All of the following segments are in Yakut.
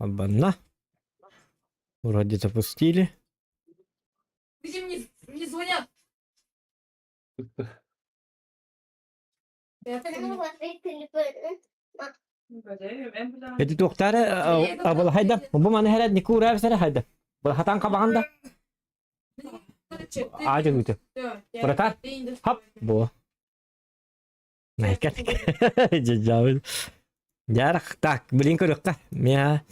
Албанна. Вроде запустили. Где мне, мне звонят? Эти туохтары абылахайда. Бу маны хэрэ никура сэрэ хайда. Хатан кабаганда. Аажы үтө. Братар. Хоп. Бу. Найкат. Жажабын. Ярах так, блин көрүөххэ. Миа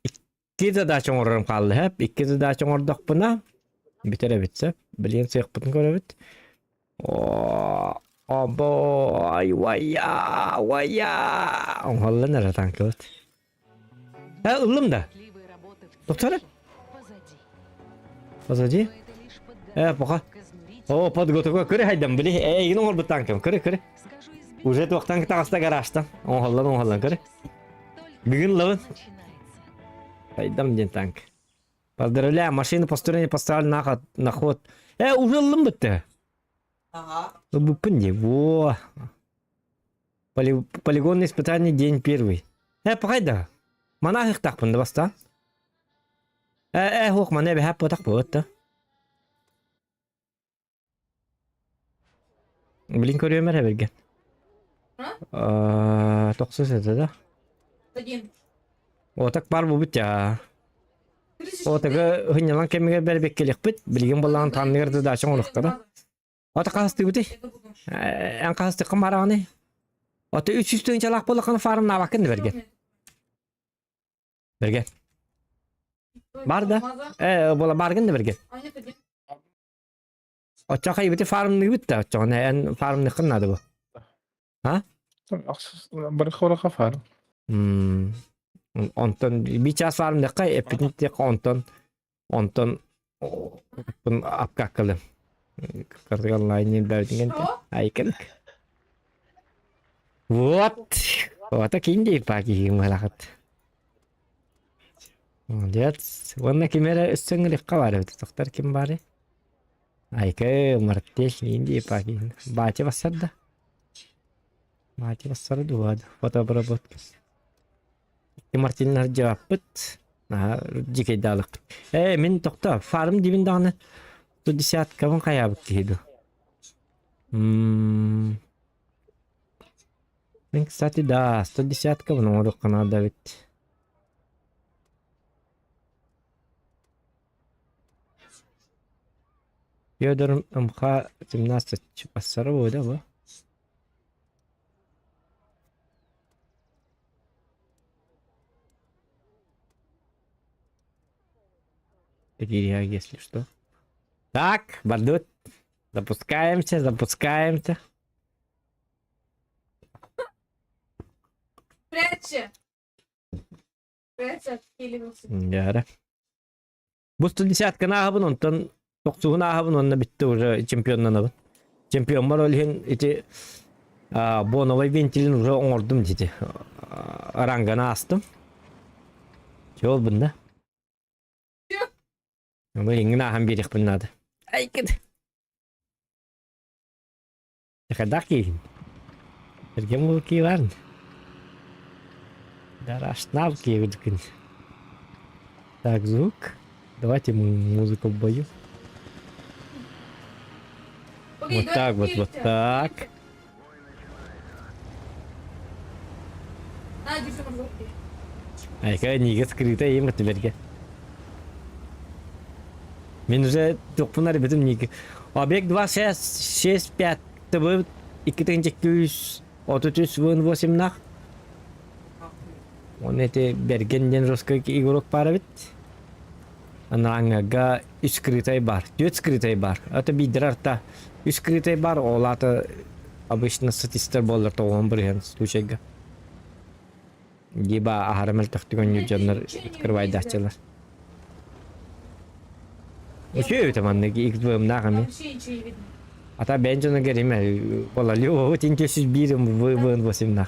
икки задача оҥорорум хаалла һэп. Икки задача оҥордохпуна бүтэр эбит сөп. Билигин сыахпытын көрөбүт. Оо, обой, уайа, уайа. Оҥоһуллан эрэ танкыбыт. Э, ыллым да. Доктора? Позади. Э, пока. О, подготовка. Көрө хайдан били. Э, эйигин оҥорбут танкым. Көрө, көрө. Уже туохтан таҕыста гаражтан. Оҥоһуллан, оҥоһуллан көрө. Бүгүн ылабын. Хайдам диэн танк. Поздравляю, машину построение поставили на ход. На ход. Э, уже ыллым бытты. Ага. Ылбыппын дии. Во. Поли полигонное испытание день первый. Э, пахайда. Мана ыхтахпын да бастаан. Э, э, хуох, мана эбэһэ потах буолат да. Блин, көрүөм эрэ бэргэн. Тохсус это да? Один. Отак бар бу я. Отагы хыннялан кэмигэр бэрбеккелехпит, билигин боллаан танныгар задача оҥоруохтара. да. Ото хастыбыты? Эн хастыккын барааны? Ото 300 тыһыынчалаах буоллаххына фармнаабаккын да бэргэн. Бэргэн. Бар да? Э, буола баргын да бэргэн. Оччо хайбыты фармныыбыт да, оччоҕуна эн фармныххын наада бу. А? Бары хораха фарм. М Онтон би час фармныхха эппитин тиэххэ онтон онтон апкаккалым. Картыга онлайн бэбитин айкын. Вот. Вот кинди паки малахат. Молодец. Уонна ким эрэ өссөҥҥүлүххэ баар эбит. Тохтор ким баарый? Айка Мартеш Инди Паки. Батя бассарда. Батя бассарда дуо фотообработка. Мартиннар жааппыт. Наһаа дьикэйдаалыкпыт. Ээ, мин тохто, фарм дибин даҕаны ту десяткабын хайаабыт киһи ду. М Мин, кстати, да, 110-кабын оҥоруохха наада эбит. Федор МХ 17 бассара буолуо бу. Такие, если что. Так, бардут. Запускаемся, запускаемся. Прячься. Прячься, отхиливался. Дьара. Бу 110-каны ааһабын, онтон тохсуһун ааһабын уонна бүттэ уже чемпионнанабын. Чемпиоммар ол иһин ити боновай вентилин уже оҥордум дити. Ранганы аастым. Чэ ол бында. Ону иҥин ааһан биэриэхпин наада. Айкын. Хайдах киһин? Эргэн буолук киһи баар. Дарашнав киһи Так, звук. Давайте музыку в бою. Окей, Вот так вот, вот так. На, держи морковки. Айка нига скрыта им өтүлэргэ. Мин уже тохпунар битим ниги. Объект 2 6 6 5 ТБ 2233 8 нах. Он эти Берген диэн русский игрок пара бит. Анааңҥага үс скрытай бар, түөрт скрытай бар. Это биирдэр арта үс скрытай бар, ол аата обычно статистар буоллар тоҕуһун бырыһыан случайга. Либо аһара мөлтөхтүк оонньуур дьоннор открывайдааччылар. Үчүгэй эбит маннык XBM-наах эмиэ. Вообще ничего не видно. А та бэйэн дьоно кериме болалю 1 8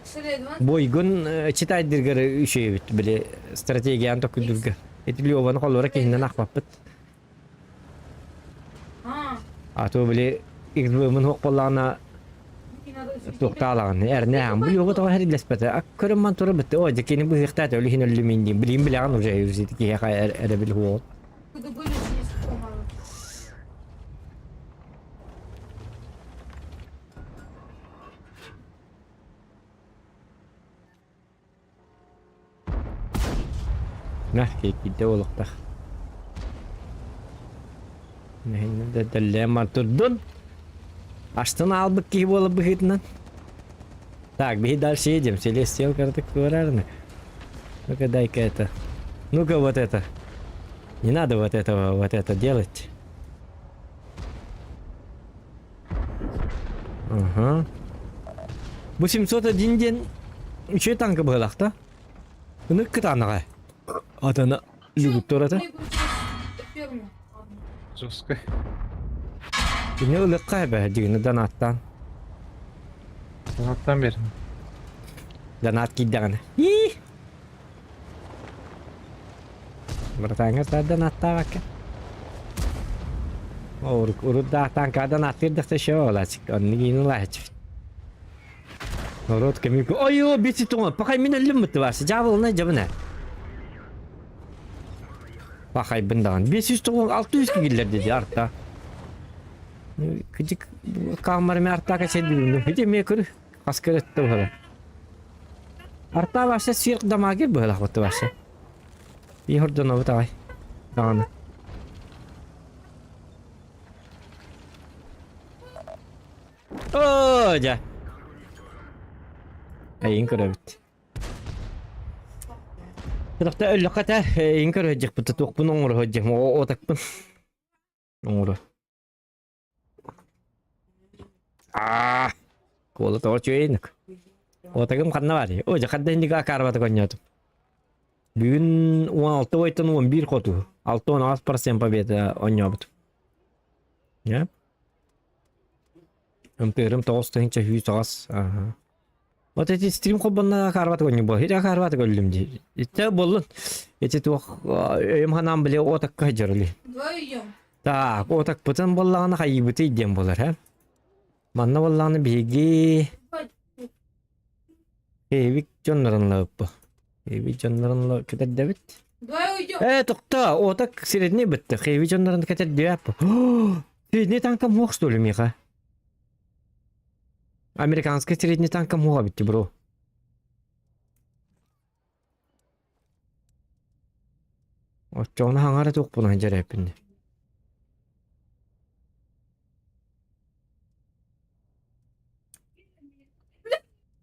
X-ray 2. Бойгун читайдыргар үчүгэй эбит били стратегияны токуйдурга. Ити Леваны холлора киһиннэн ахпаппыт. А, А то били XBM-ын хуох буоллаҕына не надо. Туохтаалаҕын эрнээн бу йоҕу тоҕо хэриллэспэтэ көрөн ман тура бытты о дьэ кини быһыахтаат өлүһүн өллүмүн диин билигин билэҕин уже киһиэхэ эрэбил хуоҕут Нах киирдэ олохтох. Дэллээн бар турдун. Астын аалбыт киһи буола быһыытынан. Так, биһи дальше едем. Селестиал картык туорарны. Ну-ка дай-ка это. Ну-ка вот это. Не надо вот этого, вот это делать. Ага. Бу 701 диэн үчүгэй танка быһыылаах да? Ынык кытаанаҕа. Атана люгуттар Ферму. Жесткой. Кини ылыкка эбэ дигини донаттаан. Донаттан берин. Донат киирдэҕинэ. Ии! Братаҥҥа донаттаабакка. Урут даахтаан донаттыыр еще олачык. Оннук иин улаачык. Народ кэмик. Ой, бити тоҥо. Пахай мин өллүм бытты баасы. Дьаабылына дьабына. Пахайбын даҕан. 596 кигиллер диди арта. Кыдьык камерами артака сен Хити ме көр. Хас көрөттө быһыла. Арта баша сверх дамагер быһылах бытты баша. И хордонобут аҕай. Даҕаны. Оо, дьэ. Эйин көрөбүт. Тохта өллөххө этэ, эйин көрөдьөхпүт, туохпун оҥоро сылдьыам, отакпын оҥоро. Аа, куола тоҕо үчүгэйник. Отагым ханна баарый? Оо, дьэ ханна иннигэ акаарбата конньоотум. Бүгүн 16 ойтон 11 хоту. 68% победа оонньообут. Иә? МТР-ым 9108. Ага. Вот эти стрим холбонно акаарбат гонню бо. Хит акаарбат көрүлүм дии. Итте боллун. Эти туох өйүм ханаан биле отакка дьарыли. Вдвоем. Так, отак пытын боллаҕына хайыбыты диэн болар, һэ? Манна боллаҕына биһиги Эбик дьоннорун лабыппы. Эбик дьоннорун кэтэрдэбит. Давай уйдем. Э, тохто, отак средний бытты. Эбик дьоннорун кэтэрдиэп. Средний танка муох что ли, Миха? Американский средний танка муха битти, бро. Оччоҕуна хаҥара туохпунан дьэрэппин.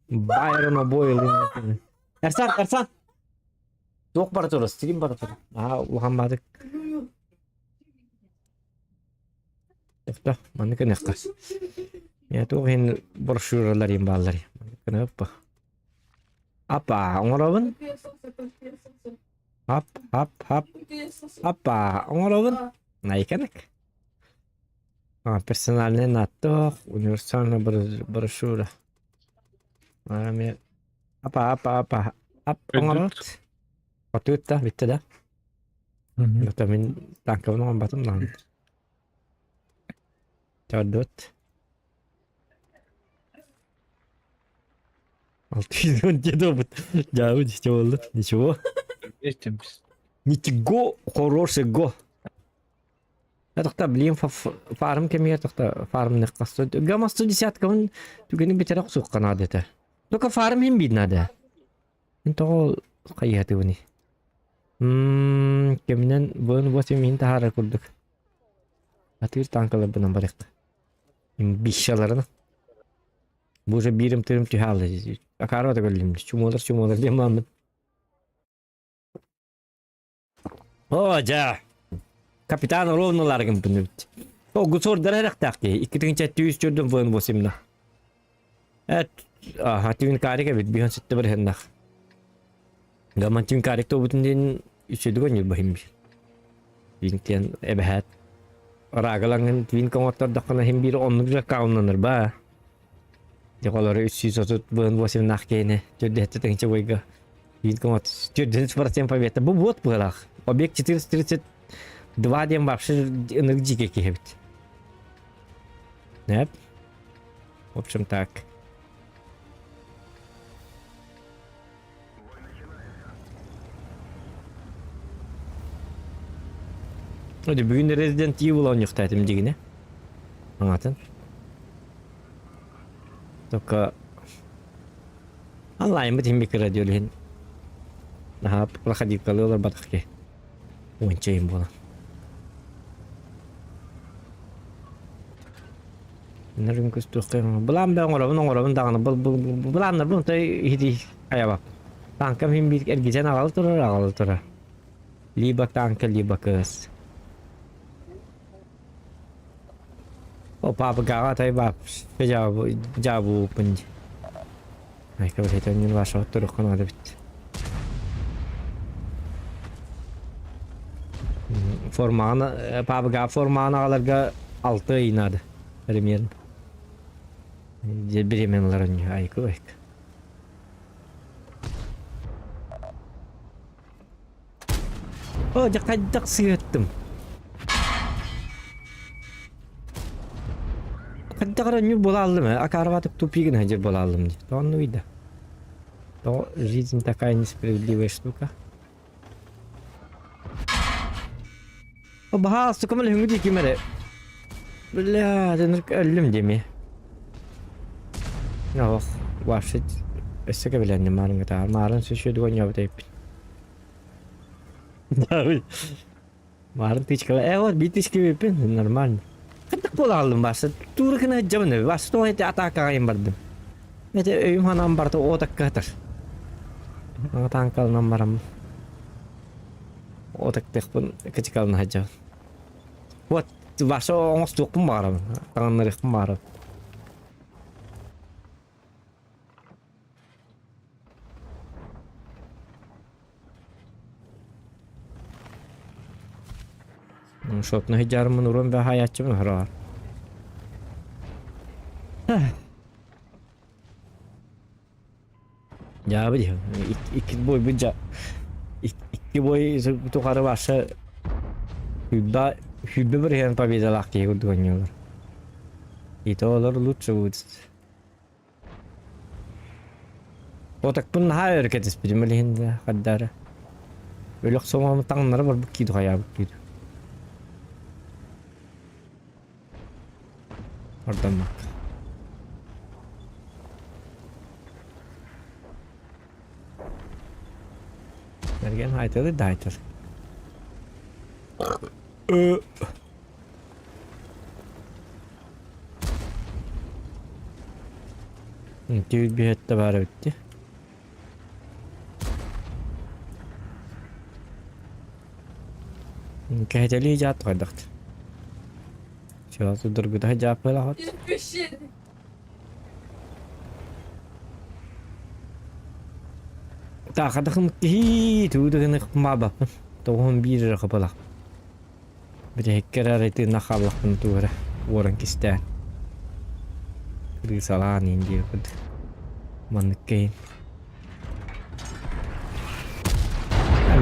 Байрон обои Эрсан, Эрсан! Туох бара турар, стрим бара турар. Аа, улахан баадык. Тохто, маннык гыныахха. Я туох иһин брошюралар иһин бааллар. Маннык гыныаппа. Апа, оҥоробун. Ап, ап, ап. Апа, оҥоробун. Найканык. А, персональный наттох, универсальная брошюра. Апа, апа, апа. Ап, оҥорот. Отут да, бүттэ да. Это мин танкабын оҥорботум даҕаны. Төрдүт. 610 дедобут. Дьаабы ничего буолла. Ничего. Ничего хорошего. Тохта, блин, фарм кэмигэр тохта фарм Гамма 110 түгэни бүтэрэ охсуохха наада этэ. Только фарм иһин биир наада. Мин тоҕо хайыһатыбыный? Кэминэн быын 8 иһин таһаарар курдук. Атыыр танкаларбынан барыахха. Бищаларына. Бу уже биирим тыырым түһэ хаалла. Акаарба да көрүлүм. Чумуолар чумуолар диэн бааммын. О, дьэ! Капитан ровно гымпын эбит. О, гусордара эрэхтээх киһи. 2 704 вн 8 Эт, аха, түүн карик эбит, биһэн ситте барыһыннах. Гаман түүн карик тобутун диэн үчүдүгөн ньурбаһым бир. Винтен эбэһээт Рагалаҥын твин оҥоттордоххуна иһин биир оннук дьаккауннанар баа. Дьоҕолору 330 быһын 8 киһини төрдүһэттэ тыһыынча бойга твин оҥот 4% победа. Бу вот быһалаах. Объект 432 диэн вообще ынык дьиикэ киһи эбит. Нэп. В общем так. Бүгүн Resident Evil оонньуохтаатым дьигинэ. Аҥатын. Только онлайнбыт иһин кыра диэн наһаа проходилкалыы олорботох киһи. Уонча иһин буолан. Нөрүн көстүөххэ былаан бэ оҥоробун оҥоробун даҕаны былааннарбын той иһити хайабаппын. Танкам иһин биир эргитэн аҕала турар аҕала турар. Либо танка, либо кыыс. О, папа гаҕа тай бап жабу жабу пынь. Айка бит оннун ваша туруққан ада бит. Форманы папа форманы аҕаларга алты ый надо. Примерно. Беременналар айку айк. Оо, дьэ хайдах сыһыаттым? Хайдах эрэ ньур буола ааллым ээ, акаарабаатык тупигын сылдьар буола ааллым дии. Тоҕо оннугуй да? Тоҕо жизнь такая несправедливая штука? О, баһаалыста көмөлөһүҥҥү дии ким эрэ. Бля, ынырык өллүм дии Ох, вообще өссө кэбилэнним маарыҥҥытааҕар. Маарын сүшүө оонньообут эбиппин. Марын тычкала. Э, вот биир тычка эбиппин, нормально. Хайдах буола хааллым бааса? Туура гына сылдьабын эбит. Бааса тоҕо ити атаакаҕа бардым. Эти өйүм санаам барыта отакка сытар. Таанкалынан бараммын. Отактыахпын кычыкалына сылдьабын. Вот, бааса оҥостуохпун баҕарабын. Таҥыннарыахпын баҕарабын. Шотно сылдьарыммын уруом баһаайааччыбын аһара. Дьаабы дии. Икки бойбут дьа икки бой тухары барса сүүрбэ сүүрбэ бырыһыан победалаах киһи курдук оонньуулар. И то олор лучше будет. Отакпын наһаа өр кэтэспитим ол иһин да хардары. Өлөх соҥоом таҥнары барбыт кииду хайаабыт кииду. Ордоммакка. Мэргэн хайтылы да хайтыл. Түүл биһэтте баар эбитти. Кэһэтэлии дьаат хайдахт. Чугас дургута дьааппылахот. Таахадахым киһи туудыгыны маабаппын. Тоҕуһун биир эрэ хапалах. Бүтэһиккэ эрэ тыынна хааллахпына тугу эрэ уоран кистээн крысалаан иһин диэбит курдук маннык кэйин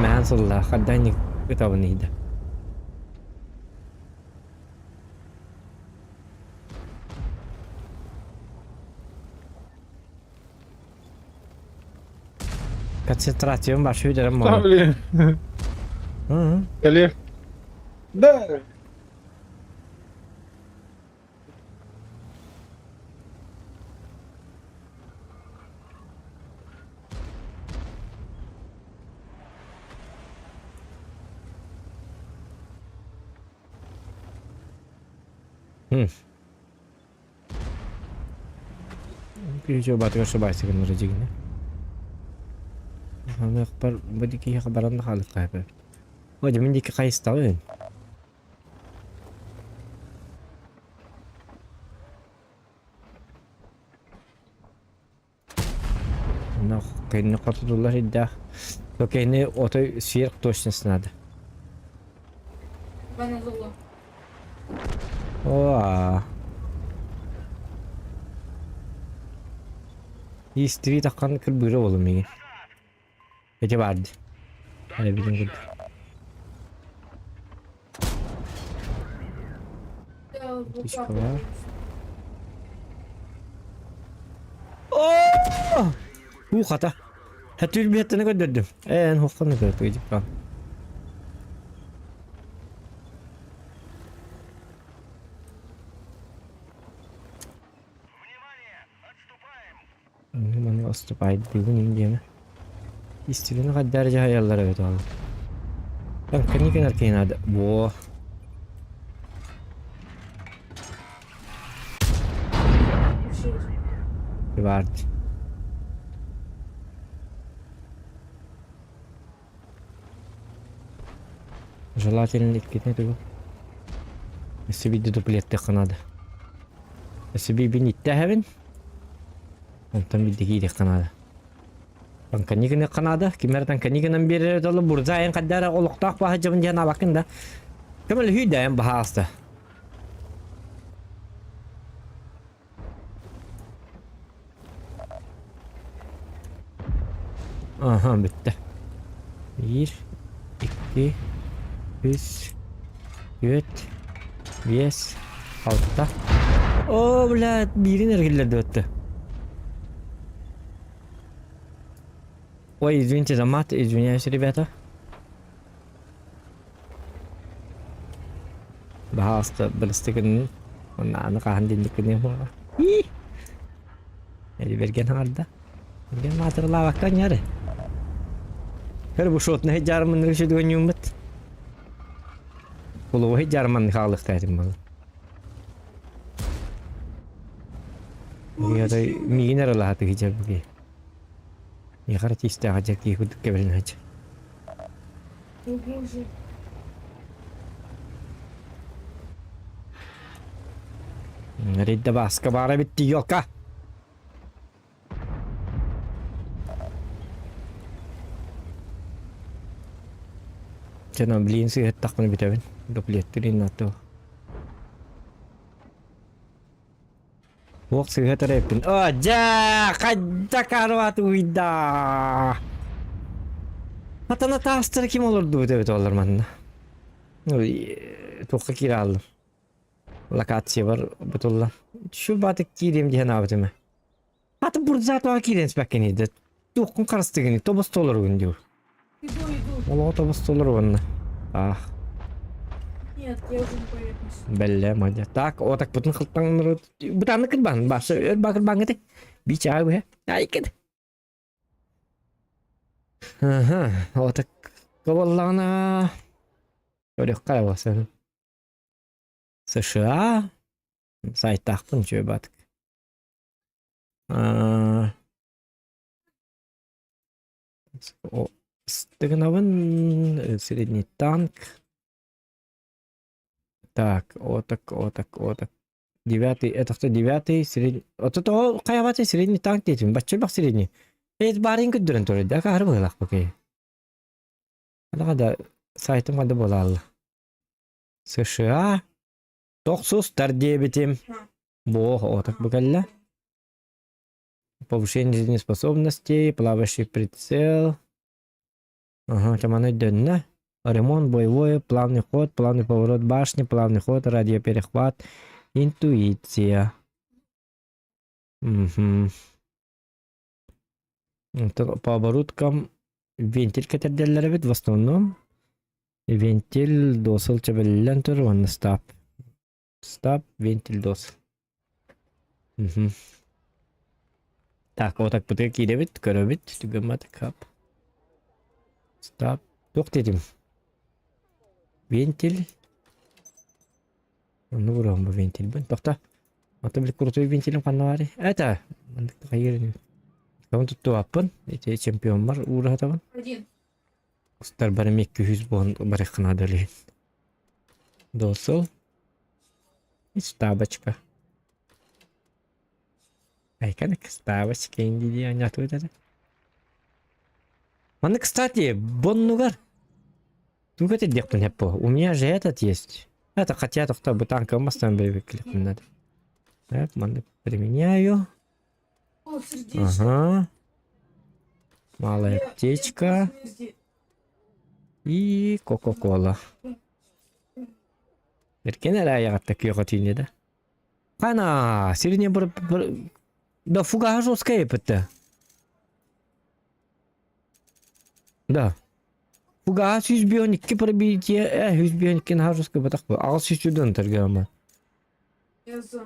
Мээн сыллаах хардайник ытабын иһдэ Концентрациям вообще үдерем Да, блин. Кэлиэ. Да. Күүсү батыгар сыбаайса гыннара дьигинэ. Ханыахпар бу киһиэхэ баран да хаалыахха сөп эбит. О, дьэ мин диэки хайыстаҕын. Онно кэнни хотутуллар ирдээх. То кэнни отой сверхточность надо. Баназулу. О, Истири таххан кырбыыра буолум миигин. Ити баар дии. Эрэ бүтүн курдук. Да, бар. О! Уу хата. Хэтүүр биэттэн көрдөрдүм. Ээ, эн хоххону көрдүг дьиппан. Оступайдыыбын им диэмэ. Истибини хайдаар дьаһайаллар эбит ол. Таҥканы гынар киһи наада. Во. Баард. Желательно иккитин тугу. Өссө биирдэ дуплеттыахха наада. Өссө биирбин иттээһэбин. Онтон биирдэ киириэххэ наада. Танкани гыныахха наада. Ким эрэ танкани гынан биэрэр долу бурза айан хайда эрэ олохтоох баһа дьабын диэн аабаккын да. Көмөлөһүү да айан баһааста. Аха, бүттэ. Биир, икки, үс, түөрт, биэс, алта. О, блядь, биирин эргиллэрдэ өттө. Ой, извините за мат, извиняюсь, ребята. Баһаалыста бырысты гыннын. Уонна аны хаһан динник гыныам буолла. Эли бэргэн хаҥарда. Бэргэн маатырылаабакка анньары. Көр бу шотный дьаарманныгы сүдүгөнньүүммүт. Кулубуһи дьаарманны хаалыахта этим буолла. Миигин эрэ лаһатыгы дьарбыги. Миэхэ тиистээҕэ дьэ киһи курдук кэбирин сылдьар. О боже. Рейдэ Бааска баара эбит дии, ёлка! Чэ, блин, сыыһаттахпына бүтэбин. Дуплеттир иннаттыл. Туох сыыһа төрөппүн. О, дьэ, хайда карват уйда. Хатана таастары ким олордубут эбит олор манна. Туохха киирэ хааллым. Локация бар бутулла. Şu батык киириэм диэн аабытым. Аты бурзаатаҕа киирэн испэккин иһдэ. Туоххун харыстыгын тобос толоругун диир. Иду, иду. Олоҕо тобос толоругунна. Ах. Нет, я уже на поверхность. Бэллэ мадя. Так, о так бутун хылтаҥнары бутааны кырбан башы өр бакыр баңыты. Бичаа быһа. Айкын. Аха, о так кобаллаҕына көрүөххэ болсын. США сайтаахпын үчүгэй баатык. Аа Стыгынабын средний танк. Так, отак, отак, отак. Девятый, это кто девятый, средний. Вот это хайабаты средний танк диэтим. Бачча бах средний. Эт барын көддөрөн турар да кахар быһылах бакай. Адаға да сайтым қада бола алла. США тохсустар диэбитим. Бо, отак бу кэллэ. Повышение жизнеспособности, плавающий прицел. Ага, чаманы дөннө. Ремонт боевой, плавный ход, плавный поворот башни, плавный ход, радиоперехват, интуиция. Угу. По оборудкам вентиль кэтэрдэллэр эбит в основном. Вентиль досыл чэбэллэн тур уонна стаб. Стаб, вентиль досыл. Угу. Так, вот так бытыга киирэбит, көрөбүт, түгэммат кап. Стаб. Туох диэтим? Вентиль. Онну буруом бу вентильбин. Тохто. Ото били крутой вентилим ханна баарый? Это маннык хайыр Кабын туттубаппын. Ити чемпионмар уураһатабын. Один. Устар барым 200 буон барыххына дөлүһүн. Досыл. И ставочка. Айканык ставочка инди дии анньатыбыт этэ. Манна, кстати, боннугар туга этэрдиэхпин сөп буо. У меня же этот есть. Это хотя тохто бутанка мастан привыкли надо. Так, маннык применяю. О, сердечко. Ага. Малая Я- я аптечка везде. и Кока-Кола. Эркен эрэ айаҕатта күөх отиини да. Хана, сирине бір, бір... Да фуга жесткая епетте. Да. Фуга 112 пробитие, 112 наһаа жесткая батах бу. Аҕыс сүүс үрдүн ытаргама. Я за.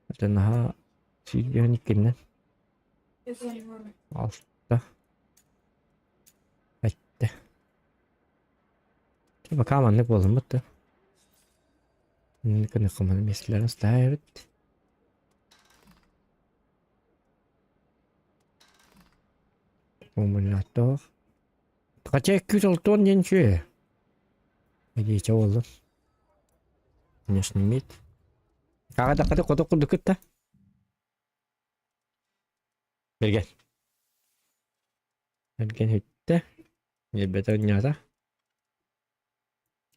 Это наһаа... Сүүрбэһин иккиннэн. Алта. Сэттэ. Пока маннык буолуммут да. Кыныххыманы миэстэлэрин ставит. Умуллааттоох. Хотя 260 диэн үчүгэй. Эдиичэ буоллун. Конечно, имеет. Хаҕа хоту курдук кытта. Бэргэн. Бэргэн бүттэ. Биэрбэтэ оонньоото.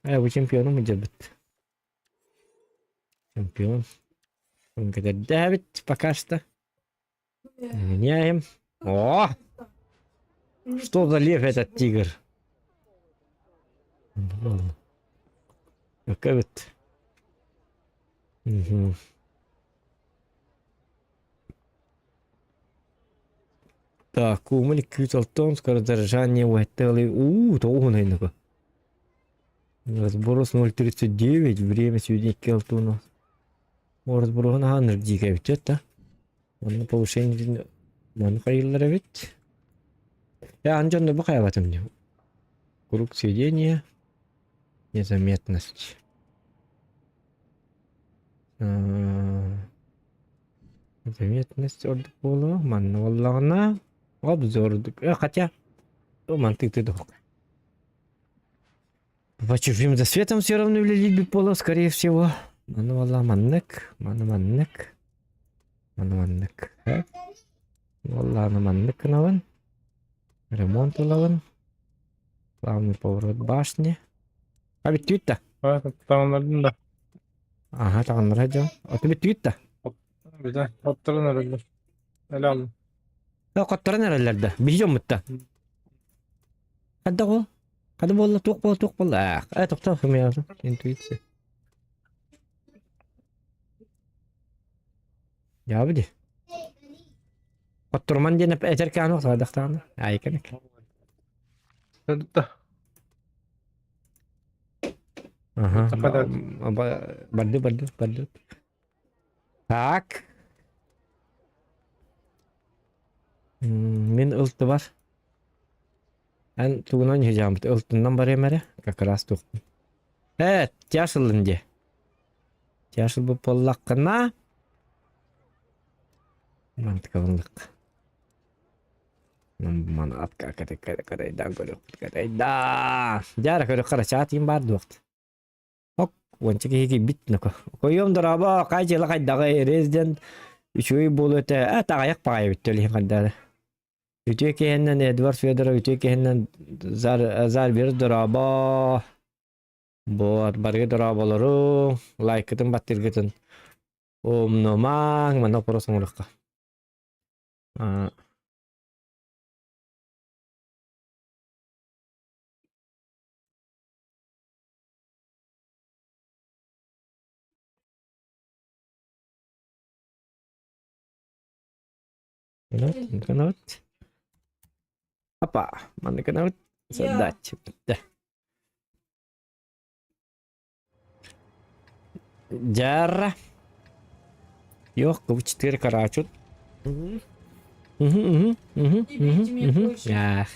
Ээ, бу чемпиону мудьарбыт. Чемпион. Кэтэрдээбит пока что. Меняем. О! Что за лев этот тигр? Какая вот. Угу. Так, умыл 206 скородержание уэтели. У, тоҕуһун Разброс 0.39, время сегодня келтуну. Разброһун аһаан дьиикэбит да. Онно повышение маны хайыллар эбит. Я ан дьонно бу хайабатым дии. Круг сведения, незаметность. Незаметность ордук буолуо. Манна буоллаҕына обзор хотя мантык тыдох. По чужим засветам все равно үлэлиирбит буолуо, скорее всего. Маны буолла маннык, маны маннык, маны маннык. Буоллаҕына маннык гынабын. Ремонт ылабын. Главный поворот башни. А бүттүбүт да? Таҥыннардым да. Аха, таҥыннара дьон. Ото бүттүбүт да? Бүтэ, отторун эрэллэр. Элэ Хотторон эрэллэр да. Биһи дьоммут да. Хадда ол? Хада буолла, туох буолла, туох буолла? Аах, э, тохтоо, хымыйаҕын. Интуиция. Дьаабы дии. Оттурман диэн этэркээн охсаадахтаҕына. Айканык. Да. Ага. Барды, барды, барды. Так. Мин ылтыбар. Эн тугунан иһдьааммыт ылтыннан барыам эрэ, как раз туохпун. Ээ, тяж ыллын диэ. Тяж ылбыт буоллаххына, мантыкалынлык. Маны атка катайдаан көрүөхпүт катайдаа. Дьаара көрүөххэ эрэ чаат иин баар дуохт. Ок, уонча киһи киирбит ноко. Койуом дорообо, хай дьыала хайдаҕый, Резидент үчүгэй буолуо этэ, ээ таҕайах баҕайы эбит ол иһин хайдаҕа. Үтүө киһинэн Эдвард Федоров үтүө киһинэн Зар Зарбер дорообо. Буот барыга дорооболору, лайкытын баттыыргытын умнумаҥ, манна вопрос оҥоруохха. А, Гынабыт. Опа, манна гынабыт. Задача. Да. Дьара. Йох, куб 4 карачут. Угу, угу, угу, угу, угу. Ах.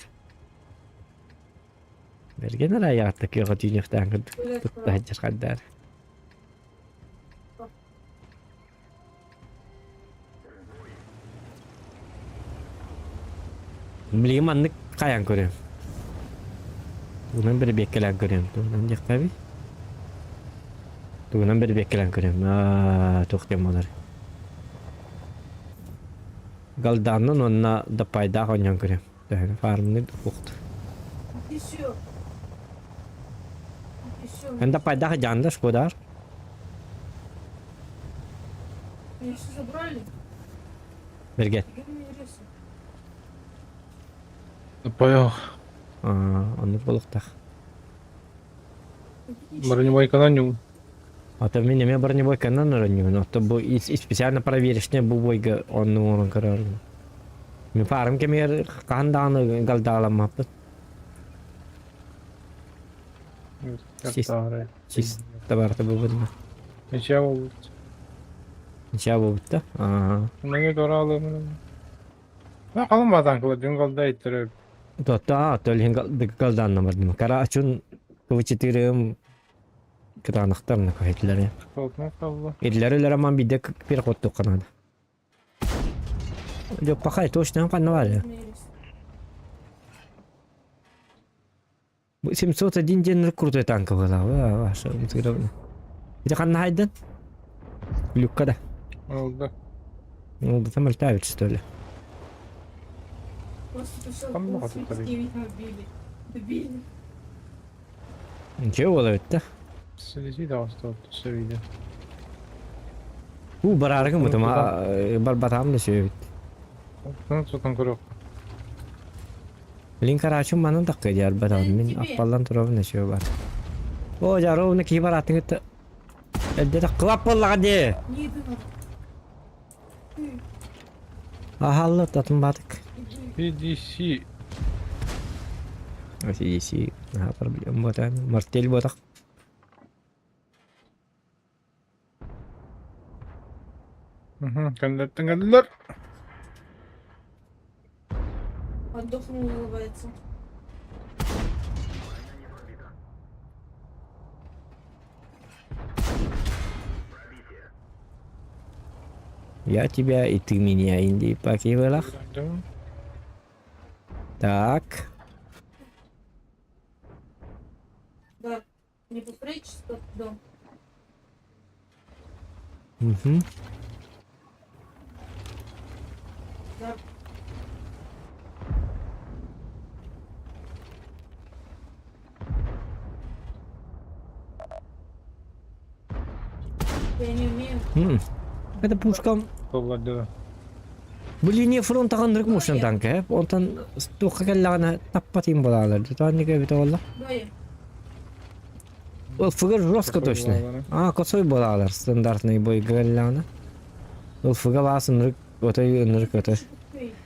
Берген араяатта кыаҕа түүнүөхтээн курдук тутта сылдьар хардаар. Билигин маннык хайаан көрүөм. Тугунан бэрэбиэккэлээн көрүөм. Тугунан диэхтээбий? Тугунан бэрэбиэккэлээн көрүөм. Аа, туох диэн буолар. Галдааннан уонна даппайдаах оонньоон көрүөм. Төһөнү фармныыр уохт. Эн даппайдаах дьаанда шкодар. Меня все забрали. Берген. Поехал. Оннук буолуохтаах. Бронебойканан ньуу. А то мин эмиэ бронебойканан оронньугун. Оттон бу специально проверочный бу бойга оннук оҥорон көрөрүм. Мин фарм кэмигэр хаһан даҕаны галдааламмаппыт. Чис табарта бу бынна. Ничего болбут. Ничего буолбут да? Мені доралым. Халымадан кыла дүнгалда иттер. Тота, төлһин галданна бардым. Кара ачун кылычытырым кытаанахтарна көһөтүлэр. Толтна kaldı. Идлер роман бидде переход канада. Жок, пахай, точно канна бар. 701 ден крутой танк была. Ваша, Где ханна хайдан? Люкка да. Oldu. Ну, да там альтавич, что ли? Просто Там много тут меня убили. Добили. Ничего ловит, да? Силизи да осталды seviyede. Бу барарыгым бутым, барбатам да сөйбүт. Bunu tutun kuru. Блин, карачым манан такка жарбатам. Мин аппалдан турабын нөшө бар. О, жаровны ки бар атын это. Эдде клап боллага де. Не иду на... Ты, Ахалла татын батык. PDC. CDC, а проблем ботан, мартель ботак. Кандаттан geldiler. Отдохнул, улыбается. Я тебя и ты меня, инди пакивелах. Так. Да. Не построить дом. Угу. Да. Я не умею. Это пушка. Толларды. Бу линия фронта ханнык мушан танка, э? Онтон туохха кэллэҕинэ таппатыым буолаалар. Тутаанника эбитэ буолла. Давай. Ол фыгыр жестко точно. А, косой буолаалар стандартный бойга кэллэҕинэ. Ол фыга баас ынырык отой ынырык отой.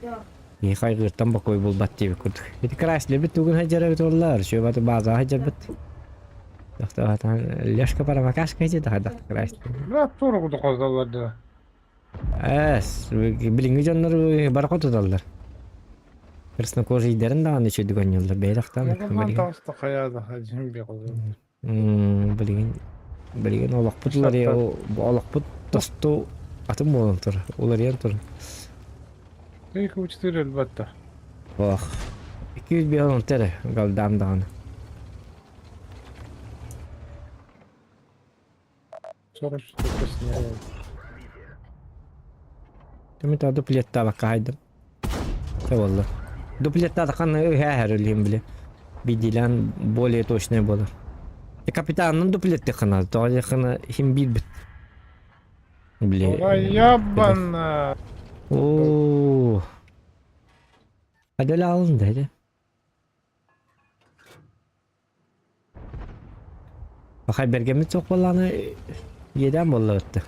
Да. И хайгыртан бокой булбат диэбит курдук. Ити краслебит тугун хаджар эбит буоллар. Шөбаты база хаджарбыт. Лешка парамакашка ити да красли. Бра тура куду казаларды. Эс, билиҥҥи дьоннор барахо туталлар. Краснокожийдэрин даҕаны үчүгэй оонньууллар бэйэлэхтаан Оҕолон таҕыста хайаа да дьиҥ биҕылы. Билигин билигин олохпут уларыйа олохпут тосту атын буолан турар, уларыйан турар. Екі учтыр элбэтте. Ох, 205 эрэ галдаам даҕаны. 44 Түмүт дуплеттаабакка хаайдым. Чэ буолла. Дуплеттаатаххына ыһээһэр өлүһүм били. Биирдиилээн более точнай буолар. Капитанын дуплеттыххына, тоҕо диэххинэ иһин биирбит. Били. Ябана. Оо. Аделя алынды эти. Пахай бергеммит суох буоллаҕына иэдээн буолла бытта.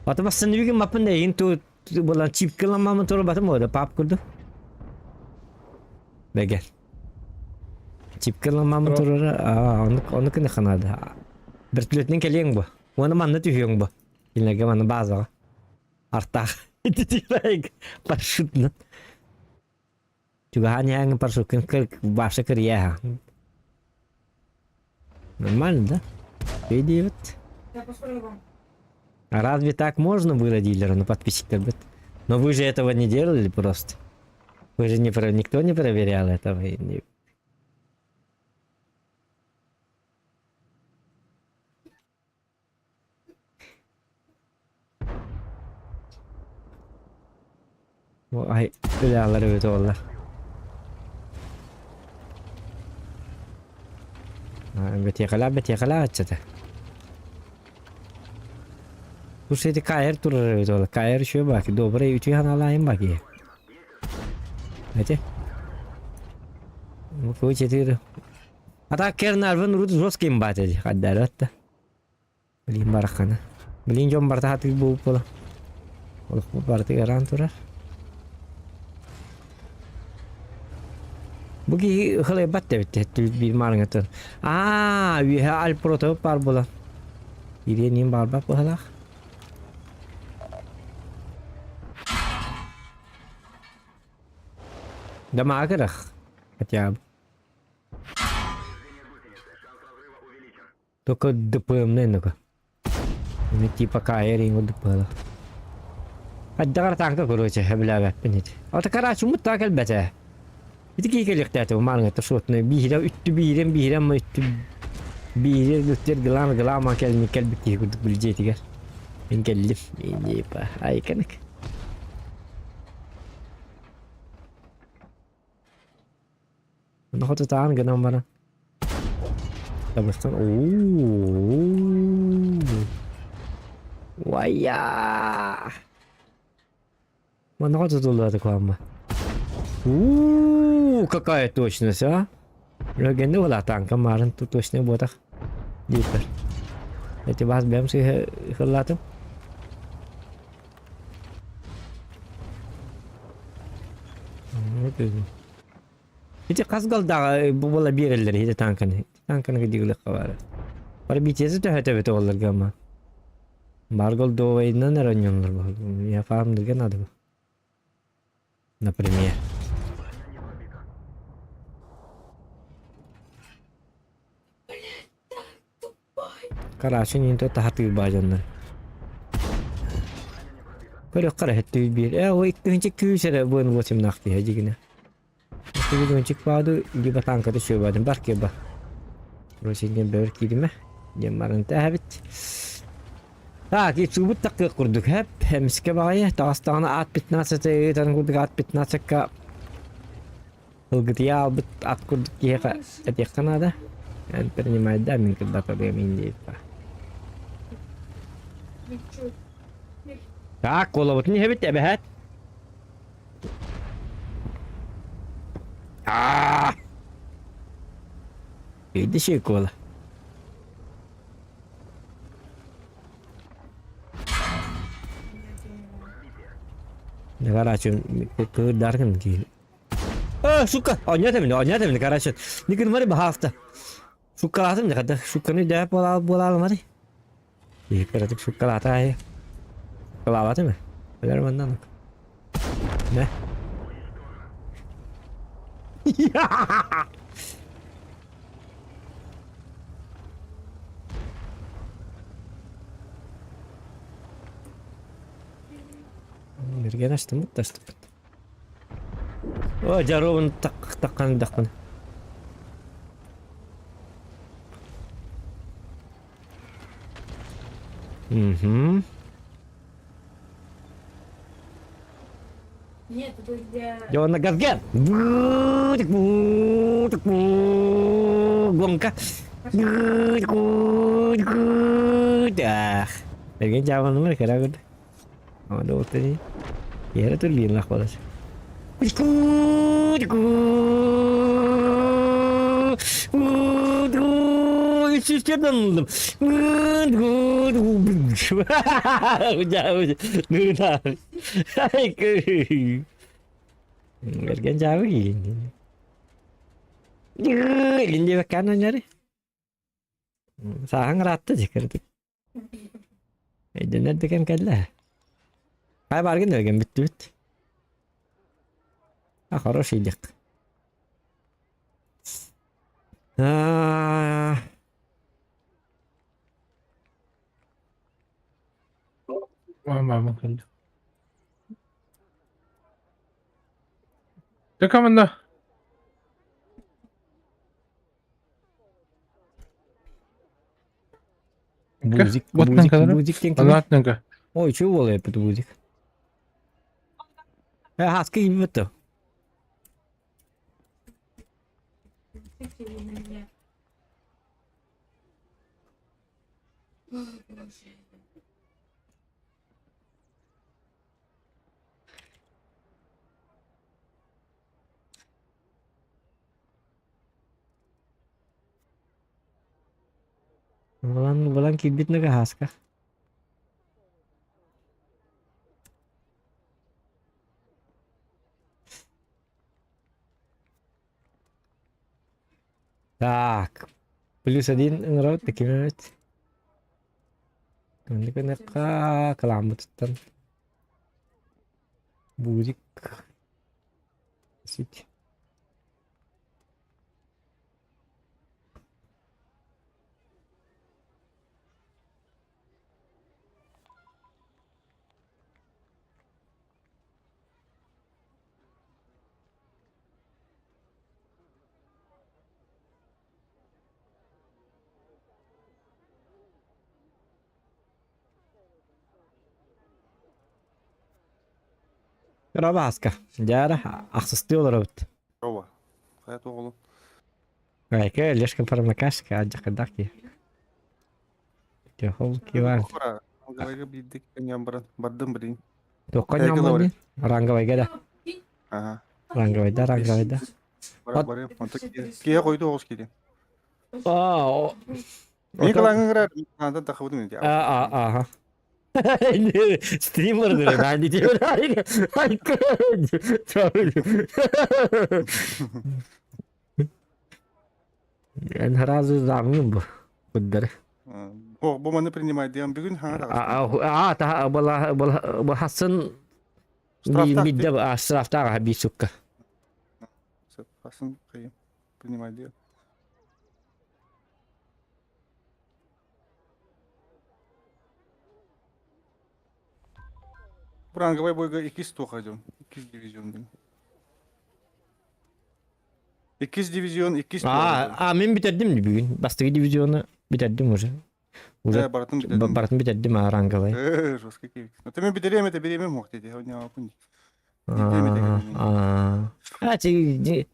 Ата бастан бүгүн маппын да эйигин ту буолан чипкаламмамын турбатым буолла пап курдук. Бэгэр. Чипкаламмамын турара аа оннук оннук гыныхханаада. Бөртүлүөтүнэн кэлиэҥ бу. Уонна манна түһүөҥ бу. Кинилэргэ манна базаҕа. Артаах. Парашютынан. Чугаһаан иһээҥҥин парашюткын баша кырыйа Нормально, да? Идиот. Я построю вам. А разве так можно было дилера на подписчиков? Но вы же этого не делали просто. Вы же не про... никто не проверял этого. Не... Ай, үлэлэр эбит уоллар. Бэтиэхэлээх бэтиэхэлээх аччата. Бу сити Кайр турар эбит уолла. Кайр үчүгэй баки, добрый үтүө санаалаайын баки. Эти? Бу четыре. А так Кернарвен урут жесткий имбат эти. Хаддарат Билин бараххана. Билин дьон барыта хатыыр буолбут буола. Олохпут барытыгар араан турар. Бу киһи ыхылайбат да эбит биир маарыҥҥа Аа, үөһэ Альпротоп баар буолан. Ириэн иин баарбат быһалаах. Дамаагырах хотя бы. Только ДПМ ну-ка. Ну типа КР ДП. Хайдаҕар танка короче, сөбүлээбэппин ити. Ата короче муттаа кэлбэтэ. Ити кии кэлиэхтээтэ маарыҥҥа шотный биирэ үттү биирэн биирэн үттү биирэ үттэр гылаан гылаама кэлми кэлбит киһи курдук били дьиэтигэр. Мин кэллим. Типа айканык. Нохотутаан гынан баран. Табыстан уу Вая! Манна тутуллааты куамма. У какая точность, а? Легенда была танка марын тут точный ботах. Дииппер. Эти бас бэм сыһыллаатым. Ити хас голдаҕа бу буола биэрэллэр ити танканы. Танканы дигилэххэ баара. Бары BTS төһөтөбүт оҕолорго ама. Бар голдовайынан эрэ оонньууллар бу. Я фармдырга надо бу. Например. Караачы нинто таһатыыр баа дьоннор. Көрөххө эрэ өттүгүт биир. Ээ, ол иккинчи күүс эрэ буон восемнаах киһи дьигинэ. Иккинчи баadu либо танката сүөбаадын бар киба. Росинген бөр кииримэ. Диэн баран тээбит. Так, ицубут таккыах курдук хэп. Эмискэ баҕайы таҕыстаҕына ат 15 ыытан курдук ат 15-ка Ылгытыйа аалбыт ат курдук киһиэхэ этиэххэ наада. Эн принимайда мин кырбатарыам индииппа. Так, куолабытын иһэбит эбэһээт. Аа! Иди кола. Короче, кыырдаргын киһи. А, сука! Оонньоот эбин, оонньоот эбин, короче. Никин мари баһаалта. Суккалаатым дьэ, сукканы дьэ буолаал буолаалымари. Кыратык суккалаата аайы. Суккалаабатым Өлөр маннанык. Не? Мерген астымыт да астыппыт. О, дьоруобун таххан дахпын. Угу. Нет, это для... Дьэ уонна газген! Гонка. Эрген дьаабанымар кэрэ көрдө. Иһэрэ турбиналаах буолар. Үчүстэрдэн ыллым. Эрген дьаабы киин. Илин диэбэккээн оонньоору. Сааһыҥ ыраатта дии кыратык. Өйдөнөр да кэм кэллэ. Хай баргын өлгөн бүттүбүт. А хороший дек. А Мама кэллэ. Дьэ команда. Бузик, бузик, бузик диэн кими? Анатнага. Ой, чего буолар эппит бузик? Э, хаска киирбит то. Булан, булан киирбит нага хаска. Так, плюс один ыҥырабыт да ким эбит? Көннү көнөкка кылааммытыттан Бузик. Сить. Кырабааска. Дьаара, ахсыстыы олоробут. Ова. Хайа оҕолу. Айка, Лешка Пармакашка, адьакырдах киһи. Төхол киван. Ранговайга биирдик кэнньэн баран бардым билин. Туохха ньаммын Ранговайга да. Ага. Ранговайда, ранговайда. Барам барым. Онто киһи хойду оҕус киһи. Аа. Николаҥҥа кырар, антан тахыбытым ити. Аа, ааха. Стример дире, Эн сразу замнын бу. Куддары. О, бу маны принимай диэн бүгүн хаҥа таҕыста. Аа, та была была хасын бидде штрафтаах би сукка. Хасын принимай диэн. Ранговай бойга иккис туох дьон, иккис дивизион дин. Иккис дивизион, иккис А, а мен бүтэрдим бүгүн. Бастакы дивизионы бүтэрдим уже. Уже барытын бүтэрдим. Барытын бүтэрдим а ранговай. Э, жестко киһи. Но ты мен бүтэриэм этэ, бириэмэм суох диэти. Аа,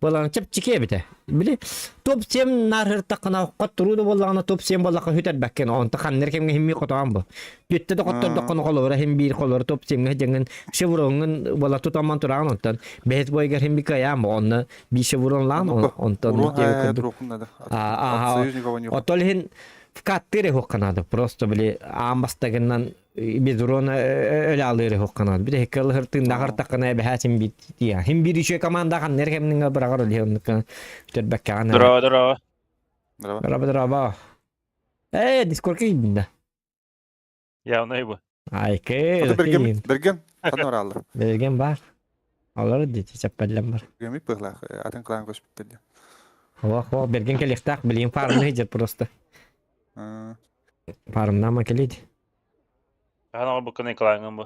буолан чэпчэки эбитэ. Били топ 7 наарһыртаххына хотторуу да буоллаҕына топ 7 буоллахха сүтэрбэккин. Онто ханнар кэмҥэ химми хотоон бу. Бүттэ да хоттордоххуна холобура хим биир холобура топ 7-ҥэ дьэҥҥин шевроҥҥун буола тутамман тураҕын онтон бэһис бойгар хим би кыайаан бу онно биир шевронлаан онтон Отол иһин вкаттыыр эһуохха наада. Просто били аан бастагынан Безурона өлө алыыр хоққанан. Бит хеккел хыртыыннаҕар таққана эбэһээсин бит тия. Хим бир үчү команда ханнер кэмниҥа быраҕар олиһ оннукка үтэрбэккэҕэн. Здорово, здорово. Здорово, здорово. Э, дискорка киирдин да. Явно его. Айкы. Берген, берген, ханна бараллар. Берген бар. Олар дити чаппаллан бар. Берген быһлаах, атын кылаан көспүттэр. Ох, ох, берген келихтаах, билин фармны хиджер просто. Фармнама келит. Хаһан оҕорбуккун Николайҥын бу?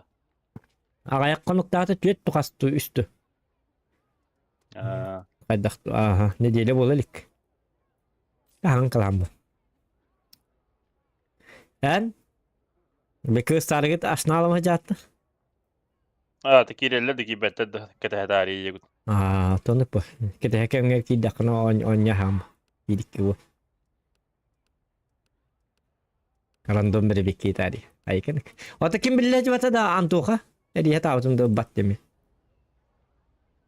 Аҕыйах хонуктаата түөрт тухастыы үстү. Аа, Хайдах ааха нэдиэлэ буола илик. Хаһан кылааммын. Эн бэкы ыстаарыгыт ашнаалама дьаатта? Аа, ты киирэллэр да киирбэттэр да кэтэһэ таарыйа диэбит. Аа, тонук бу. Кэтэһэ кэмҥэ киирдэххинэ оонньоһаам. Киирикки бу. Рандом бирибикки тари. Айкын. Ото ким биллэ дьыбата да Антоха? Эриһэ таабытым да бат деми.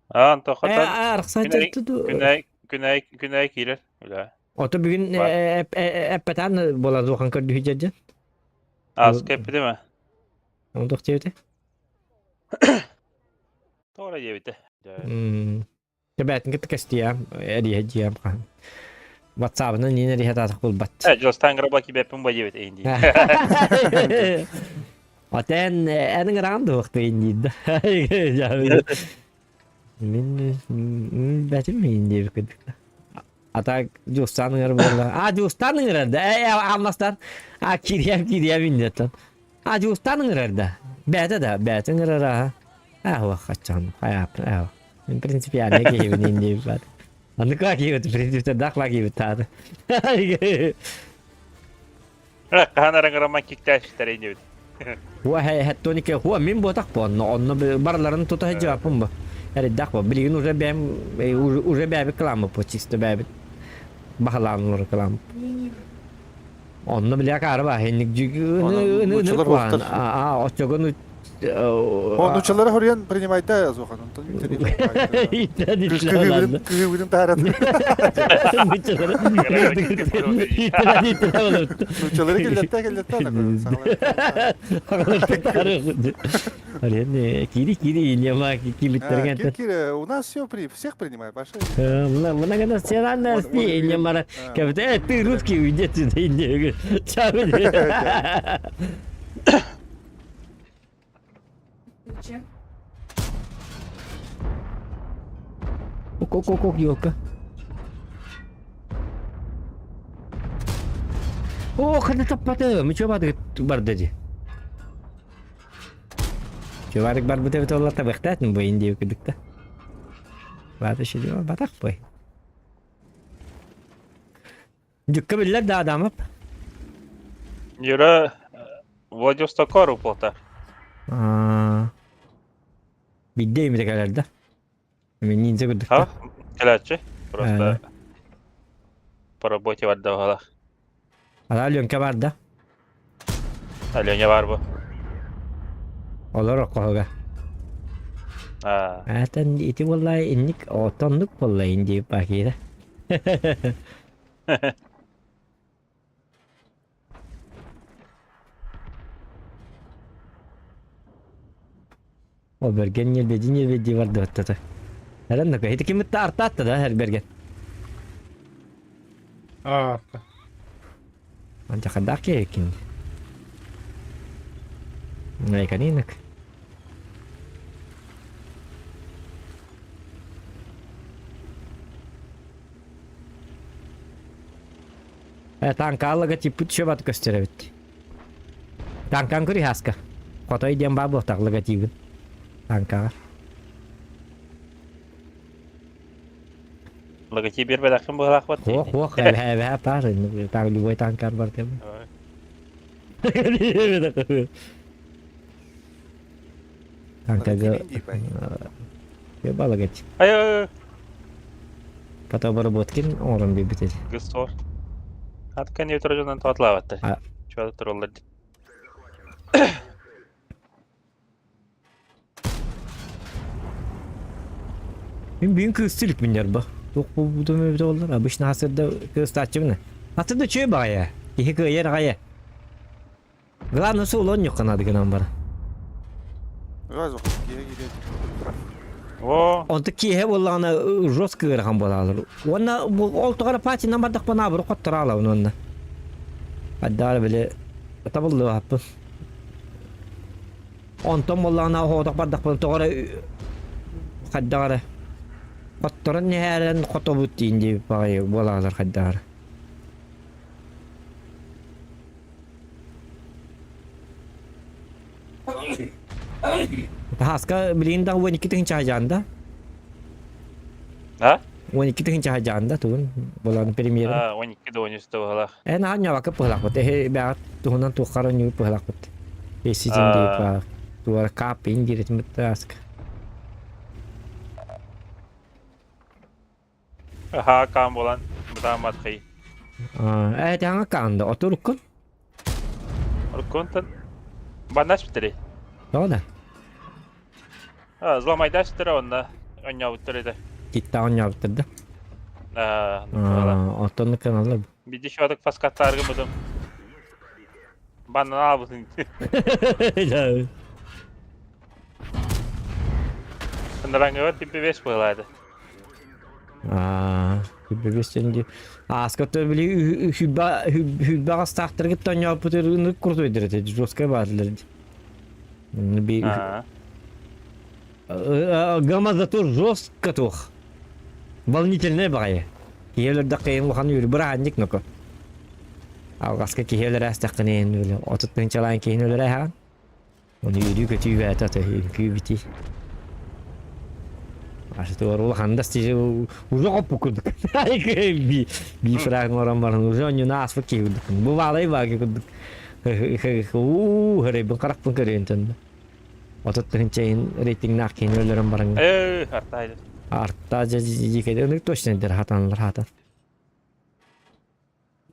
Аа, Антоха Э, тан арахса күнэй туту. күнэй күнэй күнэй киирэр. Үлэ. Ото бүгүн Бар. эппетан бола духан көрдү жержен. Ааска эппитим ээ. Онтох диэбите. Тоҕо диэбитэ. Тэбээтин кытта кэстиэм, эриһэ дьиэм хаһан. Ватсабынан иин эриһэ таатах булбат. Э, Жостан граба кибеппин ба диэбит эйин дии. Отен эн ыҥыраҕын дуохтуйун диир да. Мин бэтим миин диэбит курдук. А так Дьуустаан ыҥырар буолла. А Дьуустаан ыҥырар да. Э, алмастан. А кириэм кириэм иннеттен. А Дьуустаан ыҥырар да. Бээтэ да, бээтэ ыҥырар аха. Аа, хаччан. Хайааппын, аа. В принципе, я не киһибин диэбит баар. Аныка киһибит, в принципе, дахла киһибит тааты. Хаһан арыҥыраман киктээччиттэр диэбит. Хуа хеттонике хуа мин буотах бу онно онно барыларын тута сылдьыбаппын бу. Эриддах бу. Билигин уже бэйэм уже бэйэбит кыламмыт бу чисто бэйэбит баһылаан олорор кыламмыт. Онно били акаары ба хенник Нууччалар буолтар. Аа оччогон О, нууччалары хоруйан принимайда азухан. Онтон Кыһыбытын таарат. Нууччалары киллетте киллетте Кири кири нема кибиттерген. Кири, у нас все при всех принимает, большой. Много национальности, нема. Э, ты русский, уйди отсюда, иди. Зачем? Ок-ок-ок, елка. О, хана таппаты. Мүчө бадык барды ди. Чуварик бар бу тебет олар табыктатын бу инди күдүктө. Баты шиди батак бой. Дьүккэ биллэр да Адамов. Юра Владивостокка уплата. Биирдэ имитэ кэлэр да? Мин ниндзя курдук А, кэлээччи. Просто по работе барда баһалах. Ала Аленка бар да? Аленя бар бу. Олор оккоһуга. А. Аатан ити буоллаа инник отоннук буолла инди бакира. Ол бэргэн ньилбэдии ньилбэдии бардыбаттата. Эрэн да ити ким ытта артаатта да эр бэргэн. Аа. Анча хайдах киһиккин. Найканинок. Э, танкааллага типпит шөбат көстөр эбит. Танкан көрүй хаска. Хотой диэн баар буолтах логотибын. Танкаҕа. Логотип биэрбэтэххин быһалаахпат Хуох хуох эбэһэ эбэһэ паар таң любой танкар бар кэм. Танкага Ёба логотип. Ай Потом обработкин оҥорон биэрбит этэ. Гыстор. Ат кэнниэ дьонун тоҕотлаабаттар. Чуо тураллар. Мин бүгүн кыысты иликпин дьарба. Туох буолбутум эбитэ буоллар. Обычно хасырда кыыстааччыбын. Хасырда үчүгэй баҕайы. Киһи кыайар аҕайа. Главное суолун ньукканады гынан бар. О, Онто киэһэ буоллаҕына жестко ыарахан буолаалар. Уонна ол тоҕо патинан бардахпына абыры хоттораалабын уонна. Айдаара били табыллыбаппын. Онтон буоллаҕына оһоотох бардахпына тоҕо эрэ хайдах эрэ хотторон иһээрэн хотобут диин диэбит баҕайы буолаалар хайдах эрэ. Таһааска билигин да 12 тыһыынча хаһдьаанда. А? 12 тыһыынча хаһдьаанда тугун болан премьера. А, 12 да 13 да быһалаах. Э наһаа ньабакка пыһалаахпыт. Эһи бэҕэт туһунан туоххара ньуу пыһалаахпыт. Эситин диip туара капин диретин быттааска. Аха, каан буолан бытаамматхый. Ээ тэҥэ каанда отуруккун. Уруккунтан баннаш бүтэрий. Тоҕо да? А, взломайдаш бүтэрэ онно онньообуттар этэ. Киттаа онньообуттар да? Аа, Оттон каналлар. Биди шоток фаскаттааргы бутум. Баннан албытын. Ныраңыгар типпи быһылаады. Аа, бэбэстэн Ааската били хүбба хүббэ астаахтаргыт тонньооппутырыны куртуйдыр этэ жесткая баатылар би гама зато жестко туох волнительная баҕайы киһи өлөрдөххө улахан үөр бырааһынньык ноко алҕаска киһи өлөрөөстөххүнэ өлө отут тыһыынчалаан киһини өлөрөөһөҕүн Оны үөрүү-көтүү бэйэтэ үҥкүү битии. Аш туор улахан да уже хоппу курдук. Би би фраг оҥорон баран уже онньуна ааспыт киһи курдукпун. Бу баалай бааги курдук. Уу хөрөйбүн харахпын көрүөн төннө. Отут тыһынчайын рейтингнаах киһини өлөрөн баран. Э, артайды. Арта дьэ ынык точно дер хатанлар хатан.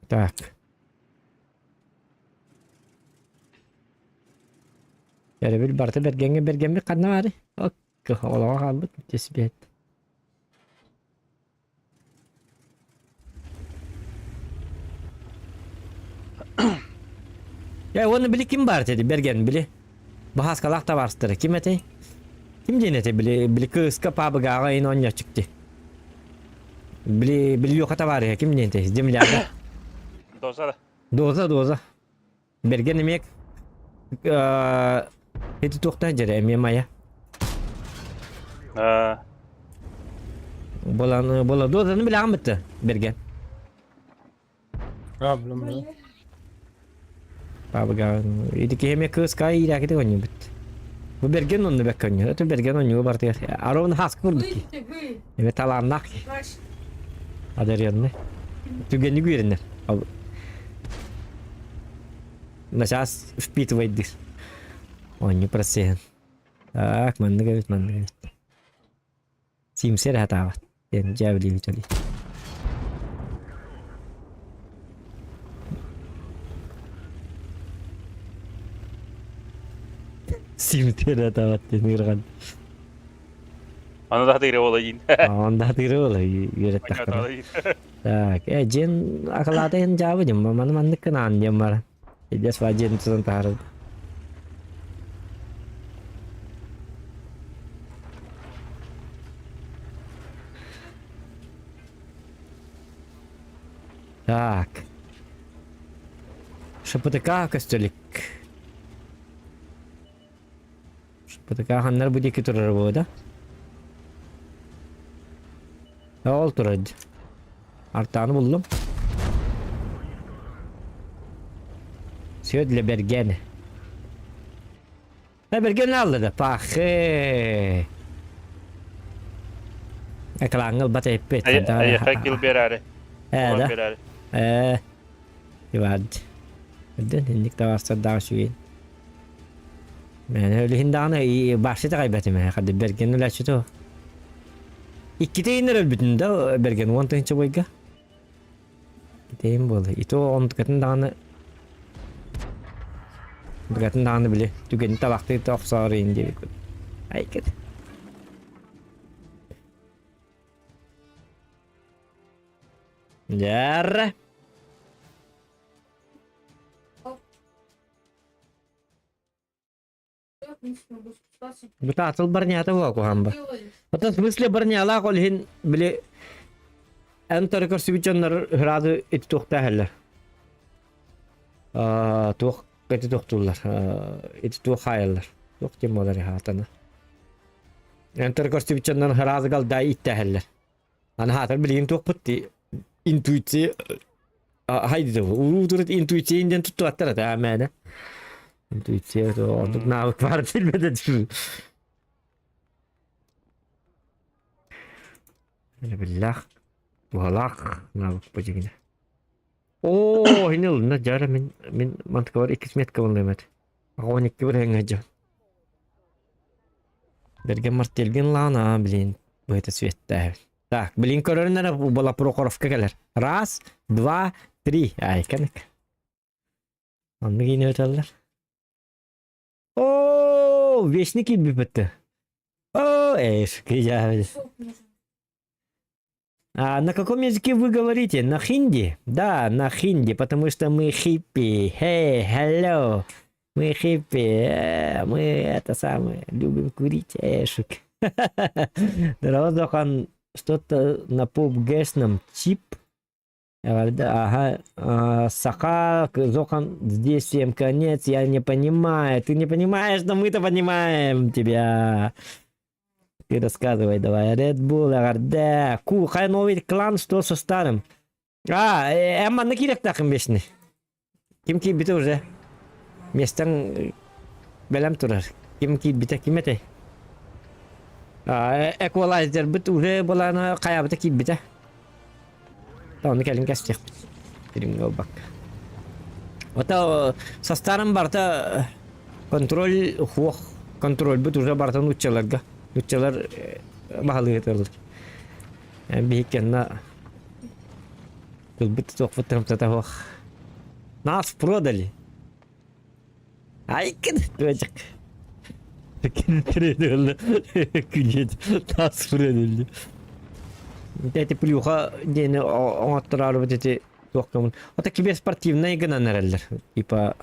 Так. Өрөбүл барыта бэргэҥҥэ бэргэммит ханна баарый? Олоҕо хаалбыт түспэт. Э, уонна били ким баар этэ бэргэн били баһааскалаах табаарыстара ким этэй? Ким диэн этэ били били кыыска паабыгааҕа ин оонньооччукти. Били били Леха табаарыһа ким диэн этэй? Земляга. Доза да. Доза доза. Бэргэн эмиэ ити туохтаах дьэрэ эмиэ мая. Болан бола дозаны билэҕин бытта Бэргэн. Аа, билем Бабыга ити киһи эмиэ кыыска иирээкити оонньуубут. Бу Бэргэн онно бэккэ оонньуур. Это Бэргэн оонньууга бартыгар. Арон хаска курдук ки. Эме талааннаах ки. Одаренный. Түгэнник үөрэнэр. Начаас впитывает дыр. Оонньуу процеһын. Так, маннык эбит, маннык эбит. Симсер хатаабат. Диэн дьээбилиибит өлүй. Симтер хатаабат диэн ыырҕан. Аны да тыыры буола диин. Онда тыыры буола үөрэттэхтэрэ. Так, э дьиэн акылаата иһин дьаабы дьим, маны маннык гынаан диэн баран. Идес ва дьиэн тутан таһаарар. Так. ШПТК көстөлүк. ШПТК ханнар бу диэки турар буо да? Ол турар. Артааны буллум. Все для Бергена. Э, Берген алды да, пахы. Экраңыл бат эппет. Айаха кил берари. Э, да. Э, Ивад. Өдөн инник таварсардаах үчүгэй. Мен өлүһүн даҕаны баахсы итэҕэйбэтим ээ, хады Бэргэн өлөөччүтэ. Иккитэ иһиннэр өлбүтүн да Бэргэн 10 тыһыынча бойга. Итейин буолла. Ито онтукатын даҕаны онтукатын даҕаны били түгэни табахтыы охсоор иин диэбит. Айкет. Дьэрэ. Бутаатыл барнята буо куһаан ба. Оттон в смысле барнялаах ол иһин били эн төрө көрсүбүт дьоннор ыраады ити туохтааһаллар. Туох ити туохтууллар. Ити туох хаайаллар. Туох диэн буолар хаатана. Эн төрө көрсүбүт дьоннор ыраады галдай иттээһэллэр. Аны хаатар билигин туохпут дии интуиция хайды уутурут интуиция диэн туттубаттар этэ мээнэ. Интуиция ордук навык баар билбэтэ Биллах туһалаах навык бу дьигинэ. Оо, хини ылына дьара мин мин мантыкабар иккис метка буллум эт. 12 бір эҥэ Бэргэн мартельгин лаана, блин, быһыта светтээх. Так, блин, көрөрүн эрэ була Прохоровка кэлэр. Раз, два, три. Ай, кэнник. Оннук иини өтөллөр. О, вечный киирбиппит. О, эй, я... А на каком языке вы говорите? На хинди? Да, на хинди, потому что мы хиппи. Hey, hello. Мы хиппи. Мы это самое, любим курить. Эшик. Здорово, что-то на пубгэшном чип. Ага, Саха, Зохан, здесь всем конец, я не понимаю. Ты не понимаешь, но мы-то понимаем тебя. Ты рассказывай давай. Red Bull, РД. Ку, хай новый клан, что со старым? А, Эмма на кириэхтээххин бесни. Ким киирбитэ уже? Миэстэҥ бэлэм турар. Ким киирбитэ ким этэй? Эквалайзербыт уже былаана хайаабыта киирбитэ. Ону кэлин кэстиэхпит. Дириҥҥэ ылбакка. Ото састаарым барыта контроль хуох контрольбут уже барыта нууччаларга. Нууччалар баһылыытылар. Биһиккэнна тылбыт туохпут тымтата суох. Нас продали. Айкын туочак. Күнет нас продали. Эти плюха диэни оҥоттороорубут ити туох кымын. Ото киберспортивнай гынан эрэллэр. Типа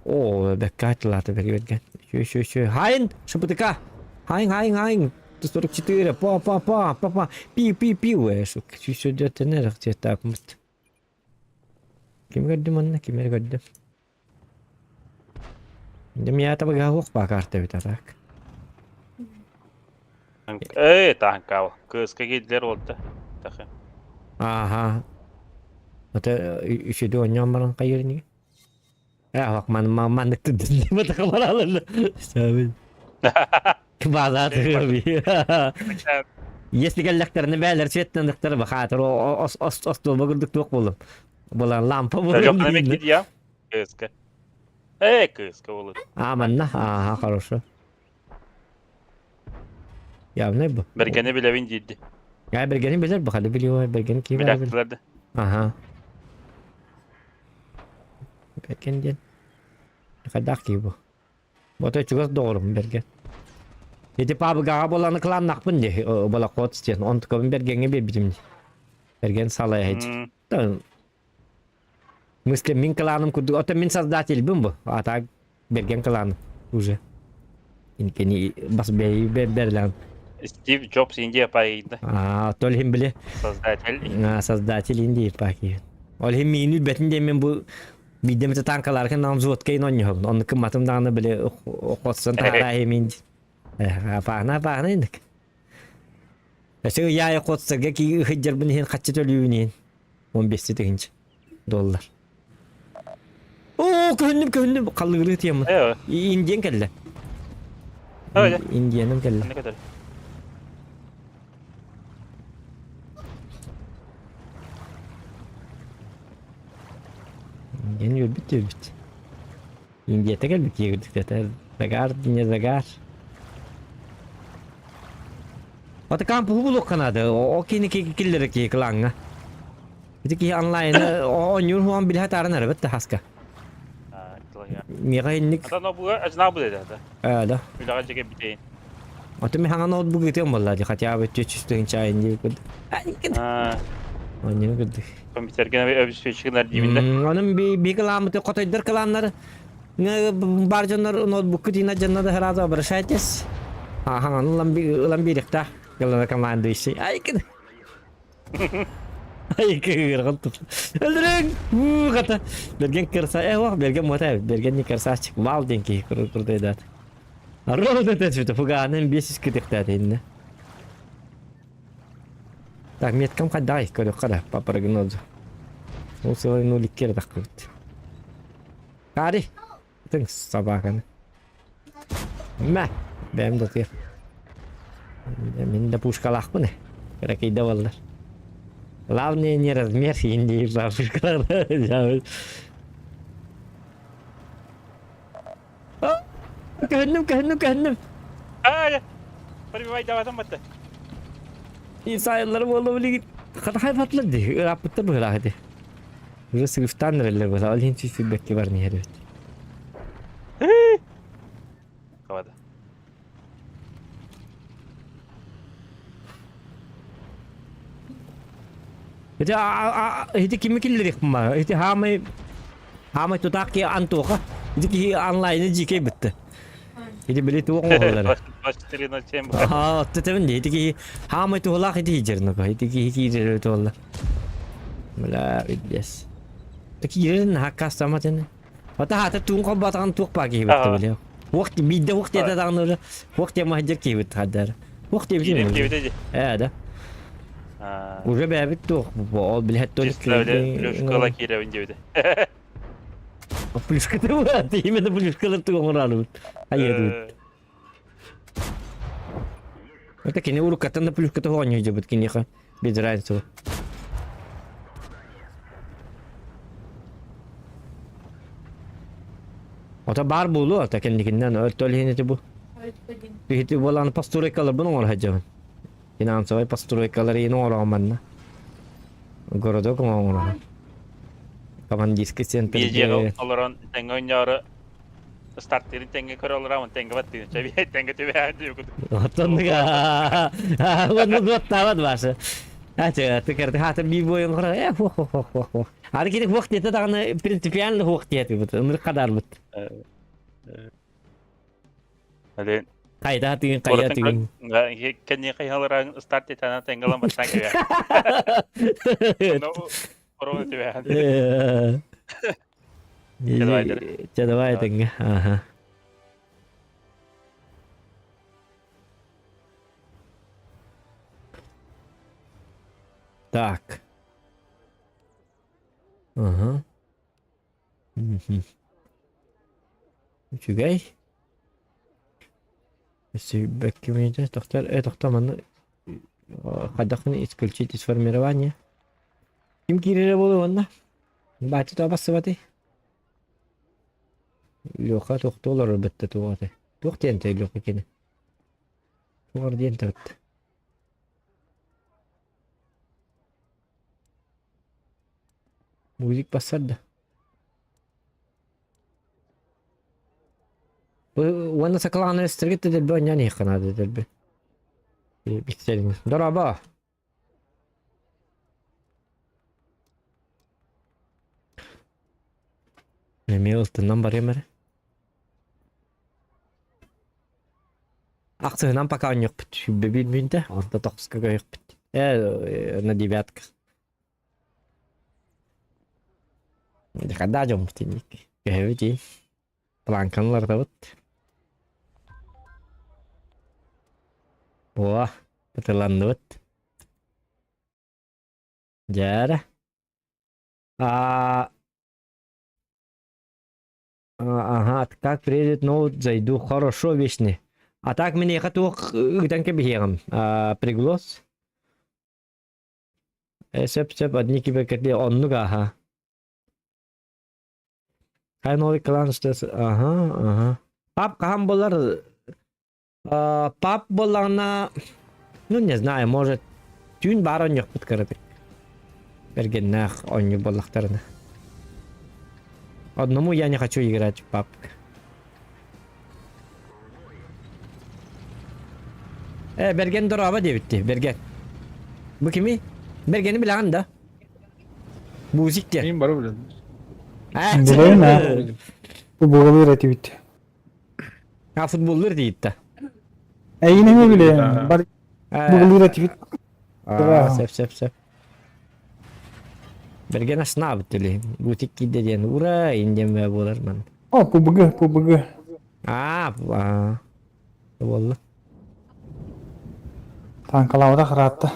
О, бэккэ атылаата бэргэн. Еще, еще, еще. Хайн, ШПТК. Хайн, хайн, хайн. 44, па, па, па, па, па. Пи, пи, пи, сука. Еще где-то так. Ким көрдүм онно, ким эрэ көрдүм. Дьэ мята быгаһуох баа карта эбит а так. Эй, таанкаал. Кыыска киирдилэр уолта. Тахы. Ааха. Это үчүдү оонньоон баран хайыр ини. Э, ман маннык тыдын База Если кэллэхтэринэ бээлэр цветтанныктар бахаатар остуолба курдук туох буоллум. Була лампа буоллум. Кыыска. Эй, кыыска буолут. А, манна, ага, хорошо. Явно бу. Бэргэни билэбин диирди. Я бэргэни билэр бу хады билио бэргэни кии баар бил. Билэктилэр да. Аха. Бэргэн диэн. Хайдах кии бу. Бото чугас доҕорум бэргэн. Ити пабыгаҕа буоланы кылааннахпын дии балакот диэн. Онтукабын бэргэҥҥэ биэрбитим дии. Бэргэн салайа Мысли мин кланым курдук. Ото мин создательбын бу. А так берген клан уже. Инкени бас берлан. Стив Джобс Индия паида. А, тол хим биле. Создатель. А, создатель Индии паки. Ол хим миин бетин демен бу бидем те танкалар кен нам взводка ин оньо. Он кыматым даганы биле хотсон тара химин. Паана паана индик. Өсө яй хотсарга ки хыджарбын хин хаччы төлүүнин. 15 тыһыынча доллар. Оо, көһүннүм, көһүннүм. Халлыгырыы тиэммин. Э, Индиан кэллэ. Ой, Индианым кэллэ. не көтөр. Индиан үөрбүт үөрбүт. Индията кэлбит киирдик Загар, не загар. Ата кампуһу булуохха наада. О кини киллэрэ киһи кылааҥҥа. Ити киһи онлайн оонньуур хуан билиһэ тааран эрэ бэтте хаска. Миэхэ инник Ата ноутбуга ажнаа бу деді ата. Ээ да. Үлэҕэ дьигэ битейин. Ото ми хаҥа ноутбук ытыам буолла дии хотя бы 400 чайын дии курдук. Оонньуур курдук. Компьютерге обеспечигинар диибин да. Онон би би кылааммыты хотойдор кылааннар бар дьоннор ноутбукку тиина дьонно да сразу обращайтесь. Хаҥаны ылан биэриэхтээх кылана командующий. Ай кын. Ай кыырҕан тур. Өлөрүҥ! Уу хата. Берген кырса э ох берген муота берген не красавчик. Вал диэн киһи курдайдаат. Рода тэчүтэ фугаанын 500 кытыктаат инне. Так, меткам хайдай көрүөххэ да по прогнозу. Ол сылай 0,2 эрэ таххыбыт. Кари, тыҥ собаканы. Мэ, бэйэм да тыах. Мин да пушкалаахпын э. Кыракыйда буоллар. Главное не размер иин диир пушкалар. Көһүннүм, көһүннүм, көһүннүм. Ай, Пробивай даватан батта. Исайыллары буолла билигин. Хата хайбатлар дии, ырааппыттар быһыылаах ити. Уже сыгыфтаан эрэллэр быһыылаах, ол иһин сүүс баран иһэр эбит. Хавада. Ити ити кими киллэриэхпин Ити хаамай хаамай тутаах киһи Антоха. Ити киһи онлайны дьиикэй бытты. Ити били туох оҥоһуллар. 24.07. Аа, оттотебин дии. Ити киһи хаамай туһулаах ити иһдьэрин Ити киһи киирэр туолла. Бля, бес. Киирэрин хаккаастамат ини. Ата хаата туун холбоотоҕун туох баа киһи битте били. Уох биирдэ уох диэтэ даҕаны уже уох диэн маһдьар киһи битте хаддара. Уох диэбитим. Киирим диэбитэ дии. Ээ да. Уже бэйэбит туох ол билиһэт Чисто плюшкала киирэбин диэбитэ. Плюшката буолаат именно плюшкалар тугу оҥораалыбыт. Айыатыбыт. Это кини уруккаттан да плюшката оонньуу дьыбыт киниэхэ без разницы. Ото баар буолуо, ото кэнникиннэн өртөл иһин ити бу. Ити буолан постройкаларбын оҥоро сылдьабын. Финансовай постройкалары иһин оҥороҕун манна. Городок оҥороҕун. Командирский центр. Биир олорон тэҥҥэ оонньоору стартыырын тэҥҥэ көрө олорамын тэҥҥэ баттыын чэбиэ тэҥҥэ түбэһэн диэбит Оттоннуга уонна дуоттаабат башы. Ача тыкырды хата би бойун хора э хо хо хо хо хо. Ары кини хуох диэтэ даҕаны принципиально хуох диэтибит. Ынырык хадарбыт. Ален Хайда тыгын хайа тыгын. Кэнни хайаларан старт тетана тэнгэлан баттан кэбэ. Корона түбэһэн. Чэ давай тэҥҥэ. Аха. Так. Ага. Мгм. Үчүгэй. Өссө кимиитэ тохтор э тохто манна хайдаххын исключить из формирования. Ким киирэрэ буолуо уонна? Бааччы тоҕо бассыбатый? Леха тохтуу олорор бытта туох этэй? Туох диэн этэй Леха кини? Тугар диэн төрүт. Музик бассар да. Уонна сакалаҕына эстэргит да дэлби оонньоон иһиэххэ наада дэлби. Биксэлиҥ. Дорообо! Эмиэ ылтыннан барыам эрэ. Ахсыһынан пока оонньуохпут. Сүүрбэ биир мүнүүтэ, онто тохсуска көһүөхпүт. Э, на девятка. Когда дьоммут инник. Көһөбүт ии. Планканы уларытабыт. О, ытыланныбыт. Дьээрэ. А, ага, как приедет ноут, зайду. Хорошо, вечный. А так миэхэ туох ыытан кэбиһиэҕим. Приглас. Сөп сөп, одни киберкэтли оннук аха. Хай новый клан что ага, ага. Пап хаһан буолар пап буоллаҕына ну не знаю, может түүн баар оонньуохпут кыратык. Бэргэннээх оонньуу буоллахтарына. Одному я не хочу играть в папк. Э, Берген дороба диэбитти, Берген. Бу кими? Бергени билэҕин да? Музик диэн. Мин бары билэбин. Билэбин аа. Футболлуур этибит. А футболлуур диитта. Эйин эмиэ билэбин. Бар футболлуур этибит. Аа, сөп сөп сөп. Берген аснаабыт түлү. Бутик киирдэ диэн ура индиэн буолар ман. О, ПБГ, ПБГ. Аа, аа. Буолла. Танкалаабыта хыраатта.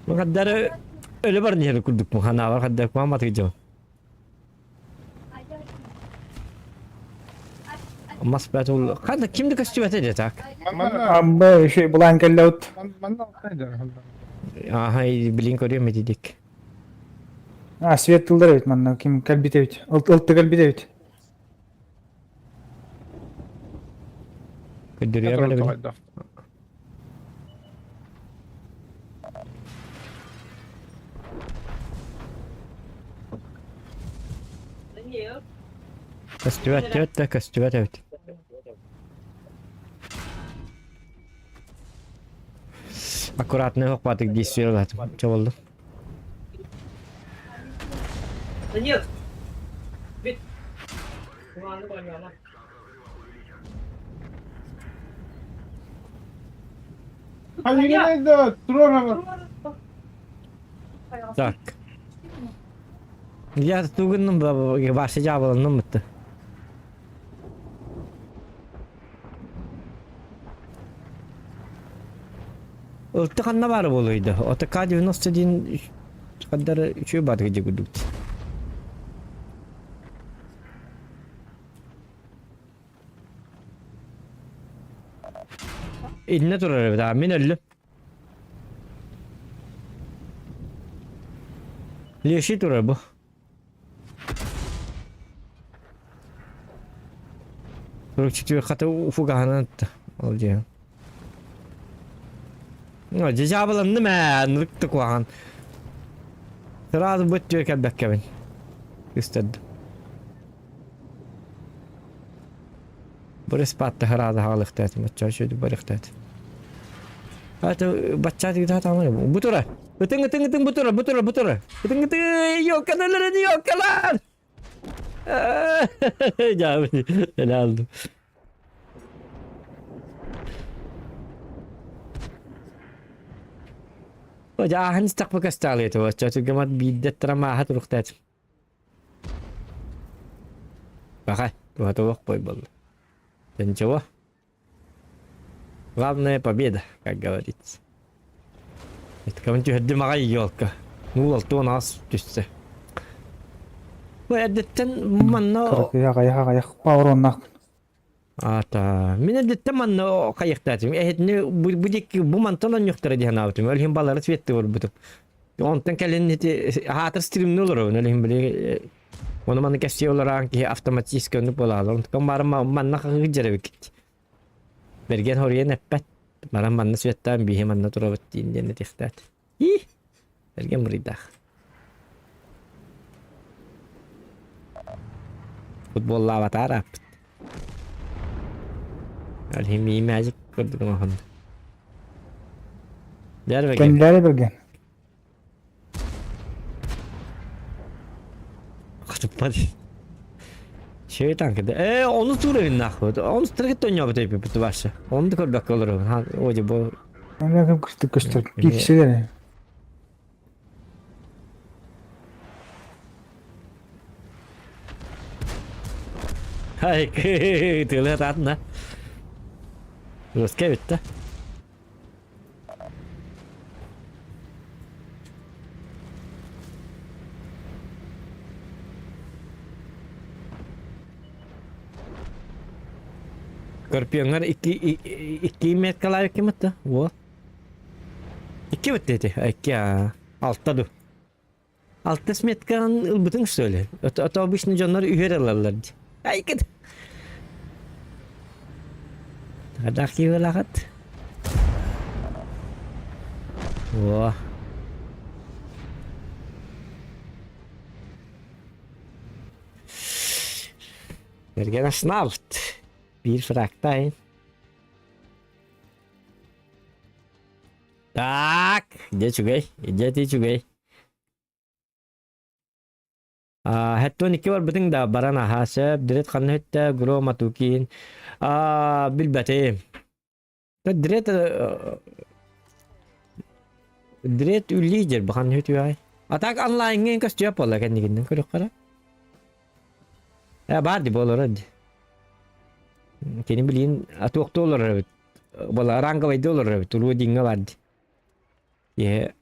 Хаддары өлө бар диһэр курдукпун ханаабар хаддар куаматык дьон. Мас бәт ол ханда кимди көстүбэтэ де так. Амба еще булан келлеут. Аха билин көрүөм этидик. А, свет тылдар эбит манна ким кэлбит эбит. Ылты кэлбит эбит. Көрдөрүөм эле билин. Көстүбэт түөт да көстүбэт эбит. Аккуратно хоппатык дии сүрэлатым. Чэ болду. Да нет. Ведь. Так. Я тугуннум башы жабылынным бытты. Ылты ханна бары болуйду. Ото К-91 каддар үчү бары жигудук. Иннэ турар эбит, а мин өллүм. Леший турар бу. Ручки хата уфугаһынан ол дьиэ. Дьаабыланным ээ, ынырык да куһаҕан. Сразу быт түөр кэлбэккэбин. Үстэрдим. Борис паттаһар аҕалыахтаатым, оччо үчүгэй барыахтаатым. Ата бачча тигитэ бу тура. Ытыҥ ытыҥ ытыҥ бу тура, бу тура, бу тура. Ытыҥ ытыҥ ёлкалар ёлкалар. Дьаабы, эле алдым. Дьааһын истэхпэ көстөалыйты, оччо түргэмат биирдэ трамааха туруктаатым. Баҕай, туһата суох буолла. Да ничего. Главное победа, как говорится. Кому түһэрдим аҕай елка. Нуул алтыан аас түстэ. Бу эрдэттэн манна Кыракый аҕайах аҕайах пауроннаах. Ата, мин эрдэттэн манна хайыахтаатым. Эһитини бу, бу диэки бу мантан онньуктара диэн аабытым. Ол иһин балары цветты көрбүтүм. Онтон кэлин ити аатыр стримни олоробун, ол иһин били ону маны кэпсии олорон киһи автоматически оннук буолаалар. Онтон бары манна хаһыыр эбиккит. Бэргэн хоруйан эппэт. Баран манна светтаан бииһи манна турабыт диин диэн этиэхтээт. Ии! Бэргэн буруйдаах. Футболлаабатаар ааппыт. Ол иһин мии мээчик курдук оҥоһунна. Дьэр бэргэн. Кэннилээри бэргэн. Хотуппат. Чэй танкыда. Э, ону туурабын нахуй. Ону трекет ойнообут эпиппит вообще. Ону да көрбөккө олоробун. Ха, оди бу. Аны ким көстөр көстөр. Пикселер. Хай, тылы татна. Русская битте. Көрпүөҥҥэр икки икки меткалаах ким ытта? Уол. Икки бытты ити. Икки алта ду. Алта сметкаҕын ылбытыҥ что ли? Это обычно дьоннор үһүөр ылаллар дии. Айкыт. Хайдах киһилэхит? О. Бэргэн аснаабыт. Биир фрактайын. Так, дьэ үчүгэй, дьэ ити үчүгэй. Хэттон икки барбытыҥ да баран аһаа сөп, Дред ханна бүттэ, Гром Атукин. Билбэтим. Дред Дред лидер бу ханна үтүөҕэй. А так онлайҥҥа көстүө буолла кэннигиннэн көрүөххэ Э баар ди буолара ди. Кини билигин атуохтуу олорор эбит. Буола ранговайда олорор эбит. Улуу диҥҥэ бар ди. Е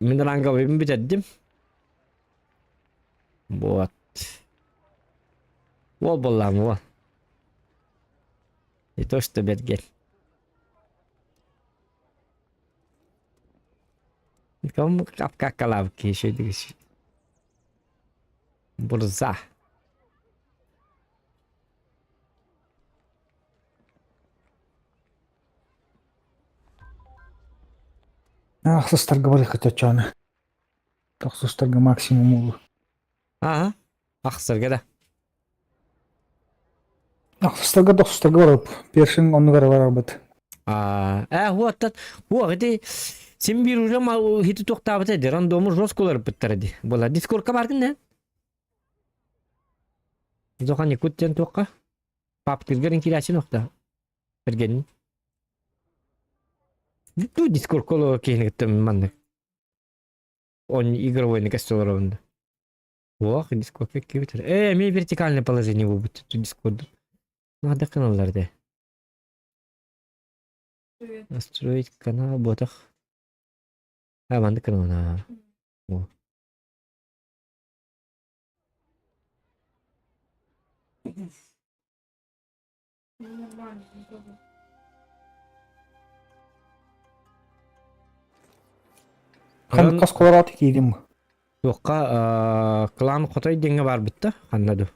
Мин ранговайбын бүтэрдим. Вот. Уол буоллаҕым уол. Не то что бэргэн. Кому капкакалав киһи Бурза. Ахсыстарга барыахха чочоона. Тохсустарга максимум улу. Ага. Ахсарга да. Ахсыстарга тохсустарга барып, першин оннугар барарбыт. А, э, вот вот ити син биир уже хити туохтаабыта ди рандому жестко уларыппыттара ди. Була дискордка бардын да? Зохан Якут диэн туохха? Паптыргарын киирээччи нохта. Бергенин. Ту дискордка олорор киһини кытта маннык. Он игровойны кэс олоробун да. Ох, дискордка киирбитэр. Э, эмиэ вертикальное положение буолбут дискорд. Надо каналлар да. Привет. Настроить канал ботах. А, маннык канал. О. Ну, нормально, не пробуй. Хан хас колорат киирим. Туохха клан хотой диэҥҥэ барбыт да ханна ду.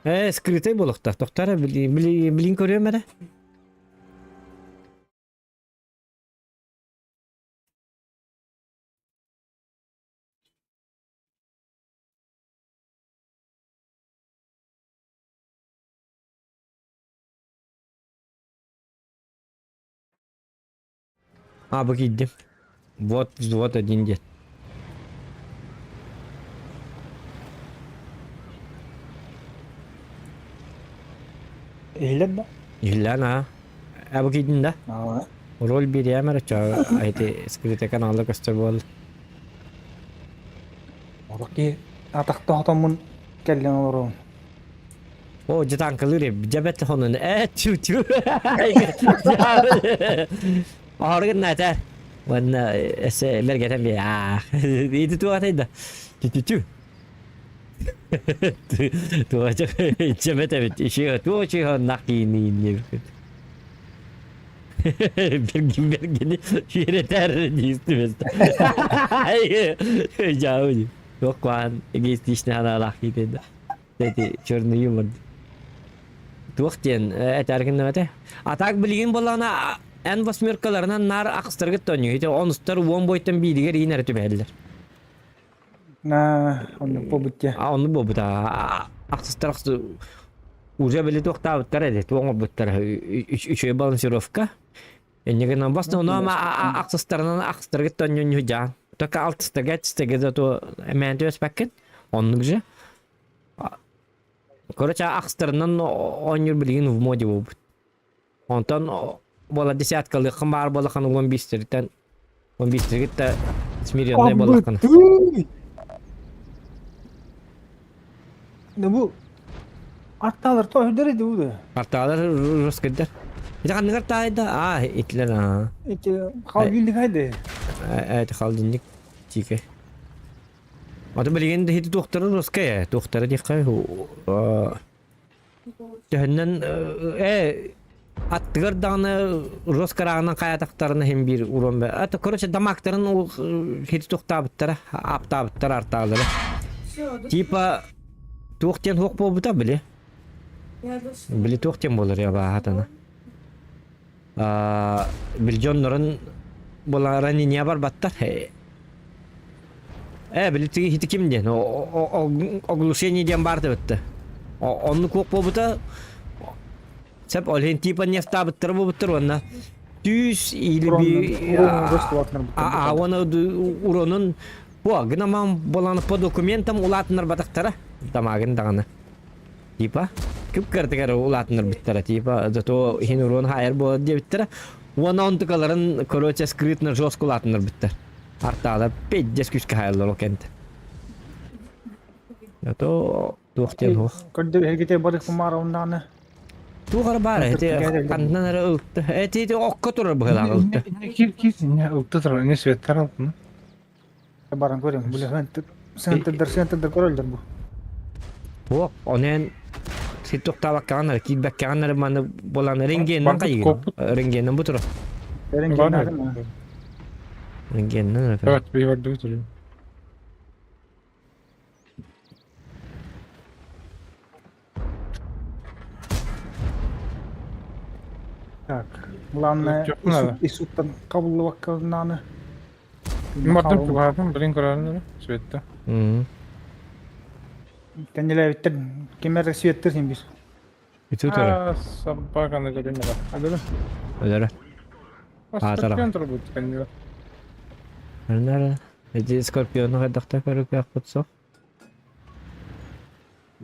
Ээ, скрытай буолуохтаах. Тохтоо эрэ, билин көрүөм эрэ. А, бу киирдим. Вот взвод один диэн. Иһиллэр да? Иһиллээн аа. А бу киирдин да? Аа. Роль биэриэм эрэ чоо эти скрытый каналда көстөр буолла. Олох киһи атахта хотоммун кэллэн олоруом. О, дьэ танкалыыр дьэ бэт хонун э чү чү Аһаргын наата уонна эссе бэргэтэн би аа ити туох да чү чү туох чэмэт эбит иши туох чү нах киини. Бергин бергини үөрэтэр диистибэс. Жаабы. Туох куһаҕан эгоистичный санаалаах киһи Эти черный юмор. Туох диэн этэргин этэ. А так билигин буоллаҕына эн восьмеркаларынан наар ахстаргыт тонньу. Ити онустар уон бойтон бииригэр иин эрэ түбэһэллэр. На, оннук буолбут дии. А оннук буолбут ахсыстар ахсы уже били туохтаабыттар эди туох оҥорбуттар үчүгэй балансировка. Инньэ гынан бас ону ахсыстарынан ахсыстаргыт тонньунньу дьаан. Только алтыстарга аттистарга зато эмээн түөспэккин. Оннук же. Короче, ахстарынан оонньуур билигин в моде буолбут. Онтон буола десяткалыаххын баар буоллаххына уон биэстэриттэн уон биэстэргит смиренный буоллаххына. Да бу аттаалар тоһүдэр иди бу да. Артаалар роскырдар. Ити ханныгар таайда? Аа, итилер аа. Ити халгинник хайды. Э, халдинник тике. Аты билигин да хити туохтара роская, туохтара диэххэ Төһөннөн э аттыгар даҕаны роскарааҕынан хайатахтарына иһин биир урон Это короче дамактарын хити туохтаабыттара, аптаабыттара артаалара. Типа туох диэн хуох буолбута били. Били туох диэн буолар я баахатана. Били дьоннорун буолара не барбаттар. Э, били хити ким диэн оглушение диэн баар дебитте. Оннук уох буолбута сеп ол иһин типа нефтаабыттара буолбуттар уонна түс или би а уонна уронун по гынаман болан по документам улаатыннарбатахтара тамагын даҕаны типа күп-кыртыгар улаатыннарбыттара типа зато иһин урон хайар буолар диэбиттэрэ уонна онтукаларын короче скрытно жестко улаатыннарбыттар артаалар пиздец күүскэ хаайаллар ол кэнтэ зато туох диэн суох Көрдөр эһигите барык кумаар ондааны. туох эрэ баар эти ханнан эрэ ылты эти ити окко турар быһыылаах ылты Кир кир ылты турар не светтар алтын. Баран көрөм. Бile центрдар центрдар көрөлдөр бу. Суох, онон сир тохтообоккаҕын эрэ, киирбэккэҕин эрэ маны буолан рентгеннэн хайыгын. Рентгеннэн бу турар. Рентгеннэн. Рентгеннэн эрэ. Evet, bir vardı duruyor. Так, главное, Исуттан кабыллыбаккананы. Бардым тугаатын билин көрөрүн светте. Кэннилээбиттэр ким эрэ светтер син бис. Үтү турар. Собаканы көрүн эрэ. Адыры. Өлөрө. Скорпион турбут кэннилэ. Өлөрө. Эти скорпиону хайдахта көрүккөхпүт суох.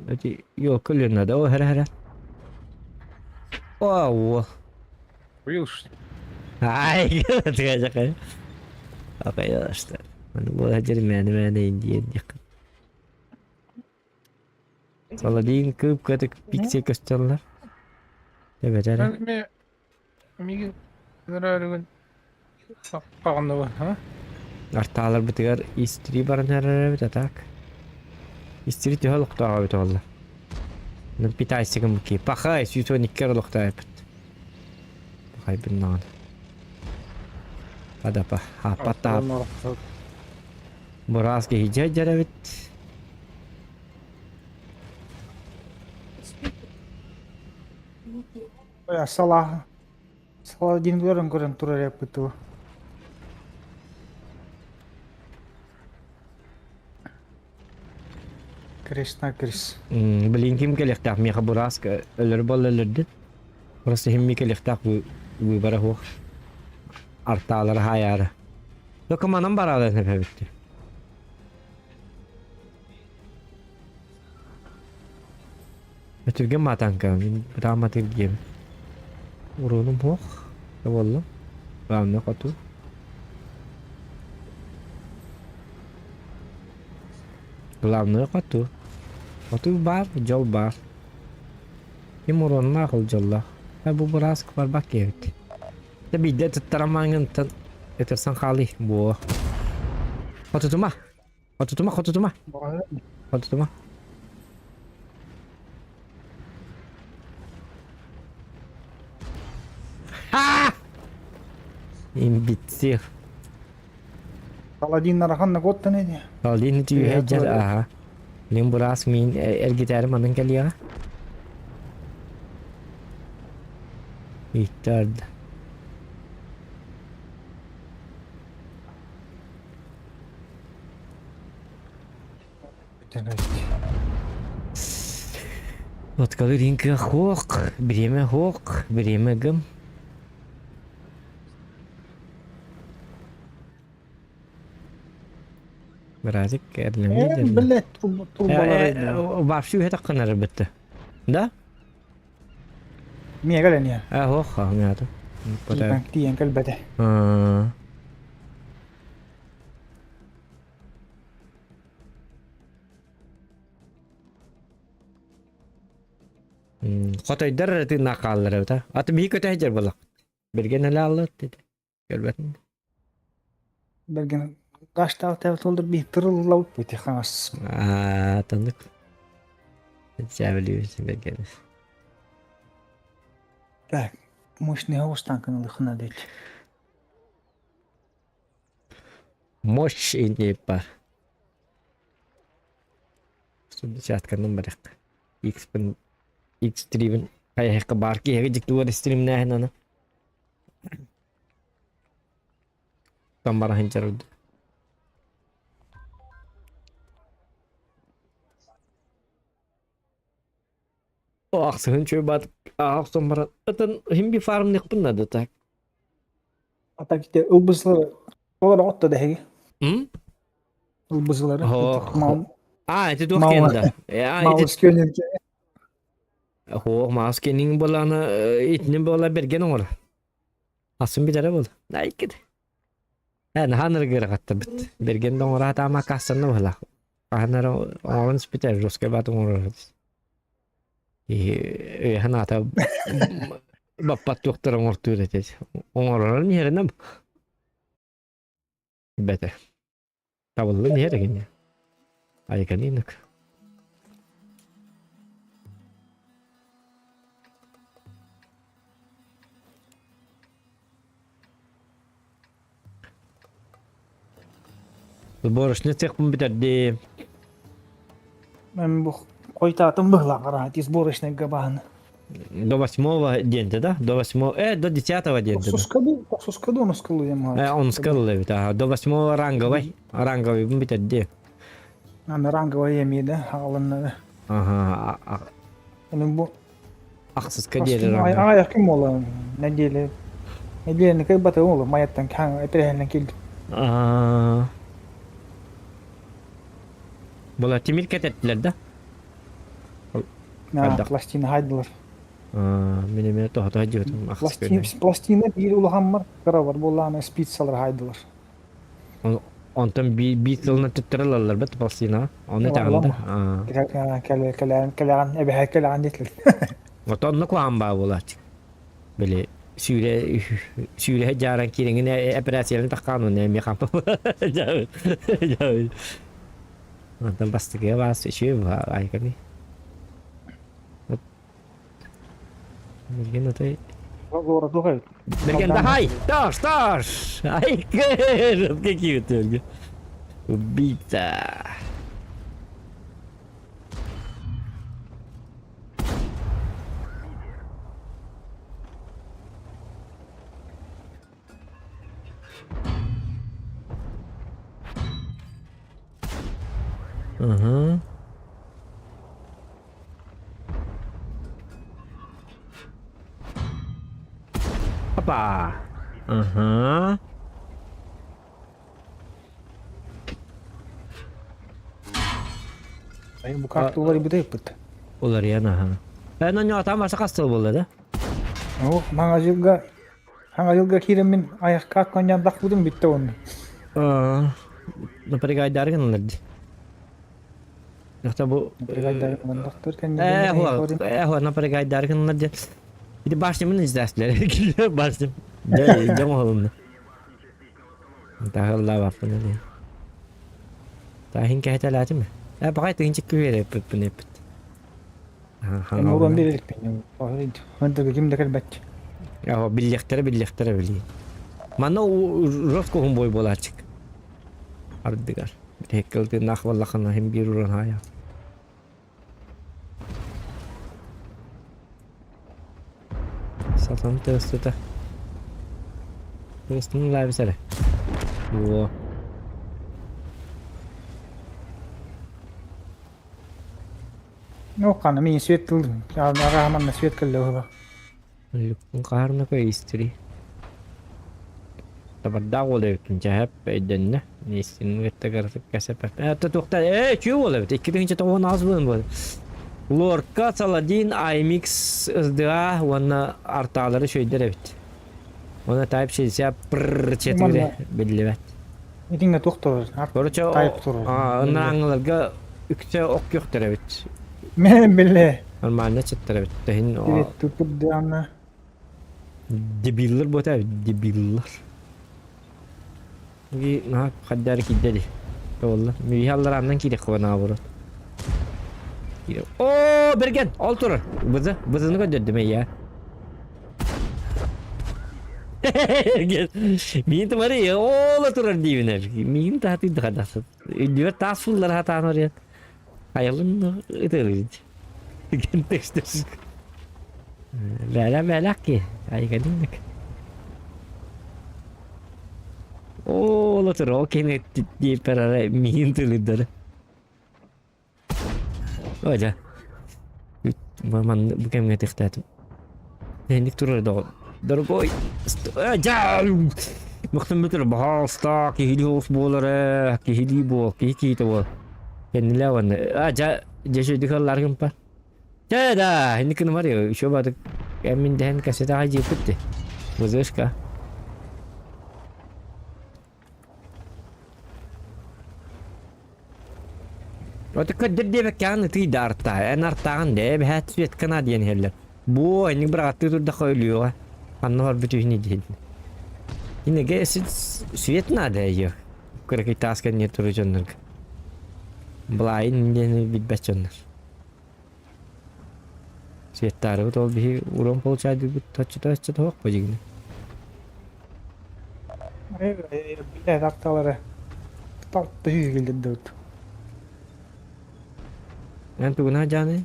Эти ёлка да о хара хара. О, Уил Ай, тыгажакай. Акайдаштар. Аны бу хажыр мәне мәне индиен дик. Саладин кып кытык пиксель көстөллөр. Эбетер. Мен мигин нөрөрүгүн саппагынды ха? Артаалар бытыгар истри баран эрэр а так. Истри төһө олохтооҕо эбит буолла. Питайсыгым ки. Пахай, сүүтүөн иккер олохтоо эбит. Пахай биннаҕын. Падапа, аппаттаап. Бураас киһи дьэрэбит. Сала. Саладин көрөн көрөн турар яппытыба. Кришна Крис. Блин, ким кэлиэхтээх миэхэ бураас өлөр буолла өлөрдүн. Просто химми кэлиэхтээх выбора суох. Артаалара хаайаары. Только манан бараалар нэпэбитти. Өтүргэн маатанка мин бытааматыр диэм. Уруунум суох. Буоллум. Главное хоту. Главное хоту. Хоту баар, дьол баар. Ким уруоннаах ол дьоллоох. Ә бу бырааска барбат киһибит. Да биирдэ туттарамааҥҥыттан ытырсан хаалый буо. Хотутума. Хотутума, хотутума. Хотутума. Ха! Имбицил. Паладин нарахан коттан эди. Паладин түһэ дьэр аха. Мин быраас мин эргитээри манан кэлиэҕэ. Иттарда. Откалы ринка хоқ, время хоқ, время гым. Братик, Э, блядь, турбалар. Вообще үһэ тахханар битте. Да? Миэхэ кэлэн иһэр. Э, хоқ, мята. Тиийэн кэлбэтэ. Хотойдор эрэ тыыннаах хааллар эбит а. Аты биһи көтө сылдьар буоллахпыт. Бэргэн элэ ааллар дии. Көрбөтүм. Бэргэн гаштаах тэбит биһи тырыллабыт бити хаҥас. Аа, тоннук. Сээбилиибит бэргэн. Так, мощный останканы лыхына дейт. Мощь и бар. Десятканан барыахха. X-пын X3-бин хайыһыахха баар киһиэхэ дьикти уор стримнээһин аны. Там бара сылдьар ордук. Ахсыһын чөй баат ааха охсон баран ытын иһин би фармныахпын наада так. А так те ылбысылары олар отто дэһиги. М? Ылбысылары. Хо. А, ити туох кенда? А, ити Маус көнүн Хо, маус кенин боланы итинин бола берген оҥор. Асын битэрэ бол. Найкит. Эн ханыргырахаттабыт. Берген да оҥора таама кассанна быһылаах. Хаһан эрэ оҥорон испитэ, жесткай баат оҥорор. Өйһэн аата баппат туохтар оҥортуур этэ. Оҥорорун иһэринэ бэтэ. Табыллан иһэр эгинэ. Айканинок. Сборочный цехпын бүтэрдим. Мен бу хойутаатым быһылаах араһа сборочныйга баһан. До восьмого диэнтэ да? До восьмого, до десятого диэнтэ да? Тохсускаду, тохсускаду онускалу диэн Э, онускалу эбит, аха. До восьмого ранговый. Ранговый бүтэрди. Аны ранговый эмиэ да хаалыннары. Ага, Аны бу ахсыска диэри ранговый. Аҕыйах күн буолла нэдиэлэ. Нэдиэлэни кыайбатым уолу майаттан хаҥ этэрэһинэн киирдим. Аа. Була тимир кэтэртилэр да? Аа, пластина хайдылар. Аа, мин эмиэ тоһото сылдьыбытым ахсыс Пластина, пластина биир улахаммар кыралар буоллаҕына спицалар хайдылар. Онтон биир тылынан төттөрү ылаллар бит пластина. Ону этэҕин да? Кэлэҕин кэлэҕин эбэһэ кэлэҕин диэтилэр. Ото онно куһаҕан баа буолааччы. Били сүүрэ сүүрэ дьааран киирэҥин операцияларын таххаан уонна эмиэ хампа Онтон бастакыга баас үчүгэй айками. Билген отой Берген давай! Таш, таш! Ай, какие ты Убийца! Угу. Опа! Ага. Бу карта уларыйбыта ыппыт. Уларыйан аха. Э, но не там барса хас буолла да? О, маҥа дьылга хаҥа дьылга киирэммин айахка коньяндахпытым бүттэ уонна. Напрягайдары гыналар дии. Бу напрягайдары гыналар дии. Ити башнямын издастилер. Башням. Дьэ, дьэ оҥоһулунна. Таһыллаабаппын ди. Таһын кэһэтэлээтим. Э, баҕай тыһынча күһүөрэ эппиппин эппит. Эн уран биэрэликпин. Онтон ким да кэлбэт. Биллиэхтэрэ биллиэхтэрэ билии. Манна жестко уһун бой буолааччык. Ардыгар. Бүтэһиккэ тыыннаах буоллаххына иһин биир уран хаайа. Сатан тыастыта. Тыастын лаабис эрэ. Во. Ну, қаны мен свет тылдым. Араһаманна свет кэллэ уһуба. Люктун хаһарна көйүстүри. Табардаах уол эбиккин чэһэп өйдөннө. Миэстин кытта кыратык кэсэпэ. Э, туохта э, чүү уол эбит. 2098 буолан буолар. Лорка, Саладин, IMX, SDA уонна артаалары шөйдөр эбит. Уонна Type 60 прррр четири биллибэт. Итингэ туох турар? Короче, Type турар. ынрааңыларга үксэ ок күөхтөр эбит. Мен биле. Нормально чыттар эбит. Тэһин Тупут даана. Дебиллер буота эбит, дебиллер. Ги наһаа хаддары киирдэ дии. Туолла. Мииһэ алларааннан киириэх наоборот. Оо, Берген, ол турар. Бызы, бызыны көрдөрдүм эйя. Миин тымары ола турар диибин Миин таатыйды хадасыт. Үндүбэр таас фуллар хатаан орыйан. Айылын ытырыйд. Ген текстес. Бәлә бәләк ки. Айгадинник. Ола тур, ол кени дип барара миин тылыдары. Ожа. Маман бу кэмҥэ тихтаатым. Инник турар доҕор. Дорогой. Жа! Мөхтөн бүтүр баһаалыста киһилии оҕус буолар ээ, киһилии буол, киһи киһитэ буол. Кэннилээ уонна а жа дьэшөйдүк алларгын па. Чэ да, инник гына бар еще бадык эммин дэһэн кассетаҕа дьиэппит Вызышка. Ота көрдөр диэбэккэҕин ытый да артаа. Эн артааҕын да эбэһээт светкана диэн иһэллэр. Буо, инник быраҕаттыы турдахха өлүөҕэ. Ханна барбыт үһүнүй диэн. Кинигэ свет надо ее. Кыракый таас кэнниэ туру дьоннорго. Былаайын диэни билбэт дьоннор. Светтаарыбыт ол биһи урон получайдыыбыт точчото-оччото суох бу дьигинэ. Билэ тарталары талты киллэрдибит. Эн тугуна дьааны?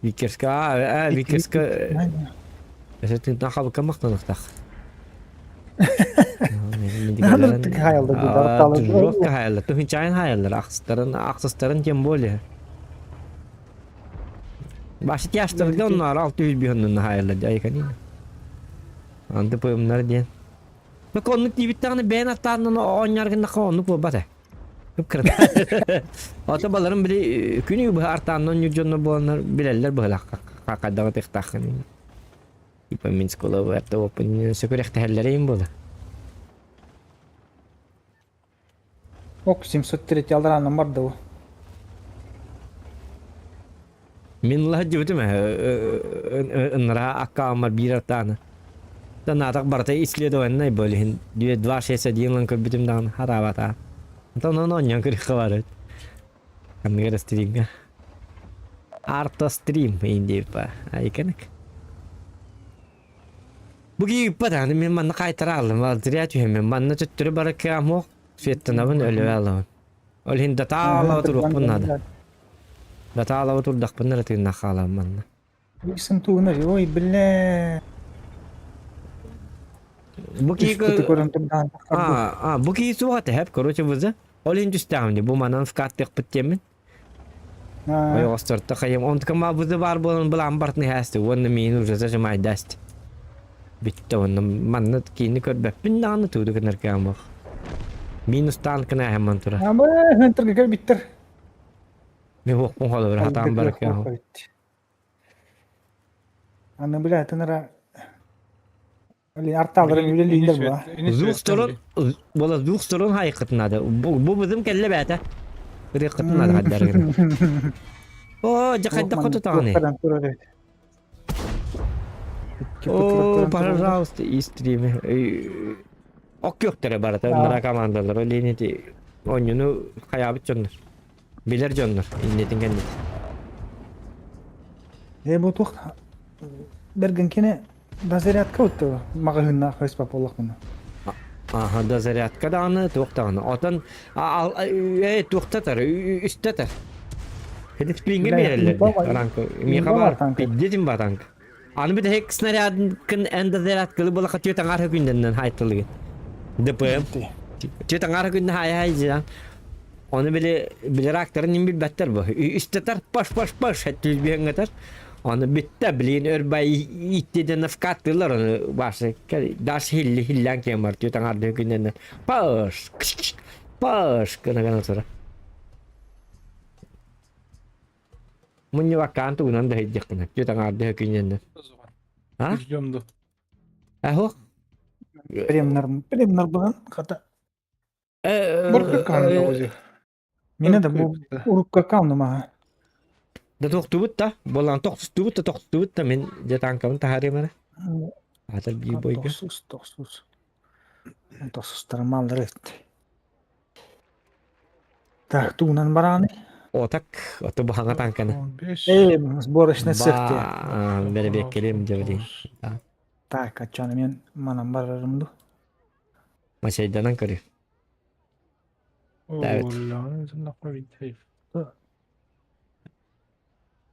Викерска, а, Викерска Эсэ тыынтан хабыкка махтаныхтах. Наһаа хаайаллар бу Жестко хаайаллар. Туһунчаайын хаайаллар. Ахсыстарын, ахсыстарын тем более. Башы тяштырды оннар 600 бихоннун хаайаллар дьайканин. Анды пымнар диэн. Ну коннук диибиттаҕына бэйэн аттааннан оонньооргуннахха оннук буолбат ээ. Кып-кырата. Ото баларым били күнү быһа артааннан оонньуур дьоннор буоланнар билэллэр быһылаах хайдаҕы тыахтааххын. Типа Минсколова это опын сөкүрэхтэһэллэрэ им буола. Ок 703 алдарааннан барда бу. Мин лаһдьыбытым ээ ыныраа аккааммар биир артааны. Санаатах барыта исследованнай буол иһин 2-6-1 ылан көрбүтүм даҕаны хараабатаа. Онтон ону оонньоон көрүөххэ баар эбит. Ханнык эрэ стримҥэ. Артострим индииппа. Айканык. Бу кииппа даҕаны мин манна хаайтара ааллым. Зря түһэммин. Манна төттөрү бара кыамуох светтанабын өлөбө аалабын. Ол иһин датаалаба туруохпун наада. Датаалаба турдахпын эрэ тыыннаах хаалабын манна. Иксин тугуна ой бля. Бу киһи а, бу киһи суох этэ хэп, короче, вызы. Ол иһин түстээҕим дии, бу манан вкаттыахпыт диэммин. Ойоҕосторто хайым, онтукам вызы баар буолан былаан бартын иһээсти, уонна миин уже зажимайдаст. Бүттэ уонна манна киини көрбөппүн даҕаны тууду гынар кыамах. Минус танкына эһэммэн тура. Амы, хантырга кэлбиттэр. Мен хуохпун холобур хатаан бар кыамах. Аны бля, тынара арталарын үлелиилер була. Двух сторон була двух сторон хайыккытын надо. Бу бызым кэллэ бээтэ. Ырыаккытын надо хаддаргын. О, жакайда хоту тағаны. О, пожалуйста, и стриме. Ок күөхтэрэ барыта ынара командалар олени оонньууну хайаабыт дьоннор. Билэр дьоннор иннитин кэннит. Э бу туох бэргэн кини. Дозарядка вот маҕаһыыннаах өспө буоллахпына. Аха, дозарядка даҕаны, туох даҕаны. Отон э туохтатар, үстэтэр. Хедиспиҥҥэ биэрэллэр ранка. Миэхэ баар, пиздетим ба танк. Аны бүтэһик снарядкын эн дозарядкалы буолаха түөт аҥаар күннэннэн хайтылыгын. ДПМ. Түөт аҥаар күннэ хай хай дьиан. Ону били били рактарын ним билбэттэр бу. Үстэтэр паш паш паш түлбүөҥҥэтэр. Ону бүттэ билин өр бай иттиден вкаттылар ону башы даш хилли хиллэн кем бар түөт аҥаар күннэннэн паш паш гына гына тура. Мунньубаккаан тугунан да иһдиэххинэ түөт аҥаардыы күннэннэн. А? Ждем до. Ахох. Премнар, премнар хата. Буркакаан оҕузи. Мине да бу уруккакаан маха. Да тохтубут да, болан тохтубут да тохтубут да мен дьэ танкабын таһаарыам эрэ. Аатар биир бойга. Тохсус, тохсус. Тохсустар маллар эт. Так, тугунан барааны? Отак, ото баһаҥа танканы. Э, сборочный цех Ба, бэрэбиэккэлиэм дьэбилиин. Так, аччаны мен манан барарым ду. Мачайданан көрү.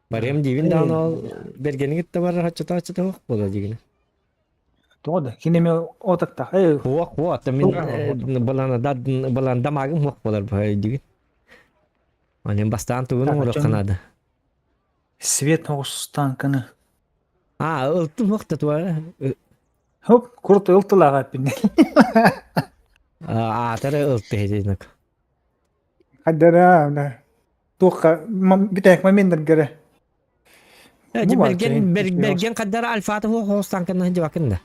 Барыам диибин даҕаны ол бэргэни кытта барар хаччата-хаччата суох буолар дигини. Тоҕо да кини эмиэ отактах э Хуох хуох та мин балана да балан дамагым хуох болар дигин. Анен бастаан тугун оҥоруохха наада. Свет оҕустанканы. А, ылтым хуох та туара. Хоп, курт ылтылаға эппин. Аатары ылты хетинак. Хаддара, туохха бүтээх моментаргара. Берген берген каддара альфата хуох останканы ханжыбакын да.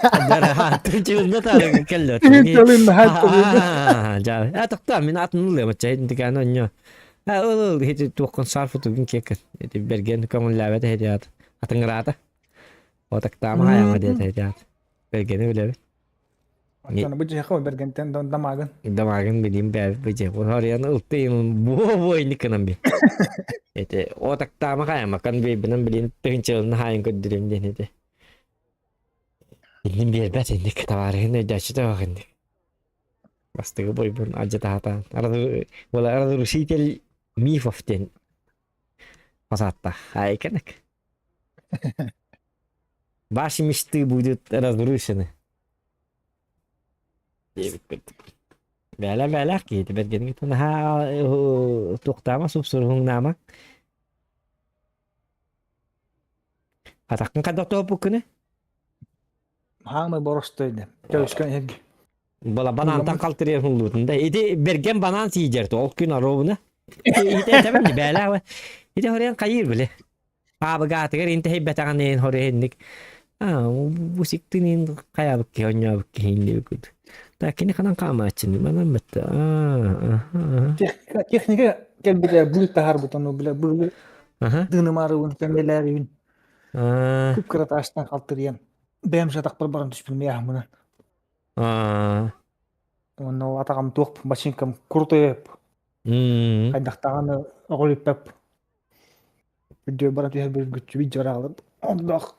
Каддара тынчылында тары келлер. Тынчылында хаттылында. Жа, а тохта мин атын ылыам чайын дигән онньо. А ыл ыл хити туохкун сарфы тугун кекер. Эти берген көңүллээбэт хити ат. Атыҥыраата. Отактаама хайаҥа диэтэ хити ат. Бергени билэбит. Оттон бу дьиэхэ бергентен дамагын. Дамагын билим бэбит бу дьиэ. Хориан ылтыйын бу бойникынан би. Эти отактаама хайама кан бейбинен билин тыгынчылын хайын көрдүрүм диэн эти. Иннин биэрбэт инник табаарыһын өйдөөччү да инник. Бастыгы бойбун алдьатаатаан. Разрушитель мифов диэн фасадта. Айканак. Ваши мечты будут разрушены. Диэбит курдук. Бээлэ бээлээх киһи бэргэнигит наһаа туохтаама супсуруһуҥнаама. Атаххын хайдах тоһуппуккуну? Хаамай боростойда. Көскөн эрги. Была банантан халтырыйан хуллуутун да. Ити берген банан сиидерт ол күн оруобуна. Ити этэбин бээлээҕэ. Ити хорыйан хайыыр биле. Аабыгаатыгар интэһийбэтэҕинин хорыйынник. Аа бу сиктинин хайаабыт киһи онньообут киһи иннибит. Так кини ханан хаамааччыны манан бытта. Аа Техника кэлбитэ быыл таһаарбыт ону биле быылы дыынымаарыбын кэмэлээрибин кып-кыра таастан халтырыйан бэйэм сатахпар баран түспүтүм ыйааһыммынан. Уонна ол атаҕым туох бачыыҥкам крутой хайдахтаҕаны оҕолуппап үрдүө баран түһэр бүргүччү дьараалым оннох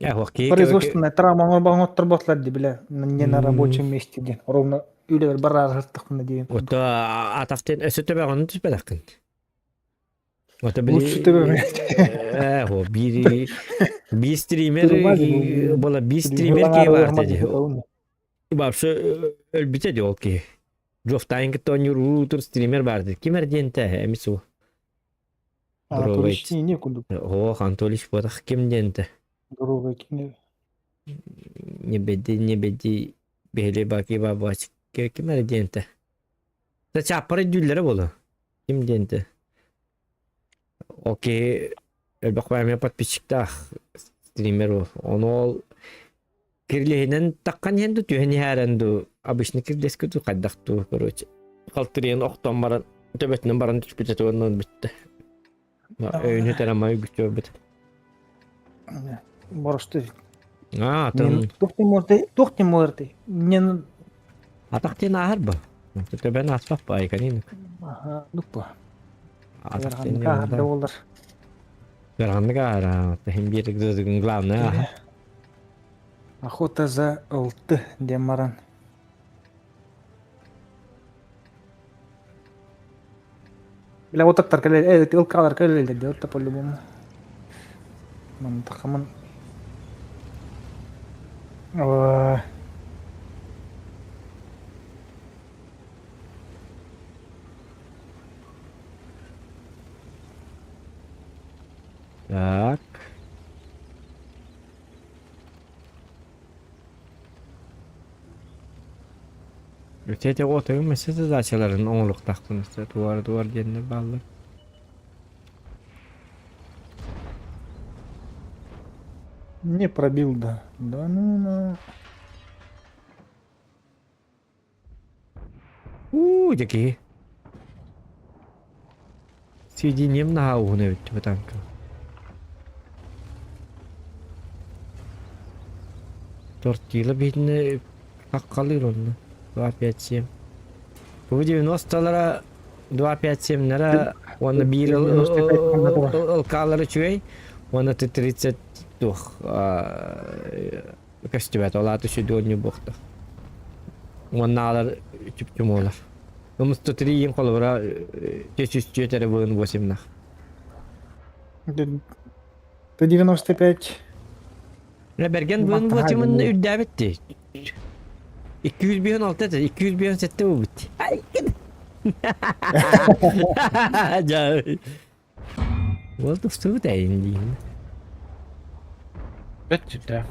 производственная травма оҥотторботлар ди биле не на рабочем месте диэн ровно үлэбэр бараарыһыттахпына диэн Ото атахтен өссө төбөҕүн түспэтэххин. Ото Лучше төбөмө. Э, хо биир биир стример была биир стример киһи баар дии. Вообще өлбүтэ дии ол киһи. Джофтайн кытта оонньуур уутур стример баар дии. Ким эрдиэнтэ эмис уу. Анатолий не курдук. О, Анатолий буотах ким диэнтэ? Здоровый кини. Не беди, не беди, били баки бабач. Ким эрдиэнтэ? Да чааппара дүүллэрэ буолуо. Ким диэнтэ? Окей, элбэх эмиэ подписчиктаах стример ол. Ону ол кирлиһинэн таххан иһэн дуу, түһэн иһээрэн дуу, обычно кирлэскэ дуу, хайдах дуу, короче. Халтырыйан охтон баран, төбөтүнэн баран түспүтэ туоннан бүттэ. Өйүн үтэрэ үгүс Боростуй. А, там... Туох тем муортай, туох тем муортай. Мне Атах диэн ааһар ба? Төбөн ааспат ба айканин. Аха, дуппа. Атах диэн Ыараханнык ааһар да буоллар. Ыараханнык ааһар, хим биир главное. Охота за ылты диэн баран. Бля, вот так кэлэ, ылкалар кэлэллэр дии, вот по-любому. Мантахамын. Ой. Так. Үтэ отугум өссө задачаларын оҥоруохтаахпын өссө туар туар диэннэр бааллар. Не пробил, да. Да ну на. Уу, дьэки. Соединением наһаа уһун эбит бу танка. Тортила биһитинэ хаххалыыр онно. 257. Бу 90-лара 257-лара уонна биир ылкаалара үчүгэй уонна Т-30 туох көстүбэт ол аата сүдү буохта. Уоннаалар чүпчүмуолар. Ымысту триин холобура 304 эрэ быын 8-нах. Т-95. Бэргэн быын 8 үрдээбит 256 этэ, 257 буолбут. Дьэ. Уол тустубут эйин диин. Бэт сүрдээх.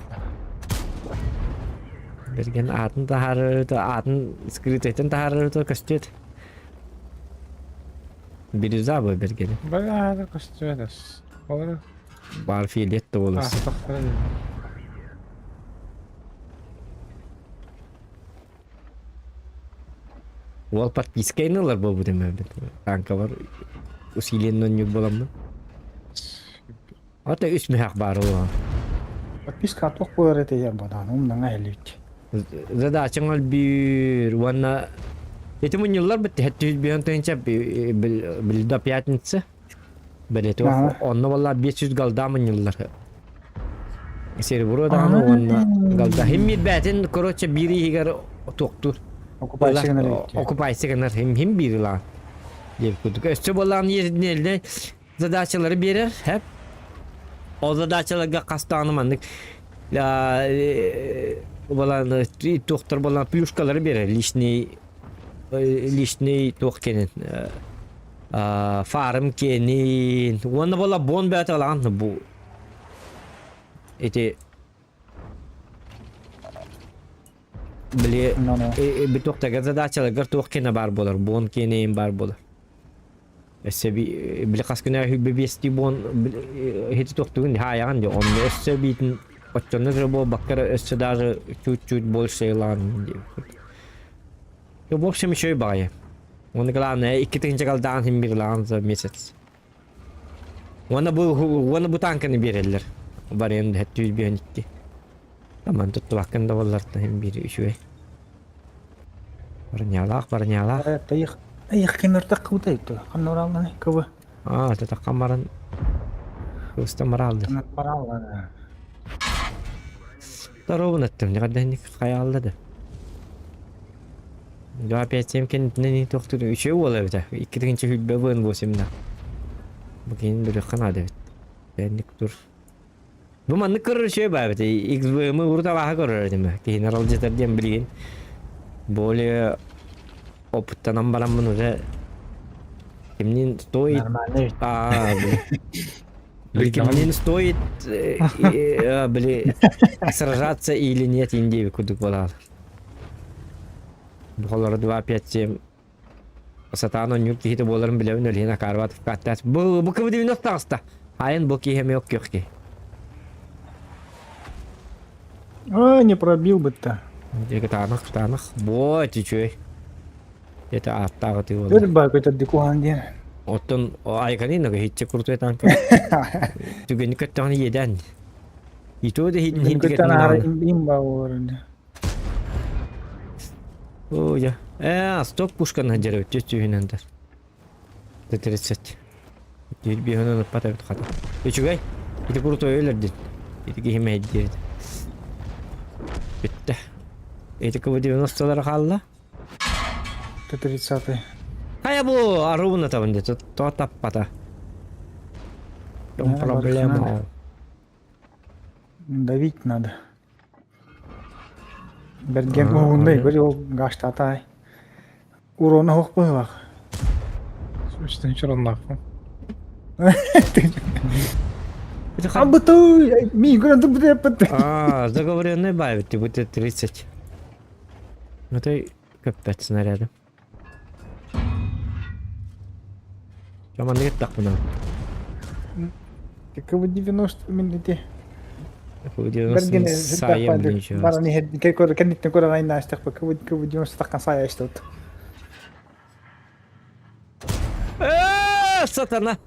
Бэргэн аатын таһаарарыта, аатын скрытайтан таһаарарыта көстүөт. Бирюза бу бэргэни. Бара көстүөт ас. Олор Бар фиолет да болос. аастахтара Уол подпискайын ылар буолбут эмээбит. Танкабар усиленнон буоламмын. Ата үс мөһөх баар буолан. Подписка туох буолар этэ бадаан умнаҥа элит. Задачаң өлбүүр уонна ити мунньуллар бит 705 тыһыынча бил до пятницы. Бэлиэтэ онно балла 500 голда мунньуллар. Серебро даҕаны уонна голда. Хим бээтин короче биир иһигэр туохтуур. Окупация гынар Окупация гынар хим хим биир лаан. Диэбит курдук. Өссө боллаан ежедневно задачалары биэрэр, хэп. Ол задачаларга хастааны маннык болан туохтар болан плюшкалары берер личный личный туох кенен фарм кенин уонна буола бон бэйэтэ ылаҕын бу ити били битуохтарга задачаларгар туох киэнэ баар буолар бон киэнэйин баар буолар өссө били хас күнэ хүббэ биэстии бон ити туохтугун хаайаҕын дии онно өссө биитин оччону эрэ буолбакка эрэ өссө даже чуть-чуть больше ылаҕын диэбит В общем, еще и баҕайы. Уонна главное, 2000 галдаан хим бирилаан за месяц. Уонна бу уонна бу танканы биэрэллэр. Вариант 752. Аман туттубаккын да боллартан хим биир үчүгэй. Барнялаах, барнялаах. Тайых тайых кемертек кыбытай то. Ханна баралланы кыбы. Аа, татаккан баран Кыстан баралды. Баралланы. Здоровын аттым, не хайаалла да. 257 кэнниттэн тохтуур үчүгэй уол эбитэ. Икки тыһыынча сүүрбэ восемьна. Бу киһини билиэххэ наада эбит. Бэнник тур. Бу маннык көрөр үчүгэй баа эбит. XVM урут абааһы көрөр этим. Киһини аралдьытар диэн билигин более опыттанан бараммын уже кимнин стоит Нормально а били кимнин стоит били сражаться или нет индии курдук буолаар. Бухалары 2-5-7 сатаан оонньуур киһитэ буоларын билэбин Өлүһүн Акарбатов каттаас бу бу кыбы 90 таҕыста айан бу киһи эмиэ оккүөх киһи Ой, не пробил бы-то. Кытаанах кытаанах боо үчүгэй это ааттааҕы тыы буолла Өр баа көтөрдү куһаан диэн. Оттон айканин хитче крутой танка түгэни көттөҕүнэ иэдээн и то да хит Көтөн аара им баа буолар О, я. Стоп пушканы сылдьар эбит, түс түһүнэн Т-30. Биир биэһинэн ыппат эбит хата. Үчүгэй. Ити крутой өлөрдүн. Ити киһи мэһэйдиир. Бүттэ. Ити КВ-90-лара хаалла. Т-30. Хайа бу арыуна табын дии, тоҕо таппата. В проблема. Давить надо. Бэргэн уһунна игорь ол гаштатай. Урона хоқ быһылах. Үстэн чороннаахпын. Амбыты, ми көрөн быты. А, заговоренный бавит, будет 30. Ну ты капец снаряды. Команда тахпына. КВ-90 мин ити. КВ-90 сайым ничего. Баран иһэр көр кэнниттэн көрөн айнаастахпа КВ-90 таххан саайа истэбит. Э, сатана.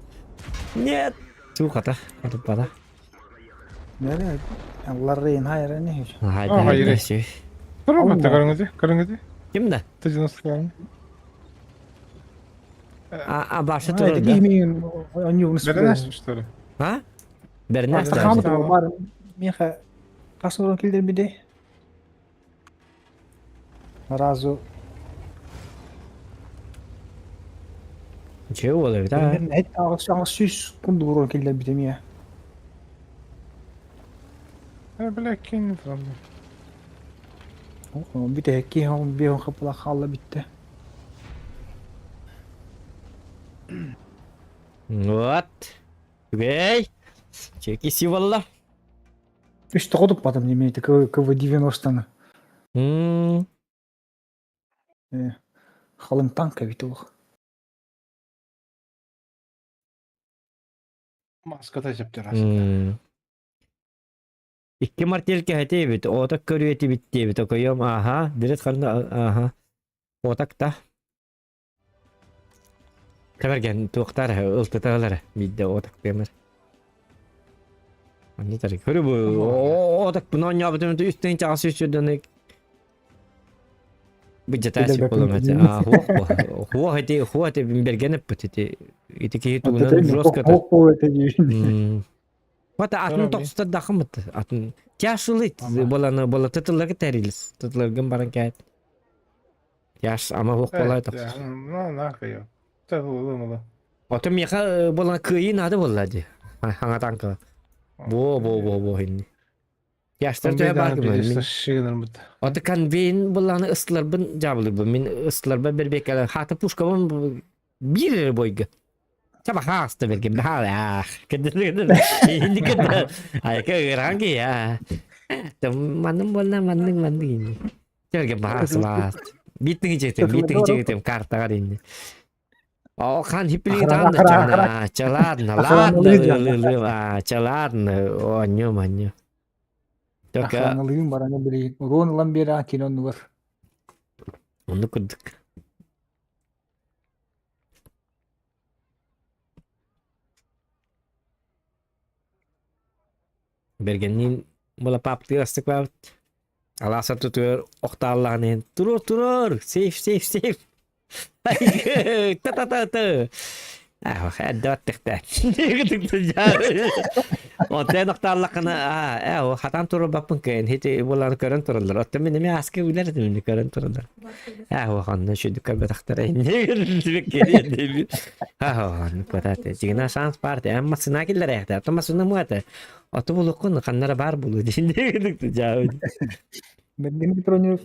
Нет. Сухата, туппата. Нere? Алларрын хайыр не. Хайда, хайда. Көрүҥүтэ, көрүҥүтэ, көрүҥүтэ. Ким да? Т-90 А, а баша турар да? Бернас, что ли? А? Бернас бар. Меха қасырын келдер Разу. Чего болар да? Эт ағыс ағыс сүз кунду урон келдер биде мия. Э, бля, кинь правда. Бите ки хон би хон хапла халла битте. Вот. Үгэй. Чеки сивалла. Үс тоғыдып батым неме КВ-90-ны. Халың танка бит ол. Маската жептер Икки мартелке хэтиэбит, отак көрүөтибит диэбит, окойом, аха, дирет харна, аха, отак та. Тэбэргэн туохтар ылтыталар биирдэ отак тыамар. Анны тары көрү бу отак буну оонньообутум үстэн чаҕас үсүрдэн Быдьатаasi болом эти а хуох хуох эти хуох эти бэргэн эппит ити ити киһи тугунан жестко Вата атын тохсутар дахымыт атын тяшылыт боланы бола тытыларга тәрилис тытыларгын баран кәйт Яш ама хуох болай тохсус. На на кайо. Ото миэхэ болан кыайыы наада буолла дии. Хаҥа танка. Бо бо бо бо инни. Яштар төһө баар гыммын. Ото конвейн булланы ыстыларбын дьаабылыыбын. Мин ыстыларба бэрбиэккэлэр хаата пушкабын биир эрэ бойга. Чаба хааста берген баах. Инди кытта. Айка ыарахан киһи аа. Манным буолла маннык маннык инни. Чэргэ баас баас. Биттиҥи чегитем, биттиҥи чегитем картаҕар инни. О, хан хиппилиги таанда чана, чаладна, ладно, чаладна, оонньу манню. Только Охраналыым бараны билигин. Уруон ылан биэрэ кини оннугар. Оннук курдук. Бэргэнниин былапаптыыр астык баабыт. Алаас ортотугар охтааллаҕын иһин туруор туруор сейф сейф сейф та-та-та-та Ах, эрдэ баттыхта. Онтон охтааллаххына аа хатан туруорбаппын кыайан хити буолан көрөн тураллар. Оттон мин эмиэ ааска билэр этим көрөн тураллар. Аа онно үчүгдүк көрбөтөхтөрө Дьиҥинэ шанс баар эн массыына киллэрээхтэ ото массыына муата ото булуккун ханнара баар булуу Бэргэн Петрович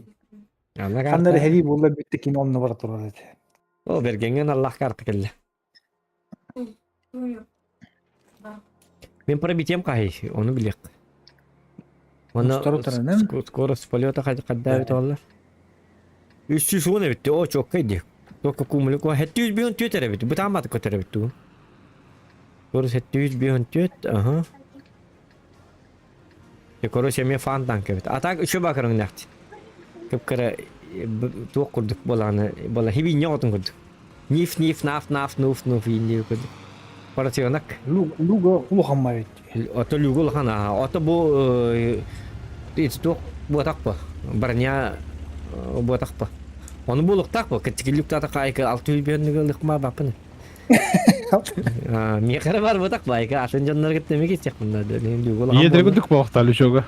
ханнара хэри буолла бүттэ кини онно бара турар этэ. О Бэргэҥҥэ Аллах карта кэллэ. Мин пробитием хаһый, ону билиэх. Онно скорость полета хаддаабит оллар. 310 эбит, о чоккай дии. Только кумулик, 754 эбит, бытаамматы көтөр эбит тугун. Скорость 754, ага. Короче, эмиэ фан танк эбит. А так үчү бакырыҥнахт. Кып-кыра туох курдук буолааны буола хибинньэ оҕотун курдук. Ниф ниф наф наф нуф нуф ииннии курдук. Поросенок. Луга улахан бит. Ото люга улахан аха. Ото бу ити туох буотах бу. Броня буотах бу. Ону булуктаах бу. Кэтикилюктата кайка алты үйбүөннүгө лыкма баппын. Миэхэ эрэ барбатах байка атын дьоннорго тэмик истиэхпин наада. Ийэ дэргүдүк буолахтаалы чога.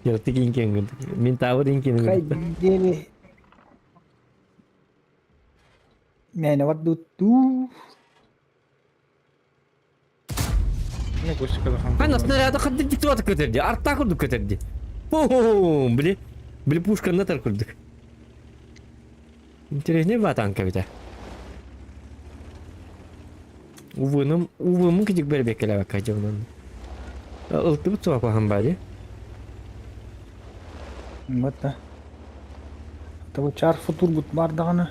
Ярты кинкен Мин тавыр инкен Хайдели. Мээнэ барбыттуу. Ну, гостика да хан. Ханна снаряды хадды диктуаты көтерди. Артта курдук көтерди. Бум! Били, били пушканы тар курдук. Интереснее ба танка бите. Увыным, увымын кидик бербеккеле бакка жонон. Ылтыбыт суа куахан бади. Вот да. Того чар футур бут бар даҕаны.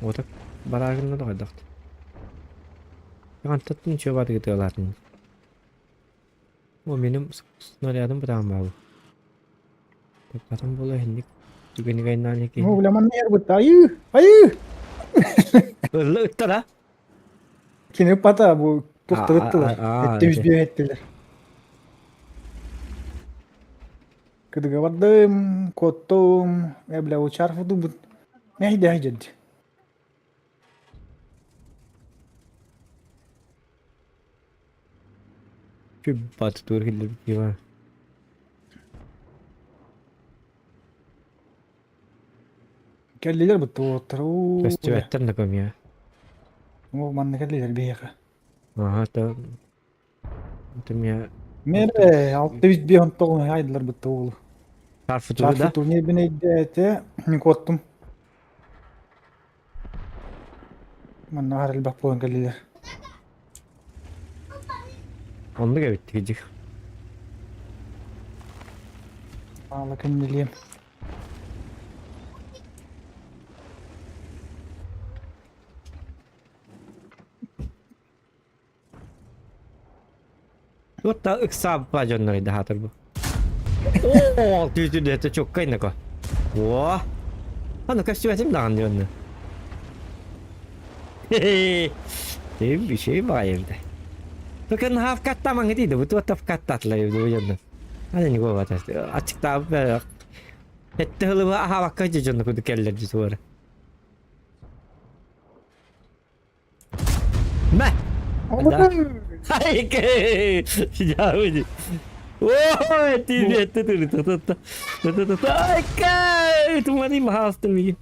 Вот бараагынна да хайдахт. Антаттын чё бады гытыалаатын. О, меним снарядым бытаан баабы. Потом было хинник түгэнигайнаан Ну, бля, манна ярбыт. Айыы! Айыы! Ылла ыттара. Кини пата бу туохтарыттылар. А, а, Эттэ үс эттилер. Кыдыга бардым, куоттум, э, бля, учар футубут. Мэйдэ дьэд. Бат тур хиллер кива. Кэллилэр бутта уоттар. Уу. Көстүбэттэр да көмүө. Оо, манна кэллилэр биһиэхэ. Аха, то Тумия Мере, 605 онтоҕун айдылар бутта уолу. Чар да? турнир бинейдээте, мин куоттум. Манна хар элбэх буолан кэллилэр. Оннук эбит кидик. Аала кэннилиэм. Туотта ыксаабыппа дьоннор хаатыр бу. Оо, түүтү чуккайнако. О! Аны көстүбэтим даҕаны дьонно. Хе-хе. Şey баайырды. Токен хаф каттамаң дейді, бу туотта каттатылар бу дьонно. Аны не говорят. Ачыктаабы Этте хылыбы ахабакка дьонно куду келлер дьитуары. Мэ! Да. Хайке! Я Ой, ты ты ты ты ты ты ты Айка! Тумани махастым.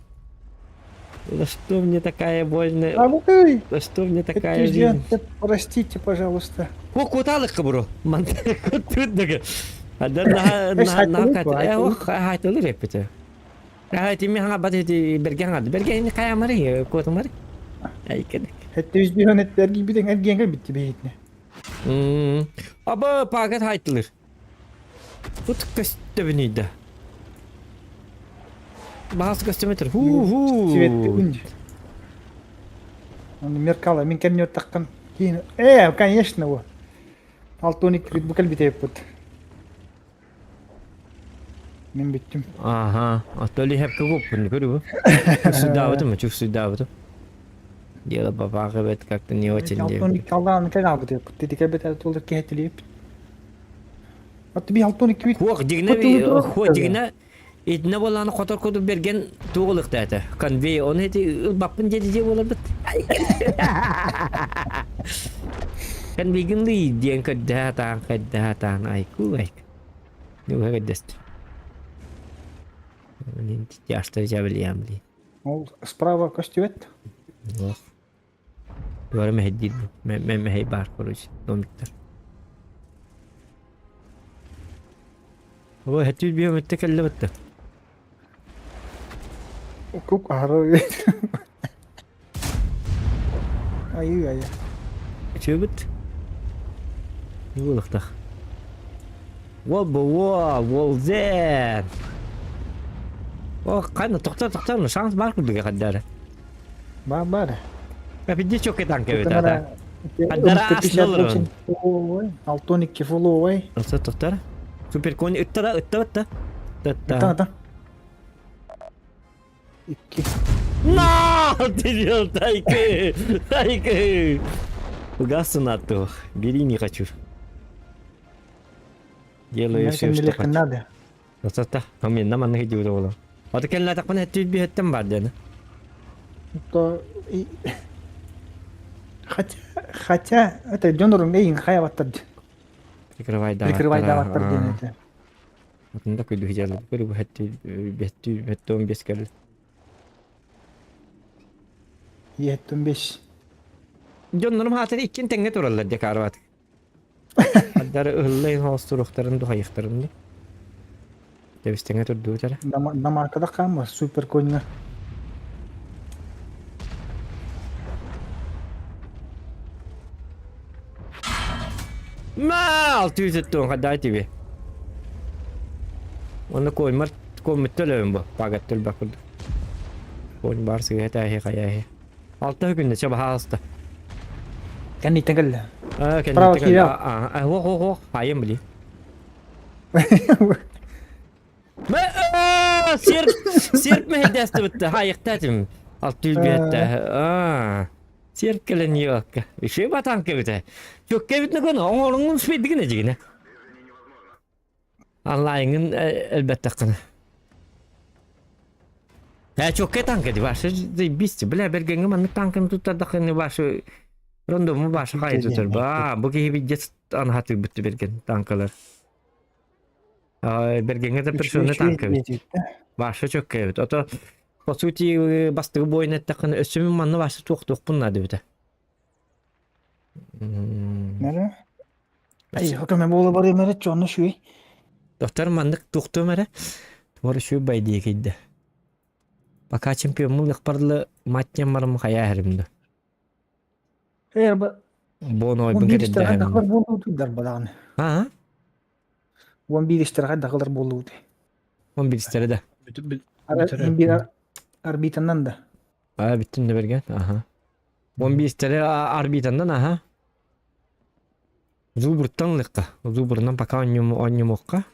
За что мне такая больная? За что мне такая жизнь? Простите, пожалуйста. О, куталык бро. Мантык. Адан на на на хайтылы репете. Хайтими хanga бат берген хanga. Берген каямары котумары. Айка. 701 эттерги битен эргиэнгэ битти бэйитне. Аба пагат хайтылыр. Тут көстөбүнүйдэ. Баас көстөметр. Ху ху. Цветти унди. Он меркала, мин кемнер таққан кейін. Э, конечно, во. Алтоник бит букал битеп Мин бүттүм. Ага, а то ли хепке куппун көрүбү. Чуксуйдаабытым, чуксуйдаабытым. Дело попахивает как-то не очень. Алтоник алдаан кагаабыт. Тетике бет толыр кехетилип. Атты би алтоник бит. Хуох дигне хуох дигне итне боланы котор куду берген тугулык дата. Конвей он эти баппын деди де болар бит. Конвейгин ли диэн кадда таан кадда таан айку айк. Ну каддаст. Яштар жабылиям ли. Ол справа көстүбэт. Ох. Дуара мехеддир бу. Мен мехей бар короче. Домиктар. Ой, хәтүл биом өттө кэллэ бытта. Кук ары. Айы айы. Чөбүт. Булыктах. Во волзен. О, кайна тохта тохта, шанс бар курдуга каддара. Бар бар. Капидди чок танк эбит ата. Аддара аснылыр. Алтоник кефуловой. Тохта тохтар. Супер конь ыттара ытта ытта. Та Та. та. Икки. На, ты делал тайкы. Тайкы. Гасу на то. Бери не хочу. Делаю все, что хочу. Надо. Тохта. А мен наман хеди ола. Ата келна такпан хеттү бихеттен бар дена. То хотя хотя это дёнорун эйин хаябаттар. Прикрывайдаабаттар Прикрывайдаабаттар диэн этэ. Атында күлү дьалып көрү бэттүү бэттүү бэттүү 15 кэл. Иэттэн бес. Дьоннорум хаатыр иккин тэҥҥэ тураллар дьэ карват. Ардары ыһыллайын хоостуруохтарын духайыхтарын да. Тэбистэҥэ турдуутара. Намаркада хаамма супер коньга. Мал түүтүттүн хадай тиби. Онно коймар коммүттө өлөбүн бу. Пагат төлбак курдук. Конь бар сыһа тааһи хайааһи. Алта күннэ чэ баһаалыста. Кэнниттэн кэллэ. Аа Право кэнниттэн кэллэ. киирэ. Аа хо хо хо хайым били. Серп серп мэһэйдээстибитте хайыктаатым. Алты бетте. Аа. Серп кэлэн йокка. Үшө батан кебите. Чөккө битне көн оңоруңун спидигине жигине. Онлайнын элбеттехкына. Э, чөккө танка ди башы бисти. Бля, бергенге маннык танкын туттардахыны башы рондому башы хай тутар. Ба, бу киһи биддет анхаты бүттү берген танкалар. Бергеҥҥэ да персона танка эбит. Баша чөккө эбит. Ото по сути бастыгы буойун эттэххинэ өссө мин манна баша туохтуохпун наада эбитэ. Нэрэ? Ай, көмө буола барыам эрэ, чонно шүй. Доктор маннык туохтуом эрэ. Туора шүй бай дии кийдэ. Пока чемпиоммун лыхпарлы матням барым хайаа эрим да. Эр ба Бон ойбун кэтэрдэһэм. буолуутуйдар бадаҕаны. Аа? 11 истэргэ дагылар буолуутуй. 11 истэрэ да. Бир орбитаннан да. Аа бүттүн да берген. Аха. 11 истэрэ орбитаннан аха. Зубуртан лыкка. Зубурунан пока онньумуохха.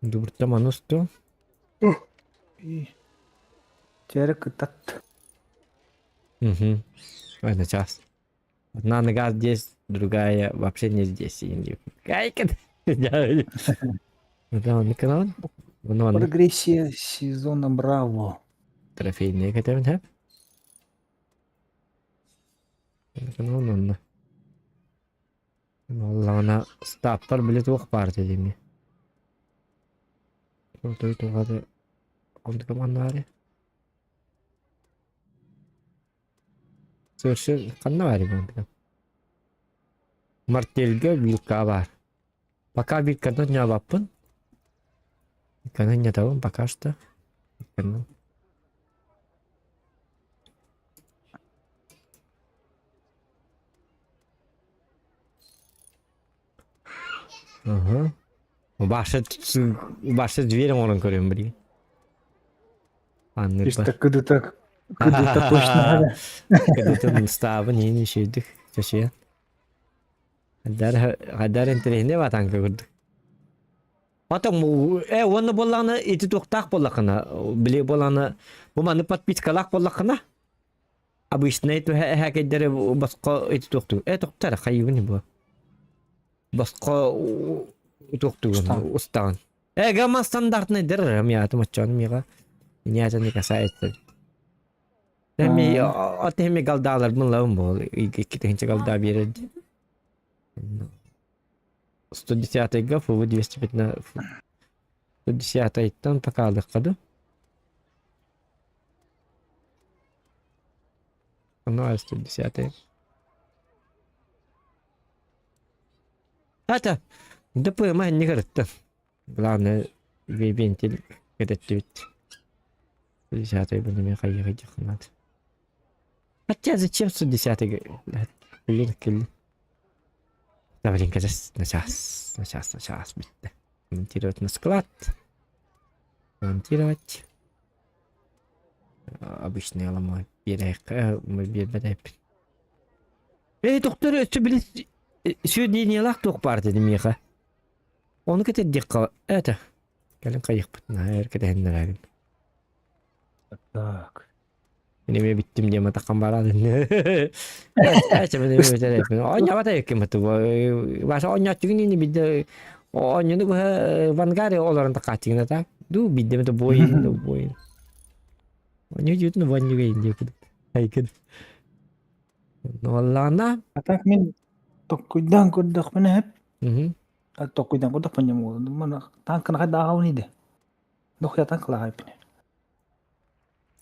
Зубуртан манусту. Чэрэ кытат. Угу. Ой, на час. Одна нога здесь, другая вообще не здесь. Гайка. Прогрессия сезона Браво. Трофейные хотя бы, да? Оллаҕына стаппар били туох баар этэ диэми. Той туҕады онтукам аннаары. Совершенно ханна баар бу Мартельга вилка баар. Пока вилканы ньаабаппын. Вилканы ньатабын пока что. Вилканы. Ага. Баша, баша дверь оҥорон көрөм билигин. Чисто кыдыта кыдыта точно. Кыдытын ыстаабын иһин үчүйдүк чочуйан. Хайдар хайдар интэриэһинэй батаанка курдук. Потом э уонна буоллаҕына ити туохтаах буоллаххына били буоллаҕына бу маннык подпискалаах буоллаххына обычнай туһа эһээкэйдэри босхо ити туохтуу э тохтор хайыыбын бу босхо туохтуугун устаҕын э гамма стандартный дыр миата моччон мига меня это не касается эми от эми галдааларбын лабын буол икки тыһынча галдаа биэрэр 110-га ФВ 215 110-тан покалыхха ду Ну, 110. Это ДПМ не горит. Главное, вентиль кэтэттибит. 110 буну хайыгы надо. Хотя зачем 110 Блин, кил. Да, блин, кажется, на час, на час, на час. Монтировать на склад. Монтировать. Обычный аламай биэрбэтэппин. Эй, доктор, өссө били сүөдиниялаах туох баар дедим миэхэ. Ону кэтэрдиэххэ это кэлин хайыхпытына эр кэтэһиннэрээбин. Так. Мин эмиэ бүттүм диэн матаххан баран. Эчэ мен эмиэ бүтэрээппин. Оонньообот эбиккин буту. Баша оонньооччугун ини бидде оонньону быһа Вангаре олорон такааччыгына так. Ду бидде мето буойун буойун. Оонньуу дьүтүн буонньугайын диэкин. Айкын. Уоллаана. А так мин токкуйдаан көрдөхпүнэ Мгм. Токуйдан курдук поньом Мана танканы хайда аҕалын иде. Дохуя танкалаах эппине.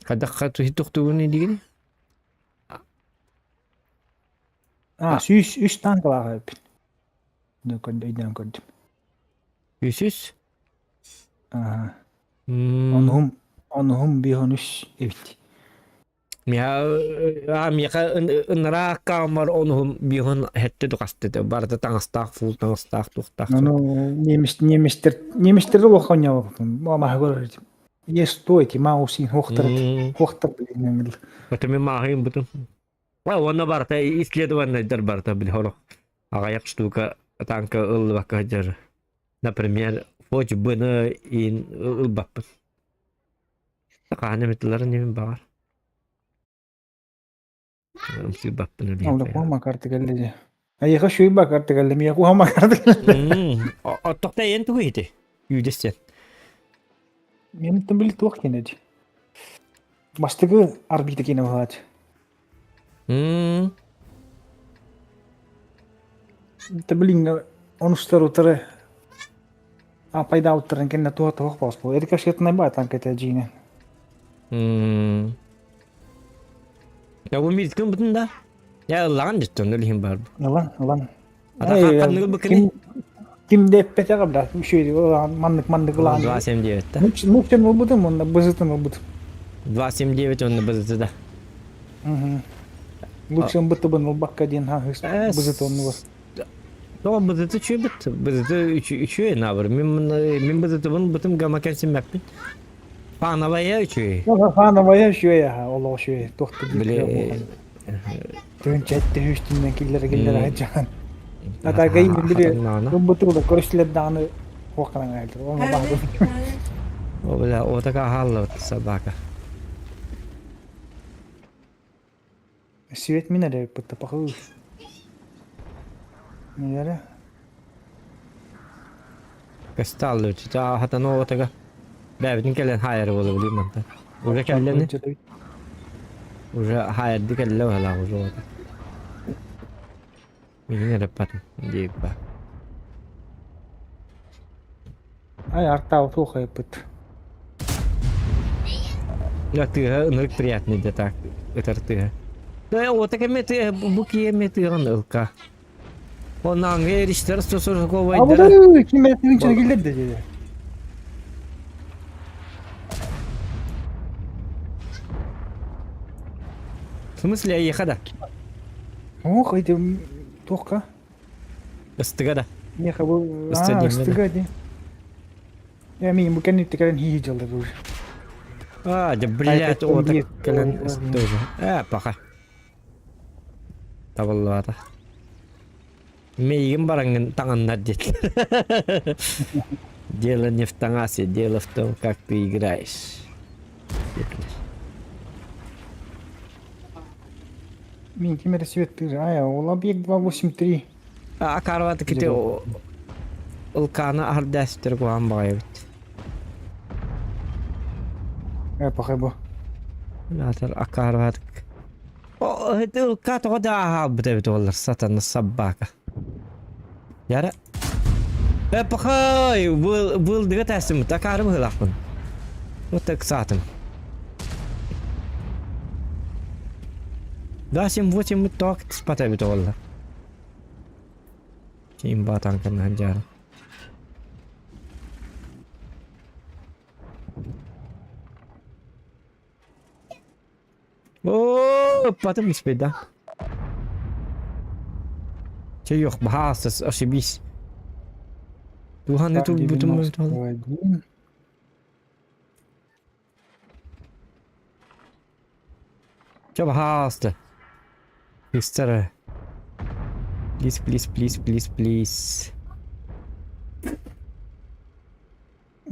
Хайдах тохтугун дигини? А, 103 танкалаах эппин. Өйдөөн көрдүм. Үсүс? Аха. Онуһум онуһум 513 эбит. Миэхэ ыныраа аккааммар онуһум биһун хэтте духасты барыта таҥастаах фул таҥастаах туохтаах. Ну немец немецтер немецтер улахан маһы көрөр Есть то эти маусин хохтар хохтар билиҥҥил. Это мен мааһыйым бутум. Уонна барыта исследованныйдар барыта били хорох аҕайах штука танка ыллыбакка сылдьар. Например, хоть быны ин ылбаппын. Хаһан эмит ыларын небин баҕар. Ымсыырбаппын өлүйэм. Ол карта кэллэ дии. Айыха шуйба карта кэллэ, миэхэ уһама карта кэллэ. Оттохто эн тугу ити? Үүдэстен. Мен били туох кенеди. Бастыгы арбита кине баат. Блин, онустар утары пайда уттарын кэннэ туох туох баас буолар. Эрика баа танката дьиинэ. Я бу миткин бутун да. Я ыллаҕан дьиттон өлүһүн бар. Ылан, ылан. Ханныгы быкыны? Ким деппете бля, үшөйдү маннык маннык ылаан. 279 да. Мукчен ылбытым, онно бызытын ылбытым. 279 онно бызыты да. Лучше бытыбын ылбакка диэн бызыт оннугар. Тоҕо бызыты үчүөбүт? Бызыты үчүөй набыр. Мин мин бызытыбын бытым гама кэлсиммэппин. Фановая үчүөй. Фановая үчүөй аха, олох үчүөй. Туохта Били Түнчэтти үстүнэн киллere киллere хаджаан. Атагай били ылбытыгы көрүстүлэр даҕаны хуохханан аайлар. Ону баҕар. О бля, отака хааллыбыт собака. Свет мин эрэ бытта пахы. Нелere? Кыстааллыбыт. Хатан отага. Бэбитин кэлэн хайары буола билим мантан. Уже кэллэни. Уже хайарды кэллэ баһылаах уже ота. Мин эрэ патын диэбба. Ай артаа туох айыппыт. Я тыаһа ынырык приятный да так ытар тыаһа. Да ота кэме тыаһа бу киэме тыаҕын ылка. Оннааҥҥа эриштэр сосорговайдара. Абы ким этин киллер деді. В смысле айыха да? Ох, эти туохка? Ыстыга да. Меха бу ыстыга ди. Я мин бу кэнниттэ кэлэн хии дьаллар уже. А, да блядь, ота кэлэн тоже. Э, паха. Табыллыбата. Миигин бараҥҥын таҥыннар диэтилэр. Дело не в таҥасе, дело в том, как ты играешь. Диэтилэр. Мин ким эрэ светтыыр. Ай, ол объект 283. А карваты кити ылкааны аһардаастыр куһаан баҕайыбыт. Э, пахай бу. Атар акаарбатык. Ылка тоҕо да аһаалбыт эбит уоллар сатана собака. Яра. Э, пахай, был дыга тәсімміт, акары быһылаахпын. Вот так саатым. Да, 7-8 тоқ спата эбит уоллар. Ким батанканы ханжары. О, потом успеть, да? Че ёх, бахастас, ошибись. Тухан это бутум 91. Че бахаста? Мистер. Please, please, please, please, please.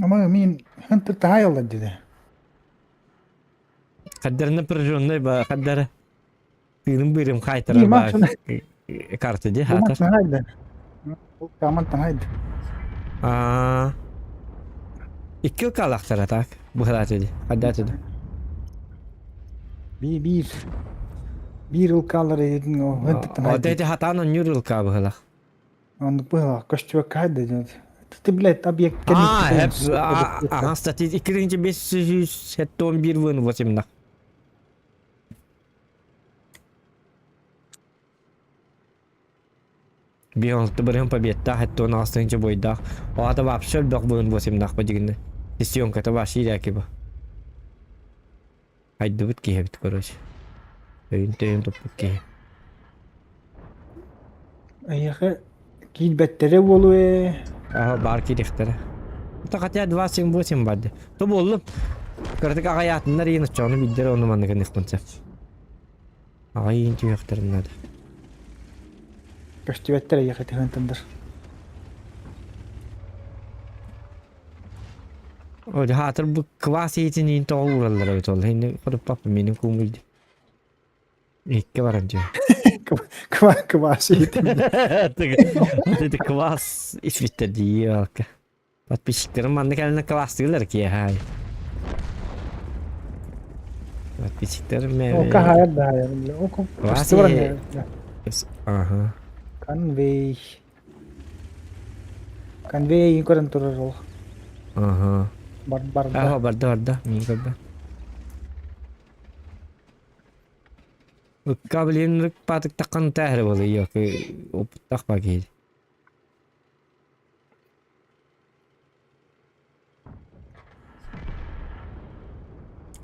Ама мин хантыр таайалла диде. Хаддар напряженный ба, хаддар тыыным быырым хаайтарар ба карта ди хатар. Камантан хайда. Аа. Икки ылкаалахтара так быһалааты ди. Хаддааты ди. Би биир биир ылкаалар един о хантыттан О, дети хатаан онньуур ылкаа быһалах. Оннук быһыылаах көстүбэккэ хайда диэн. Ты, блядь, объект А, ага, статья 2571 вын 8 Биһонты бырыһын победтаах, эттон астынча бойдаах. Оата вообще элбэх быһын 8 ба дигинне. Съемката вообще ирээки ба. Хайдыбыт киһи эбит, короче. Өйүн төйүн туппут киһи. Эйиэхэ киирбэттэрэ буолуо ээ. Ага, баар киириэхтэрэ. Это хотя 2.7.8 барды. То буоллум. Кыратык аҕайаатыннар иин оччоҕуна биирдэрэ ону маннык гыныахпын сөп. Аҕай иин түһүөхтэрин наада. Көстүбэттэр эйиэхэ тыһыынтандар. О, хаатыр бу квас иитиниин тоҕо уураллар эбит ол. Инни хоруппаппын миинин куумуйду. Икки баран дьэ. Квас иитин. Это квас испиттэр дии алка. Подписчиктерим манна кэлэн квастыылар киэһэ. Подписчиктерим О, кахайар да хайар. О, Квас Ага. Конвей. Конвей көрөн турар ол. Ага. Бар барда. Ага, барда барда. Мин көрбө. Ыкка билин патык таккан тәһре болы yok. Опыттах ба киһи.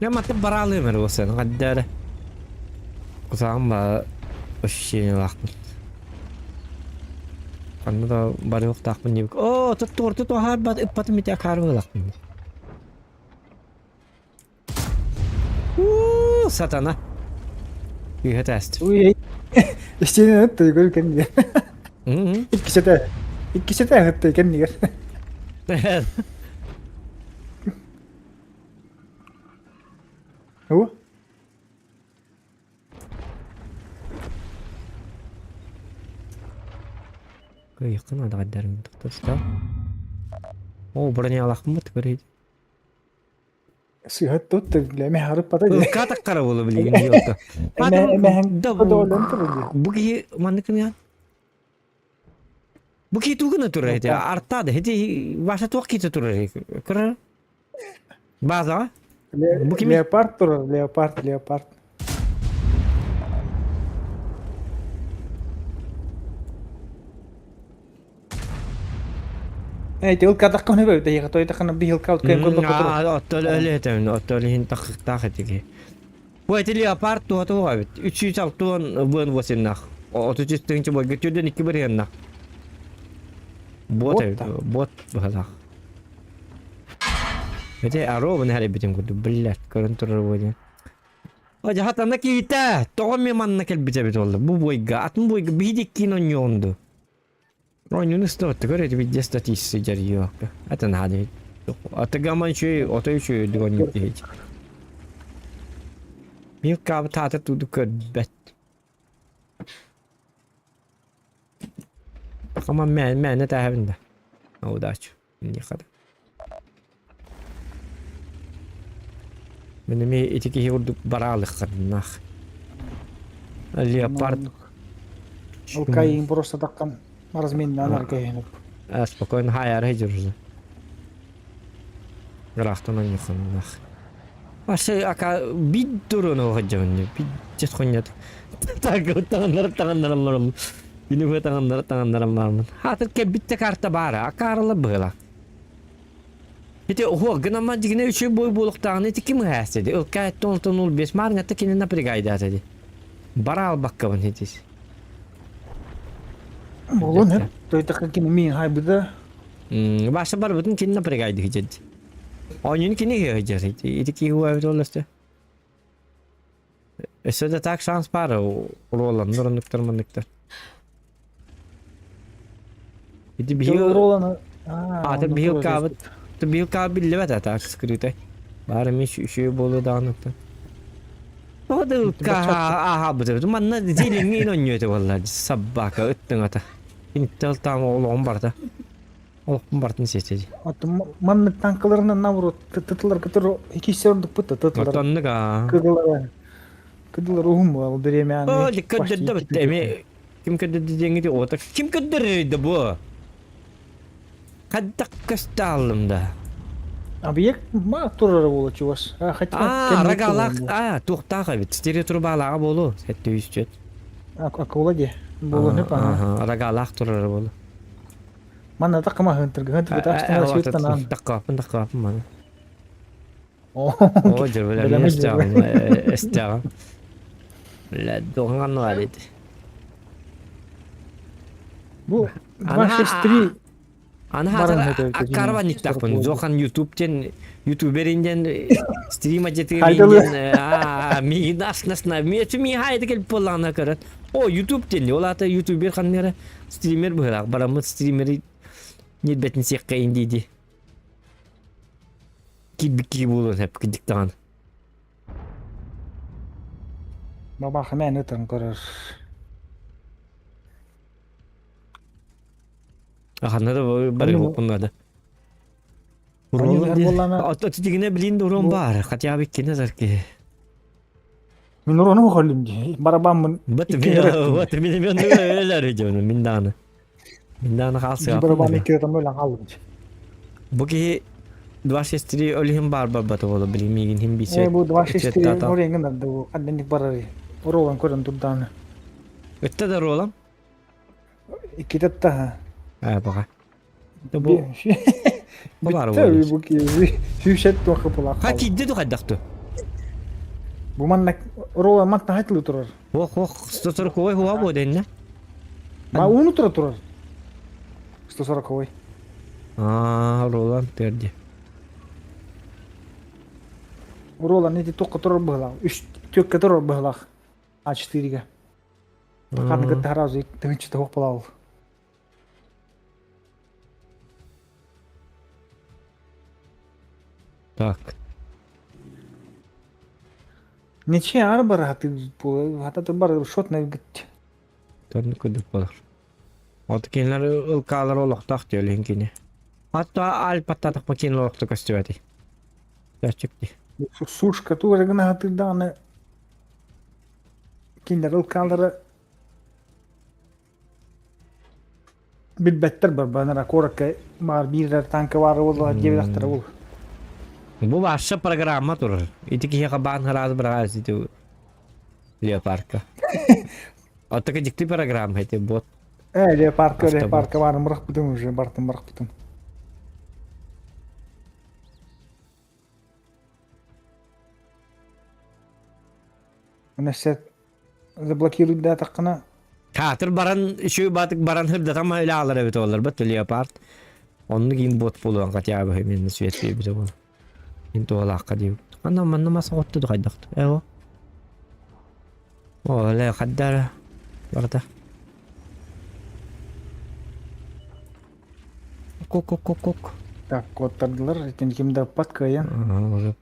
Я маты баралыым эрэ буолсан хаддара. Кусаҕым ба ощущениелаахпын. Ханна да барыахтаахпын диэбик. Оо, туттуорта туһаарбат ыппатым ити акаарбылаахпын. Уу, сатана. Үһэ тээст. Уй, истиэнэ ытты көр кэннигэр. Иккисэтэ. Иккисэтэ ытты кэннигэр. Уу? Кыйыккын адаҕайдарым тохтоста. Оо, бронялаахпын көрейді. Сыһыт тут лэми харыппата дии. Ылка таккара буола билигин елка. Эмэһэн Бу киһи маннык гыныан. Бу киһи тугуна турар ити артады. Ити ваша туох киһи турар Көрөр. База. Бу кими? Леопард турар, леопард, леопард. Эй, тыл катакканы бөйдө, тойтахана бихил каут кем курдук отур. Оттол өлөтөм, оттол иһин тахтаах этиги. Бу эти леопард туһата уһабит. 360 вын восеннах. 33 тыһынча бойга түрден 2 бырыаннах. Бот бот быһалах. Эти аробын хәребитим курдук, блядь, көрөн турар буолуон. Дьаһатана киһитэ, тоҕо эмиэ манна кэлбитэ эбит буолла. Бу буойга, атын буойга биһиги киин онньуонду. Оонньууну ыстыбатта көр эти виде статистика дьарыйыакка. Это надо. Атыгаман үчүгэй, отой үчүгэй оонньуур киһи. Мин каабы таата тууду көрбөт. Хаман мээнэ мээнэ тааһабын да. Удачу. Никада. Мин эмиэ ити киһи курдук бараалыхханнаах. Леопард. Алкайын просто таккан разменнан аркайын. Спокойно хайар хедер Ыраахтан ойнохоннаах. Вообще ака бид дуруну хадьабын бид жет хоньят. Так таҥаннара таҥаннарам Күнү быһа таҥаннара таҥаннарам бараммын. Хаатыр кэлбиттэ карта баара, акаарыла быһыла. Ити оһуох гынамма дьигинэ үчүгэй бой буолуохтааҕын ити ким ыһаастыды? Ылка эттон ол бес маарыҥатта кини напрягайдаата ди. Бара албаккабын хитис. Буолуон сөп. Тойтахха кини миин хайбыта. Баша барбытын кини напрягайды хитед. Оонньууну кини ыһыахыдьар. Ити киһи уайбыт олласты. Өссө да так шанс баар уруоланнар оннуктар манныктар. Ити биһиги Роланы аата биһиги каабыт биһиги каабыт биллибэт ата скрытай. Баар эмиэ үчүгэй буолуо даҕаныттан. Тоҕо да ааһаабыт манна зелеңҥин онньуо этэ буолла собака ыттыҥ ата. Киниттэн таам олоҕум барда. Олохпун бартын сиэтэ дии. Оттон маннык танкаларынан наоборот тытылар которые иккис ордукпут да тытылар. Оттоннук аа. Кыдылар кыдылар уһун буол бириэмэни. Оо, диккөддөрдө битте эми. Ким көрдөрдө диэҥҥити оҕото ким көрдөрөр да бу? Хайдах көстө ааллым да? Объект ма турара буола чугас. А, хотя А, кэнники рогалаах, буолуо. а, туохтаах эбит. Стереотрубалааҕа буолуо. 704. Акула дии. Буолуо сөп ана. Аха, рогалаах турара буолуо. Манна таккама хынтыргы хынтыргы таастана сүүттан Таккааппын, таккааппын маны. О, дьэ, бля, мин эстээҕим, эстээҕим. Бля, доҕоҥ аннылар ити. Бу 263 Аны аккарва никтахпын. Зохан YouTube тен ютуберин ден стрима жетигин ден а ми нас нас на ми ми хайды келип боллаана көрөн. О YouTube тен ол ата ютубер ханнера стример быһыраак бараммыт стримери нирбетин сиэккэ индиди. Кирбикки буолуон сөп кырдьык даҕаны. Бабах эмээн ытан көрөр. Ханна да бары буолбуннада. Отто тигине билин да урон бар, хотя бы иккини зарки. Мин урону холлум дии. Барабаммын. Вот вот мин мен өлөр видеону мин дааны. Мин дааны хаалсыга. Барабан икки там өлөн хааллым. Бу киһи 263 өлүһүн баар барбата буолу били миигин хим бисе. Э бу 263 ореңин да бу ханнык барар. Оролан көрөн турдааны. Өттө да ролам. Иккитэ таха. Ээ баҕа. Бу бу баар буолар. Бу киһи сүүсэт туох кыпылаах. Ха киирдэ ду хайдах ту? Бу манна рола мантан хайтылы турар. Ох ох 140 хуа бу дэннэ. Ма уну тура турар. 140 Аа, Ролан терди. Ролан эти туохха турар быһылаах. Үс түөккэ турар быһылаах. А4-ге. Ханны кытта сразу тыһынчы тоһуох буолаал. Так. Нече ар бар хаты хата бар шот на гит. Тонну кудук болар. От кинилэр ылкаалар олохтоох диэлин кини. Хатта альпаттатах макин олохто көстүбэти. Чачыкти. Сушка тура гына хатырдааны кинилэр ылкаалара билбэттэр барбанара куоракка баар биир танка баар буолла диэбэтэхтэрэ буолуо. Бу вообще программа турар. Ити киһиэхэ баан хараас быраҕаас ити леопарка. Оттока дьикти программа ити бот. Э, леопарка, леопарка баарын бырахпытым уже, бартым бырахпытым. Өнөссө заблокируй даатаххына Театр баран үчүгэй баатык баран сырдатан илэ аалар эбит буоллар бат леопард. Оннук иин бот буолуон хотя бы именно свет эбитэ буолуо. Мин туолаахха диэбит. Ханна манна мас оҕотто да хайдахт. Эво. О, ле хаддара. Барда. Кок-кок-кок-кок. Так, куоттардылар, итин ким да ыппат кыайан. Уже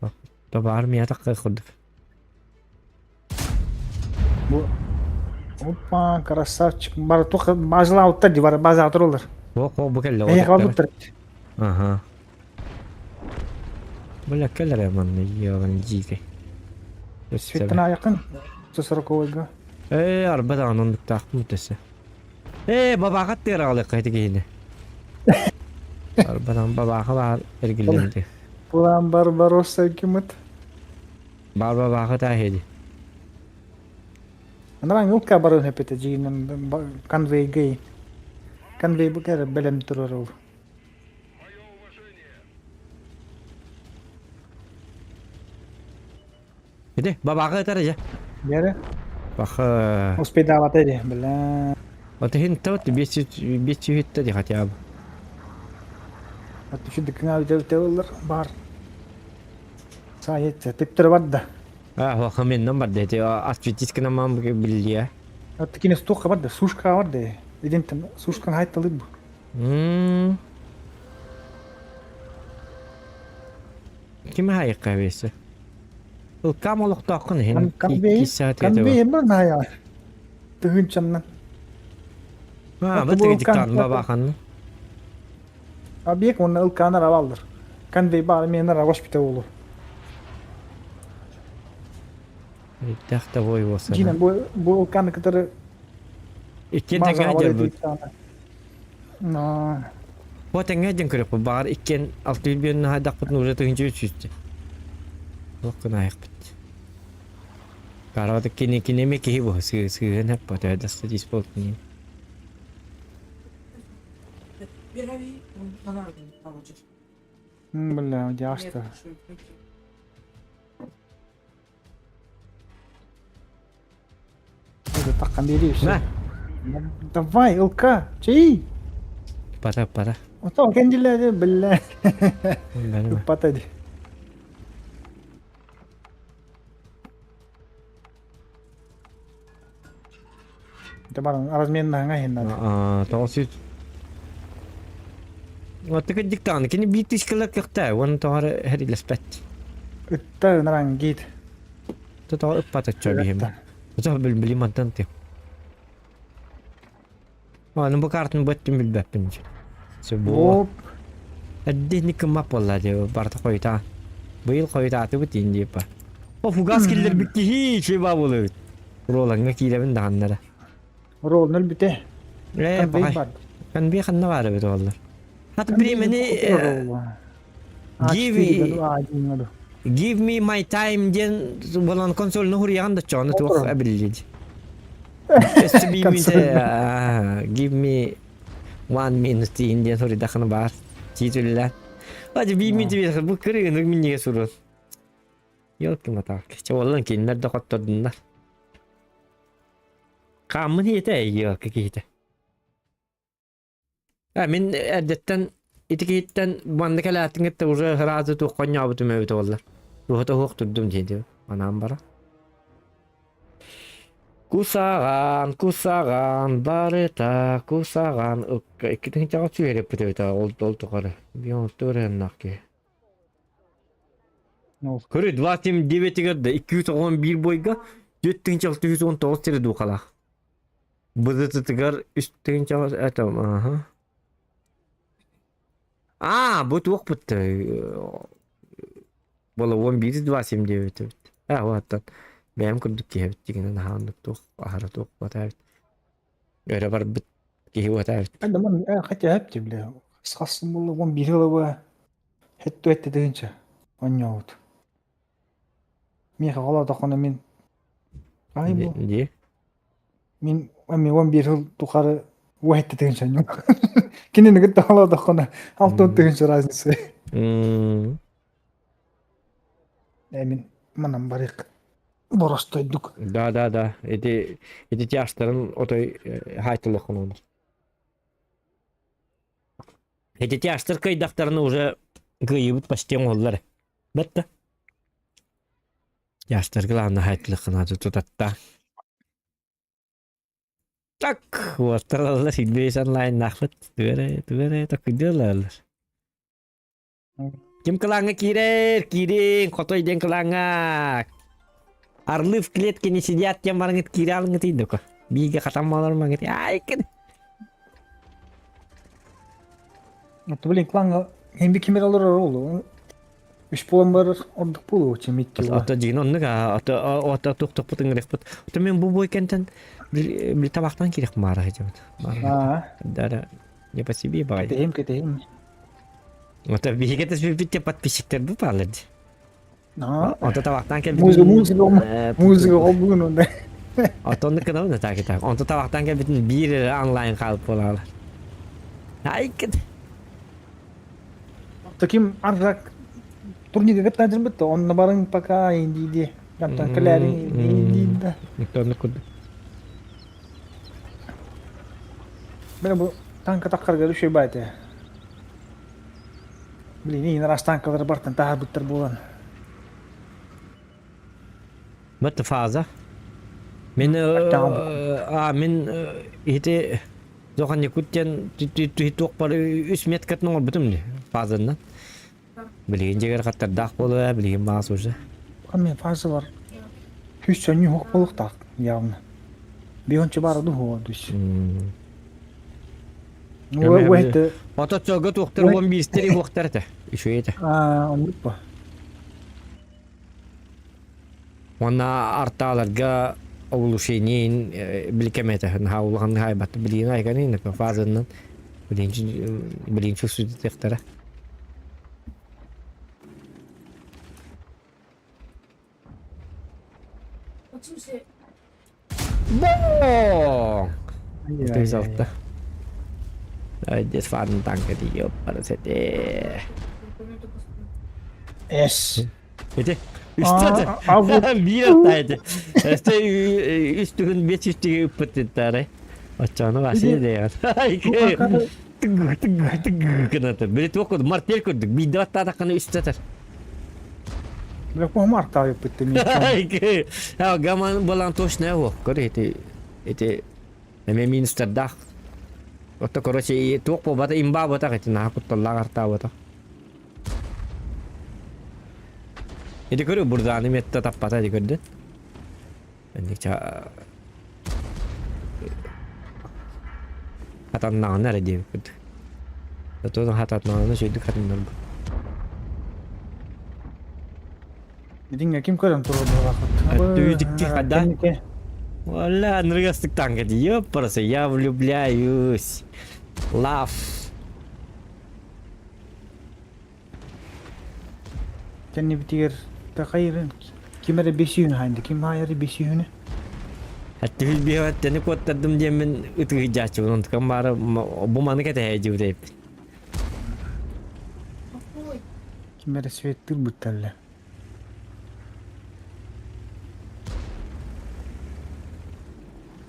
Табаар миэтэ курдук. Бу Опа, красавчик. Бар туох базалаабыттар дии, бар базаҕа тураллар. Ох, ох, бу кэллэ Эйиэхэ барбыттар. Аха. Бля, кэлэр манна йоҕан дьиикэй. Светтан аайаххын 140-га. Ээ, арба даҕаны оннуктаахпын өтөсө. Ээ, бабааҕа тыараҕалыахха ити киһини. Арба даҕаны бабааҕа баар эргиллэн План Барбаросса кимыт? Баар бабааҕа тааһыди. Анараа ньуукка барыан эппитэ дьиинэн конвейгэй. Конвей бу кэрэ бэлэм турар ол. Ити бабааҕа ытар дьэ. Дьэрэ. Баха. Успейдаабата ди, бля. Вот иһин вот 500 ди хотя бы. Вот еще дыкыңа үтэ бар. Саайт типтер барда. А, хохаминнан барда ити асфитисканаман биллиэ. Вот кине стуха барда, сушка барда. Идентен сушкан хайтталык бу. М. Ким хайыкка бесе? Ылкам олохтооххун иһин Конвей, конвей бар наая. Тыһынчаннан. А, бу тигитиктан бабаханны. Объект онна ылканар авалдыр. Конвей бар менер госпиталь болу. Тахта бой болса. Жина бу бу ылканы который. Иккиэн тэҥҥэ дьарбыт. Но. Бу тэҥҥэ дьэн көрүөхпүт. Баҕар иккиэн алты биэн наһайдахпытын уже тыһыынча үс сүүстэ. Туох гынаайахпыт. Карабата кини кини эмиэ киһи бу сыыһын эп бу төһө да статист буолтун. Бля, дяшта. Это так бери все. Давай, ЛК, чей? Пора, пора. Ото кендиле, бля. Пата. Баран разменнаһыҥа иһин надо. Тоҕус Оттука диктант кини биир тискалар көхтөө уонна тоҕо эрэ Ытта ыныран гит. Тоҕо ыппат оччо биһим. Тоҕо билбили мантан ты. Аны бу картын бөттүм билбэппин. Бу Эддини кыммап буолла дии барыта хойутаа. Быйыл хойутаатыбыт иин диэппа. О фугас киллэрбит киһи чуйба буолуйут. Роланга киирэбин даҕаннара. Ролл өлбүтэ. Ээ, баҕай. Конвей ханна баар эбит оллар. Хат времени give give me my time диэн болон консольну хуруйаҕын да чону туох эбиллиди. Give me one minute диэн диэн суруйдахына баар. Тиитүллэ. Хати биир минут биэхэ бу кырыгынык миннигэ суруон. Ёлки-маталки. Чэ уоллан кинилэр да хоттордуннар. Хааммын иһитэ ёлки киһитэ. А мин эрдэттэн ити киһиттэн манна кэлээтин кытта уже сразу туох хонньообутум эбитэ буоллар. Туһата суох турдум диэн анаан баран. Кусаҕан, кусаҕан, барыта кусаҕан иккитин чаҕа түһэриппит эбитэ ол ол тухары. Биир ырыаннаах киһи. Көрү 29-гэр да 291 бойга 4619 сири дуукалаах. Быдытытыгар 3 это ага. А, бу туох бутта Бола 11 279 эбит. А, оттон бэйэм курдук киһи эбит дигинэн аһааннык туох аһара туох буота эбит. Өрө барбыт киһи буота эбит. Адаман хотя эпти бля. Схассын булла он бир лаба. Хетту этте дыгынча. Онньоут. Миха хола тохона мин. Ай бу. Ди. Мин эми 11 жыл тухары уһэтте тыгынча онньоок. Кинини кытта хола тохона 6 тыгынча разница. Мин манан барык боростойдук. Да, да, да. Эти эти тяжтарын отой хайтылыхын Эти тяжтар кыйдахтарына уже кыйыбыт почти оҥоһуллар. Бэтта. Тяжтар главное хайтылыхын тутатта. Так, уоттараллар силбиэс онлайннаахпыт. Түгэрэ, түгэрэ, такыйдыалалар. Ким кылааҥҥа киирэр, киириҥ, хотой диэн кылааҥҥа. Орлы в клетке не сидят диэн бараҥыт киирэ алыҥҥытый дука. Биигэ хатаммалар маҥыт. Ай, кин. Это, блин, кланга хемби кимер алыр олу. Үш болан бар ордук болу чем икки. Ата дигин оннук ата ата тух ыҥырыхпыт. Ата мен бу бой кентен бил табахтан кирих маара хажабыт. Дара не по себе бай. Кетехим кетехим. Ото биһиги түспүппүт подписчиктар бу баалар дии. Ото табахтан кэлбит. Музыка музыка музыка холбугун онда. Отонну кынабын так так. Онто табахтан кэлбитин биир эрэ онлайн хаалып буолаалар. Айкыт. Таким аржак турнирга кыттаачырбыт онно барың пока индиди. Гантан кэлээриң индиди. Онну курдук. Бля бу танка таккарга үчүгэй баайта. Блин, иин араас танкалары бартан таһаарбыттар буолан. Бат фаза. Мин а мин ити Зохан Якут диэн туох бар үс меткатын оҥорбутум дии фазаннан. Билигин дьиэгэр хаттардаах буолуо билигин баас уже. Мен фаза бар. Үс сөннүү хуох буолуохтаах явно. Биончу баар дуу дусь. Ну, Ото чога туохтар уон биистери уохтар этэ. Үчүгэй этэ. Аа, оннук ба. Уонна артааларга Оглушение биликэмэтэ наһаа улахан хаайбат билиин айганин фазаннан билин чувствует Вот в смысле, Бо! Алта. Дес фарн танка дии парасете. Эс. Ити үстэ биир аттаайты. Өстө үстүгүн бес үстүгү ыппыттары. Оччону васи дейер. Тыгы тыгы тыгы гынаты. Били туох курдук мартель курдук биирдэ баттаатаххына үстэтэр. Бля, по-моему, артаа ыппыттым. Гаман балан точно его. Көр эти эти эме министрдах. Отто короче туох буолбата имба буотах эти наха кутталлаах артаа буотах. Ити көрү бурдааны метта таппата ити көрдүн. Энник хатаннаҕына эрэ диэбиппит. Отон хатаннаҕына үчүгэйдик хатаннарбыт. Динге ким көрөн турар буолаахпыт. Түйдикки хада. Валла, аныргастык танка ёппарасы, я влюбляюсь. Лав. Кэннибитигэр такайырын ким эрэ бесүүнү хайда, ким хаайары бесүүнү? Аттүһүл биһэттени куоттардым диэммин ытыгыйдьааччыбын онтукам баара бу маны кэтэһээдьибит эбиппин. Какой? Ким эрэ светтир бутталла.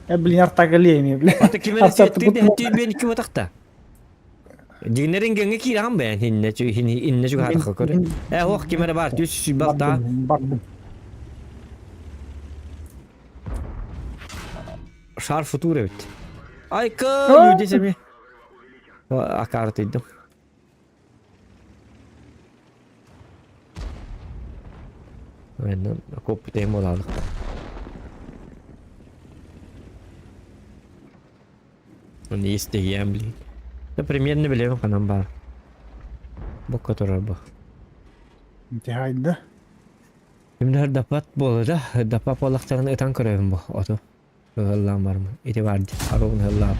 Э, блин, артагалиэми, блин. Ата ким эрэ светтир дэһэттиир биэн икки батахта. Дьиҥнэрин геҥҥэ киирэҕин бэйэн хиннэ иннэ чугаһаатахха көр. Э ох ким эрэ баар түс сүүрбэ Бардым. Шар футур эбит. Айка люди семи. Акаартыйдым. Aynen kopya olalım. Оны истэйиэм блин. Да примерно билэбин ханан баар. Бокка турар бу. Интихайда. Кимдэр дапат буолла да, дапа буоллахтарына ытан көрөбүн бу оту. Ыһыллаан бармын. Ити бар дии, аруун ыһыллаап.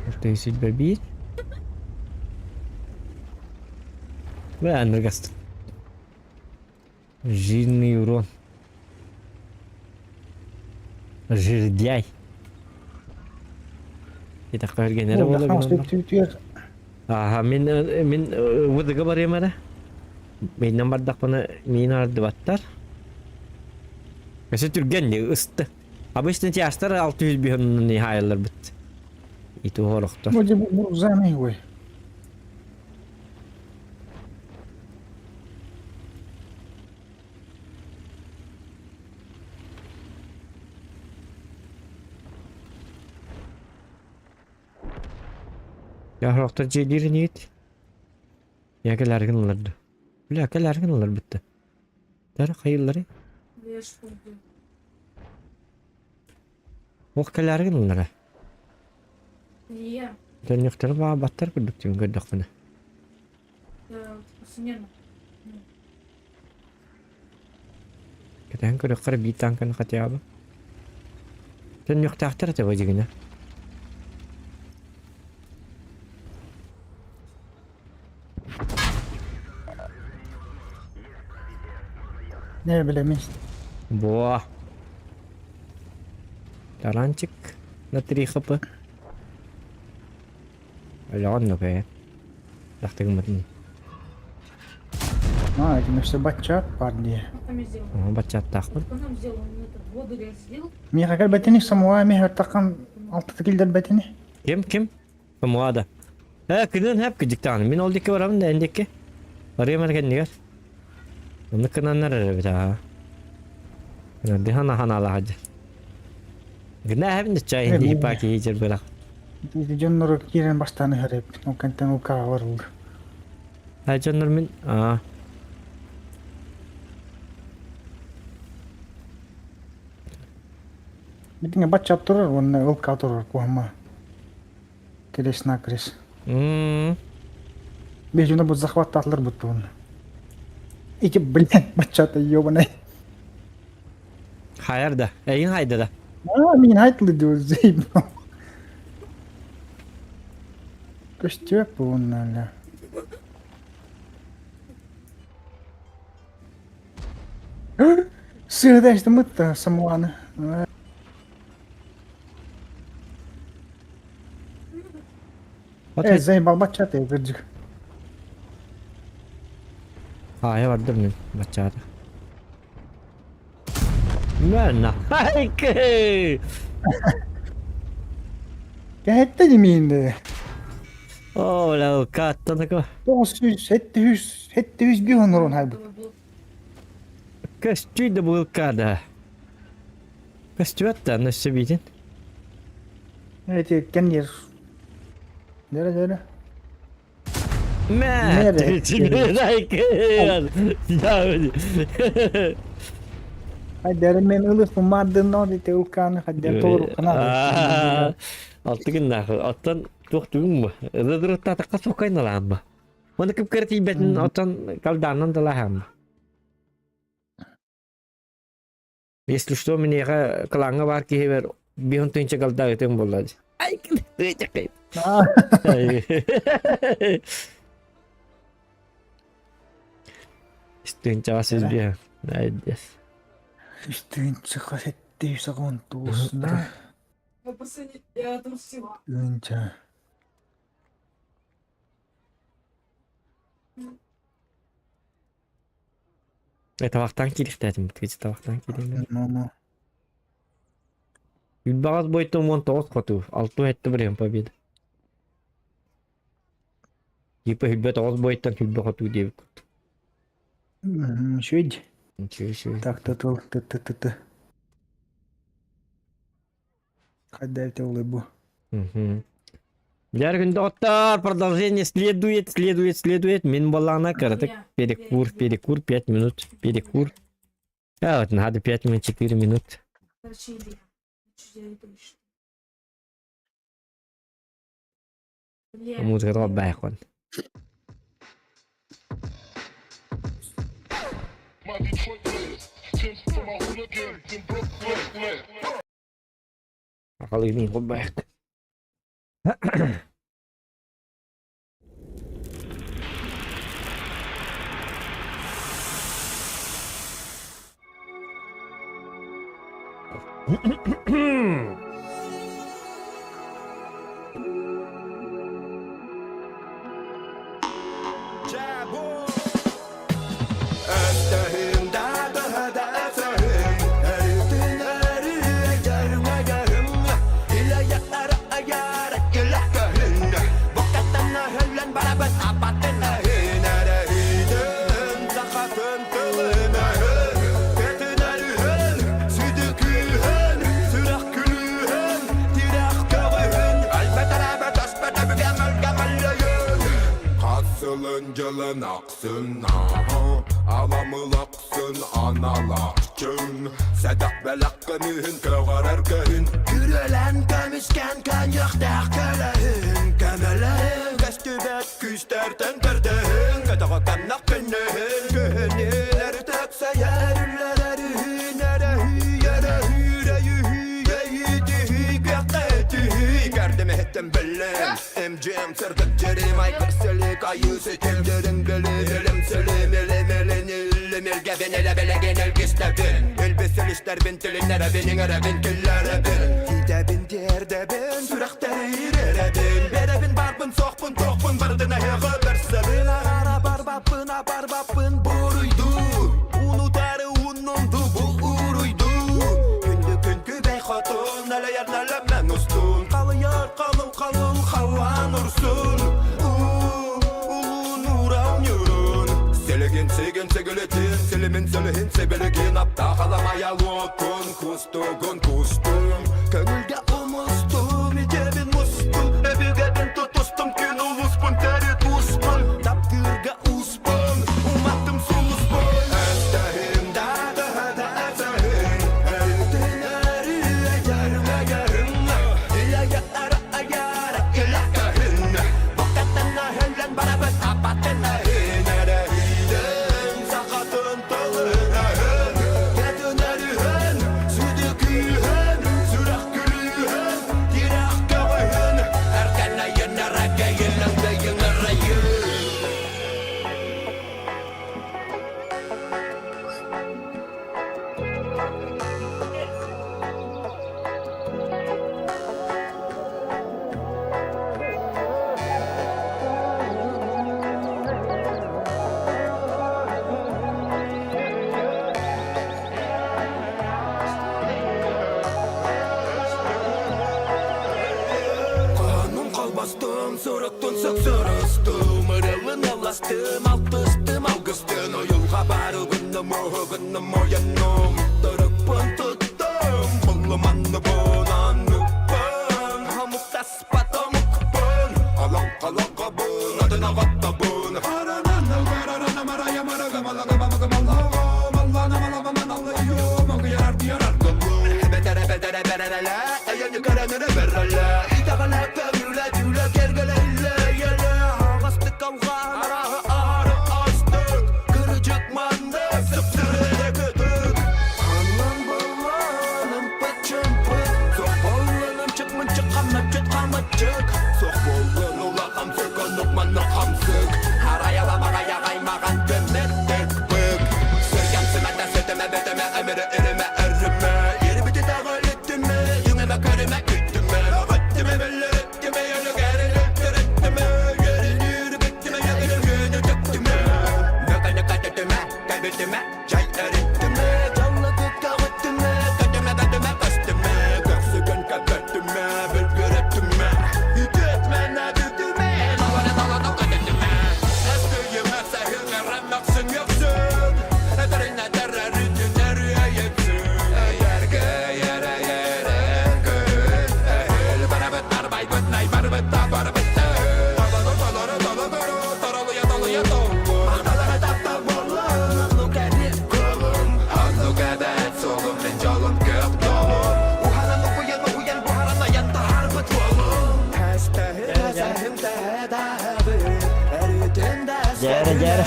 Ортойсүйбэ биир. Бля, аныргастым. Жирный урон. Жирдяй. Итакка өргенере буола Аха, мин мин выдыга барыам эрэ. Мииннэн бардахпына миин ардыбаттар. Өсө түргэн ысты. Обычно тяжтар 600 бихонун хаайылар бит. Ити хорохтор. Вроде замей ой. Яхрохтор дьиэлиир инигит. Я кэлээргин ылларды. Бля, кэлээргин ыллар битте. Тар хайыллары. Ох кэлээргин ыллара. Иә. Төннүктөрү баабаттар курдук түгүн көрдөхпүнэ. Кэтээн көрөххө биир тааҥканы хотя бы. Төннүөхтээхтэр этэ бу дьигинэ. Не билэмин. Буо. Таранчик на 3 хп. Өлөҕөн нөкөйө. Лахтыгыммытын. А, это все бачат парни. Бачаттаахпын. Миэхэ кэлбэтини Самуа миэхэ таххан алтата киллэрбэтини. Ким ким? Самуа да. Э, кынын хэп кыдьыктааны. Мин ол диэки барабын да эн диэки. Барыам эрэ кэннигэр. Оннук кынаннар эрэ эбит аа. Дыхан ханаалаах дьэ. Гына хэбин да чай инди паки жер бырах. Дьоннору киирэн бастаан ыһар эбит. Ол кэнтэн укаа барыллар. А дьоннор мин аа Битиҥэ бачча турар уонна ылка турар куһама. Крест на крест. Бежина бу захваттаатылар буттуун. Ики блин баччата ёбаный. Хайар да. Эйин хайда да. А, мин хайтлы диyor заебал. Көстүөп буолунна. Сыыдаштымыт самуаны. Э, заебал баччата кырдьык. Аайа бардым мин баччаата. Мэнна. Хайкы! Кэһэттэ димиинде. О, бля, каттанака. 900, 700, 701 онорон хайбыт. Көстүй да булкада. Көстүбэт да, өссө биитин. Эти кэннир. Дere дere. Мэ! Хайдары мен ылых маддын дите улканы хайдар толору канада. Алты күн оттон туох түгүн бу. Ыдырыттатакка сокайналаамба. Оны кып кертийбетин оттон калдаанан далаһаамба. Если что, мениэхэ кылааҥҥа баар киһибэр биһон тыынча галда ытыҥ буолла дии. Ай, кылыычакай. Тыынчаҕа сис биэ. Айдес. Тыынчаҕа сэттэ үс аҕын туусна. Я отомстила. Тыынча. Табахтан киирихтээтим бит табахтан киирим. Ну, Үббаҕас бойтон 19 хоту, 6 время победа. Типа хүлбэ тоҕус бойтон хүлбэ хоту диэбит курдук. Үчүгэй. Үчүгэй, үчүгэй. Так, т т т т т. Хайда это улыбу. Билэр күндэ оттор продолжение следует, следует, следует. Мин боллаҕына кыратык перекур, перекур, 5 минут, перекур. А, вот надо 5 минут, 4 минут. Музыка байхон. Ақалыгын қобайық. Хасылын дьылын ахсын Аламылақсын аналақчын Сәдақ бәлақ көмүһүн көҕөрөр көһүн Күрөлән көмүскэн көньөхтәэх көлөһүн Көмөлөһүн көстүбэт күүстэртэн көрдөһүн Көтөҕө кэннэх күннүһүн Күһүнүлэр төксөйөр үллэрэр MGM сырдык жерим айкырсылык айыы ситимдерин билим Илбисил тилиннеребин иңеребин киллеребин Китэбин тердебин сүрэхтери Беребин барбын соқпын тоқпын бардына хеҕы берсебин Ара барбаппын апарбаппын буруйду Унутары уннунду бу уруйду Күндү күн күбэй хотун Нэлэйэр нэлэмэн устун Қалыяр қалың қалың халан урсун Улуу нюрун Селеген сеген сегелетин Селемин селехин себелеген Апта халамая луокун Кустугун кустум Көңүлге умустум Итебин мустум Эбигебин тутустум Күн улуспун тери туспун Таптырга успун Уматтым сулуспун Эстехим да да да эсехим Суруктун сыксырыстым, ырылын ылластым, алтыстым, алгыстын Уйулҕа барыгынным, уһугуннум, уйанным Турукпун туттум, буллум анныбын, анныкпын Омуктаспат омукпун, олоҥхолоҕобун, атын оҕоттобун Суох буоллун улахан сүк, маннык хамсык Харайаламаҕайаҕаймаҕан көммөттүк бык Сырган сымата сөтөмө бөтөмө өмүрү үрүмэ өрүмэ Ербити таҕылыттымы юҥэмэ көрүмэ күттүмэ Өттүмэ бөллөрүттүмэ өлүгэрин өлтөрүттүмэ Йөрүнүүрү бүттүмэ йөгүнү төктүмэ Нөкө-нөкө төтүмэ кэбитимэ чай эриттимэ Дьаллыгыкка өттүмэ көтүмэ бөтүмэ көстүмэ Көксүгүн көпөттүмэ бүлгүрөттүмэ Үтүөтмэнэ бүтүмэ Маланы маланы көтүтүмэ Өстүйүмэ сәһүҥэрэ мөхсүн мөхсүн Этэринэ тэрэрүтүнэр өйөпсүн Эйэргэ эйэрэ Эһил барабыт барбайбыт найбарбыт табарбыт Толору толору толору Торолуйа толуйа толлу Махталара таптал буоллун Оннук эбит кулум Оннук эбэт суолум Мин дьолум көх долум Уһанан угуйан угуйан буһаран айан таһаарбыт уолум Дьээрэ, дьээрэ.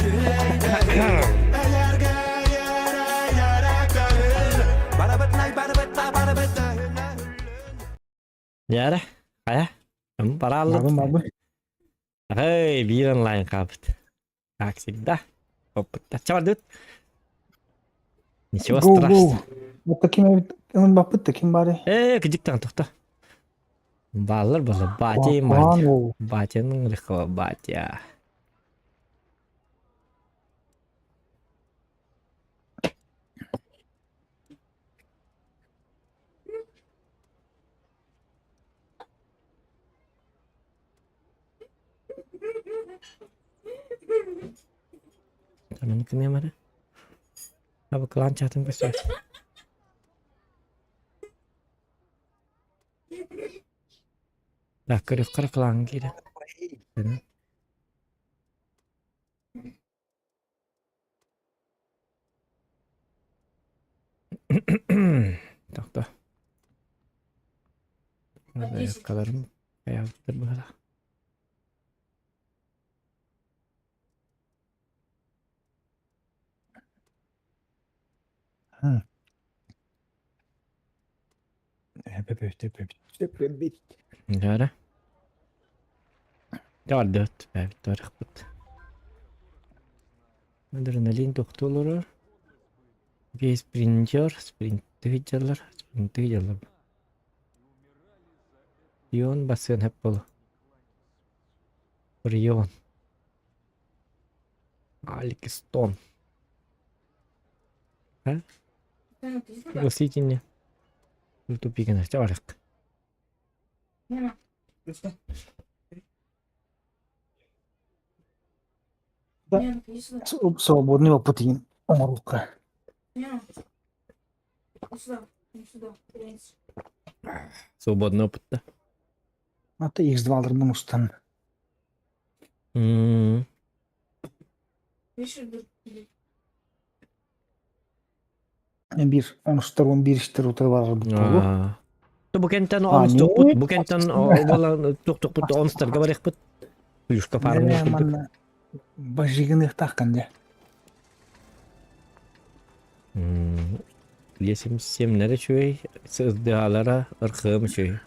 Дьээрэ, хайа? Барааллыт. Бабын бабын. Эй, биир онлайн хаалбыт. Как всегда. Опытта. Чабардыт. Ничего Go страшного. go. Вот ким эбит ылын баппыт да ким бары? Э, кыдьыктан тохто. Бааллар буолла. Батя и Куан мать. ол. Батяның легко батя. Мин кимиэм эрэ? Абыкылаан чаатын көрсөөт. Так, көрүөххэ кылааҥҥа киирэн. Тохто. Заявкаларым хайаабыттар быһалаах. Дьэ Дьэ бэбит барыхпыт. Адреналин тохтуу олорор. Окей, спринтер, спринты сылдьаллар, спринты сылдьаллар. Ион бассыан сөп буолуо. Рион. Алькистон. А? Пригласите Тупигина, барык. Свободный опыт иин оҥоруохха. Свободный опыт да. Ата X2-ларынан устан. Биир онустар он биир истэр утары барарбыт буолуо. Бу кэнтэн онустукпут, бу кэнтэн буолан туохтукпут онустарга барыахпыт. Плюшка фармы Манна бажигыныахтааххын дьэ. Лесим семнэр үчүгэй, сырдыалара ырхыым үчүгэй.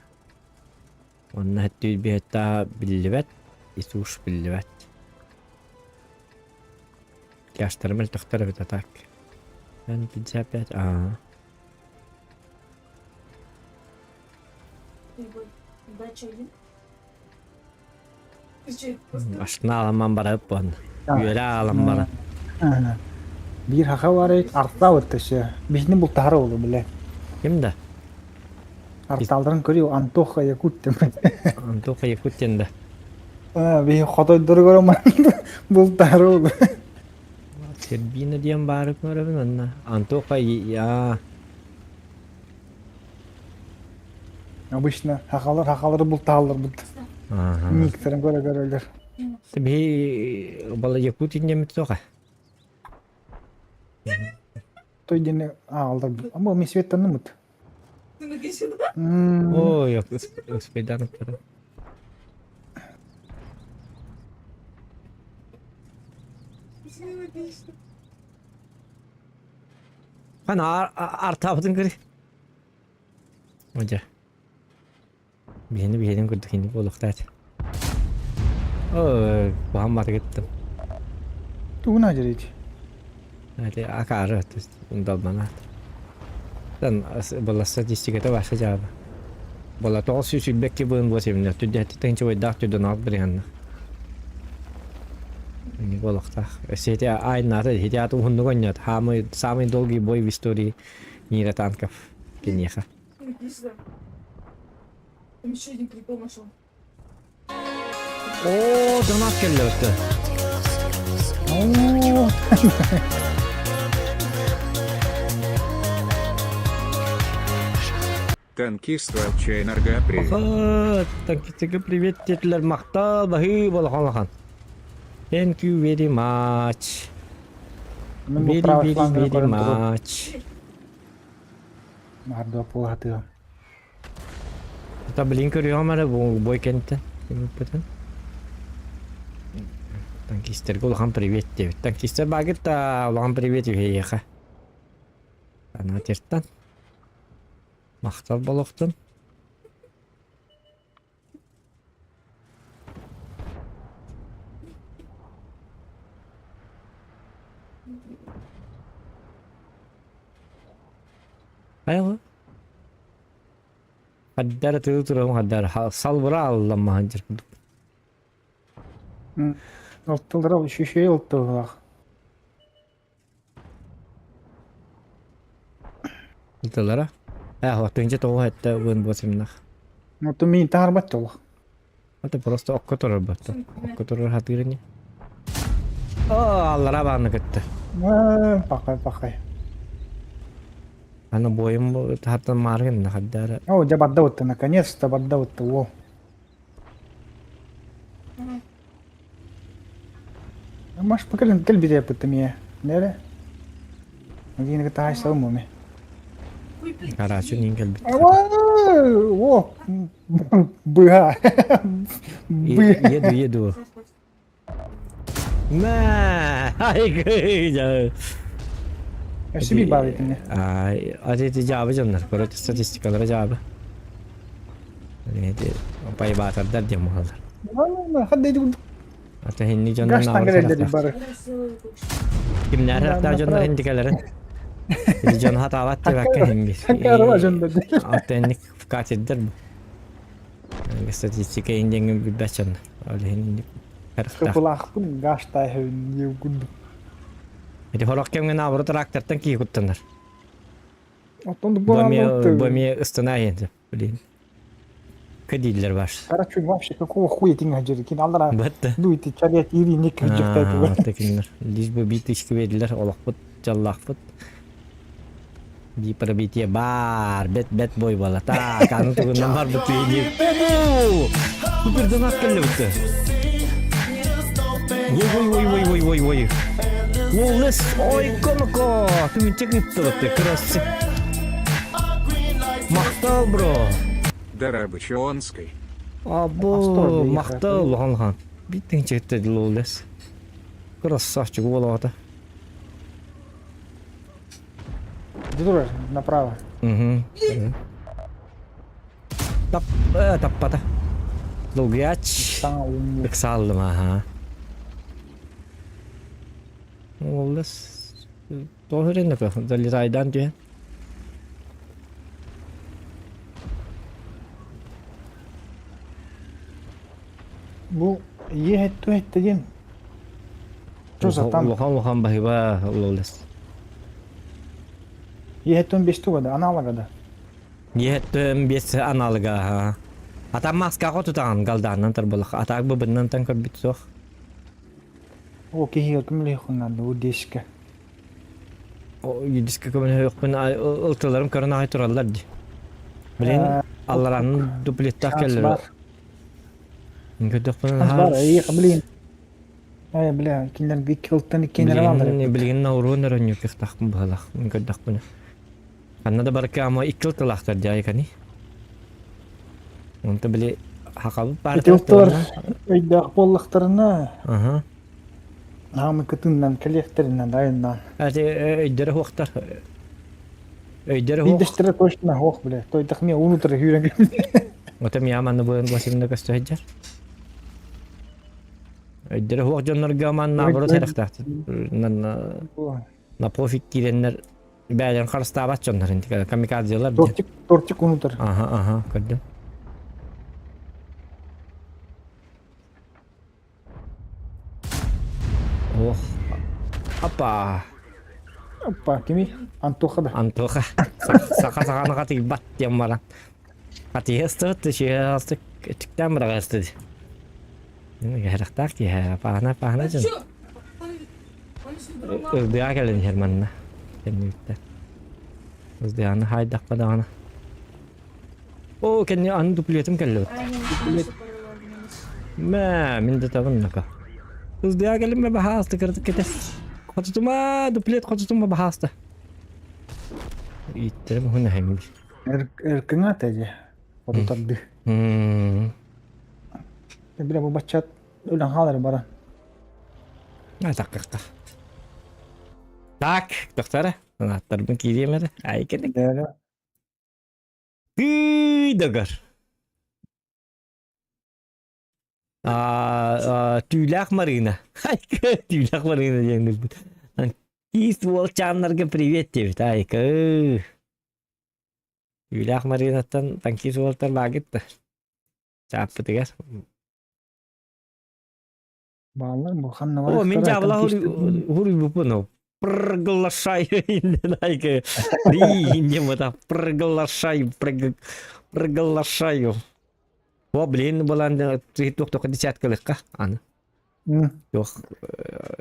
Онно хэттүүр биллибэт, исуш биллибэт. Пляжтара мөлтөхтөр эбит а так. Н55 аа. Ашна аламан барап буон. Үөрэ аалан бара. Биир хаха бар эбит, артаабыт өссө. Биһини бултаһар уолу билэ. Ким да? Артаалдарын көрүө Антоха Якут деп. Антоха Якут диэн да. Биһи хотойдоругар бултаары ол. Сербина диэн баары көрөбүн онно. Антоха я. Обычно хахалар хахалары бултааллар бут. Никтерин көрө көрөлөр. Биһи бала Якутин немец тоха. Той диэни ааҕаллар. Ама ми светтаннымыт. Ой, успейданып Ана артабытын көрі. Ожа. Биһини биһинин курдук инник буолуохтаат. Ой, куһаҕан бары кыттым. Тугуна дьэрийди? Ати акаары далбанаат. Тан была статистиката баша жаба. Была тоҕус сүүс сүүрбэкки быын буос эбиннэр түрдэһэттэ тыһынча бойдаах түрдэн аҕат бырыһанна. Инник буолуохтаах. Өссө ити айнаата ити аты уһуннук онньоот. Самый, самый долгий бой в истории мира танков киниэхэ. Иди сюда. Там еще один прикол нашел. Оо, донат кэллэ өттө. Оо. Танкист Волчайнарга привет. Аха, танкистыга привет диэтилэр махтал баһыы балахан Thank you very much. Мин бу Very правый very флангын very көрөн турар. much. Мардуа пулатыам. Это блин көрүөҕүм эрэ бу бой кэнниттэн киммиппитин. Танкистерга улахан привет диэбит. Танкистер баагыт да улахан привет үһэйиэхэ. Анатертан. Махтал болохтун. Айылы. Хаддара тыы турабын хаддара салбыра алламмахан жер курдук. Ылтылара үчүгэй ылтыллаах. Ылтылара? Ээ, тыынча тоҕо этте уон буосимнах. Оттон миин таһарбат толох. Это просто окко турар батта. Окко турар хатыыр ини. Оо, аллара бааны кытта. Пахай, пахай. Аны бойум тахаттан мааргын хаддара. О, дьэ барда бытта, наконец-то барда бытта, о. Маш покалин кэлбитэ бытта мие. Нere? Магина кытаай саумуме. Карачы нин кэлбит. О, быһа. Быһа. Еду, еду. Мэ, ай кыйда. Өссө биир баар итиннэ. Ай, ати жаабы дьоннор, короче, статистикалара жаабы. Эти пайбаатардар диэн буолаллар. Хадда ити Ата хинни дьоннор Гаштан кэлэллэр бары. Кимнэр хаттаа дьоннор хиндикэлэрин. Ити дьон хатаабат диэбэккэ химбир. Аккаарыба дьоннор. Ата инник катердер бу. Статистика индиэҥҥин билбэт дьоннор. Ол иһин Кыпылаахпын гаштай хэвин курдук. Ити хорох кэмҥэ наоборот трактортан кии куттанар. Оттон Бу эмиэ ыстана иһин Блин. Кадиллер бар. Короче, вообще какого хуя ты не Кин аллара. Бытты. Ну ити чарет ири не кырдьыктайдылар. Такиннар. Лишь бы битышки бердилер, олохпут, жаллахпут. Ди пробитие бар, бет бет бой буола. Так, аны тугунан бар бут видео. Супер донат келли бутты. Ой ой ой ой ой ой. Лолес, ой коноко. Түмүнчек ыпты бутты, красавчик. Махтал, бро. Дарабычонской. Або, махтал, улахан улахан. Биттин чекте лолес. Красавчик уол Где направо. Угу. Тап, э, таппата. Долгуйач. Ыксааллым, аха. Оллас. Тоҕо үрэннэ Залетайдан түһэн. Бу иэһэтту эттэ диэн. Что за там? Улахан улахан баһыба лолес. Иэһэттун бесту года, аналога да. Иэһэттун бес аналога, ага. Атам маскаҕа тутаҕын галдааннан тарбалах. Атаак быбыннан тан көрбүт суох. О киһигэр көмөлөһүөххүн наада бу дискэ. О дискэ көмөлөһүөхпүн ылтыларым көрөн аҕай тураллар дии. Блин, аллараанын дуплеттаах Шанс кэллэр. бар. Көрдөхпүнэ Шанс наһаа бар. Эйиэхэ блин. Э, бля, кинилэр икки ылтан иккиэннэрэ бааллар Билигин эбит. билигин науруон өрөнньүк кыахтаахпын быһалаах. Көрдөхпүнэ. Ханна да барыкка ама икки ылтылаахтар дьаайыкани. Онто били хакабыт Ити баартар ылтылар туонна. өйдөөх буоллахтарына, Аха. наамы кытыннан кэлиэхтэринэн айыннаан. Ати өйдөрө хуохтар. Өйдөрө хуох. Биирдэстэрэ точно хуох бля. Тойдах мия унутары хүүрэн кэлбит. Ота мия манна буын басымна көстө сылдьар. Өйдөрө хуох дьоннорго манна наоборот сэрэхтээх. На пофиг киирэннэр бэйэлэрин харыстаабат дьоннор интик камикадзелар диэн. Тортик, тортик унутар. Аха, аха, көрдүм. Ох. Апа. Опа, кими? Антоха да. Антоха. Саха саханыга тыйбат диэн баран. Атыйастыбыт, түшү түктэн быраҕастыд. Кэһэрэхтээх киһи, паана паана дьон. Ырдыа кэлэн иһэр манна. Кэннибиттэн. Ырдыаны хаайдахпа даҕаны. Оо, кэнни аны дуплетым кэллибит. Мэ, мин да табыннака. Ырдыа кэлимме баһааста кырдык кете. Хотутума, дуплет хотутума баһааста. Ииттерим уһун эһэҥ. Эркиҥа тэдьэ. Хотутарды. Бile бу баччат өлөн хаалар баран. Атаккахта. Так, доктора, аттарбын киириэм эрэ. Ай кэлик. Тыы дагар. Түүлээх Марина. Түүлээх Марина диэн билбит. Киис уолчааннарга привет диэбит. Айка. Түүлээх Маринаттан танкист уолтар баагыт да. Чааппытыгар. Бааллар бу ханна О, мин барыахтара дьаабыла танкист хуруйбуппун. Приглашаю. Айка. Диин приглашаю, приглашаю. О, блин, булан туох десяткалыкка аны. Туох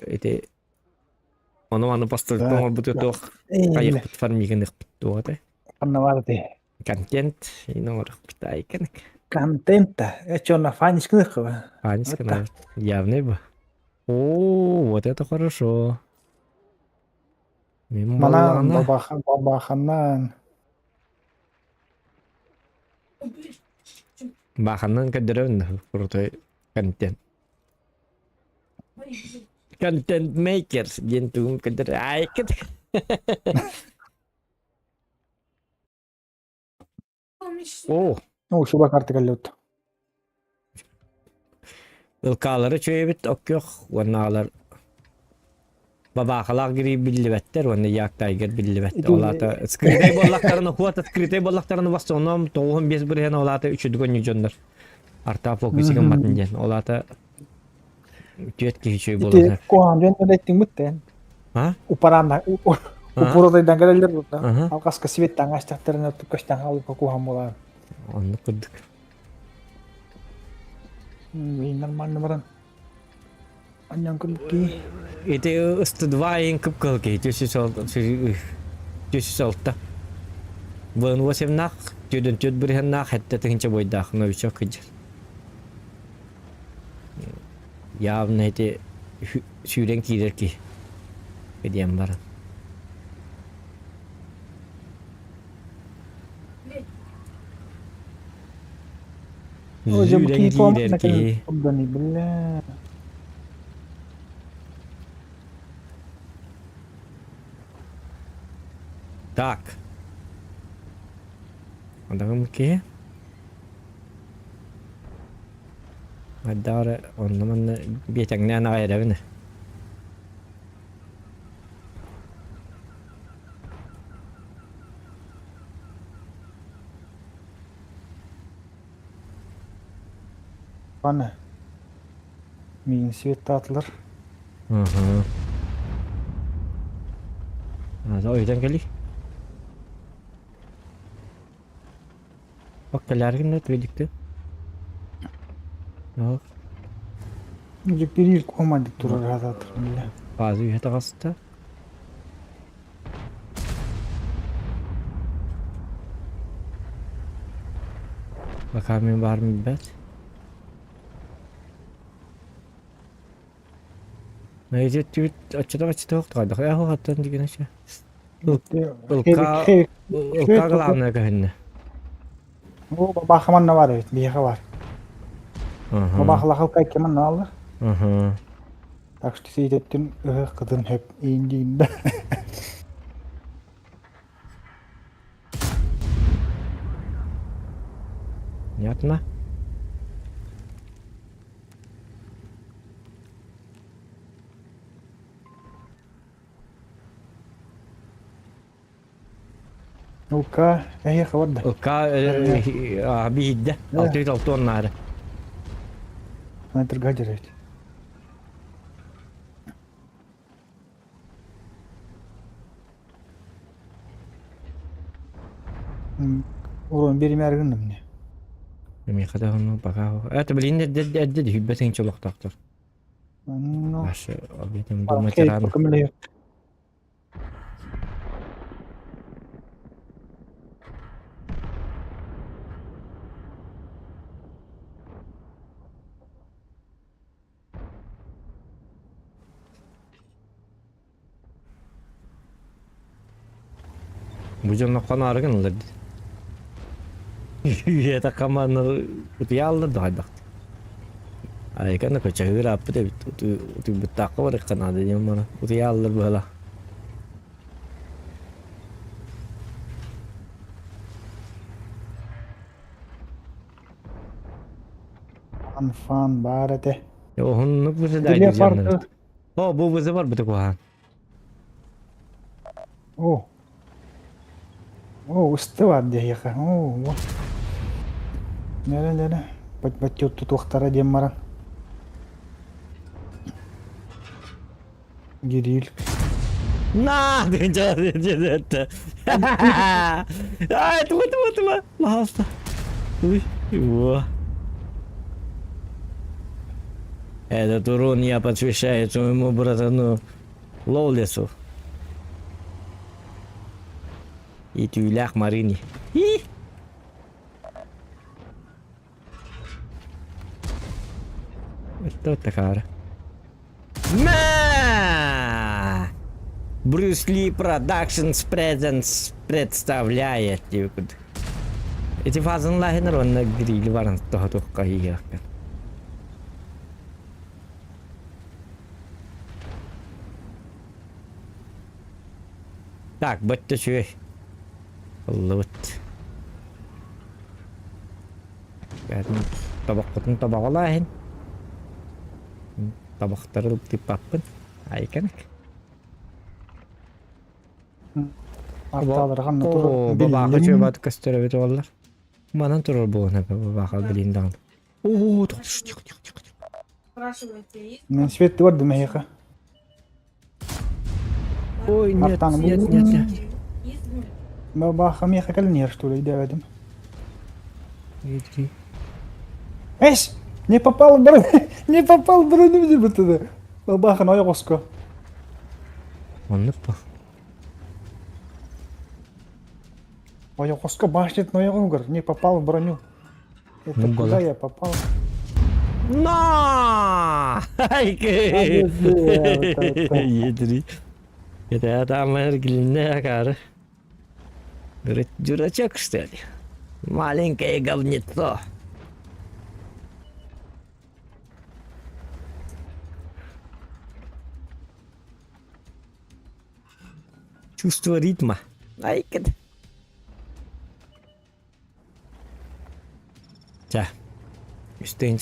ити ону аны постольтон оҥорбут туох хайыхпыт фармигыныхпыт туох Ханна бар ти. Контент оҥорохпут айканык. Контента. Эче онно фанискыныхха. Фанискына. Явный бы. О, вот это хорошо. Манан бабаханнан. Баханнан көрдөрөбүн крутой контент. Контент makers диэн тугум көрдөр айкыт. О, О, шуба карта кэллэбит. Ылкаалары чүөйбүт оккөх уоннаалар бабаахалаах гири биллибэттэр уонна Як Тайгер биллибэт. Ол аата скрытай буоллахтарына хуат скрытай буоллахтарына в основном 95 бырыһан ол аата үчүдүк онньу дьоннор. Арта фокусигын матын диэн. Ол аата түөт киһи үчүгэй буолан Ити куһаҕан дьон эттиҥ буттен. А? Упараанна упуротайдан кэлэллэр бута. Аха. Алҕаска светтаҥ астахтарына көстөн хаалбыкка куһаҕан буолаар. Оннук курдук. Нормально баран. Анньан курдук кии. Ити ыстыдва айын кып-кыһыл киһи 406. ВН 8 түөдөн түөт бырыһаннаах, хэтте тыһынча бойдаах новичок кыдьар. Явно ити сүүрэн киирэр киһи диэн баран. Сүүрэн киирэр киһи. Бля. Так. Адаҕым киһи. Айдаары онно манна биэтэҥнээн аҕай эрэбин. Аны. Миигин светтаатылар. Угу. Ойдан кэлий. Бак кэлээргин да түөдүктү. Yok. Bir ilk olmadık durur hazatır bile. Bazı üye таҕыста. Bakar mıyım var mı bet? Neyse tüyt açıda açıda yok da. Ya hakikaten digene şey. Ылка ылка главное көһүннэ. Бу бабахаман бар эбит, биһиэхэ бар. Бабахалахал кайкеман аллар. Так что сейдеттин ыһык кытын хөп ииндиинда. Понятно. Ылка эһиэхэ бар да. Ылка биһидде. 606 наары. Метр гадер эбит. Урон беримээр гынным не. Миэхэ даҕаны пока. Это блин эрдэ дьүһүйбэт олохтоохтор. Ну, Аш об этом думать рано. Бу дьонно хоноору гыналлар дии. Үйэтэ хамааннар утуйааллар да хайдах. Айкана көчөһүр ааппыт эбит утуйбуттаахха барыахха наада диэн баран утуйааллар быһыла. Фан баар этэ. Уһуннук выжидает дьоннор. О, бу вызы бар буту куһаан. О. О, усты бар диэхэ. О, вот. Нэрэ-нэрэ. Бат тутуохтара диэн баран. Гирил. На, это. Ай, тума, тума, тума. Пожалуйста. Ой, во. Этот урон я посвящаю своему братану Лоулесу. И тюлях Марине. И! Это такая. На! Брюс Ли Productions Presents представляет. Эти фазын лахинер онна грили баран тоһотуққа хийяқпен. Так, бөттө үчүгэй. Ыллыбыт. Табахпытын табаҕалааһын. Табахтары тыппаппын. Айканык. Арталарга О, бабаха чөбат көстөрөбүт оллар. Манан турар буолан бабаха билин даҕаны. Оо, тихо, тихо, тихо, тихо. Мен свет бардым эһиэхэ. Ой, нет, нет, нет, нет. Бабаха миэхэ кэлин что ли, диэбэтим. Эс! Не попал в броню! Не попал в броню диэбит Бабаха ойоҕоско. Оннук бу. Ойоҕоско башнит ойоҕугар не попал в броню. Это куда я попал? На! Едри. Это там эргилинне акары. Говорит, дурачок, что ли? Маленькое говнецо. Чувство ритма. Ай-ка. Ча. Үстэн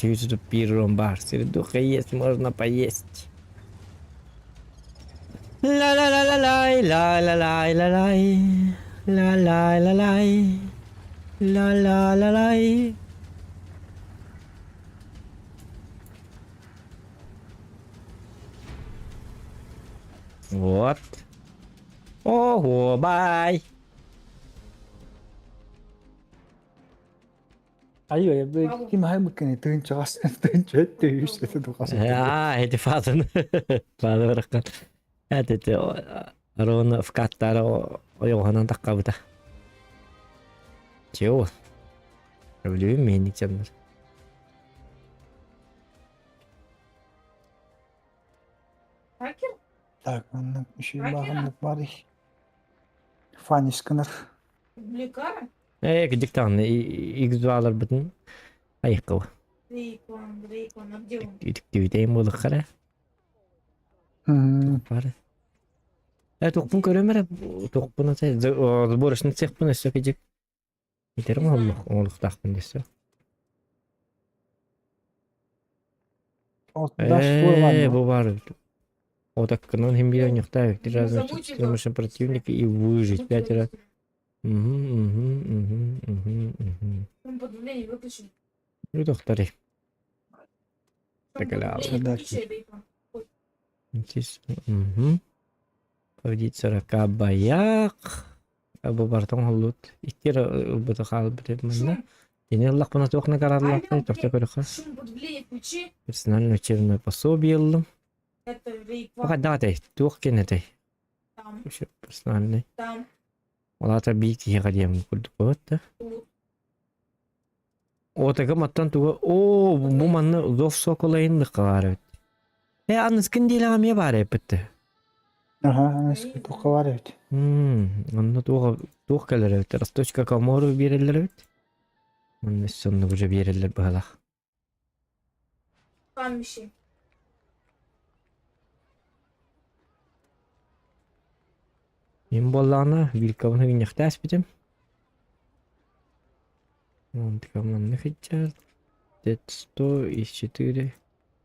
первым бар. Сердуха есть, можно поесть. Ла-ла-ла-ла-лай, ла-ла-лай-ла-лай. Ла-ла-ла-лай. Ла-ла-ла-лай. Вот. Ого, бай. Айыы, ким аһай мыккыны тыынчаҕас тыынча өттө үс этэ духас. Аа, эти фазаны. Фаза бараххан. Эти Арона вкаттара ойоҕоһунан таххабыта. Чего? Өлүүм миинник дьоннор. Хакер? Так, маннык үчүгэй Хакера? бааҕыннык бар Фанисканар. Блекара? Ээ, кидик даҕаны X2-ларбытын айыккыба. Рейкон, Рейкон, а где он? Үтүктүбүтэйин буолуоххара. Бар. Э, туохпун көрөм эрэ, туохпун ата сборочный цехпын өссө кидик. Итерим оҥолуохтаахпын дэссе. Э, бу баар. Отаккынан хим биир онньуктаах три раза замучил противника и выжить пять раз. Угу, угу, угу, угу, угу. Он подавление выключил. Ну, докторы. Так, Задачи. Угу. Победить 40 боях. Бу бартон холлут. Икки ылбыты хаалбыт манна. Кини ыллахпына туох нагараллаахтай тохто көрөхө. Шум подавление включи. Персональное учебное пособие ыллым. Это Бу хайдаҕатай? Туох кэнэтэй? Там. Персональный. Там. Ол аата бии киһиэхэ диэн курдук буолбат да. Отагым оттон туга оо бу манна зов соколайын баар эбит. Э аныскын диэлэҕэ эмиэ баар эбит. Аха, аныскы туохха баар эбит. Онно туох туох кэлэр эбит. Росточка комору биэрэллэр эбит. Онно өссө оннук уже биэрэллэр быһалаах. Там ищи. Мин буоллаҕына вилкабын ыгынньахтааспытым. Онтукам маннык сылдьар. 100 из 4.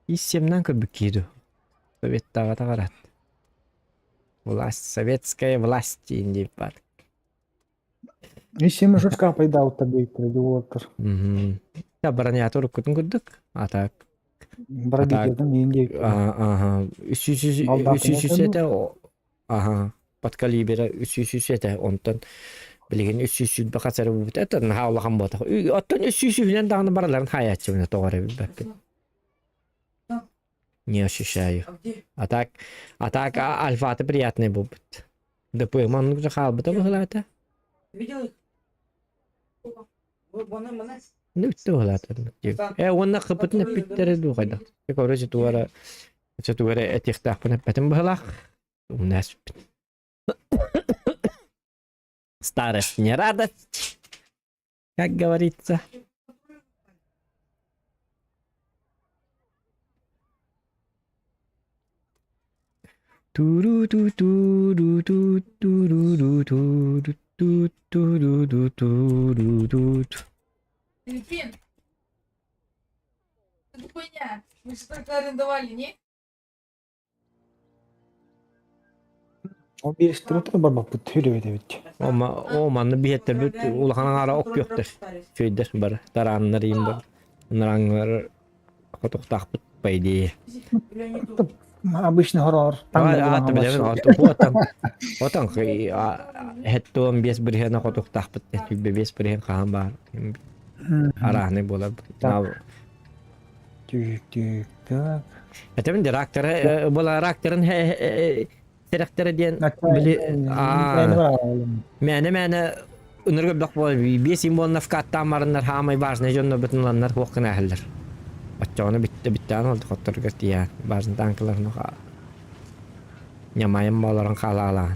Из 7 көрбүт киһи дуу. Советтааҕы таҕараат. Власть, советская власть диэн диэбит баар. Из 7 жестко пайдаабыттар диэбиттэрэ дуу Мгм. Я бронята уруккутун курдук. А так Бробитиятын миин диэбиттэрэ. Ага. 300 этэ аха подкалибера 300 этэ онтон билигин 300 хас эрэ буолбут это наһаа улахан буолбатах. Оттон 300-үһүнэн даҕаны барыларын хаайааччыбына тоҕо эрэ билбэппин. Не ощущаю. А так, а так альфата приятный буолбут. ДП маннык же хаалбыта быһылаата. Нүттэ быһылаата. Э уонна кыпытын эппиттэрэ дуу хайдах. Короче тугара тугара этиэхтээхпин эппэтим быһылаах. Умнааспыт. Старость не радость, как говорится. Ту-ру-ту-ту-ру-ту-ту-ру-ту-ту-ру-ту-ру-ту-ту. Филиппин. Это хуйня. Мы же только арендовали, не? Ол биэристибит барбаппыт үрэбит эбит. Ома о манна биһиэттэрбит улахан аҥаара оккуохтар. Үчүгэйдэр бары тарааннар иин бар. Ынырааҥҥылар хотуктаахпыт по идее. Обычно хороор Аата билэбин отан отан хеттуон биэс бырыһыана хотуктаахпыт түбэ биэс бырыһыан хаһан баар арааһынай буолар. Түк так. Этэбин рактора була ракторын сэрэхтэрэ диэн били мээнэ мээнэ ынырга бөх буол биэс им буолна вкаттаан бараннар хаамай важный дьоннор бытынланнар хуох гына иһэллэр оччоҕуна бүтте бүттээн ол хотторго тиийэн важный танкаларын ньамайым буоларын хаалаалаан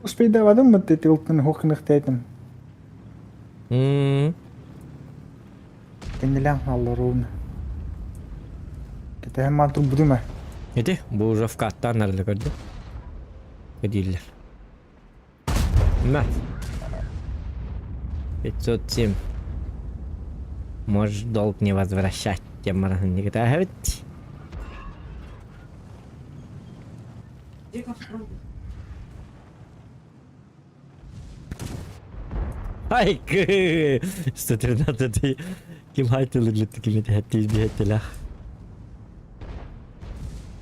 Успейдавадым быт эти ылтын хохныхтайтым. Кеннелен алларуун. Кэтэһэн маан турбутум ээ. Ити бу уже вкаттаан арылы көрдүм. Дииллэр. На. 507. Можешь долг не возвращать, тем мараһын эбит. Айкы! 113 ким хайтылырлытты ким этиһэттиир биһэттилэх.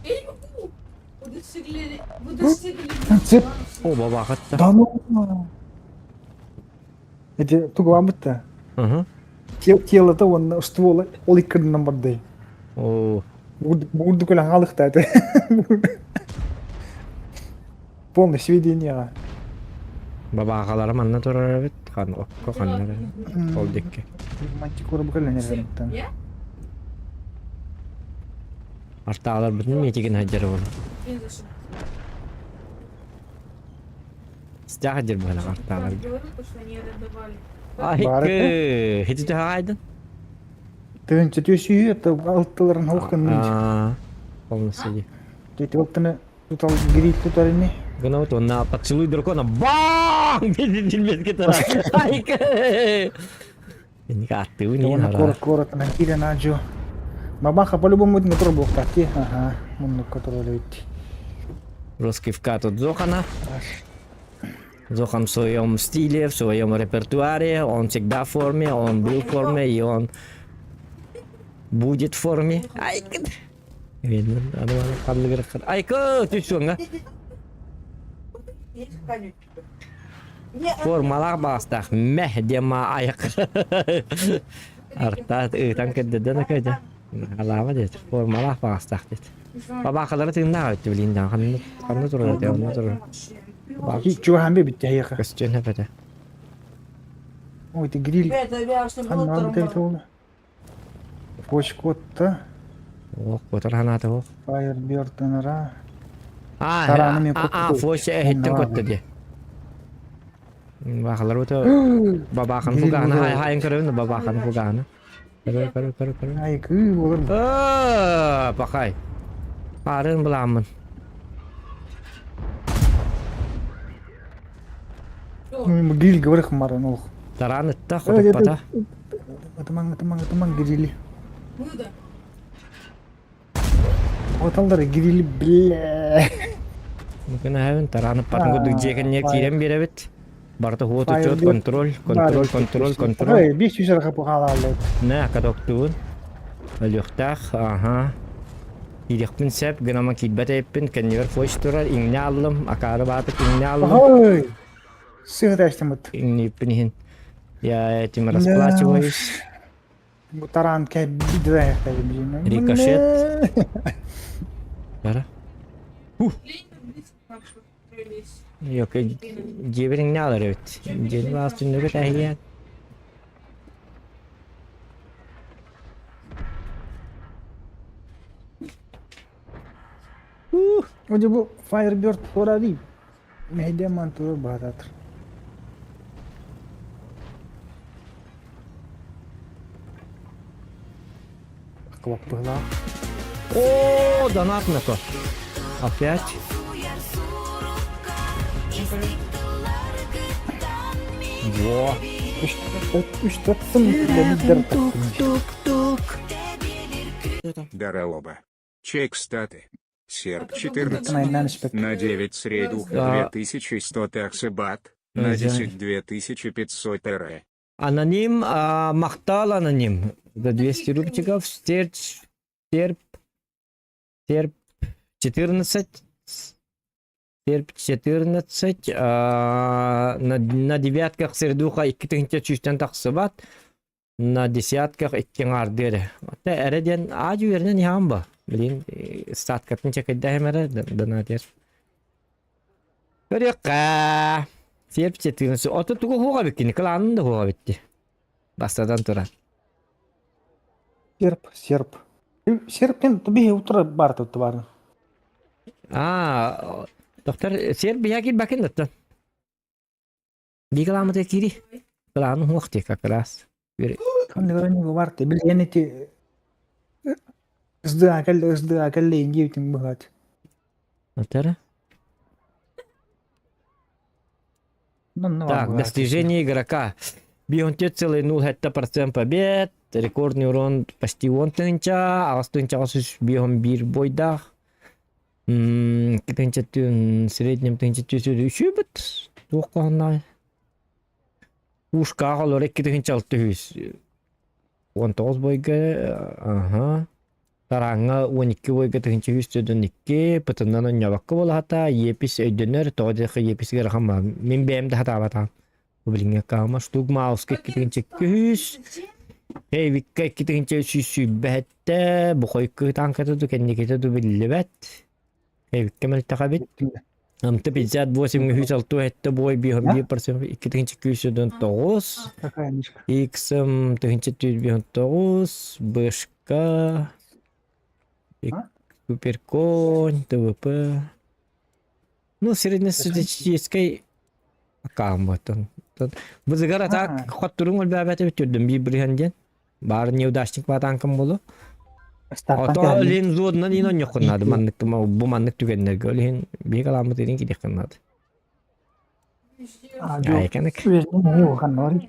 Я не могу! Вы достигли... Вы достигли... Цеп. О, бабахатта. Да ну. Эти тугуамытта. Ага. Тело-то он ствола ол иккырынан барды. О, Бугурду көлөн хаалыкта это. Полное сведение. бабаахалара манна турар эбит. Хан окко ханнара. Ол дикки. Мантикора букален эрэнтен. Я? Артаалар бүтүн миэтигин хаджар буолар. Не за что. Стях хаджар буолар артаалар. Говорю, то, что они это давали. Айкы! Хити төһө Тыынча төсүйү это алтыларын холкан Аа, полностью ди. Дети оттаны тутал гриль тутарыны. Гына вот он на поцелуй дракона. Бам! Билбетке тара. Айкы! Инник аттыы не Оны хара. кор коротынан кирен ажо. Бабаха по-любому будет мотор буохтати. Ага, муннук который ведь. Русский вкат от Зохана. Зохан в своем стиле, в своем репертуаре. Он всегда в форме, он был в форме, и он будет в форме. Айкы! Видно, Айкы, ты что, Формалаах баҕастаах мeh диэн аяқ Артаат ыытан кэрдэрдэн акайда. Алаама диэт. Формалаах баҕастаах диэт. Бабаахалара тыыннаах өттү билиин даҕаны ханна ханна турар этэ онно турар. Чугахан бит яйха. Көстүөн эпэтэ. Ой, ты гриль. Ханна бит Почкотта. Ох, котор ханаата ох. Firebird ынара. Аа, Тараны мен аа, көттү. фоша эһиттен көттө дии. Баахалар бу бабаахан фугаана хай хайын көрөбүн бабаахан фугаана. Көрө көрө көрө көрө. Ай, кыы болар. Аа, пахай. Арын буламмын. Гриль говорих марын ох. Таран ытта хотуппата. Атыман атыман атыман грили. Ну да. Оталдар грили бля. Мүмкүн аһабын таран ыппатын курдук дьиэ киирэн биэрэбит. Барыта хуот учет контроль, контроль, контроль, контроль. Ой, 500 рахап хаалаллар. Нэ, катоктуун. Өлүөхтээх, аха. Киириэхпин сөп, гынама киирбэт эбиппин, кэннибэр фойс турар, иҥнэ аллым, акаары баатык иҥнэ аллым. Ой. Сыгыташтымыт. Иҥнииппин иһин. Я этим расплачиваюсь. Бу тараан кэбидэ Рикошет. Бара. Yok, дьиэбин иҥнэ алар эбит. Дьиэни баас түннүгү тэһийэн. Оде бу Firebird тура дии. Мэйдэ ман тура баататыр. Кылаппыһылаах. О, донат на то. Опять. Во. Үш төрт Дараоба. Чек статы. Серп 14. Найнан испэт. На 9 среду Да. 2100 таксибат. На Нельзя. 10 2500 р. Аноним, а, Махтал аноним. За 200 рубчиков. Серп, серп, серп 14. Серп 14. А, на, на девятках сердуха 2 сүүстэн тахсыбат. На десятках 2 ардыыр. Та эрэ диэн аадьу үөрэнэн иһаҕын ба. Билин статкатын чэкэйдэһим эрэ донатер. Көрүөххэ. Серп 14. Ото тугу хуоҕа биккини, кылаанын да хуоҕа битти. Бастатан туран. Серп, серп. Серптен биһи утра бар тут бар. Аа, доктор, серп биһа киирбэкин даттан. Бии кылааммыта киири. Кылаанын хуох дии как раз. Ханныгар бар те билген эти СДА кэллэ СДА кэллэ ингиэбитин быһаат. Отара. Так, достижение игрока. 5,07% побед. Рекордный урон почти он тыһыынча, аҕыс тыһыынчаҕа сүүс биэһон биир буойдаах. Тыһыынча түн, среднем тыһыынча түс үчүбүт. Туох хоһоннаҕай? Ушкаах олор 2600. 19 бойга, аха. Тараҥҥа 12 бойга 1342, пытынан онньообокко буолаһата, Епис өйдөнөр, тоҕо диэххэ Еписигэр ахан баар. Мин бэйэм да сатаабатаҕым. Бу билиҥҥи аккаама штук Мауска 2200, Эвикка 2327, Бухойка танката ду кэнникитэ ду биллибэт. Эвикка мөлтөх эбит. Амта 58 167 бой 5,1% 2209, Какая мишка? XM 1409, Бэшка, А? Суперконь, ТВП. Ну, среднестатистическай аккаунт Бызыгар атак хотторун өлбәбәт өттүрдүм бир бирһен диэн. Баар неудачник баатаанкам болу. Стартан Ото кэлэн олин зуодунан иин онньоххуннаады маннык бу маннык түгэннэргэ ол иһин биһиги аламмыт иһин кидиэххиннаады. Айканык.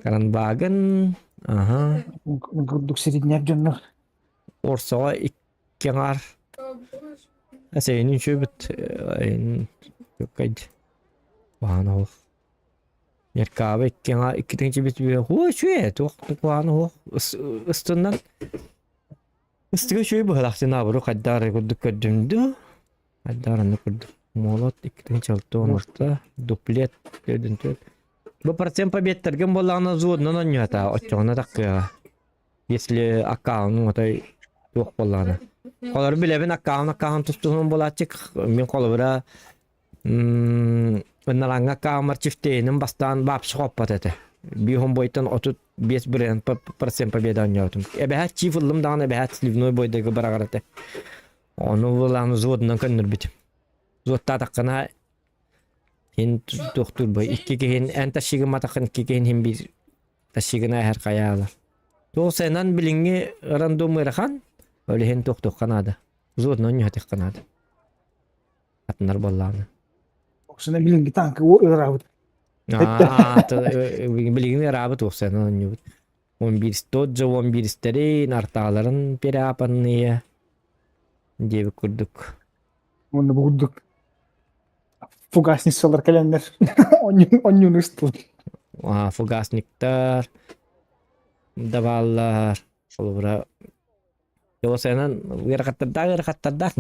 Каранбагын, аха. Курдук сириннэр дьоннор. Орсоҕо икки аҥаар. Эсэйинин үчүөбүт Баана оһох. Неркаба икки аҥаар икки тыһыынча хуо үчүгэй туох куһаҕана суох ыстыннан ыстыга үчүгэй быһыылаах наоборот хайдах эрэ курдук көрдүм дуу хайдах эрэ оннук курдук молот 2 алта дуплет төрдүн төрт бу процент победтаргын буоллаҕына взводунан оонньуота оччоҕуна таккыаҕа если аккаунуҥ отой туох буоллаҕына холобур билэбин аккаун аккаун тустуһунан буолааччык мин холобура Ынараҥҥа Каамар Чифтейнин бастаан вообще хоппот этэ. Биир бойтан 35 бырыһыан процент победа оонньоотум. Эбэһээт чиф ыллым даҕаны эбэһээт сливной бойдойго быраҕар этэ. Ону былаан взводунан көннөрбүтүм. Взводтаатаххына хин туохтуур бой икки киһин эн тащигымматаххын икки киһин хин биир тащигына эһэр хайаалар. Туох сэнэн билиҥҥи рандом ыарахан, ол иһин туохтуохха наада. Взводунан оонньоотехха наада. Атыннар буоллаҕына. Оксана билиҥҥи танка ыараабыт. Билигин ыараабыт Оксана оонньуубут. Он биир тот же он биирстерин артааларын переапанные диэбит курдук. Уонна бу курдук фугасницалар кэлэннэр онньуну ыстылар. Фугасниктар да бааллар. Холобура Оксанан ыарахаттардаах ыарахаттардаах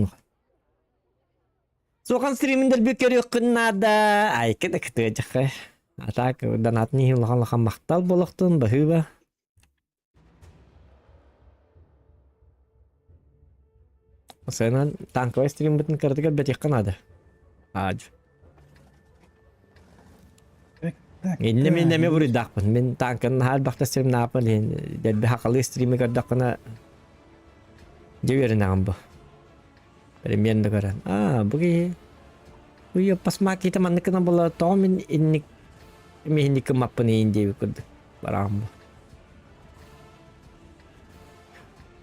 Суохан стримин дэлби көрүөххүн наада. Айка да кытыадьахха. А так донатын иһин улахан улахан махтал болохтун, баһыыба. Сыанан танковай стримбытын кыратыгар бэтиэххэ наада. Аадь. Инне мин эмиэ буруйдаахпын. Мин танканы наһаа элбэхтэ стримнааппын иһин дэлби хахалыы стрими көрдөххүнэ дьэ үөрэнэҕин бу. Примерно көрөн. Аа, бу киһи Уйа пасмакита маннык гына була тоҕо мин инник миһинник гыммаппын иин диэбит курдук бараҕым бу.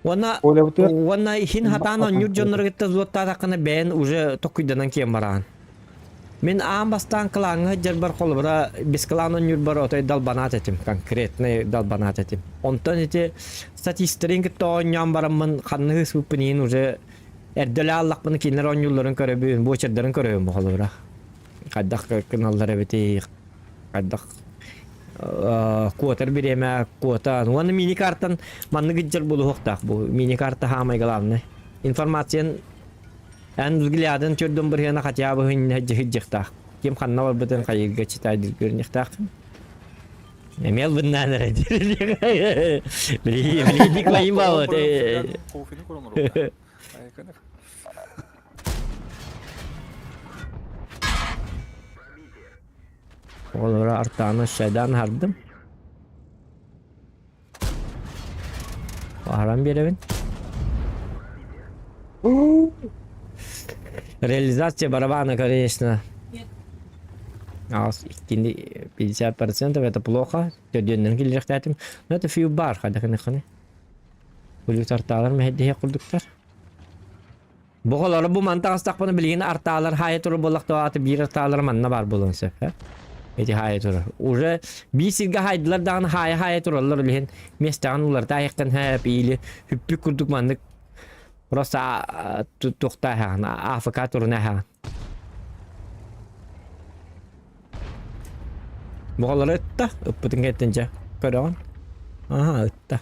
Уонна уонна иһин хатаан оонньуур дьоннору кытта зуоттаатаххына бэйэн уже токуйданан киэн бараҕын. Мин аан бастаан кылааҥҥа сылдьарбар холобура бескылаан оонньуурбар отой далбанаат этим, конкретный далбанаат этим. Онтон ити статистарын кытта оонньоон бараммын ханна ыспыппын иһин уже эрдэлэ аллахпын кинилэр оонньуулларын көрөбүн, буочардарын көрөбүн бу холобура. Хайдах гыналлар эбитий, хайдах куотар бириэмэ куотан уонна мини-картан маннык ыдьар буолуохтаах бу мини-карта хаамай главный информациян эн взглядын чөрдөн бырыһыана хотя бы хыдьыхтаах ким ханна барбытын хайыырга читайдыр көрүнүөхтаах эмиэ албыннаан эрэ били били клайым баабыт Оҕолоро артааны шайдаан аһардым. Аһаран биэрэбин. Реализация барабана, конечно. Аас иккини 50% это плохо. Төрдүөннэн киллэриэхтээтим. Но это фью бар хадахыны Плюс артаалар мэһэйдэһиэх курдуктар. Бу холоро бу мантан астахпына билигин артаалар хаайа турар буоллахтаах аата биир артаалар манна баар буолуон сөп э ити хаайа турар уже биир сиргэ хаайдылар даҕаны хаайа хаайа тураллар ол иһин миэстэҕин уларыта айахтан хэп или хүппүт курдук маннык просто туохтаа аһаҕын АФК туруна аһаҕын. Буҕалары ытта, ыппытын кэттин дьэ. Көрөҕүн? Аха, ытта.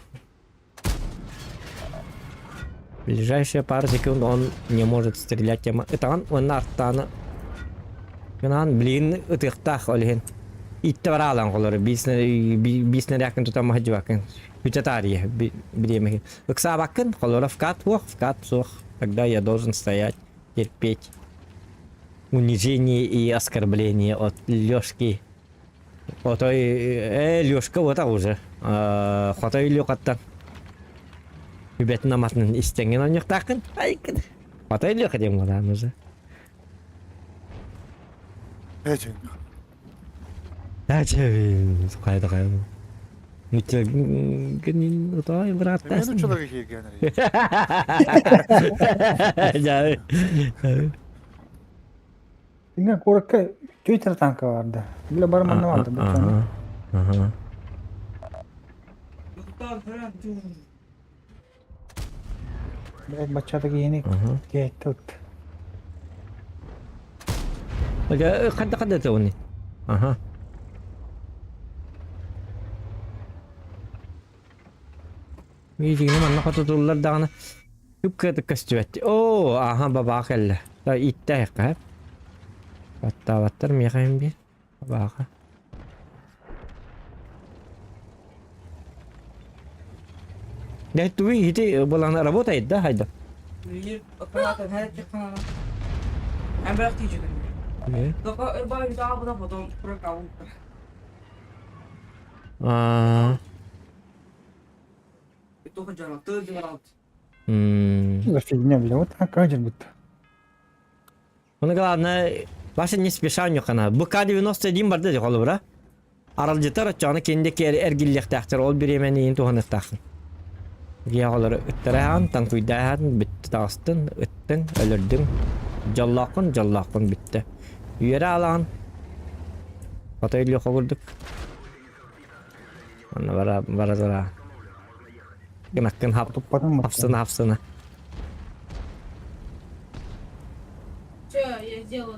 Ближайшие пару секунд он не может стрелять тема. Ытаҕын уонна артааны Гынаан билигин ытыахтаах ол иһин. Иттэ бараалан холору биис нэрээккин тутан маһдьыбаккын. Бүтэ таарыйа бириэмэ. Ыксаабаккын, холоро вкат суох, вкат суох. Тогда я должен стоять, терпеть унижение и оскорбление от Лёшки. Отой, Лёшка вот уже. Хотой Лёкаттан. Үбэтин аматын истэҥҥин онньуктааххын. Айкын. Хотой Лёха диэн буолаан уже. Эчин. Эчин. Хайда хайда. Гынин отой бырааттаас. Мен учуларга киирген. Инга куоракка Twitter танка барды. Бile бар манна барды. Ага. Блядь, баччата киһини киһитте ут. Хадда хадда тони. Ага. Миигин манна хотутуллар даҕаны үп кыатык көстүбэт. Оо, аха бабаа кэллэ. Иттэ айахха. Баттаабаттар миэхэ им биир. Бабааха. Да тугуй ити балана работает, да, хайда? А. За фигня, бля, вот так будто. Оны главное, Вася не спеша ньохана. БК-91 барды дии холобура. Аралдьытар оччоҕуна кинди эргиллиэхтээхтэр ол бириэмэни иин туһаныахтааххын. Гиаҕалары ыттараһаан, таҥкуйдааһаан бүттэ таҕыстын, ыттыҥ, өлөрдүҥ. Дьоллооххун, дьоллооххун бүттэ. Үөрэ аалаҕын. Хотой Леха курдук. Онно бара бара тура. Гынаккын хап хапсына хапсына.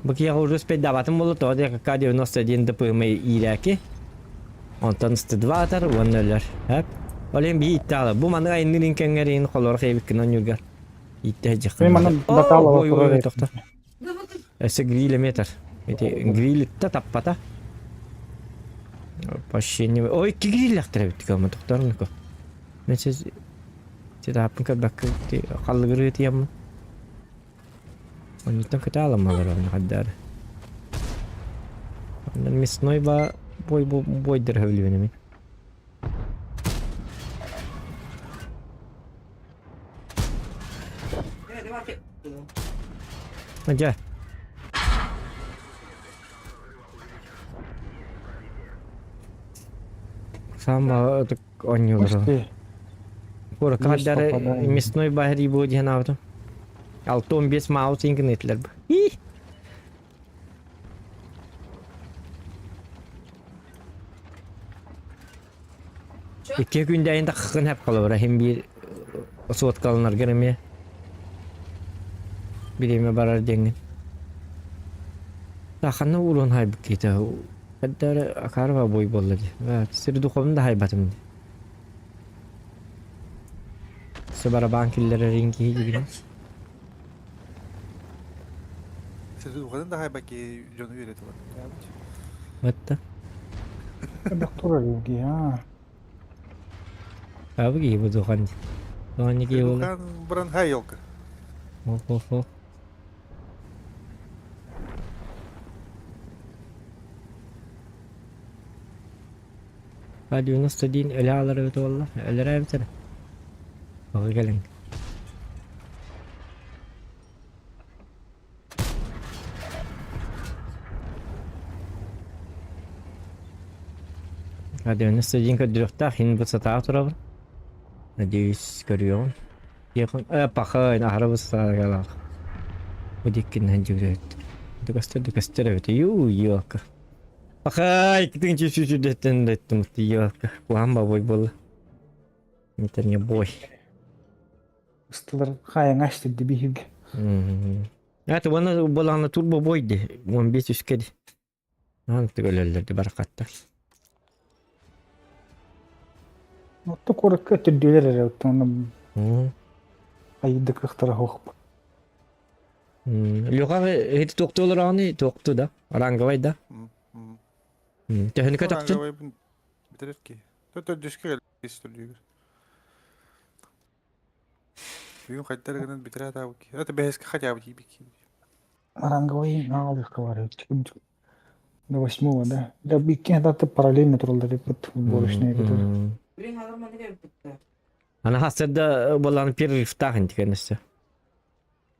Бу киһиэхэ уже успейдаабатым буолла, тоҕо диэххэ К-91 ДПМ иирээки. Онтон 102 атар уонна өлөр. Эп. Ол иһин биһи иттэ Бу маннык айанныыр кэмҥэр иһин холоро хайбыккын онньуургар. Иттэ дьаххын. Манан батал Ой, ой, тохто. Өссө гриль эмиэ атар. Ити гриль итта таппата. Вообще не... Ой, икки гриллэхтэр эбит кыама тохторнуку. Мен сез Титааппын көрбөккө халлыгырыы тиэммин. Оннуттан көтө аламмалар онно хайдаары. Онно мясной ба бой бойдыр хөбүлүбүн мин. Дьэ. Саамба оонньуулар. Куоракка хардары мясной баһырыы буо диэн аабытым. 6-15 маус иҥкин этилэр бу. Икки күн дайын таххын хэп холобура хим биир суоткаланаргар эмиэ бириэмэ барар диэҥҥин. Ханна уурун хайбыт киһитэ Эрдэ Акарова бой буолла дии. Сир духовын да хайбатым дии. Сыбарабаан киллэрэрин киһи дигин. Сир духовын да хайба киһи дьону үөрэтэ Батта. Доктор киһи а. Абы киһи бу духан. Духан киһи буолла. Духан бран хай елка. Хо-хо-хо. А91 өлө аалар эбит буолла. Өлөрөө эбит эрэ. Оҕо кэлиҥ. А91 көрдөрүөхтээх иһин бу сатаҕа турабын. Надеюсь, көрүөҕүм. Пахай, аһара быстаалаах. Бу диккиннэн дьүрүт. Дөкөстөр дөкөстөр эбит. Ю, ёлка. Пахай, кытын чүчү дэттен дэттим ёлка. Куһаан бабой буолла. Это не бой. Ыстылар хайаҥа астырды биһиги. Это уонна буолаҕына турбо бой ди. 15 үскэ ди. Аан өлөллөр ди баракаттар. Отто куоракка төрдүөлэр эрэ оттон айыйда кыахтара суох. Леха ити туохтуу олороҕуный? Туохтуу да? Ранговай да? Төһөнү көтөхтүн? Бүтэрэр киһи. Төрдүскэ кэлбис төрдүгэр. Бүгүн хайдах гынан бүтэрэ атаабыт киһи. Это бэһискэ хотя бы тиийбит киһи. Ранговый наалыахка бар До восьмого, да? Да, икки даты параллельно тураллар эппит уборочная который. Ана хасырда болан перерывтаах интикен өссө.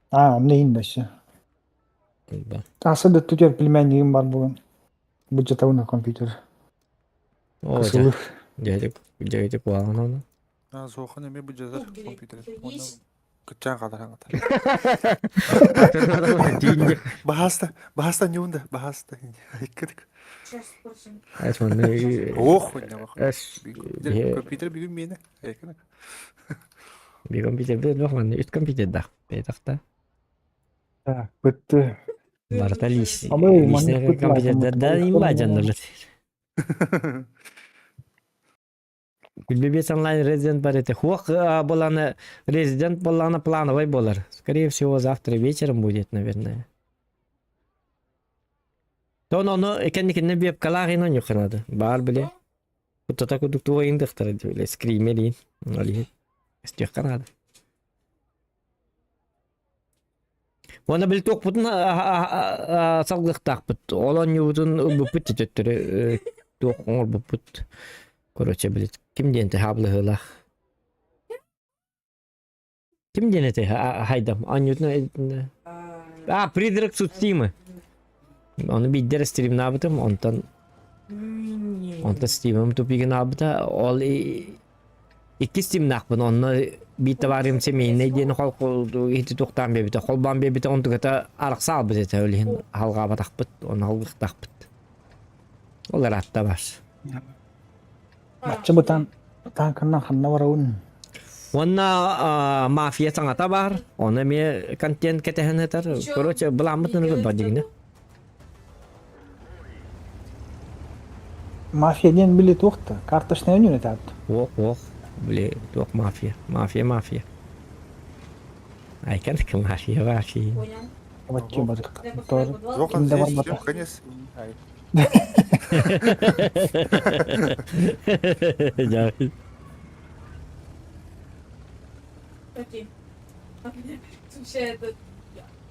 А, онно иһин да өссө. Да. Аса да түтер племяннигим бар буолан. Быдьатабын компьютер. О, Кысылыр. дядя, дядя куһаҕан ону. А, суохан эмиэ быдьатар компьютер. Кытчаан хатаран хатар. Баһаста, баһаста ньуунда, баһаста. Иккитик. Ох, компьютер бүгүн миэнэ. Би компьютер бир бах манна үт компьютердаах бэйтэхта. Так, бытты. Барыта личный компьютердар имба дьоннор. Билбибиэс онлайн резидент бар этэ. Хуох буоланы резидент буоллаҕына плановый буолар. Скорее всего, завтра вечером будет, наверное. Тон ону кэнникинне вебкалаах ин оньухханады. Баар били. Куттата курдук туга индехтара били скример ин. Ол иһин. Өстүөххэ наада. Уонна били туохпутун салгыахтаахпыт. Ол оонньуубутун ылбыппыт төттөрү туох оҥорбуппут. Короче, били ким диэн те хаблыһыылаах. Ким диэн этэй хайдам оонньуутун А, призрак Цуцимы. Ону биирдэ стримнаабытым, онтон онтон стримым тупигын аабыта. Ол иккис стримнаахпын, онно биир табаарым семейный диэн иһити туохтаан биэрбитэ, холбоон биэрбитэ, онтуката арахса албыт этэ, ол иһин халҕаабатахпыт, ону халгыахтаахпыт. Ол ыраатта бар. Бачча бытаан тааҥканан ханна барабын? Уонна мафия саҥата баар, ону эмиэ контент кэтэһэн сытар. Короче, былааммыт ныргы бар дигинэ. Мафия диэн били туох да, карточная өнүн этаат. Ох, ох, били туох мафия, мафия, мафия. Айкан мафия, мафия. Бачча барык. Зохан Ким да здесь, барбата. конец. Дьэ. Окей. Слушай, это...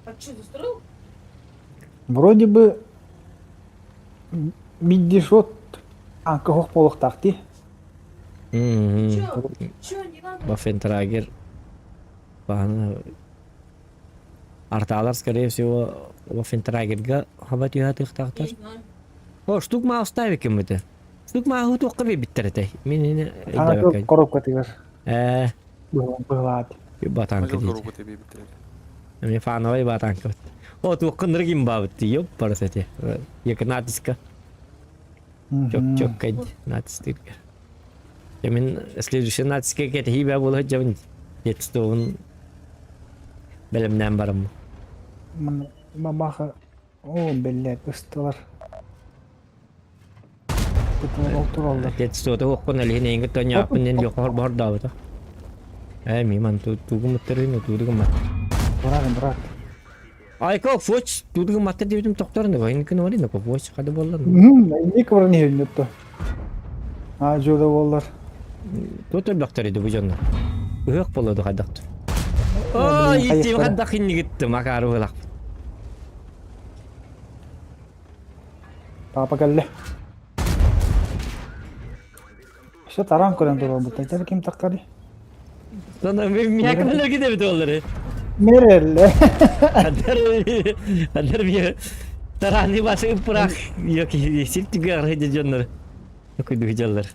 А что, застроил? Вроде бы биддишот аҥка хох буолуохтаах дии. Чё? Чё, не надо? Баффентрагер баһана Артаалар, скорее всего, Ваффентрагерга хаба түһэ Я не знаю. О, штук маа ставик киммити. Штук мааһы туохха биэрбиттэр этэй. Мин ини Аҥка өйдөөбөккө. коробкатыгар Ээ, быһылаат. батанка Мажор диэти. коробка тебе биттер. Эми фановай батанка. О, туохха ныргин баабыт ёп парас эти. Екі натиска. Чок чок кайд натистырга. Мин следующий натиска кети бә була жабын. Жетстуун бэлэмнээн барым. Бабаха о биллээт ыстылар. Бытылар тураллар. Жетстуота хуохпун элиһин эйиҥ тоñааппын диэн жохор бордаабыта. Ээ миман тугу муттарыны туудугу мат. Брат, брат. Айко фоч туудугу матта дебитим тохторны го инкин орина ко фоч хады боллар. Ник бар не нетто. А жуда боллар. Тут өлбөхтөр иди бу дьонно. Ыһыах болоду хайдахтыр. Оо, иттим хайдах иннигиттим акары булах. Папа кэллэ. Все таран көрөн турар бу. Тайтар ким таккари? Sana миякалар кидебит олары. Мерелле. Адар адар bir тарани басы ıpırak yok силтиге дьоннор. Көйдү дьоннор.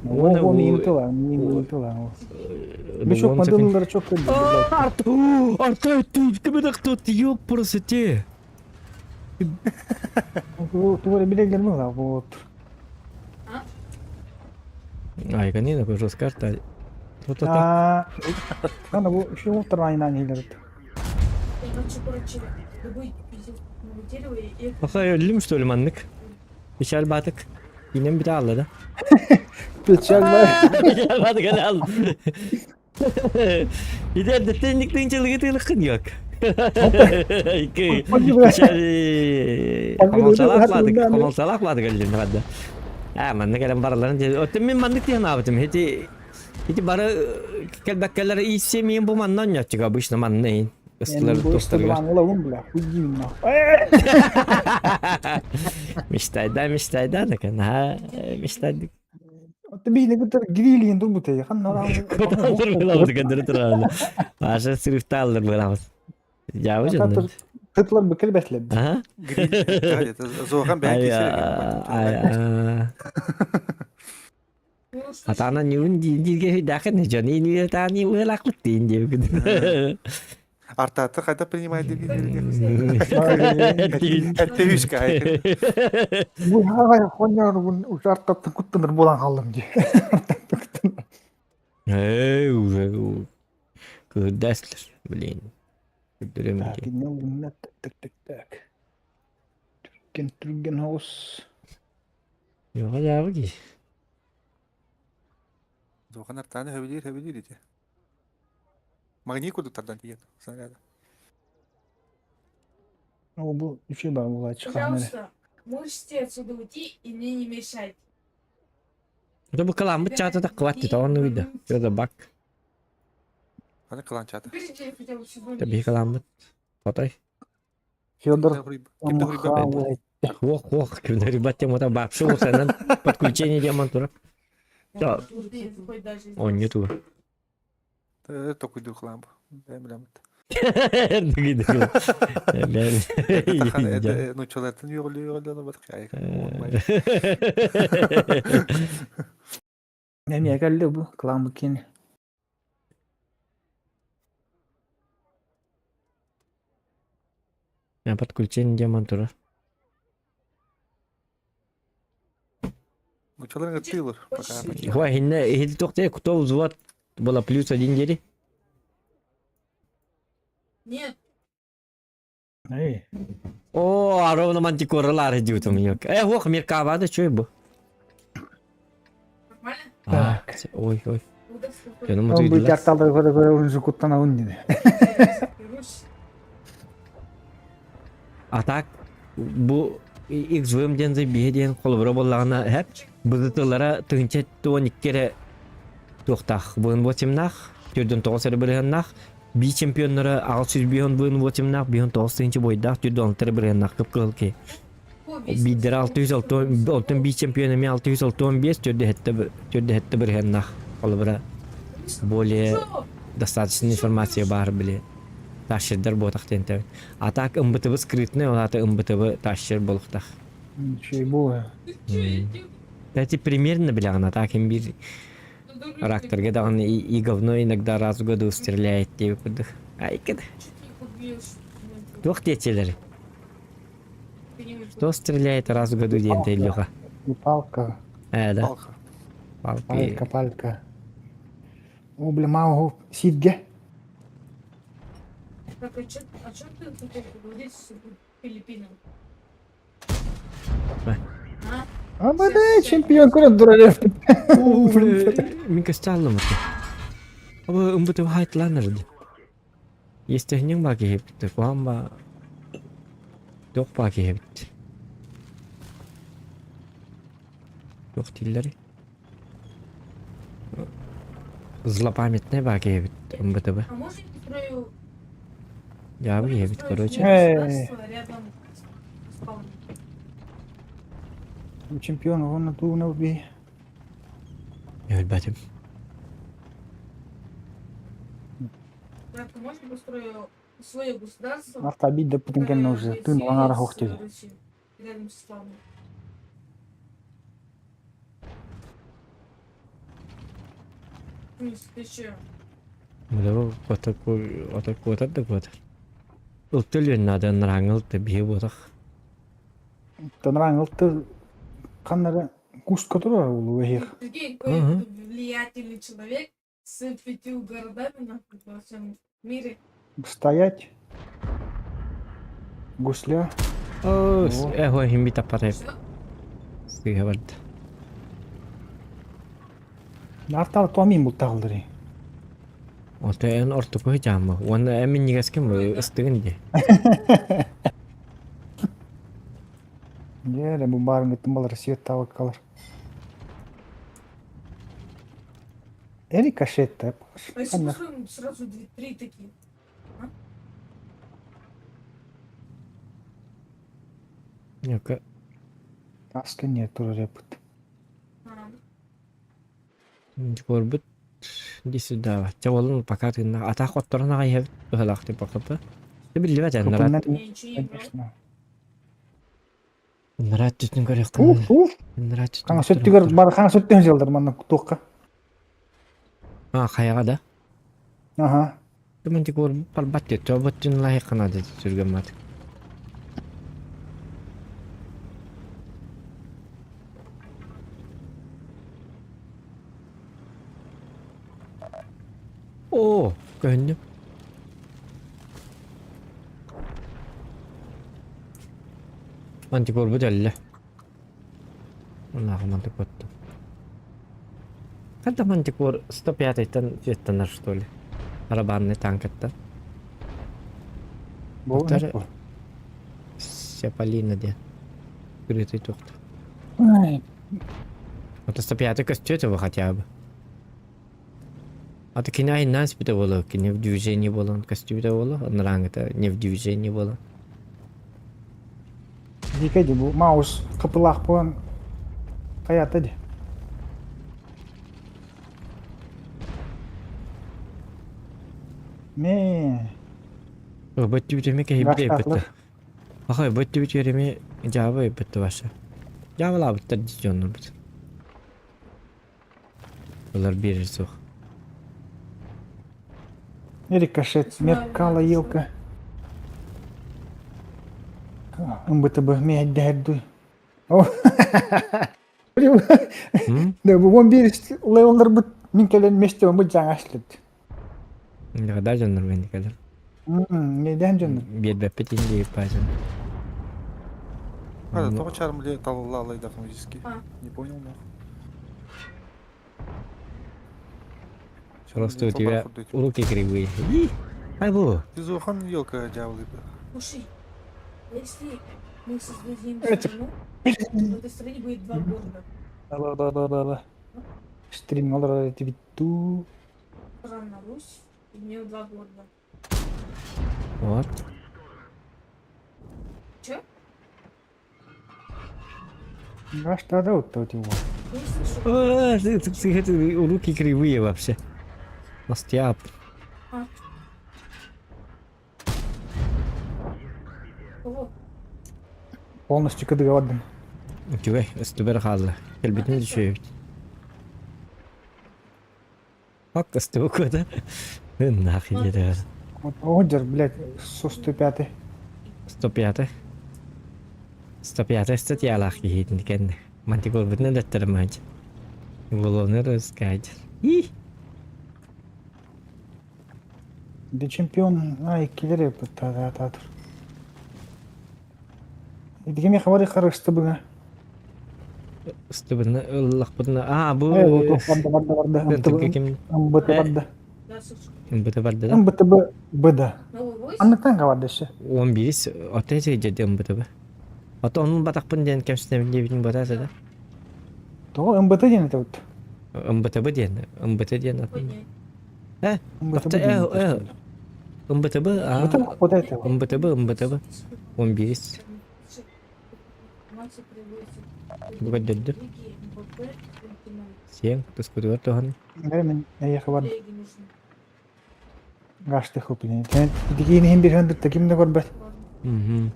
О, минутала, минутала. Бешок модельлер çok kötü. Арты арты ким тут ёп просто Тугары билеглер ми вот. Ай, конечно, жестко карта. Вот это. А, Ана бу şu утырайынан хилер. Короче, короче, любой пиздец дерево и... Баха өллүм что ли маннык? Бишар батык. Инем бит алла да. Печально. Канал. Иде эрдэттэн тыынчалыгы тыылыккын yok. Комолсалаах комолсалаах баады кэллин хадда. А манна кэлэн бараларын оттон мин маннык диэн аабытым. Ити ити бары кэлбэккэлэр ииссиэмиин бу манна онньоччуга обычно манна иин. Ыстылар тустарыгар. Мечтайда, мечтайда, наха мечтайдык. Биһиги кытта грилиин турбута Куталлар буолабыт көндөрө тураллар. Паша сырыктааллар буолабыт. Жабы жоннор. Тытлар быкыр бэслеп. Аха. Гриль. Зохан бэйэн кисер. Атаана ньуун диирге дахын жон ини таани уэлакпыт диин диэбит. Артаты қайда принимает деген Әтте үш кай. Бу хагай хоньор бун артаттан куттаныр болан халым ди. Эй, уже көрдәслер, блин. Көрдөрөм Так, так, так, так. Түрген түрген хаус. Yok жабы ки. Зохан артаны хөбүлүр хөбүлүр ити. Магний курдуктардан тиген. Снаряда. О, бу үчү бар була чыккан. Пожалуйста, можете отсюда уйти и мне не мешать. Это бу каламбыт чата так хватит, а он увидел. Это бак. Аны кылан чата. Теперь я хотя бы сезон. Это би каламбыт. Хотой. Федор Кимде хурибат? Ох, ох, кимде ребят тема там вообще усанан подключение диамантура. Да. Он не ту. Токуйду кылан бу. Бэм билем. Ну чолартын югулу югулу бат кай. Неме келди бу кылан кин. Подключение диамантура. Ну чоларын тыйлыр пока. Хуа хинне хил тохте кто взвод была плюс один дери. Нет. Эй. О, а ровно мантикоралар идут у меня. Э, ох, Меркава, да что бу? Нормально? Так. Ой, ой. Он бу тарталдар көрө көрө унжу куттана ун диди. А так бу XVM диэн биһи диэн холобура буоллаҕына хэп быдытылара тыһынча туон иккере туохтаах быын восемнаах түрдөн тоҕус эрэ бырыһаннаах би чемпионнара аҕыс сүүс биһон быын восемнаах биһон тоҕус тыһынча буойдаах түрдөн алтары бырыһаннаах кып-кыһыл киһи биирдэрэ алты жүз алты онтон би чемпион эмиэ алты жүз алты он биэс түрдө хэтте түрдө хэтте бырыһаннаах холобура более достаточно информация баар били тащердар буотах диэн тэбин. А так МБТБ скрытный, ол аты МБТБ тащер болуктах. Şey бу. Кстати, примерно билягын, а так им бир ракторга дагы и, и говно иногда раз в году стреляет деп кудук. Ай кыды. Туох диэчилери. Кто стреляет раз в году диэн тейлюха. Палка. Э, да. Палка. Палки. Палька, палька. О, бля, мау сидге. Так, о чем, о чем ты хотел поговорить с Филиппином? А? А, бля, чемпион көрө дуралев. Мин косталлым. Аба МБТБ хайтланыр. Естехнең ба кehепти, куам ба Тох ба кehепти. Тох тиллери. Злопамятный ба кehепти МБТБ. А можно я построю... Я можно я кehепти, построю короче. свое Эй. государство рядом с спавном? Чемпион, он туна уби. Я бәтим. Братка, можно я построю свое государство? Арта бидде путинген которое уже. будет Тын севернее анара с хохти. Руси, Рядом с спавном. В смысле, ты чё? Мына ота ота котар да котар. Ылтылын надо нрангыл ты бие ботах. Танран ылты каннары куст которого улу эхих. Прикинь, какой Ага. влиятельный человек с пятью городами нахуй во всем мире. Стоять. Гусля. О, О. эхо химби таппар Что? Сыгавард. Артал туомин бултаҕылларый. Ото эн ортоку сыдьааммы уонна эн минньигэскин бу ыстыгын дии. Дьэ, бу баарыҥҥыттан балар свет таабаккалар. Рикошет А если построим сразу две, три такие? Ну-ка. Таска нет турар эппит. Көрбүт иди сюда. Чэ уолун пока тыыннаах атаах хотторон аҕай иһэбит быһалаах типа хапа. Биллибэт эн нарат. Конечно. Нарат түтүн көрүөххүн. Уф, уф. Нарат түтүн. Хаҥас өттүгэр бар хаҥас өттүгэр сылдьар манна туохха. А хайаҕа да? Аха. Мантик барбат диэт, тоботтун лайык канада сүргэммат. Оо, көһүннүм. Мантикорбут өллө. Оннааҕы мантикордум. Ханта мантикор 105-тан светтанар что ли? Барабанный танкаттан. Буолар. Сеполина диэн. Күрүөтүй туохта. Ай, Это 105 көстүө этэ хотя бы. А то кини айынан спитэ буолуо, кини в движении буолан көстүбүтэ буолуо, анарааҥҥыта не в движении буолан. Дикэ дии бу маус хапылаах буолан хайаата дии. Мээ. Ылбыт түбүтүмэ кэһийбит эбиппит. Ахай бу өттүбүт үөрэми дьаабы ыйбыт ваша. Дьаабылаабыттар дии дьоннорбут. Олор биэрэр суох. Рикошет, меркала, елка. МБТБ мээддэһэрдүй. Да бу 11 левелларбыт мин кэлэн местебен бу жаңа ашлыт. Да дьоннор мен кэлэн. Нейден дьоннор? Биэрбэппит инди пазен. А, тоҕо чармле талалла автоматически. Не понял, нахуй. Просто у тебя руки кривые. Ай бу. Ты елка дьяволы. Слушай, если мы создадим страну, в этой стране будет два города. Да-да-да-да-да. Стрим олорор этибит дуу. Страна Русь, и в нее два города. Вот. Че? Гаш-та да вот его. А, руки кривые вообще. Настя. А. Кого? Полностью кыдыга бардым. Үчүгэй, өстүбэр хаалла. Кэлбитин үчүгэйбит. Как өстүбэ куота. Нахуй деді. Одер, блядь, со 105 105 105 статьялаах киһитин кэннэ. Мантикорбутун дэттэрмач. Уголовный розыскать. И Да чемпион, ай, килери та-та-та. Итигеми хабары харыстыбыга. Ыстыбына ыллахпытына аа бу Барда барда барда. ким МБТ барда. МБТ барда да? МБТБ БД. Анныктан барда еще. 11 отой деді МБТБ. Ото onun батақпын диэн кэмсинэбин диэбитин батаата да? То МБТ диэн это вот. МБТБ диэн, МБТ диэн атын. Э, МБТБ э, МБТБ, а. Вот это. МБТБ, МБТБ. 11. Бу көрдөрдүм. Сиэн, тускутугар туһан. Мен эйэхэ бар. Гашты хупин. Дигин хим бир хөндүр ким да көрбөт. Мгм.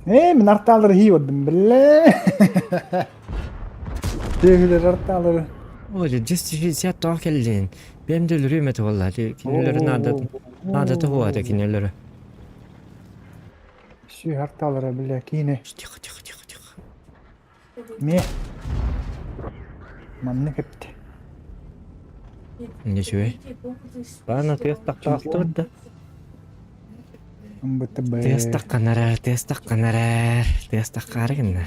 Э, мен арталары хийодум биле. Тегилер арталары. Ой, 260 тоҕо кэллин. Бэм да өлөрүөм этэ буолла. Кинилэри наада наадата буолла кинилэри. Сүй арталары биле киine. Тихо, тихо, тихо, тихо. Ме. Манны кепти. Ничего. Баана тыас тахтаастыбыт да. МБТБ. Тыас таххан эрэр, тыас таххан эрэр, тыас таххаары гынна.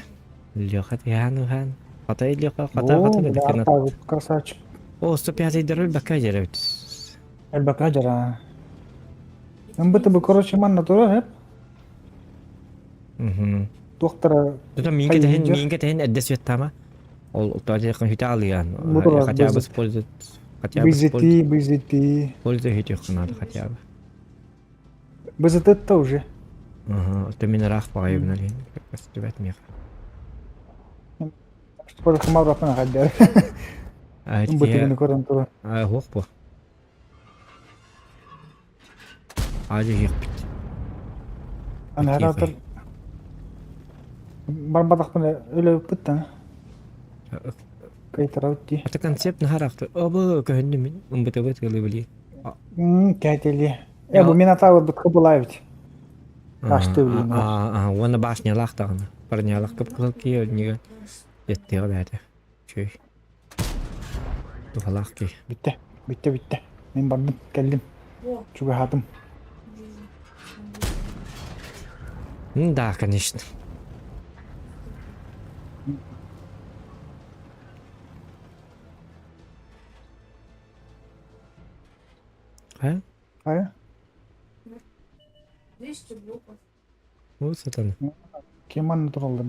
Леха тыаһаан уһаан. Хотой Леха, хото О, хото бля, гына. Артабыт красавчик. О, 105 дөрүл бакка дьэрэбит. Элбэкэ дьара. МБТБ, короче, манна турар, эп. Мгм. Туохтара Тут минке тэһин, хайыдьар. минке тэһин эрдэ светтама. Ол туалет хүтэ алыан. Бу турар, Хотя бы бызыт. использовать, хотя бы использовать, Бызыти, бызыти. пользу хүтүөх надо хотя бы. Бызытытта уже. Ага, то мин ыраах баҕайыбын алин. Көстүбэт миэхэ. Что хымарбаппын ахайдар. МБТБ-ны көрөн турар. Хуох бу. Аадьа иһиэхпит. Анараатар барбатахпына өлөбүппүт да. Кайтарабыт дии. Это концепт наһараахты. Обы көһүннүм мин. МБТБ тылы билии. Кэтили. Э, бу мин атаабыт кыбылаабит. Ашты билин. Аа, уонна башнялаах даҕаны. Парнялаах кып-кыһыл киһи өлнүгэн. Еттиҕэ бээтэ. Үчүгэй. Туһалаах киһи. Бүттэ, бүттэ, бүттэ. Мин бардым, кэллим. Чугаһаатым. Да, конечно. А? А? 200 блоков. Вот сатана. Ким манна тураллар?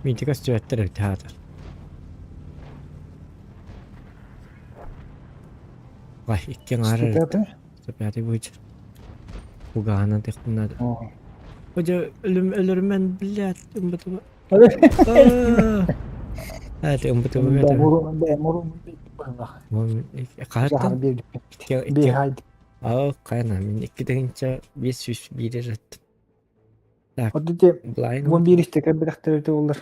Митя көстүбэттэр эбит аатар. Ой, икки аҥаар Сто Сопятый будет. Угаһынан тихпин надо. О. Одя өлүм өлөрүмэн блядь ымбытыба. Эти ымбытыба бэт. Хаһыттан Аа, хайна мин 2501 эреттим. Так, Одите blind. Уон биир истэ кэлбэтэхтэрэ олар.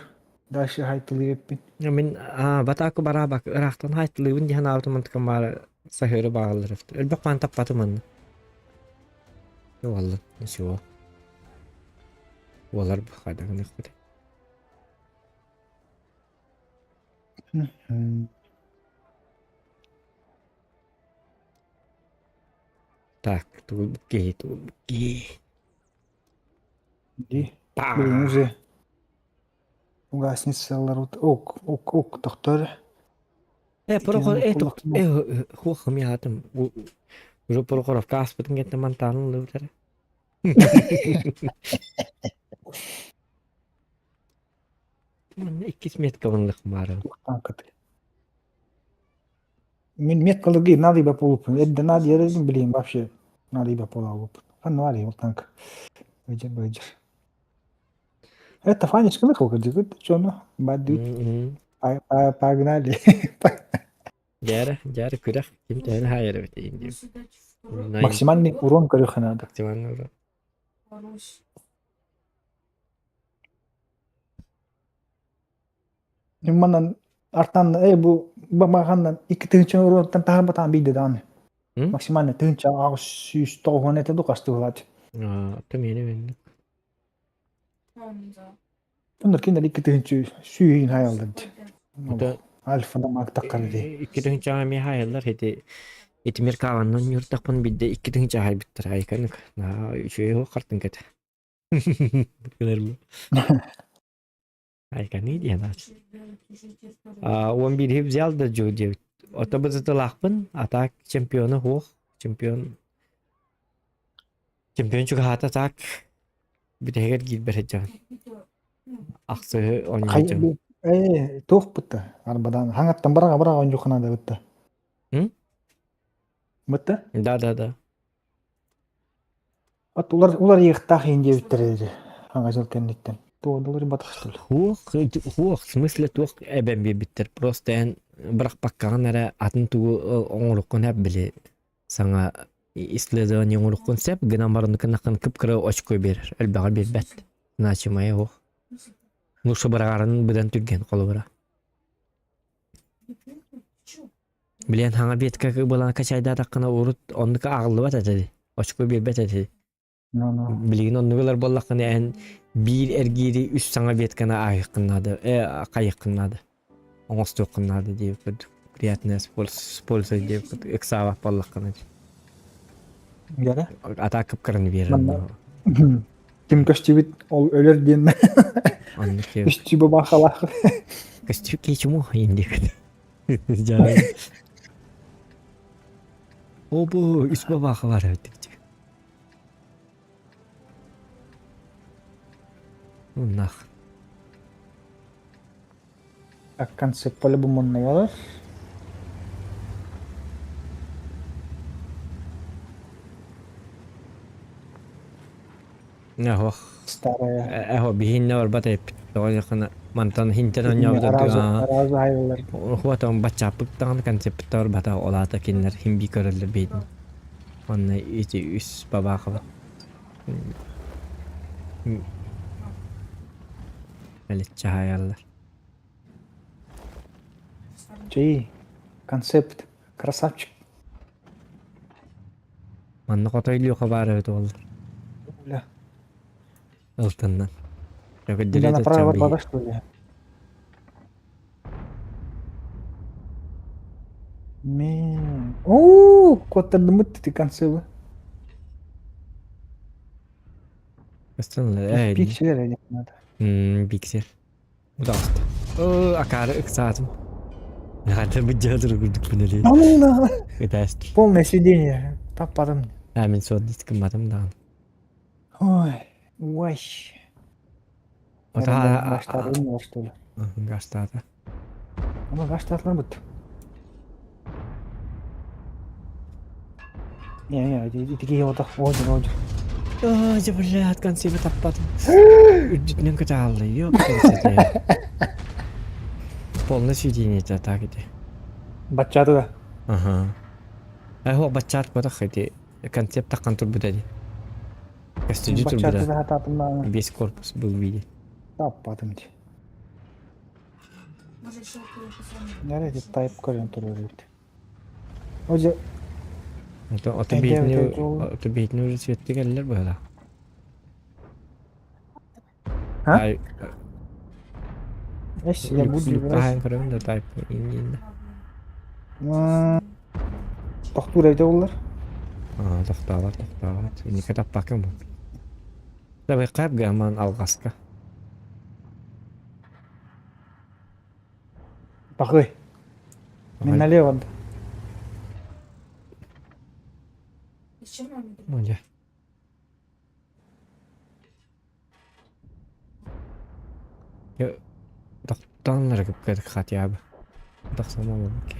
Дальше хайтылыы эппин. Мин аа батаку бараабак ыраахтан хайтылыыбын диэн аабытым онтукам баара саһыары бааллар эбит. Элбэх маан таппатым онно. Уоллан, ничего. Уолар хайдагын ыхпыт. Так, тугу киһи, тугу киһи. Ди. Блин, уже угасницалар ок ок ок тохтор. Э, Прохор, э, тох, э, хуох хымяатым. Уже Прохоровка аспытын кеттен мантаанын лыбытара. Манна иккис метка ванлых баара. Мин меткалыгы надо ибо полупун. Это надо, я блин, вообще надо ибо полупун. Анвари, вот так. Выйдер, выйдер. Это Фанечка выхолка, ты что, ну, бадут. Погнали. Дьээрэ, дьээрэ күрэх ким төһөнү хаайар эбит диир. Максимальный урон көрүөххэ наада. Максимальный урон. Манан артан э бу бамаганнан икки тыһыынча уронтан таһарбатаан биирдэ даҕаны. Максимально тыһыынча аҕыс сүүс тоҕуһун этэ ду хастыылаат. Оттон миэнэ мэнник. Оннор кинилэр икки тыһыынча сүүһүн хайаллар дии. Альфа мактаккар дии. Икки тыһыынчаҕа эмиэ хаайаллар ити итимир кааваннан ньуртахпын биирдэ икки тыһыынча хаайбыттар айканык наһаа үчүгэй суох хартыҥка этэ. Айканыы диэн аат. Уон биири взял да дьу диэбит. Ото бызытылаахпын, а так чемпиона суох. Чемпион чемпион чугаһаата так бүтэһигэр киирбэр сылдьабын. Ахсыһы оонньуу сылдьабын. Ээ, туох бытта? Арбадан хаҥаттан бараҕа бараҕа оонньуоххуна да бытта. Бытта? Да, да, да. От улар уларыйыахтаах иһин диэбиттэр этэ хаҥа дьыл кэнниттэн. Туодулар батахтыл. Хуох, хуох, в смысле туох эбэн биэрбиттэр. Просто эн бырахпаккаҕын эрэ атын тугу оҥоруккун эп били саҥа исследование оҥоруккун сөп гынан баран кынаххын кып-кыра очко биэрэр, элбэҕи биэрбэт. Значимая суох. Лучше быраҕарын быдан түргэн холобура. Билэн хаҥа биэткэ былаан качайдаатаххына урут оннук ааҕыллыбат этэ дии. Очко биэрбэт этэ дии. Билигин оннук ылар буоллаххына эн биир эргиири үс саҥа ветканы ааһыаххын наада, э, хайыаххын наада. Оҥостуоххун наада диэбит курдук. Приятная с пользой диэбит курдук. Ыксаабат буоллаххына. Гара. Атака кыпкыраны биэрэр. Манна ким көстүбүт ол өлөр диэн Оннук диэбит. көстүү бабахалаах. Көстүү кичему индик. Дьаа. Обу үс бабаха бар эбит. Нах. Так концепт по-любому бар. Нахох. Старая. Эхо биһинне барбат эппит. Тоҕо мантан хинтен Разу онньообут разу айыллар. Хуатан баччааппыт даҕаны концепт барбата ол аата кинилэр хин бии көрөллөр биһитин. Онно ити үс бабаахабыт. Мэличчи хаайаллар. Чэй, концепт, красавчик. Манна хотой Леха баар эбит уоллар. Бля. Ылтыннан. Бля, направо барбата что ли? Мен. Оо, куоттардымыт ити концебы. Көстөн Пиксель эрэ надо. Пиксель. Удалысты. Оо, акары ыксаатым. Хата быдьаатыр курдук күнэлии. Ну, Ытаастыр. Полное сиденье. Таппадым. А мин суоддит гымматым даҕаны. Ой, ой. Ота Баштадым что ли? Гаштаата. Ама гаштатлар бут. Не, не, ити отах, ожир, ожир. Оо, дьэ блядь, консервы таппатым. Үрдүтүнэн көтө ёп. Полное сведение это так иди. Баччаты да. Ага. Э, баччаат ботах ити концепт таххан турбута ди. Костюди Баччаты турбута. да хататым Весь корпус был в виде. Таппатым ди. Может, еще кое-что Нere тайп көрөн турар эбит. Оже, Это ото Эйде, бейтini эйде, ол. ото бейтini уже цветти келлер быһыла. А? Ай, эс я буду выбирать. Люкахан көрөм да тайп иннин. Тохтуур эбит олар. Аа, тохтообот, тохтообот. Инники таппакын бу. Давай кап гаман алгаска. Бакый. Мен налево. Зачем нам это? Модя. Я тохтооннор кыпкадык хотя бы. Тохсомолу ки.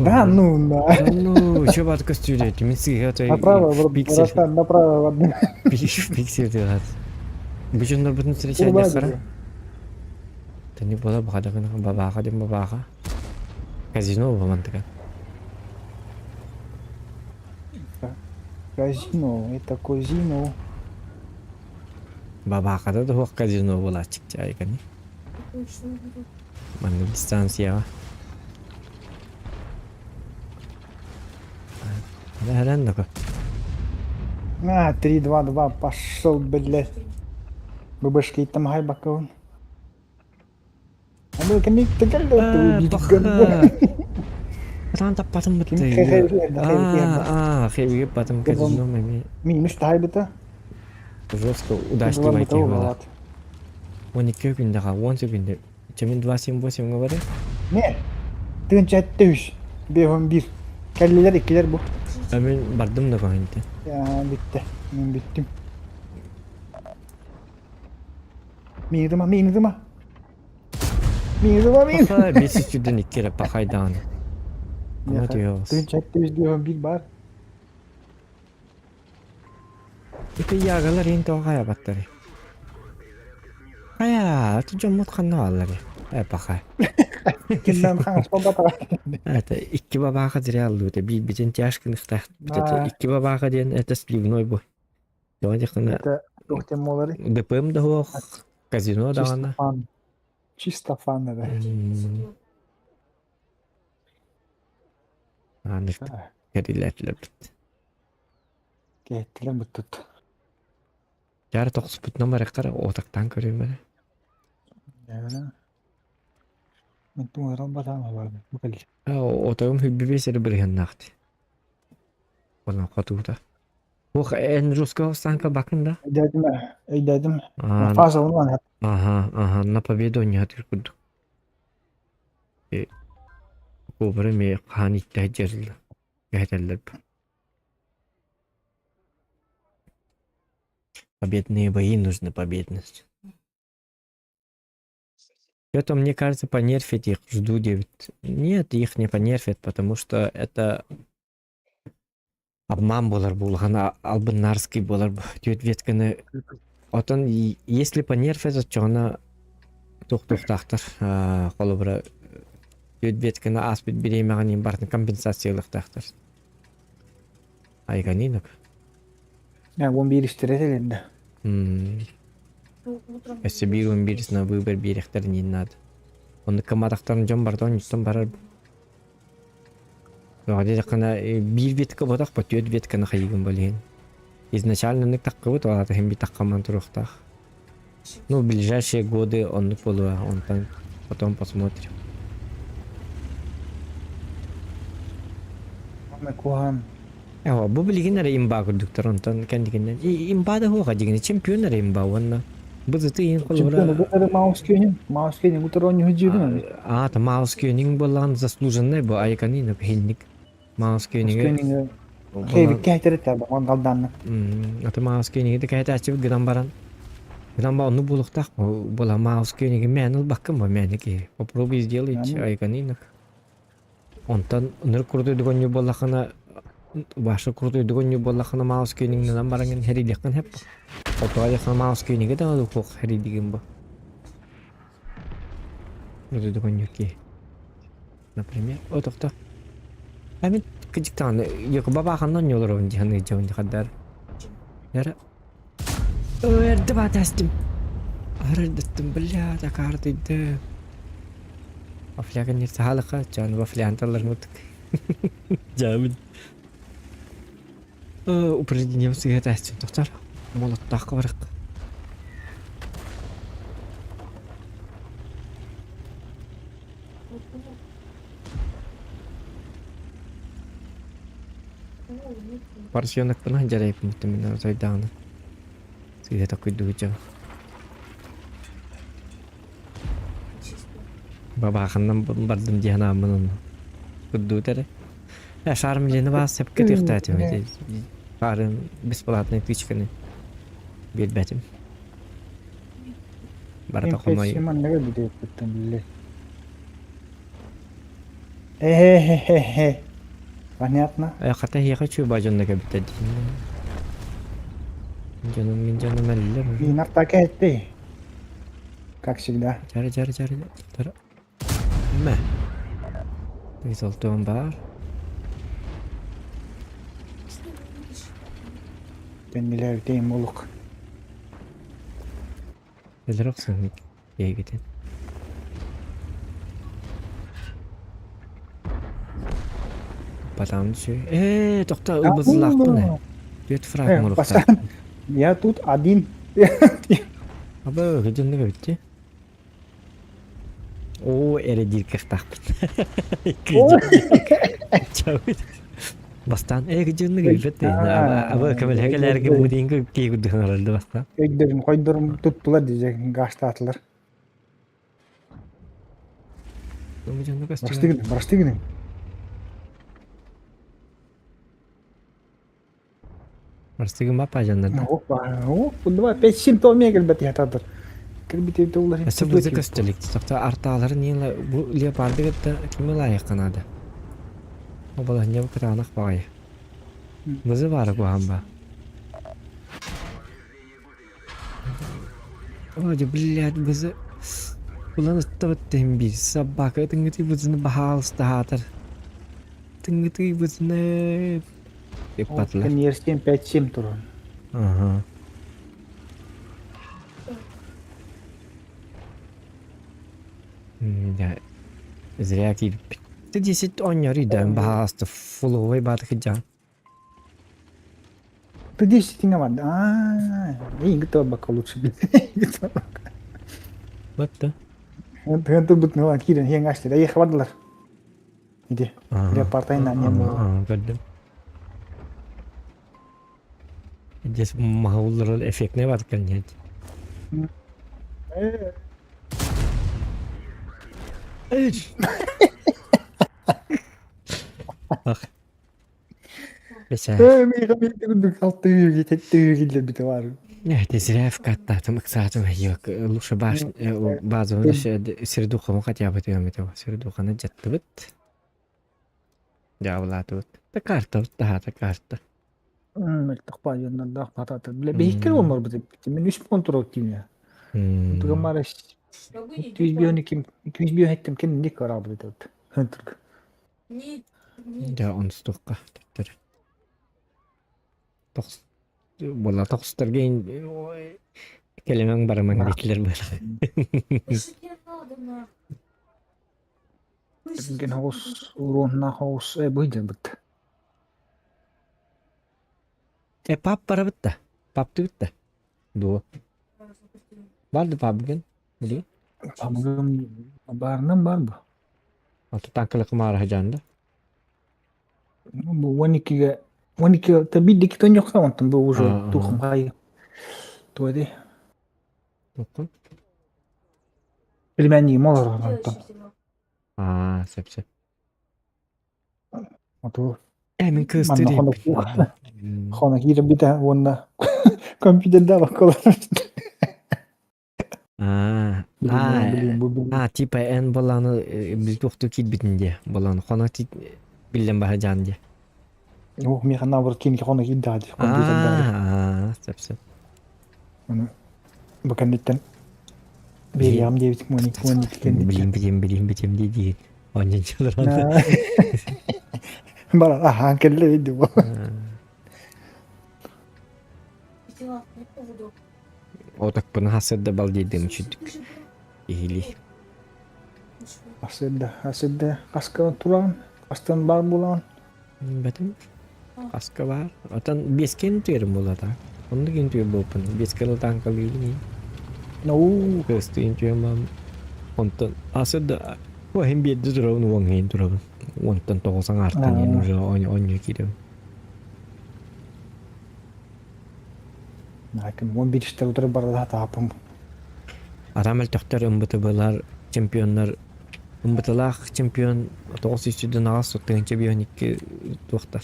Да ну на. Да ну, чё бат костюлет? Мен сиге то Направо, брат, пиксель. братан, направо. ладно. Пиксель делать. Бу дьоннор бутун встречать хара. Тани бола бахадагын бабаха дем бабаха. Казино бамантыга. Казино, это казино. Бабахада да хуак казино буолааччык чайкани. Ой, что это? Манна дистанцияҕа. Хэрэн доко. А, 3, 2, 2, пошел, блядь. ББшки там хайбаковын. А ну ками Паха. Атан таппатым бытты. Аа, хебиге батым казино меми. Ми миш тайбыта. Жестко удачливый войти 12 күндэ ха, 10 күндэ. Чемин 278 говори. Не. Тыгын чәттүш. Бехон бир. Кәллелер икилер бу. А мен бардым да көһүнтэ. Я битте. Мен биттим. Миңдима, миңдима. Миңдима, миң. Паха, 500 икки эрэ пахайдаан. Ама түйөс. Тыгын чәттүш бехон бир бар. Ити ягалар ин тоҕо хайабаттары. Хайа, аты дьоммут ханна бааллары. Э, паха. Киннан хаңас бабата. Это икки бабаха зря аллыта. Биир тяжко нахтах. Да. Икки бабаха диэн это сливной бу. Тоҕо диэххинэ Это тохтем молары. ДПМ да суох, казино Чисто даҕаны. фан. Чисто фан это. Анык кэрилээтилэр бит. Кеттилер буттут. Дьара тохсуппутунан барыахтара отактаан көрүөм эрэ. Мен туңарал батаан бар. Бу кэл. Отогум хүлбүбэ сири бырыһыннаахти. Онон хотуута. Ух, эн русского станка бакын да? Өйдөөтүм, өйдөөтүм. А, Фаза онон Ага, ага, на победу не курдук. Кобра ме хаан иттэ дьэрилла. Кэһэтэллэр. Победные бои нужны победность. Это, мне кажется, понерфить их, жду 9. Нет, их не понерфят, потому что это обман буолар буолахан албыннарский буолар түөрт ветканы отон если понерфят оччоҕуна туох-туохтаахтар холобура түөрт ветканы ааспыт бириэмэҕин барытын компенсациялыахтаахтар айганинок 11 истэрэ кэлиннэ. Өссө биир уон биирис на выбор биэриэхтэрин наада. Оннук кыматахтарын дьон барыта онньуттан барар. Диэтэххинэ биир ветка ботах по түөрт ветканы хайыгын болиһин. Изначально оннук таххыбыт, ол аата иһин би таххаман туруохтаах. Ну, в ближайшие годы оннук буолуо, онтон потом посмотрим. Куһаан. Эҕо, бу билигин эрэ имба курдуктар, онтон кэнникинэн имба да хуоха дигини чемпион эрэ имба уонна бу зыты иһин холобура Маус Маус күйүнүн, Маус күйүнүн утары оонньуу дьиибин. А, та Маус күйүнүн буоллаҕын заслуженный бу айканин хинник Маус күйүнүгү Хейбикке хәтерет баҕан далдаанна. Аты Маус күйүнүгү да кэһэтээччибит гынан баран гынан ба онну буолуохтаах буола Маус күйүнүгү мээн ылбаккын бу мээни киһи. Попробуй сделать айканинок. Онтон ынырык курдуйдук оонньуур буоллаххына, баша курдуйдук оонньуур буоллаххына Маус Кёнигынан бараҥҥын хэрийдиэххин сөп. Отуга диэххинэ Маус Кёниги даҕаны суох хэрийдигин бу. Курдуйдук оонньуур киһи. Например, о тохто. А мин кыдьык даҕаны Якуба бааханна оонньуу олоробун дии саныы дьабын хаддар. Яра Эрдэ баатаастым. Арардыттым, бля, такаардыйды. Вафляга не саалаха, чан вафлянталар мутук. Жабын. Упражнением сыгатаастым, доктор. Молоттаахка барак. Парсионокпына дьарайпмыттым мин сойдаҕына. Сыыһа таккуйдугучча. Бабааханнан бардым дии санааммын онно. Курдуут эрэ. Э, шарм диэни баас сөпкө тыахтаатым ити. Шарын бесплатный тычканы биэрбэтим. Барыта хомой. Манныга бүтүөппүттэн биллэ. Эхе-хе-хе. Понятно. Э, хата эһиэхэ чуба дьонно кэбитэ дии. Дьонум мин дьонум эллэр. Инар так этти. Как всегда. Жары жары жары жары. Мэ. Визолтуон баар. Кэннилэр үтэйим болук. Өлөр охсун Эйгитин. Потому что... Э, тохто ылбызлаахпын э. Түөрт фраг оҥоруохтаах. Я тут один. Аба, дьонно эбитти. Оо, эрэ диир кыахтаахпын. Чабыт. Бастаан э дьонно эбит. Аба, көмөлөһө кэлээргэ мудиинга кии курдук бастаан. Өйдөрүм, хойдорум туттулар дии гаштаатылар. Бырастыы гыныҥ, бырастыы гыныҥ. Бырастыы гыммаппа дьоннорда. Опа, оп, давай, 5-7 томия кэлбэт иһатаатар. Кэлбит улар. Өссө бузы көстөлүк. Тохто артаалары нила бу леопарды кытта кими лайыққа надо. Обалаһынньа бу кытаанах баҕайы. Бызы баара куһаан ба. Вроде, блядь, бызы Улан ыттабыт биир собака тыҥытый бызыны баһаалыста аһаатар. Тыҥытый бызыны ыппатылар. Кэнниэр 7-5-7 туран. Ага. Да. Зря киирбит. Ты 10 оонньоор үйдээн баһаалыста фуловой баатык дьаан. Ты 10 не надо. А, и готов лучше. Вот да. Это будет ну кирен хен ашты. Да ехал бардылар. Иди. Леопард айна не было. Көрдүм. Здесь маһауллар эффектный бар кэлнет. Ах. Бесэ. Ээ, миэхэ биирдэ курдук алта үһүгэ, сэттэ үһүгэ киллэрбитэ баар. Ты зря вкаттаатым, ыксаатым. Лучше баш базовый сердуханы хотя бы тыамытыва. Сердуханы дьаттыбыт. Дьаабылаатыбыт. Та карта, таһаата карта. Мөлтөх баайыаннардаах батаата. Бile биһиккер олморбут эппит. Мен үс пон турар тиме. Тугамара 252 257 ким ник карабыт этет. Хынтырк. Дьэ, онустуохха төттөрү. Тохс буола тохсустарга кэлимэҥ барымаҥ диэтилэр быһалаах. Ген хоҕус уруоннаах хоҕус э быйдырбыт. Э пап барабыт да? Паптыбыт да? Дуо? Бар да пабыгын? Билигин? Пабыгым баарынан бар бу. Алта танкалык маара хажаанда. Бу 12-ге 12 та биддики тоньохха онтон бу уже тухум хай туэди. Тухум. Племянник молор онтон. Аа, сөп сөп. Оту Э, мин кыыстыр Манна хоно киирбитэ уонна компьютерда баккалар. Аа, аа, типа эн боланы билтухту киирбитин дии. Болан хоно биллэн баһа жаан дии. Ох, миэхэ наоборот киинки хоно киирдэҕэ дии компьютердааҕы. Аа, сөп сөп. Ону бу кэнниттэн биэриэҕим диэбитим 12 кэнниттэн. Билим билим билим билим дии дии. Онньончолор Баран аһаан кэллэ дии бу. Отакпын хасырда бал диэдим үчүдүк. Иһили. Асырда, асырда хаска туран, хастан бар булан. Бэтим. Хаска бар. Отон бескен түөрүм булата. Оннук ин түөр буолпун. Бескен танкалыыбын. Ну, Кыстыын түөрүм Онтон асырда Оһин биэрдэ турабын, уоҥҥайын турабын. Уонтан тоҕус аҥаартан иһин уже оонньуу киирэбин. Ким 11 истер утары барда таапым. Ара мөлтөхтөр ымбытыбылар чемпионнар ымбытылаах чемпион 900 аҕыс тыһыынча бион икки туохтар.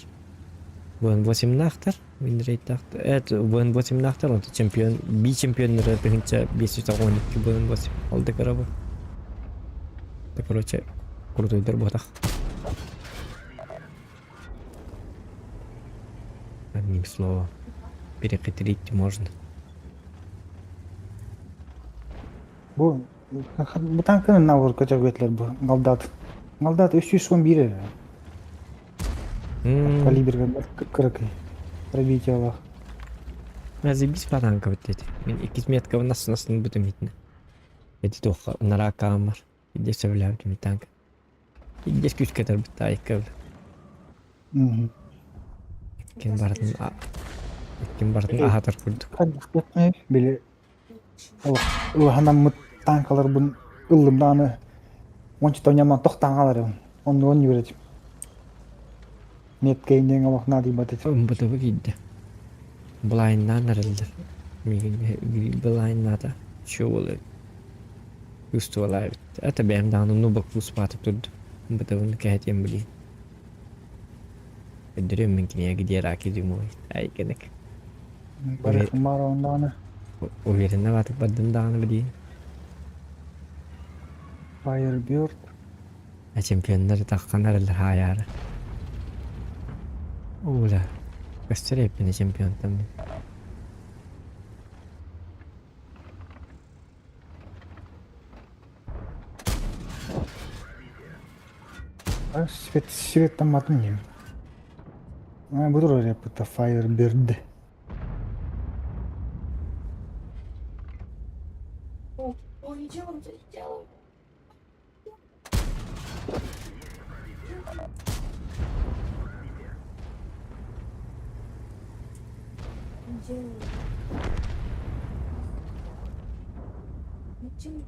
Буон восемнаахтар, винрейтаахтар, эт буон восемнаахтар, онто чемпион би чемпионнары тыһыынча 512 буон восемь ол да кыра Да, короче, крутойдар буотах. Одним словом, перехитрить можно. Бу бу танканы набор көтөргөтлөр бу Галдат. Галдат 311 эрэ. Калибрга кыракый. Пробитиялаах. Заебись по танка вот эти. Мин иккис метка нас нас бүтүм итинэ. Эти туохха ынараа кааммар. Идде сөбүлээбитим танк. Идде күүскэ тарбыт айыкка. Иккин барытын иккин барытын аһатар курдук. Били улаханаммыт танкаларбын ыллым даҕаны уонча тонньаман тохтоон хааларым. Оннугун үөрэтим. Меткэйниэҥ олох наадыйбат этим. Ымбытыбы киирдэ. Былайыннаан арыллар. Миигин былайыннаата. Чё буолар? Күүс Это бэйэм даҕаны ну бокуус баатып турдум. Ымбытыбын кэһэтиэм билиин. Өндөрүөм мин кинигэ где раки зимой. Ай кэнек. Барыахым баар даҕаны. Уверенно баатып бардым даҕаны билиин. Firebird. А чемпионнар таххан арыллар хаайаары. Уула. Көстөр эппини чемпионтан мин. Свет свет тамматын диим. Бу турар эппитэ Firebird. Ой, не делай, не делай. Не делай. Не делай.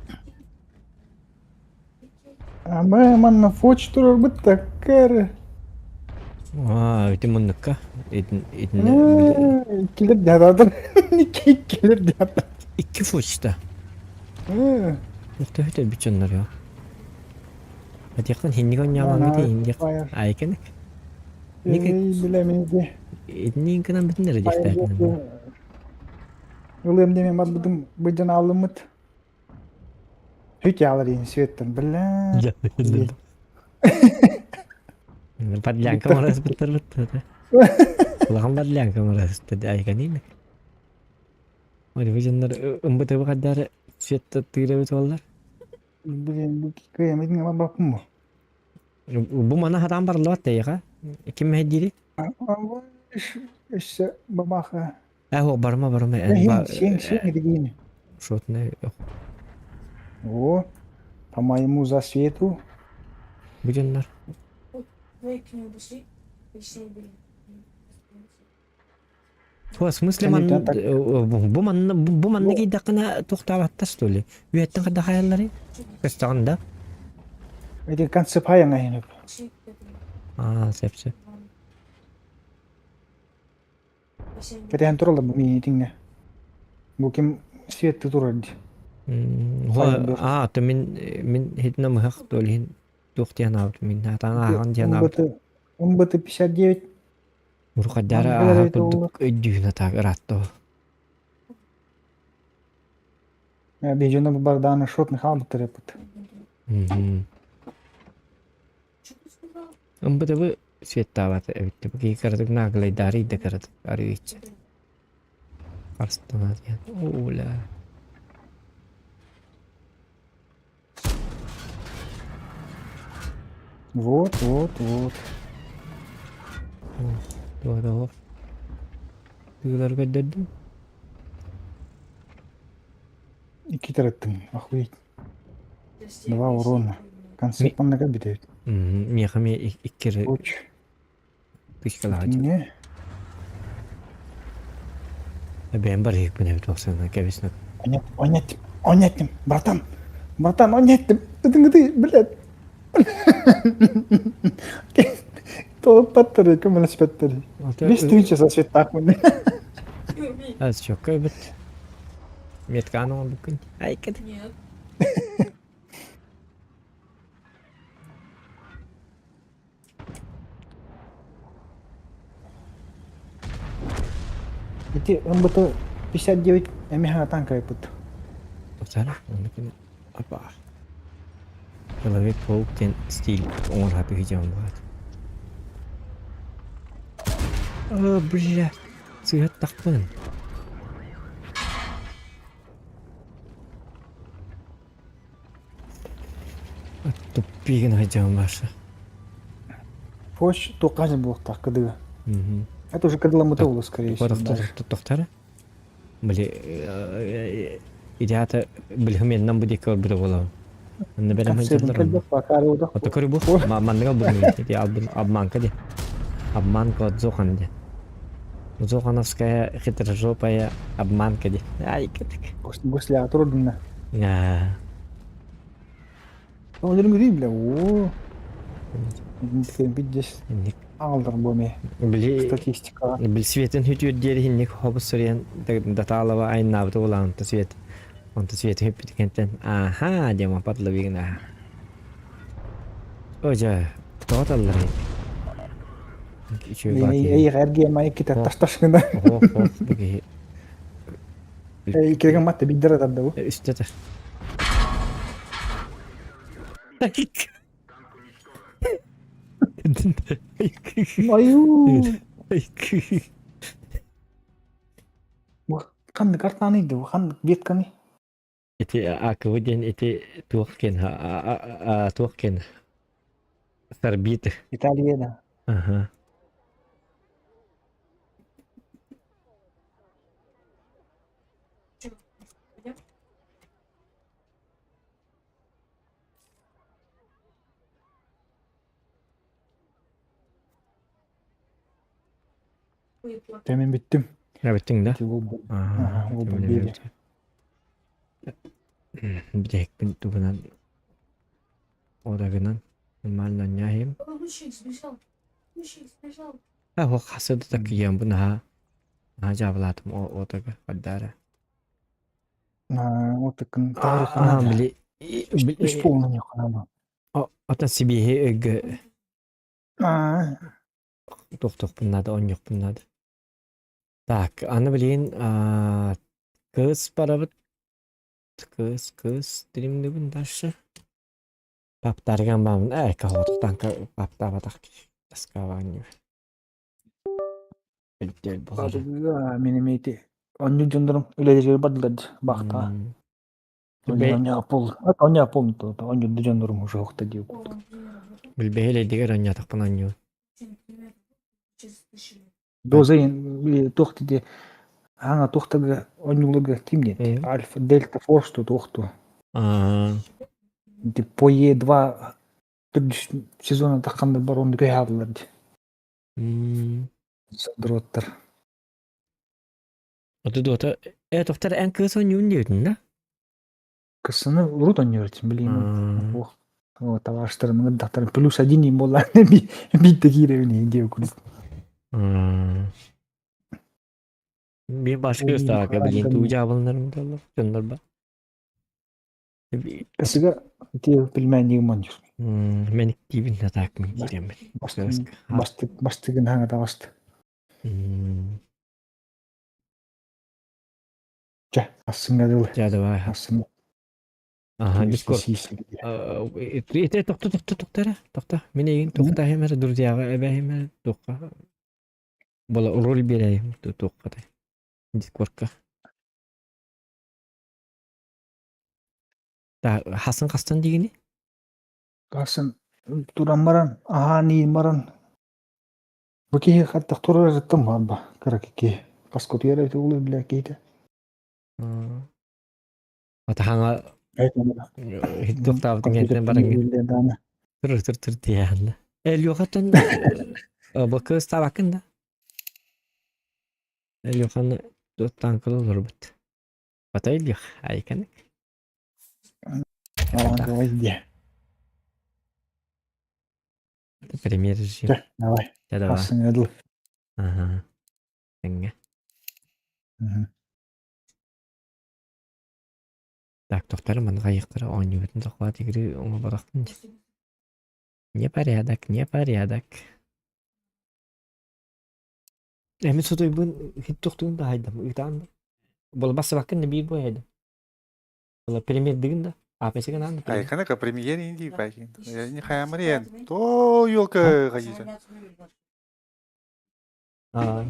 Ама манна фоч турарбыт таккары. Аа, ити муннукка. Итиннэ Иккилер дьадаатар. Иккилер дьадаатар. Икки почта. Төһө өлбүт дьоннор yo. Атиахтан хинник онньаамаҥҥыт иһиндиэх айканык. Эй, билэмин Итинниин гынан бүтүннэр диэхтээхпин. Ылыам диэмин барбытым быдьан аалыммыт. Хүт яалар иин светтен бля. Подлянка морас быттар быттар. Улахан подлянка морас айканин. Ой, бу дьоннор ымбытыбы хаддары свет тыырабыт буоллар. Блин, бу кыйамытын ама баппын бу. Бу мана хатаан барыллыбат тэйэҕэ. Ким мэһэйдиири? Өссө бабаха. Ээ, барыма барыма. Эн Сен сен дигини. Шотный. О, по моему засвету. Бу дьоннор. В смысле ман бу манна бу манна кийдэххинэ туохтаабаттар что ли? Үөттэн хайдах хайалларый? Көстөҕүн да? Эти концепайың айынып. Аа, сөп сөп. Кэтэһэн тураллар бу миинитиҥҥэ. Бу ким светты турар дии. Аа, то мин мин хитинэ мыһах то иһин туох диэн аабыт мин атаан ааҕан диэн аабыт. МБТ 59 Уруккайдаары ааһа курдук өйдүүһүн атаак ыраатта ол. Бежена бардааны шот хаалбыттар эппит. МБТбы светтаабат эбит. Бу киһи кыратык нааглайдаары да кыратык арыйычча. Харыстана диэн. Оля. Вот, вот, вот. Туох Тыылар көрдөрдүм. Икки тараттым, охуеть. Два урона. Концерт манныга бүтэбит. Миэхэ эмиэ икки Оч. тысячалаах. Не? Бэйэм барыһыкпын эбит оксана кэбис Онять, онять, братан, братан, онять, ты, ты, блядь. Толпаттары, көмөлөспөттөр. Бес тысяча светтах мын. Аз чокка эбит. Метканы оҥорбуккун. Айкет. Нет. Ити МБТ 59 эмиһэ танка ыппыт. Тоқтар, оннукун апа. Человек-паук диэн стиль оҥорһа түһүдьэм баат. О, бля, сыһаттахпын. Туппигин хайдьаҕым баарса. Фош туохха буолуохтаах кыдыга. Это уже кыдыламмыта буолуо, скорее всего. Тохтара. Били идеята билхименнан бу диэки барбыта буолабын. Онно бэлэм сылдьаллар. Ото көрү бу манныга бу ити обманка ди. Обманка от Зохан ди. Зохановская хитрожопая обманка ди. Ай, кытык. Госля трудно. Аа. Ол үрүҥүрүй бля. Оо. Биддес аалдар бу ме. Били Статистика. Бил светин хүтүр диэри хинник хобус суруйан датаалаба айнаабыта улаан онто свет онто светин хүппүт аха диэн падлабигин аха. Ожа тоҕо талларый? Үчүгэй баат Эй эргиэ май китер таш гына. Оһо бу киһи Эй кирген матта биддер атарда бу. Үстэтэ. Аю. Бу ханнык артааный бу ханнык ветканы? Ити АКВ диэн ити туох киэн туох киэн Сарбит. Италия да. Аха. Темен бүттүм. Бүттүҥ да? Аха, ол бу биэри. Бүтэһикпин тугунан орагынан нормально ньаһым. Лучик сбежал. А хасы да такыйан бу наһаа наһаа дьаабылаатым отага бардаара. Отыкын Аа били Үс полный ханама. Ата сибиһи өйгө тохтохпун наада, онньохпун наада. Так, аны билигин кыыс барабыт. Кыыс, кыыс, тиримнибин дальше. Паптарган баамын, э, каһотуктан паптаабатах таскаабаан Өлтөл болар. Мин эмиэ онньу дьоннорум үлэлэригэр бардылар баахтаа. Онньо Онньо помню, онньо дьоннорум уже охта дии курдук. Билбэһил эдигэр онньоотохпун онньуу. Доза туох диде аҥа туохтага онньууларга ким диэн Альфа Дельта Форс туохту по Е2 төрдүс сезона тахханнар бар онну көһааллар ди Сандроттар Оту дуота э тохтар эн кыыс онньуун диэбитин да? Кысыны урут онньууртин билиим. О, табаарыстарым ыҥырдахтарын плюс один им буоллар биирдэ киирэбин диэбит курдук. Биир башка ыстаака билин туу дьаабылынарым доллар дьоннор ба. Кысыга ити пельменнигим онньур. Мен тиибин атаак мин кииреммин. Бастык бастыгын хаҥа таҕыста. Чэ, ассыҥҥа дылы. Дьэ, давай. Ассыҥҥа. Ага, Дискорд. Ите тохто тохто тохто эрэ, тохто. Мин эйигин тохто эрэ, друзьяҕа эбэһим эрэ, туохха. Бола роль биэрэйим туохха Дискордка. Та хасын хастан дигини? Хасын туран баран, аһаан иин баран Бу киһи хайдах турарыттан барба кыра киһи хаскутуйар эбитэ буолуо бile киһитэ. Атаһаҥа туохтаабытын кэнниттэн бараҥҥын тур тур тур тиэһэннэ. Элюхаттан бу кыыс табаккын да? Элюханы танкылы олорбут. Бата Илюх, айканык. Давай диэ. Премьер режим. Чэ, давай. Чэ, давай. Ассыҥҥа дылы. Аха. Тэҥҥэ. Так, тохтор манна хайыахтара оонньуубутун тохват игры оҥорботохпун дии. Непорядок, непорядок. Эми сутуйбун хит тохтуун да хайдам ыытаан да. Болбас сыбаккын да биир бой хайдам. Премьер дигин да? АПС-га наан Айканака премьер инди байкин. Не хаямариен. То ёлка хайыта. А.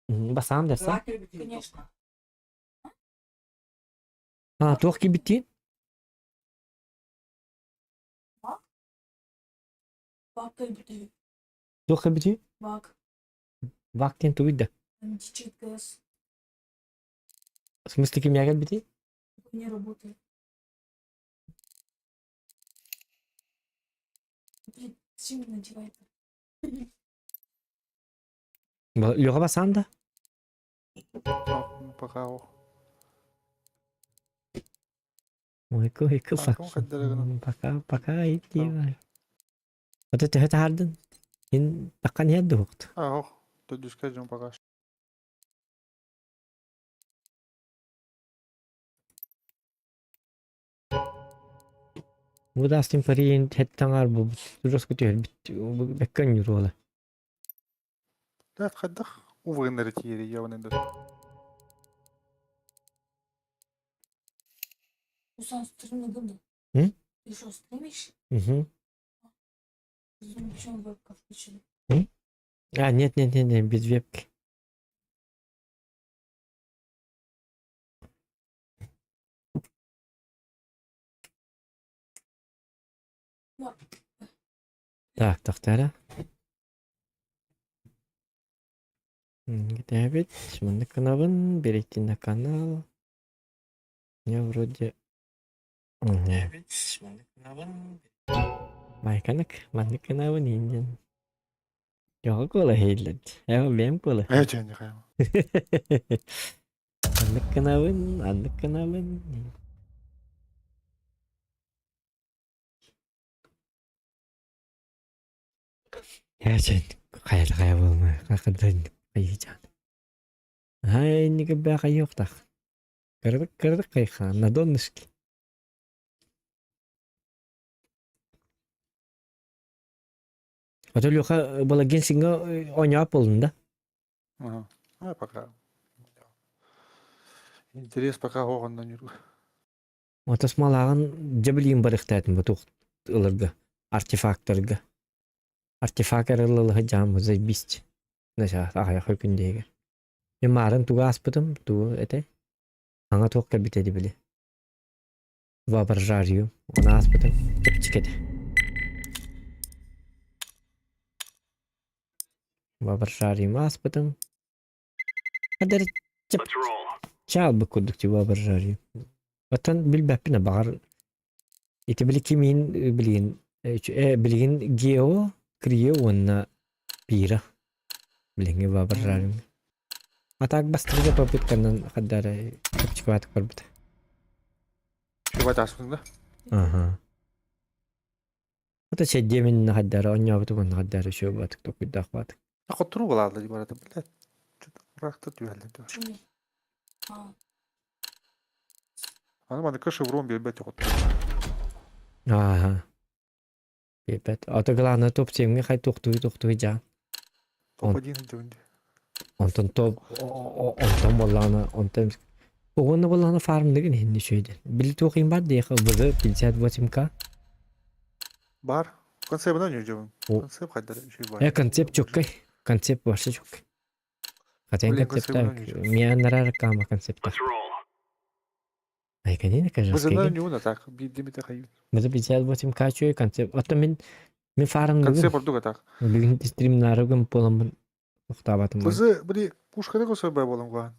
Басаам дерса? Конечно. А, туох кибиттиин? Бак кэлбитэ. Туох кэлбитий? Бак. Бак диэн тугуй да? Течет газ. В смысле кимиэхэ кэлбитий? Не работает. Блин, зачем надевает? Леха басаан да? Пока Ойку, ойку, пока, пока, иди. Ото төһө таһаардын? Ин таххан иһэр дуһукту. Ах, төдүскэ дьон пока. Бу даастын париин хэттаҥар бу тураску түһэрбит бэккэ онньуруола. Лат хайдах увыгыннары тиери явнын да. Руслан, стримы да? М? Ты что, стримишь? Угу. Почему вебка включили? М? А, нет, нет, нет, нет, без вебки. Так, тохтара. Девять. Маннык гынабын, перейти на канал. Я вроде... Девять. Маннык гынабын. Майканык, маннык гынабын инден. Йоҕа куола хейлет. Эва бэм куола. Э, чэнни хайма. Аннык гынабын, аннык гынабын. Ээчэн хайа хайа буолма хахыдан хайыычаан. Ай инники бээ хайыахтаах. Кырдык кырдык хайхаан на донышке. Ото Леха Балагин сиҥҥэ оонньоот буоллун да? Ага. А пока. Интерес пока оҕоннон юру. Отос малааҕын дьэ билигин барыахтаатым бу туох ыларга артефактарга. Артефакт эрэ ылылыһы дьаам заебись. Начаас аҕыйах күн диэги. Мен маарын тугу ааспытым, тугу этэй? Аҥа туох кэлбитэ ди били. Воображарию. Оны ааспытым. Чэпчэки этэ. Воображариум ааспытым. Хадары чап чаалбыт курдук дии воображарию. Оттон билбэппин баҕар ити били кимиин билигин билигин Гео, Крио уонна Пира билиҥҥи воображариум. А так бастакы попытканан хаддары чэпчэки барбыта. Чубат ааспытыҥ да? Аха. Это чэйдиэмин хаддары оонньообутум уонна хаддары үчүгэй баатык токуйдаах баатык. Хотторуу балаалла дии барата блядь. Ыраахта түһэллэр дии. Аны маныка шеврон биэрбэт хотторуу. Ааха. Биэрбэт. Ото главное топ семҥэ хай туохтуй туохтуй дьаан. Топ один дьон. Онтон топ онтон буоллаҕына онтон уонна буоллаҕына фармныгын иһин үчүгэйдэр. Били туох иһин бар диэхэ ВЗ 58К. Бар. Концепт ньүдьүм. Концепт хайдар үчүгэй бар. Э концепт чөккэй. Концепт вообще чөккэй. Хотя концепт мне нравится кама концепта. Айканина Бызына ньуна так биирдимите хайын. Бызы 58К чуй концепт. Ото мин мин фарм Концепт ордук так. Бүгүн стримнарыгым боламмын Охтаабатым. Бызы били пушканы косой бай болон гуан.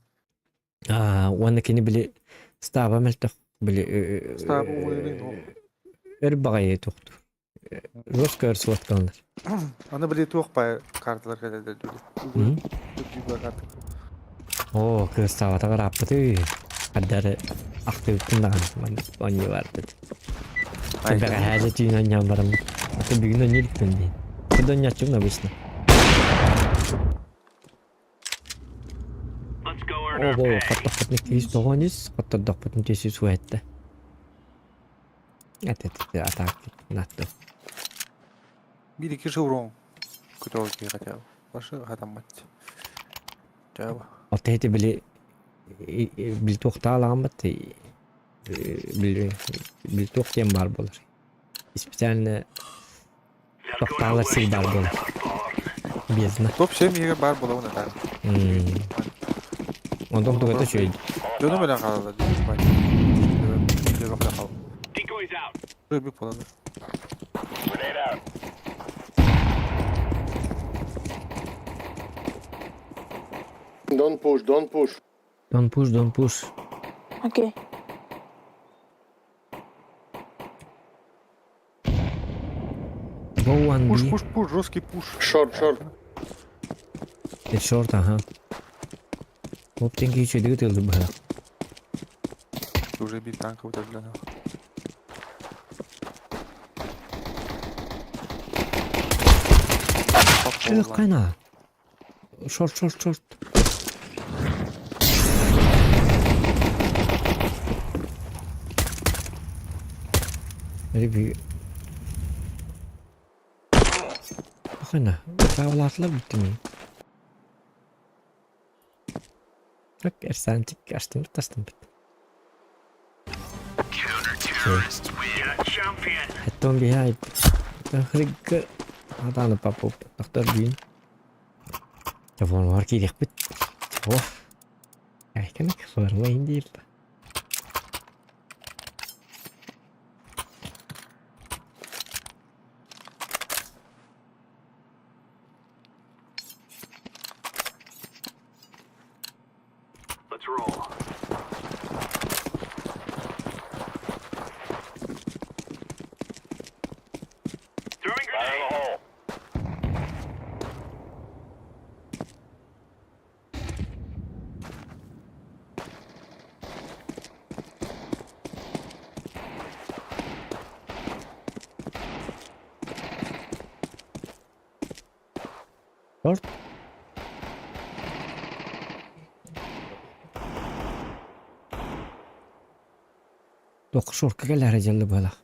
Аа, уонна кини били стаба мөлтөх били Стаба уйрын өр баҕайы тухту. Жестко өр суоткаланар. Аны били туох бай карталар кэлэлэр дүлү. Карта. Оо, кыыстаабата ырааппыты. Хардары ахтыбыттын даҕаны оонньуу бардыт. Бэҕэһээ дьэ түүн оонньоон бараммыт. Аты бүгүн оонньуу иликпин диэн. Кыда оонньооччубун обычно. Оо, хоттохпутун иккис тоҕон ис, хоттордохпутун түс үс уһэтте. Эт атаак натто. Биир икки шеврон көтөҕө киһи хотя бы. Башы хатаммат. Чаба. Алта эти били били туохтаалааммат били били туох диэн баар буолар. Специально тохтаалар сир баар буолар. Бездна. Топ 7 иһигэр баар буолабын атаан. Онтон тугата үчүгэй. Дьону бэлэн хаалалар. Рыбик буолалар. Don't push, don't push. Don't push, don't push. Окей. Go one Пуш, B. пуш, пуш, жесткий пуш. Short, short. It's short, ага. Оптенки үчүгэй тылды быһа. Уже бит танка вот это Кайна. Short, short, short. Ребі. Хайна, таулатлар бүттү Так, Эрсантик астын тастын бит. Хеттон behind. Хригг Атаны папа тохтор бүүн. Телефон киириэхпит. О. Айканык форма индиир. Шорт. Туох шорка кэлээри дьаллы быһалаах.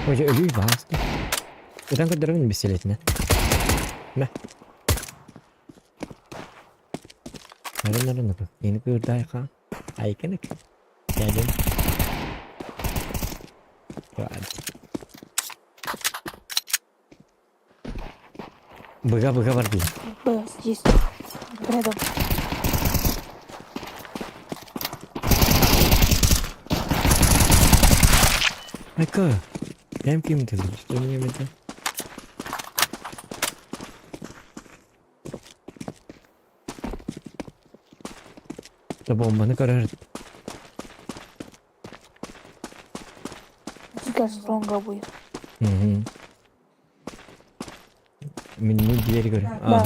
Ой, өлүү баҕаста. Ытан көрдөрөбүн бисэлэтинэ. Мэ. Нарын нарын нарын. Ини кыырдаай хаан. Айкынык. Кэлин. Быга быга бардым. Б, здесь. Рядом. Айка. Кем ким ты? Что мне это? Да бомбаны көрөр. Сейчас лонга будет. Угу. Мин двери говорю. Да.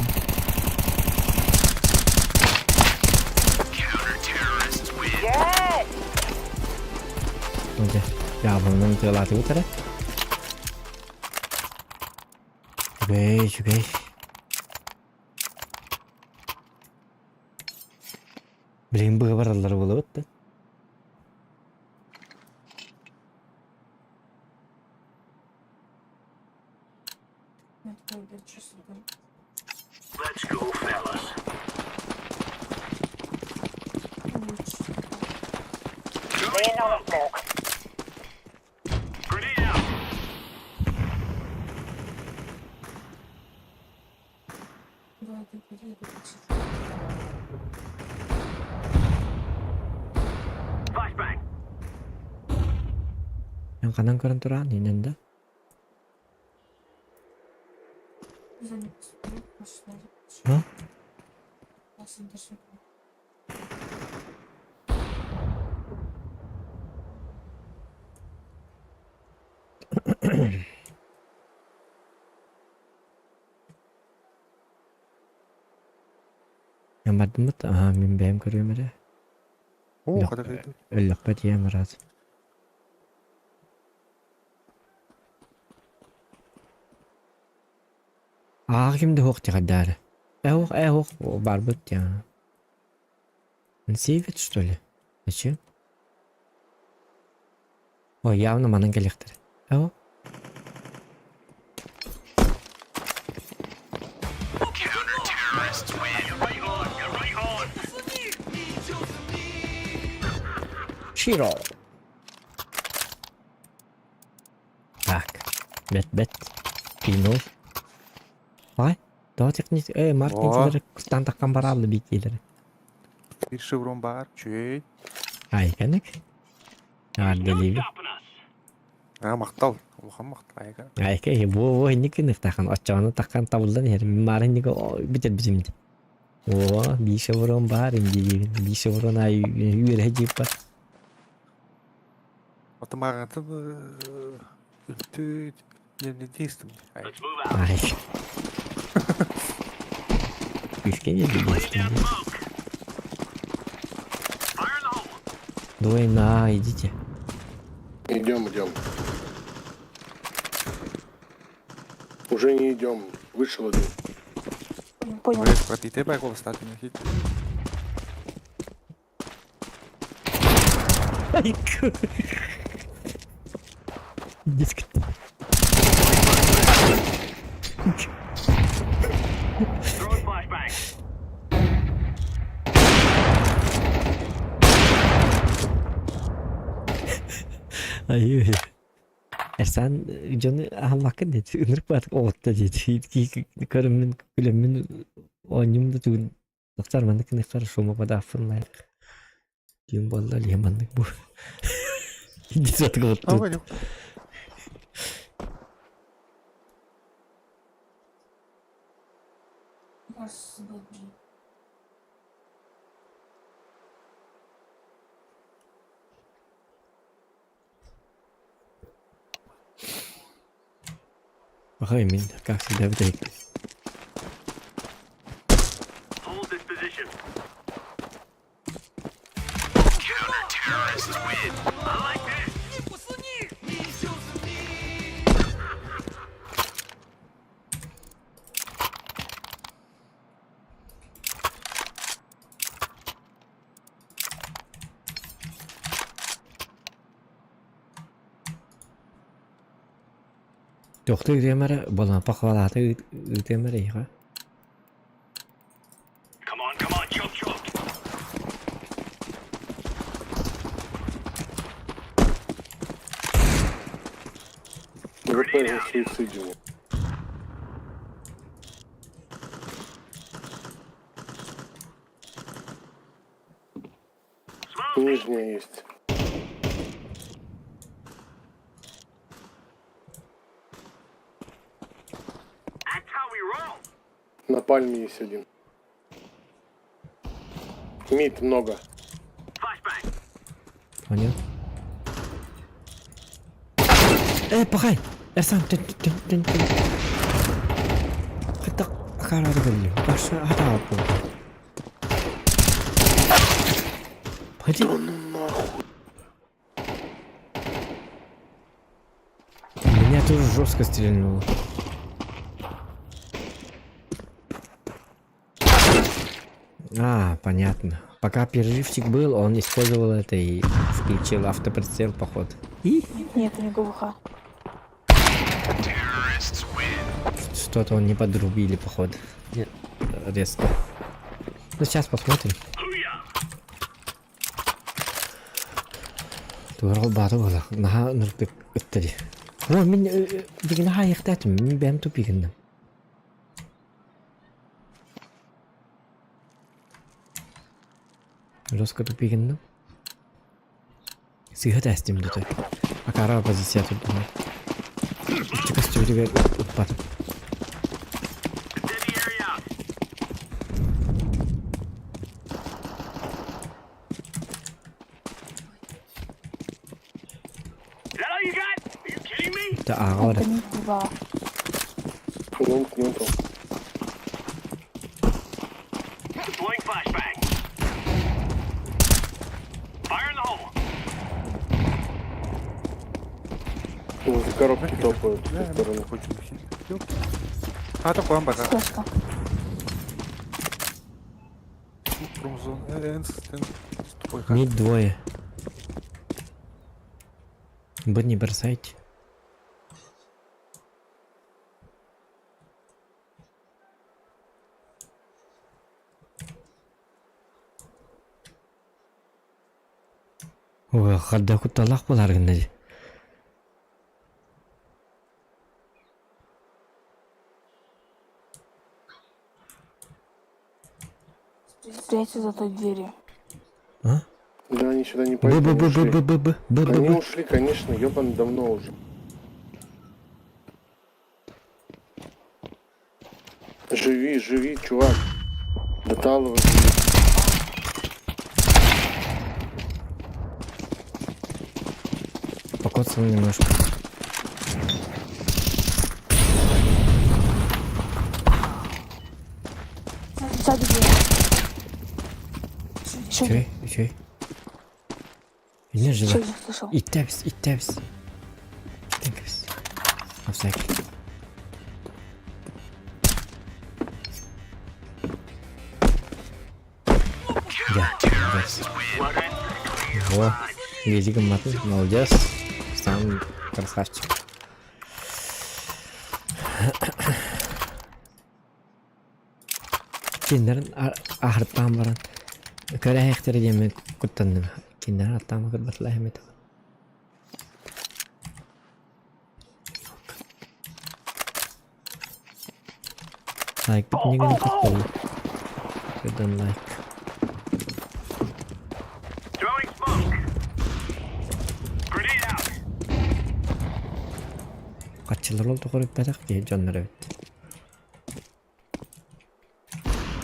Дьэ, дьаабылынан тыалаатыбыт эрэ. Үчүгэй, үчүгэй. Билигин быга бараллара буолабыт да. Эн ханан көрөн тураҕын инэн да? А? Эн бардыммыт? Аа, мин бэйэм көрүөм эрэ. Оо, хата кыйды. Өллөхпө тиийэн бараат. Аах ким да суох тиҕэрдээри. Эһуох, эһуох барбыт дьаа. Сейвит что ли? Зачем? Ой, явно манан кэлиэхтэрэ. Эһуох. Широ. Так, бэт-бэт. Кино. Ай, тоҕо техник... Э, Мартин О. кустан таххан барааллы биикиилэри. Биир шеврон баар, үчүгэй. Ай, кэнник. Ардалиби. Аа, махтал. Улахан махтал айга. Айка, бу бу инник кыныктахан, оччоҕуна таххан табыллан иһэр. Маар инник бүтэр бүтүмдэ. О, биир шеврон баар инди биир шеврон ай үөрэ дьип бар. Отымааҕытын үлтү не действуй. Ай. Күүскэ диэби Двое на, идите. Идем, идем. Уже не идем. Вышел один. Понял. Вы пропите байкол стати на хит. Ай, Диск. Ай, Эрсан дьону аһаммаккын диэт, ынырык баатык оҕутта диэт, көрөммүн, күлэммин оонньуум да тугун тахсар маннык гыныаххар шума подаффын лайк Ким буолла лиһэ маннык бу Ау, Пахай мин, как всегда, бүтэһик. Тохтуу ыытыам эрэ, балаапа хвалаата ыытыам эрэ эйиэхэ. ВП суицидил. Нижняя есть. На пальме есть один. Мид много. Понял? Э, пахай! Эрсан, тын, тын, тын, тын. Хатта акаарады кэллим. Башы хата буолла. Пойди. Да ну нахуй. Меня тоже жестко стрельнуло. А, понятно. Пока перерывчик был, он использовал это и включил автоприцел, походу. И Нет, у него ГВХ. что-то он не подрубили, походу. Нет, резко. Ну, сейчас посмотрим. Тугар баата буолар. Наһаа ынырыктык ытта дии. О, мин билигин аһаайыахтаатым. Мин бэйэм тупигынным. Жестко тупигынным. Сыыһа тээстим дутой. Акара позиция турдум. Иччи көстүбүтүгэр ыппатым. Да, ааҕа Это барар. не два. Лонг нету. Возле коробки топают с той стороны. А, то куан бата. Флешка. Промзон. Мид двое. Б не бросайте. Ой, хадда кутталаах буолар гынна дии. Спрячься за той дверью. А? Да, они сюда не Б пойдут. Б они Б Б ушли. Б Б Б Б Б Они Б. ушли, конечно, ебан давно уже. Живи, живи, чувак. До Талова живи. Покоцал немножко. Сзади дверь. Еще один. Үчүгэй, үчүгэй. Иннэ Еще жива. один слышал. Иттэбис, иттэбис. Тэнкэбис. Офсайк. Дьэ, молодец. Во, изи гымматын, молодец. Сам красавчик. Киннэрин аһыртаан баран көрөөһөхтөрө диэммин куттанным. Киннэрин аттаама көрбөтүлэр эмит. Лайкпыт нигэн кутталла. Көрдөн лайк. Хаччылар ол тоҕо киһи дьоннор эбит.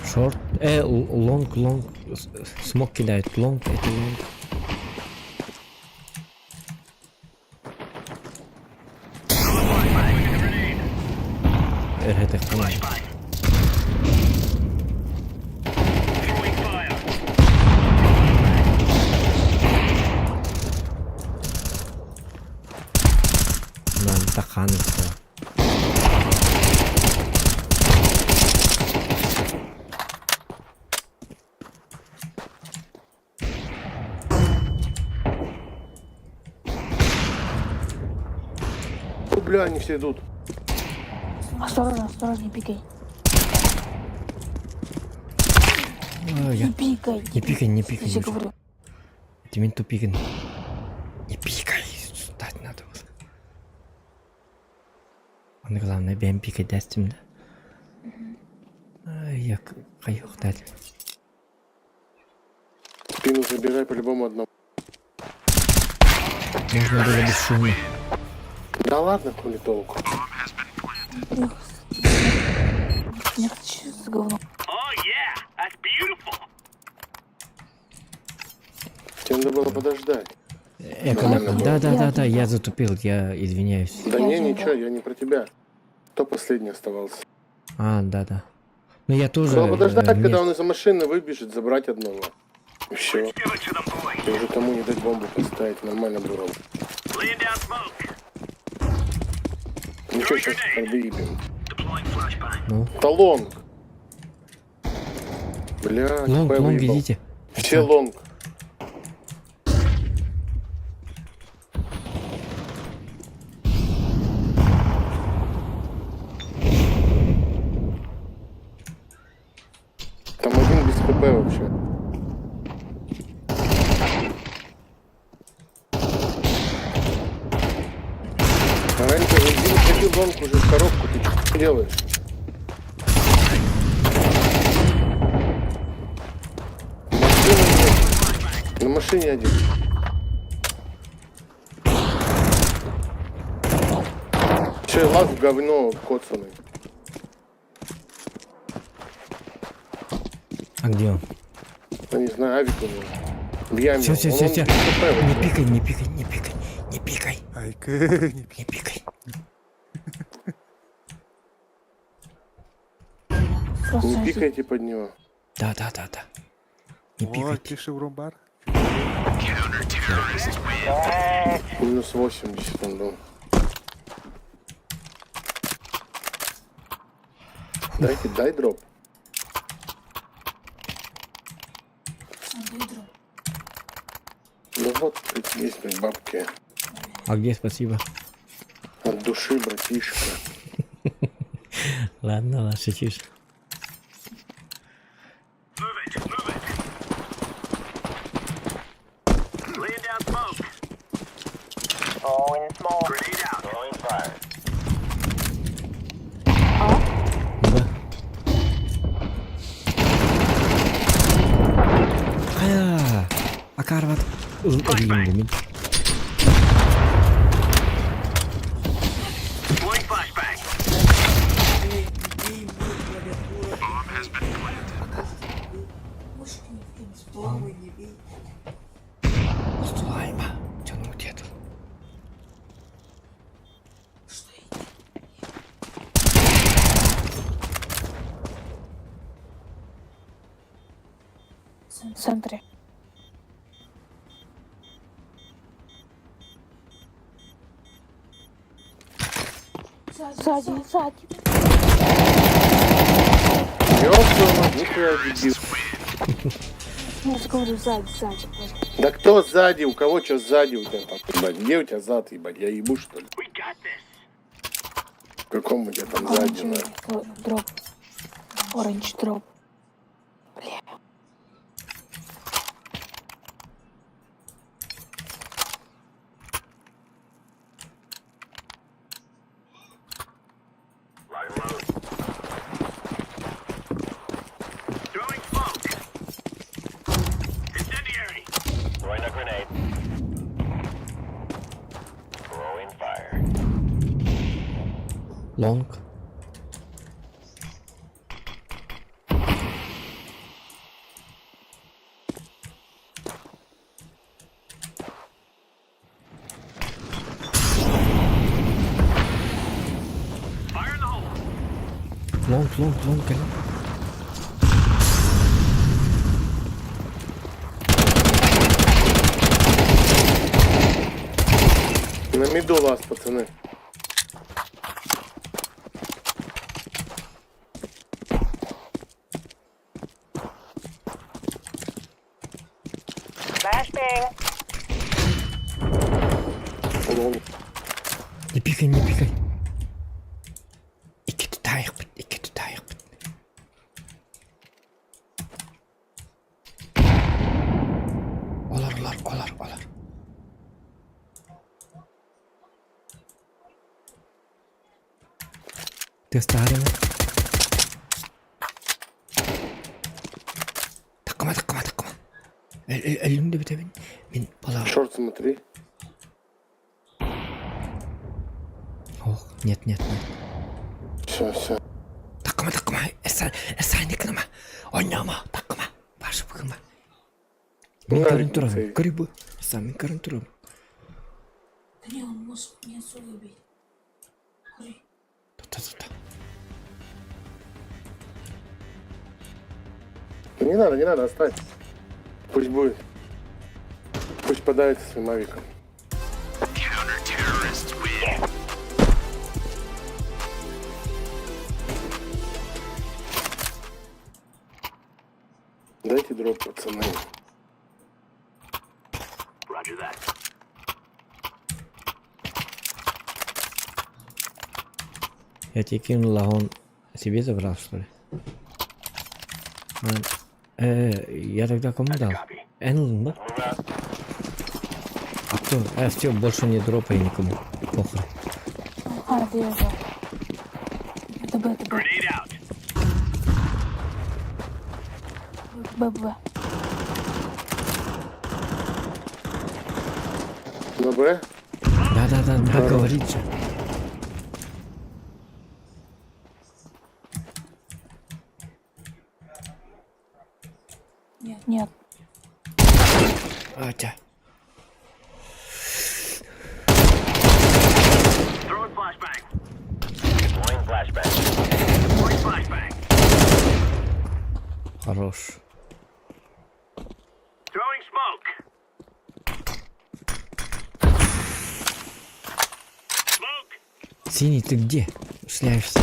Шорт, лонг, лонг, смок кидает, лонг, это лонг. Это хана. Нам тахан О, бля, они все идут. Осторожно, осторожно, не пикай. Ой, я- Не пикай. Не пикай, не пикай. Я тебе Миша. говорю. Ты мен тупигин. Не пикай, встать надо было. Он главное, бэм пикай дэстим да. Ай, я кайох дать. Спину забирай по-любому одному. Можно было без шума. Да ладно, хули толку. Нет, че за говно? Тебе надо было подождать. Эко, Нормально было. да, да, да, да, я затупил, я извиняюсь. Да Я не, один, ничего, я не про тебя. Кто последний оставался? А, да, да. Ну я тоже. Надо подождать, вместо- когда он из-за машины выбежит, забрать одного. И все. И уже тому не дать бомбу поставить, нормально было. Ничего, сейчас выебем. Ну. Талонг. Бля, Long, какой я long, выебал. идите. Все long. Там один без хп вообще. А Раньше иди, выходи long уже в коробку, ты что делаешь? Машина нет. На машине один. Че, лаз в говно коцаный. А где он? Я не знаю, авик у него. В яме. Все, все, Он- все, он все. без хп Не вообще. пикай, не пикай, не пикай, не пикай, Айкы, не не пикай. Просто Не пикайте под него. Да, да, да, да. Не О, пикайте. тише в бар. Минус 80 он был. Дайте, дай дроп. Да вот, тут есть, блядь, бабки. А где спасибо? От души, братишка. Ладно, ладно, шутишь. Да. А, Акарват. Блин, Устулайма. Тяну где-то. В центре. Сзади, сзади. Ёб твою мать, нихуя дебил. Я же говорю, сзади, сзади. Да кто сзади? У кого что сзади у тебя там, ебать? Где у тебя зад, ебать? Я ебу, что ли? В каком у тебя там сзади, Оранжевый на? дроп. Orange drop. Бля. Long. Long, long, long, кэлэн. На миду лаз, пацаны. Long. Не пикай, не пикай. Икки. Тутаайахпыт, икки тутаайахпыт. Олор, олор, олор, олор. Тыастаһар Таккыма, таккыма, таккыма. Өллүм да бүтэбин. Мин бола... Шорт смотри. Ох, нет, нет, нет. Все, все. Таккыма, таккыма. Эсайны кыныма. Ойнома, таккыма. Башы быгыма. Мин көрөн турабын. Көрү бу. Сам мин көрөн турабын. Да не, он может меня отсюда убить. Смотри. Тута, тута. Не надо, не надо, оставь. Пусть будет. Пусть подавится своим авиком. Дайте дроп, пацаны. Я тебе кинул, а он себе забрал, что ли? А, я тогда кому дал? Энлун, да? А кто? Все, больше не дропай никому. Похуй. А, это я взял. Это Б, это Б. Б, Б. На Б? Да-да-да, да, говорит же. Нет. Нет. Атя. Хорош. Синий, ты где? Шляешься.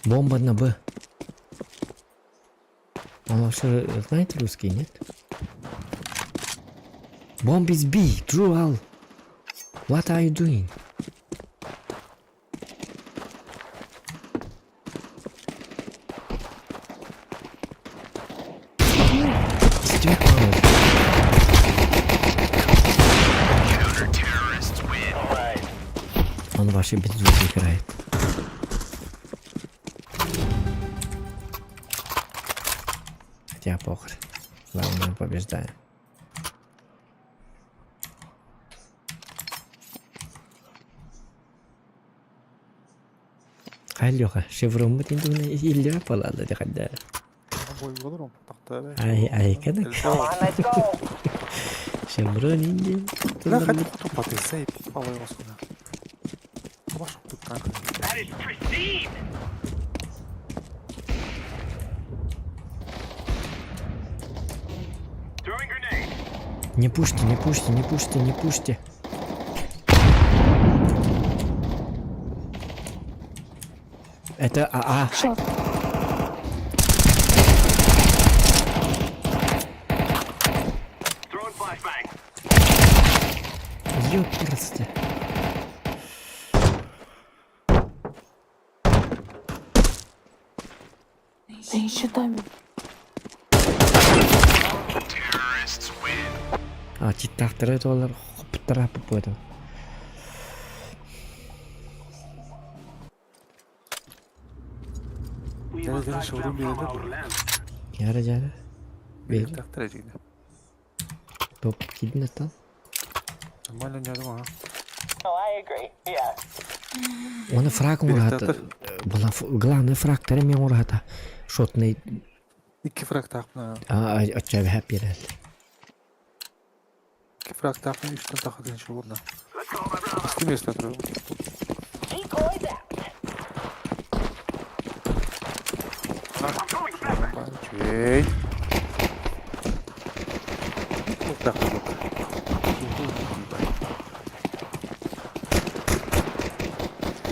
Бомба на Б. Он вообще знает русский, нет? Bomb is B, Drual. What are you doing? Тебе мало. Он вообще без звука играет. Хотя похер. Главное, побеждаем. Хай, Леха, шеврон бит балады дегенде. Болорум, тахта. Ай, ай, кадак. Шеврон инде. Ла хати куту паты сей палай осуна. Баш тут как. Не пушьте, не пушьте, не пушьте, не пушьте. Это АА. Шорт. Ёпперсте. Да еще там. А, читтахтары доллар хоптара поподу. Жана жана шеврон берилер. Яра жара. Бер. Тахта жигне. Топ кидин стал. Нормально не а. Оны фраг урата. Была главный фраг мен урата. Шотный Икки фраг тахна. а ача хаппи Икки фраг тахна үстен тахадын шеврон. Истемес туру. Чей. Вот так вот.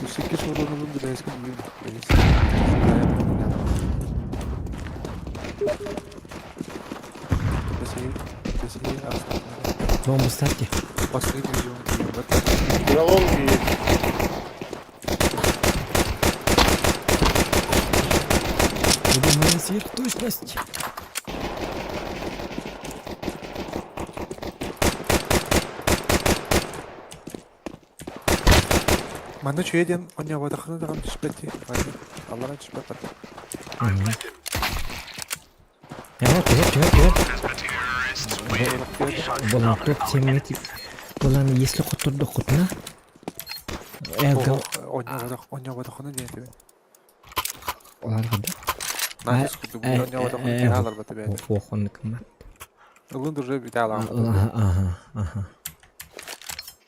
Үсекке шеврону билесин Бомбу ставьте. Последний На лонге есть. Сверхточность. Манна үчүгэй диэн оонньооботоххуна даҕаны түспэт дии. Аллараа түспэт барда. Эһэ, түһэр, түһэр, түһэр. Булан топ семмит. Булан если хоттордоххутуна Элга Оонньооботох оонньооботоххуна диэн этибин. Олар хада. Наһаа курдук оонньооботоххуна киһи аларбата бэйэтэ. Ох, оннук гыммат. Ылын друже бүтэ алаҕын. Аха, аха, аха.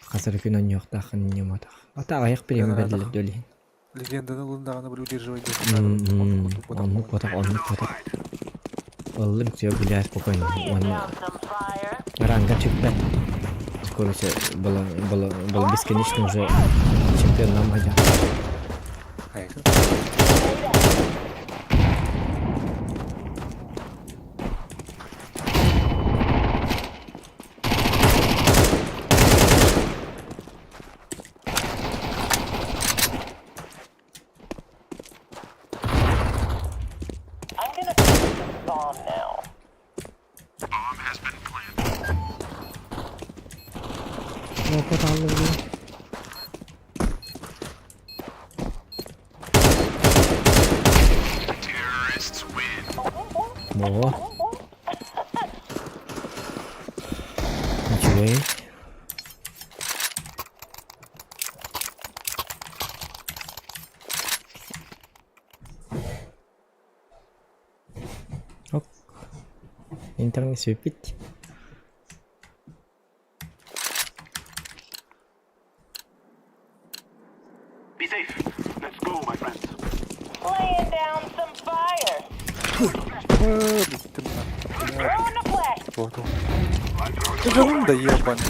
Хасыр күн оонньуохтааххын ньыматах. Ата аҕыйах бириэмэ бэриллэр дөлүһүн. Легенданы ылын даҕаны били удерживай Оннук ботах, оннук ботах. Ыллым все гуляй спокойно. Уонна ранга сүппэт. Скоро все было, было, было бесконечно уже чемпион нам хотя. Опыт аллым. О. Үчүгэй. Ок. Интернет сүппүт. Бүттүм да ебаный.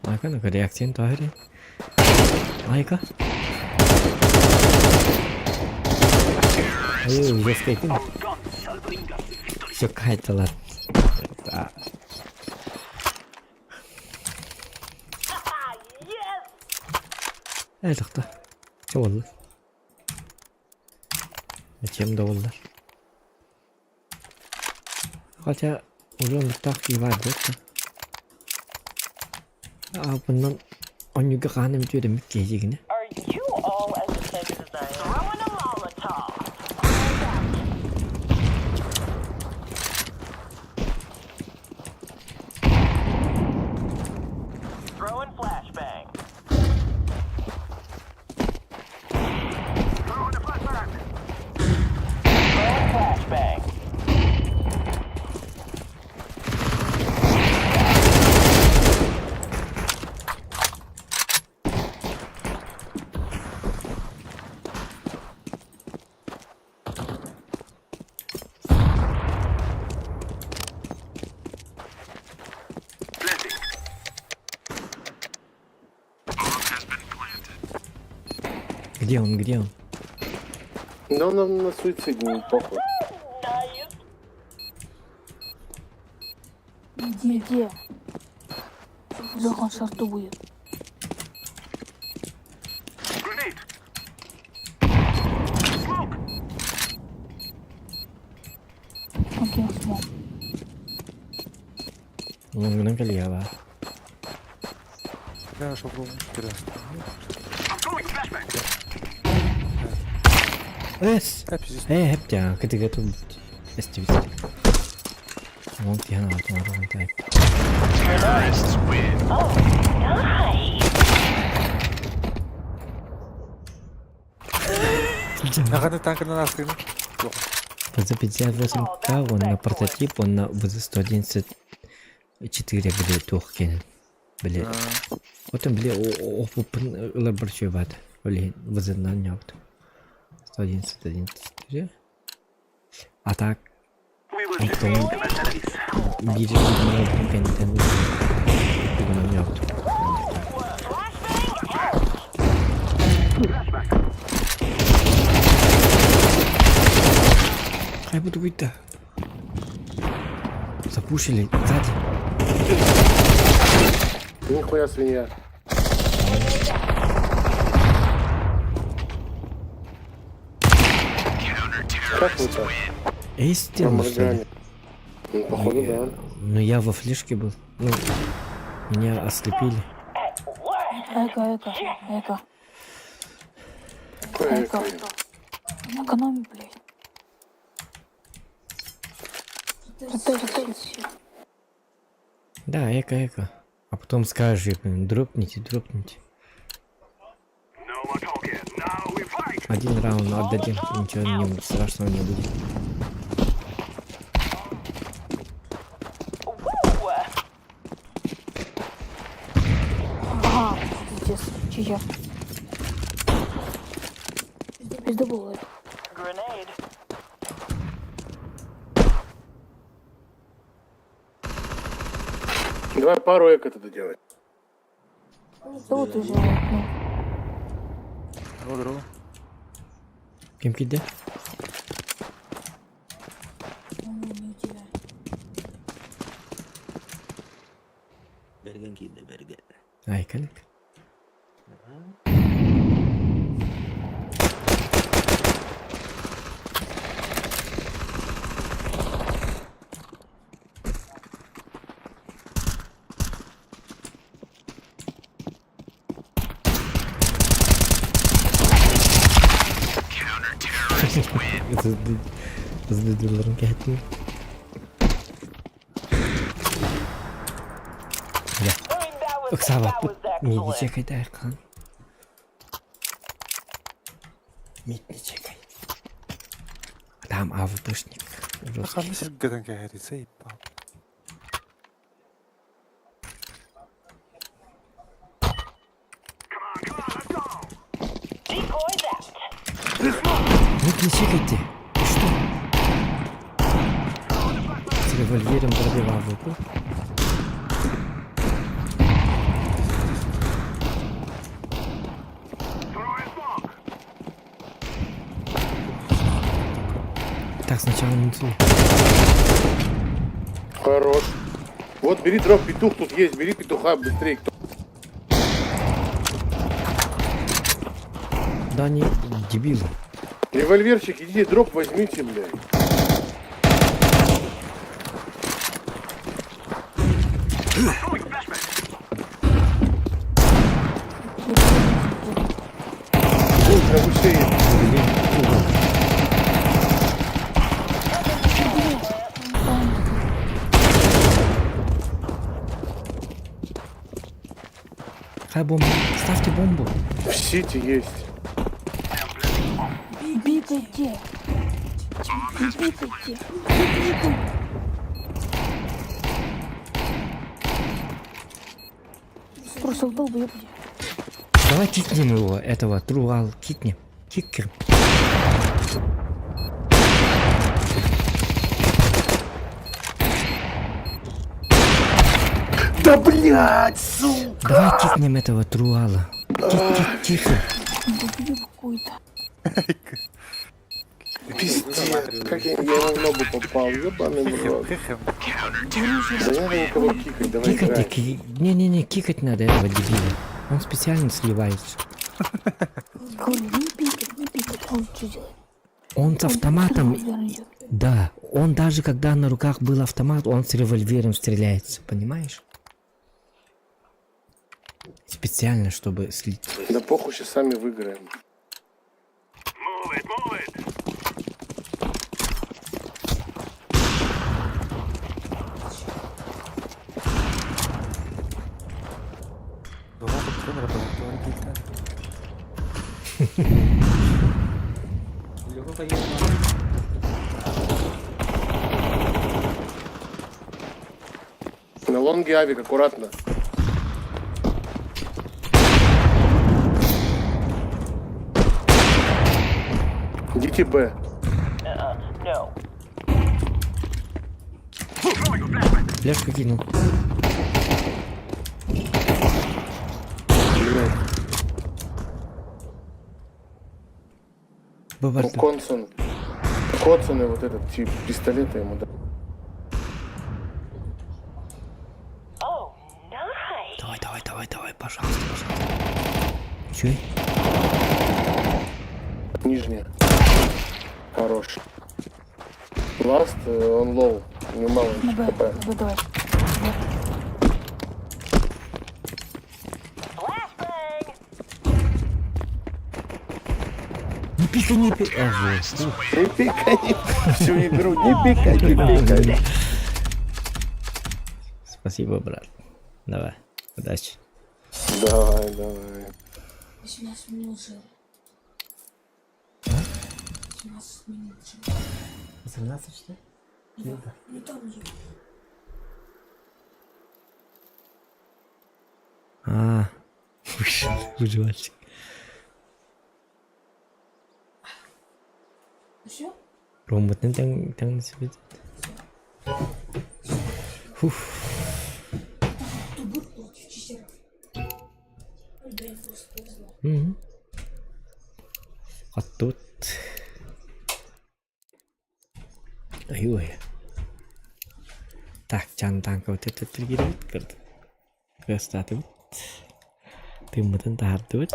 Айка, ну-ка, реакция тоһөрі. Айка. Ай, ужас какой. Все кайталар. Э, тохто. Чэ буолла? Чем да буоллар. Хотя уже оннуктаах киһи баар буолта. Аа, bundan онньуга хаһан эмит үөрэммит киһи дьигинэ. Где он, где он? Да он нам на суицид не похуй. Где? Где? Леха, он шарту будет. Окей, он смог. Лонгынан кэлиэ баар. Я нашел голову. Интересно. Эс! Да, пиздец. Э, хэптя, кытыга тут эстибит. Вон тиһэн аҕатын оругун таайт. Аҕаны танкынан астыгын. ВЗ-58К, он на прототип, он на ВЗ-111. Четыре били туох киэнин. Били Отон били опуппун ыларбар үчүгэй баата. Ол иһин вызывынан ньообут. 111, 104. А так оттон биир ылбытым кэнниттэн тугунан ньообутум. Хайбыт угуйда. Запушили сзади. Нихуя свинья. Как вы так? Эй, сделал, что ли? Ну, походу, да. Ну, я во флешке был. Ну, меня ослепили. Эко, эко, эко. Эко. Экономи, блядь. Да, эко, эко. А потом скажешь, дропните, дропните. Один раунд отдадим, ничего не, страшного не будет. Ага, пиздец, чья? Пиздобол это. Давай пару эко тогда делать. Да вот уже, ну. Здорово. Ким киде? Он не у тебя. Берген киирдэ, берген. Ай, калик. Звездыларын кәһәтин. Ыксабаппыт миди чекайда айкан. Мидни чекай. Там АВПшник. Жесткий. Ханна сиргэтэн кэһэри заебал. Мид не чекайте. Ты что? С револьвером пробил АВП. Так, сначала муту. Хорош. Вот бери дроп, петух тут есть, бери петуха быстрее. Кто? Да не, дебилы. Револьверчик, иди дроп возьмите, блядь. Ой, на гусе есть. Блин, угол. Хай бомбу. Ставьте бомбу. В сити есть. Бегайте! Бегайте! Бегайте! Просто долбоеб. Давай кикнем его, этого, Труал, кикнем. Киккер. Да блядь, сука! Давай кикнем этого Труала. Кик, кик, тихо. Долбоеб какой-то. Пиздец, как я ему в ногу попал, ебаный в рот. Да не надо никого кикать, давай Кикать, играть. не-не-не, кикать надо этого дебила. Он специально сливается. Говорю, не пикать, не пикать. Он что делает? Он с автоматом, Револьвер идет. да, он даже когда на руках был автомат, он с револьвером стреляется, понимаешь? Специально, чтобы слить. Да похуй, сейчас сами выиграем. Дома контроллера работает. Лёха поехал. На Лонги авик, аккуратно. Идите Б. Флешку кинул. Блядь. Бу Ну, барда. Консон. Коцанный вот этот тип пистолета ему дал. Давай, давай, давай, давай, пожалуйста, пожалуйста. Чуй. Нижняя. Хорош. Ласт, он лоу. У него мало На Б, хп. на Б давай. Не пикай, не пикай. А, вот. Не пикай, всю игру, не пикай, не пикай. Спасибо, брат. Давай, удачи. Давай, давай. 18 минут жил. 18 минут жил. 18 что ли? Да. Ну там же. А, вышел, выживальщик. Ну все? Роботны таң таң себе. Фуф. Тубур против читеров. Ой, блин, просто повезло. Мгм. А тут... Ой-ой. Так, чан танка вот это триггерит, көрдүм. Кыстатыбыт. Тыыммытын таһардыбыт.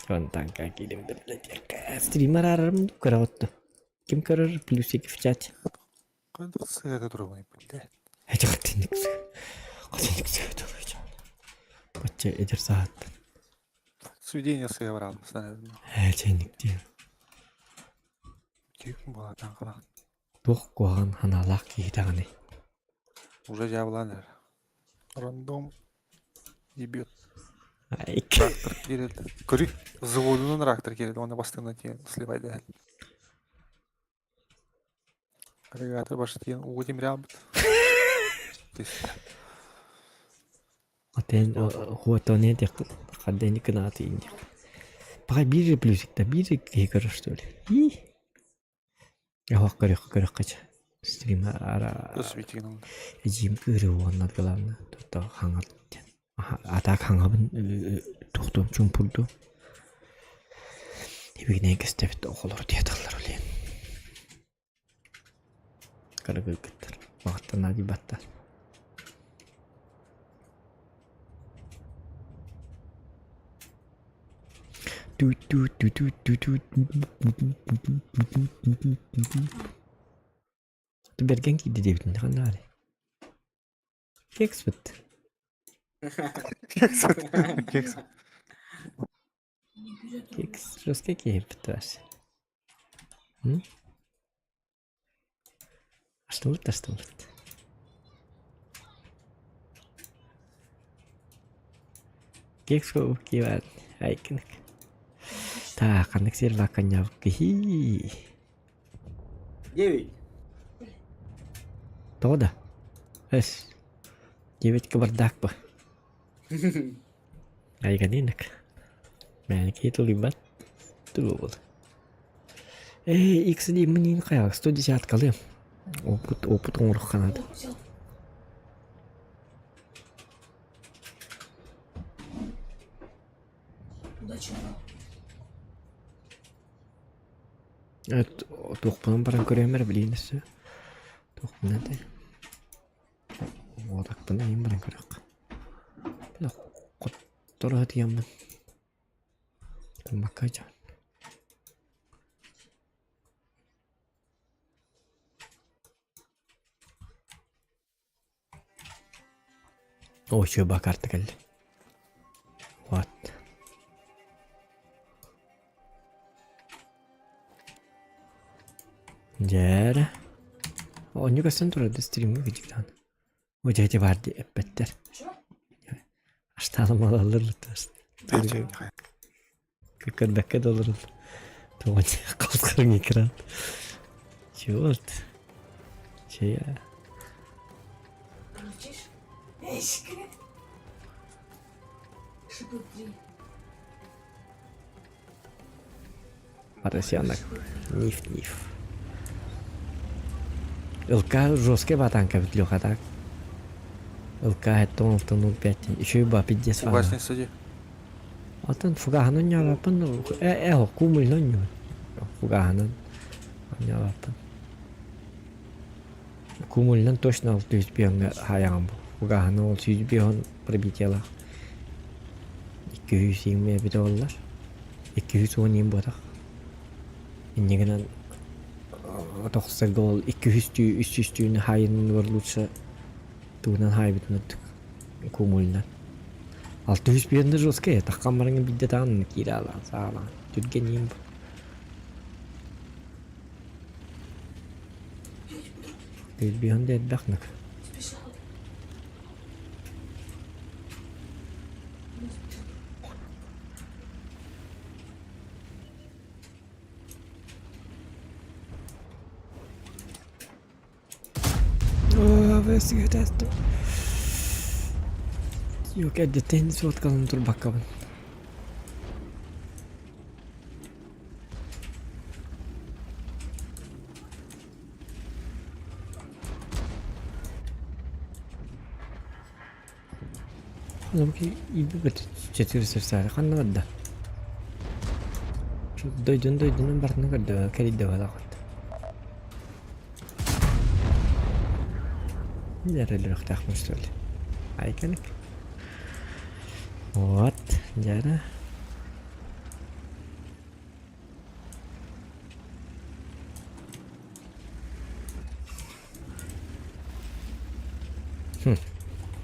Чон танка киирим библиотека. Стример арарым көрө Ким көрөр плюсик в чате. Кайда сыгата турабын, блядь. Эти хатинник. Хатинник Бачча эдер сааттан. Сведение сыгабрал, знаю. Эченик диэн. Тик була танкала. Туох куһаҕан ханаалаах киһи даҕаны. Уже жабыланар. Рандом ебет. Айк. Трактор келет. Көрүй, заводунан трактор келет, оны бастығына тиен сливай дәл. Агрегатор башы тиен угу темірябыт. Отен хуотоне диэх хаддени кынааты инди. Пока биир плюсик да биир киһи көрөр что ли. И. Оһох көрүөх көрүөххэ стрим ара Светигин эдьиим кыыры уонна главное тута хаҥар диэн. А так хаҥабын тухтум чумпурду. Ибигинэн кэстэбит оҕолор диэталлар үлээн. Кыргыттар. Баҕаттан адибаттар. Бэргэн киирдэ диэбитин ханнаары. Кекс бит. Кекс. Кекс. Кекс жесткий киһиппит вообще. Астыммыт астыммыт. Кекс киеват айкынык. Так, ханнык сир баканьяв киһи. Девять. Тоҕо да? Эс. Девять кыбардак ба. Айганинок. Мээнэ киһи тулуйбат. Тугу буолла. Эй, XD мин хайа 110 калыам. Опыт, опыт оҥоруохха наада. О, взял. Удачи, брат. Туохпунан баран көрөмөр билиин өссө. Туохпунан да. Уотакпын айын баран көрөк. Бile хотторо диэммин. Туммакка дьон. О, чё бакарта кэллэ. Вот. Дьээрэ. Оонньуу көстөн турар да стримҥэ кыдьыктаан. О дьэ ити баар дии эппэттэр. Чё? Аштаалым алаллар Көрбөккө да олорон. Тугун халхарың экран. Чего? Чья? Молчишь? Эшка. Шипы три. Поросенок. Ниф-ниф. ЛК жесткий батанка ведь Леха, так? ЛК это он 05. Еще и ба пиздец фана. Фугасница дии. Атын фугаһынан ньаалаппын э э кумульнан ньу. Фугаһынан ньаалаппын. Кумульнан точно 605 хайаҕым бу. Фугаһынан ол 105 пробитиялаах. 220 эбитэ буоллар. 210 иин буотах. Инньэ гынан тохсарга ол 200 300 хаайыннар лучше тугунан хаайбытын ордук кумульнан. 600 жесткая, таххан бараҥҥа биирдэ даҕаны киирэ алаан саҕалаан түргэн иин бу. Кирбиһэн да элбэх нык. Сбежал. Yok эрдэттэн суоткалан турбаккабын. Ханна барда? Дойдун дойдунан барытын көрдө, кэрийдэ балаҕат. Эрэллэөхтөөхпүн что ли? Айканык. Вот, дьара. Хм.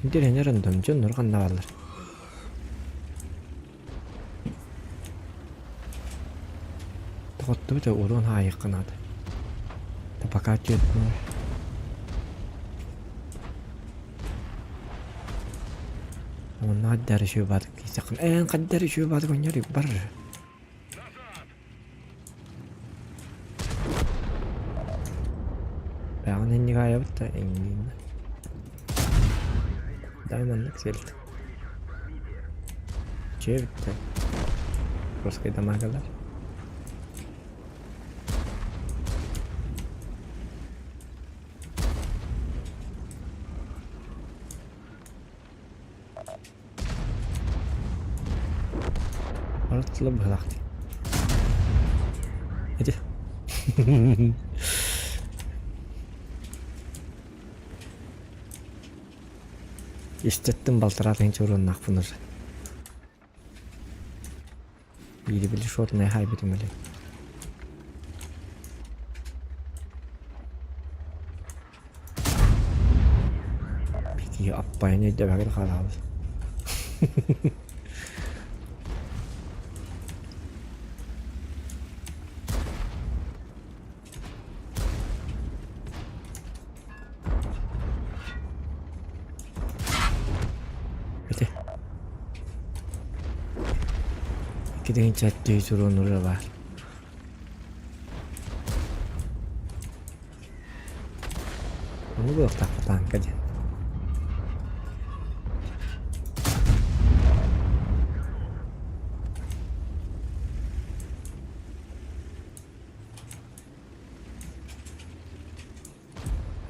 Интеллигент рандом дьоннор ханна бааллар? Тоҕоттубут уруон аайыахха наада. Да пока түөрт Онно хаддар үчүгэй баатык киирсэххин ээн хаддар үчүгэй баатык онньор бар. Бэҕэн инник аайабыт да иҥниин. Дай маннык сиэлт. Чүө бүттэ. Русский дамагалар. Ортоло быһалаахтык. Ити. Истэттим балтараа тыһыынча уруоннаахпын уже. Биири били шотнай хаайбытым эле. Киһи аппайан өйдөбөгөр хаалаабыт. Ити. Икки тыһыынча уруонура баар. Ону буолуохтаахпыт тааҥка диэн.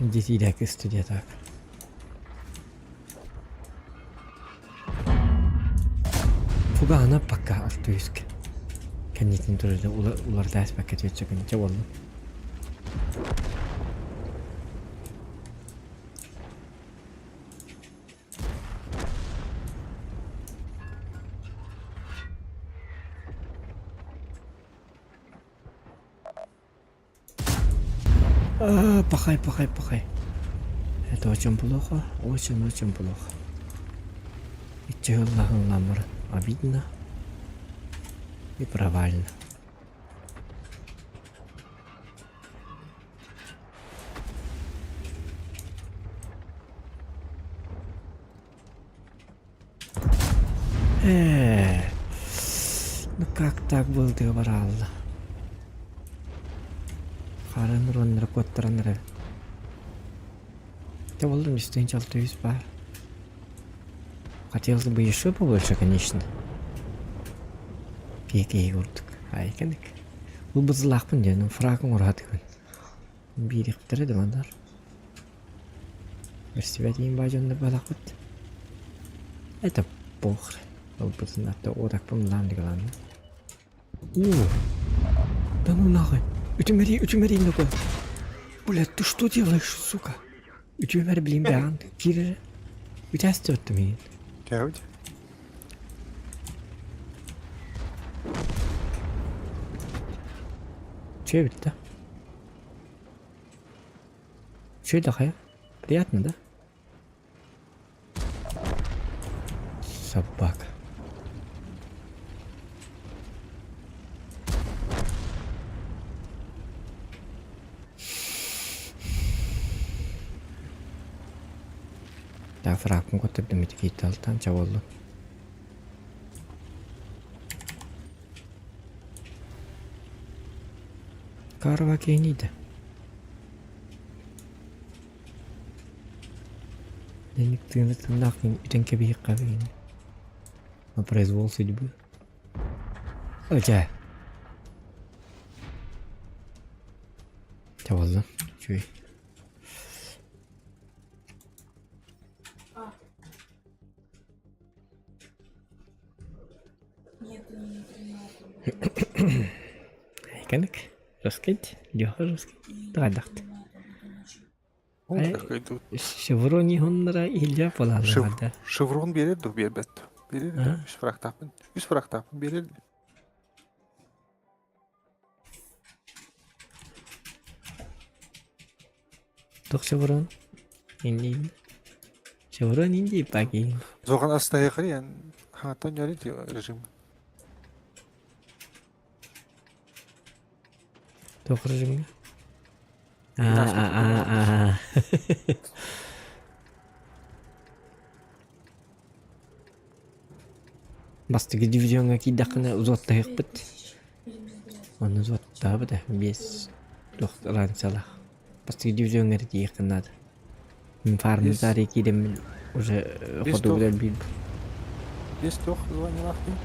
Десиилээки студия так. Фугаана пока артуиск. Кэннитин турда улардаас бакка түөтсөкүн чэ буоллун. А, пахай, пахай, пахай. Это очень плохо, очень-очень плохо. Иччи Обидно и провально. Э, ну как так был ты баралла? Харын уроннары куоттаран эрэ. Те болдум үстүн 600 баар. Хотелось бы еще побольше, конечно. Киһи курдук. Айканык. Бу бызылаахпын диэн, фрагын ураатыгын. Биириэхтэрэ да манар. Берсибэт иин баадьоннор балахпыт. Это похрен. Ылбытын атта уотакпын лаан дигалаан. О! Да ну нахуй! Үтүмэри, үтүмэри ногой! Блядь, ты что делаешь, сука? Үтүмэр блин бэҕэн киирэр. Үтээстэ миин. Кәбит. Че эбит да? Че да хайа? Приятно, да? Собака. Да, фракпын көтөрдүм ити кийталтан чаболлун. Карва киһиниде. Денег тыыны тыыннаах үтэн кэбиһиэххэ эбигин. На произвол судьбы. Ыча. Чабаллан. Үчүгэй. А. Нет, не принимает. Айканык. Раскать. Дьоһо раскать. Таҕайдахт. Шеврон иһоннара иһиллэр буолааллар Шеврон биэрэр дуо биэрбэт биэрэр үс фрактаахпын үс фрактаахпын биэрэр Туох шеврон? Инди Шеврон инди паки. Зохан астайхари хаатан ярит режим. Туох режимҥа? Аа Бастакы дивизиоҥҥа киирдэххинэ узвоттаһыахпыт. Онно узвоттаабыт ээ биэс туох разницалаах. Бастакы дивизиоҥҥа эрэ тиийиэххин наада. Мин фармытаарыйа киирэммин уже хотугу элбиир. Биэс туох званиелаах дии?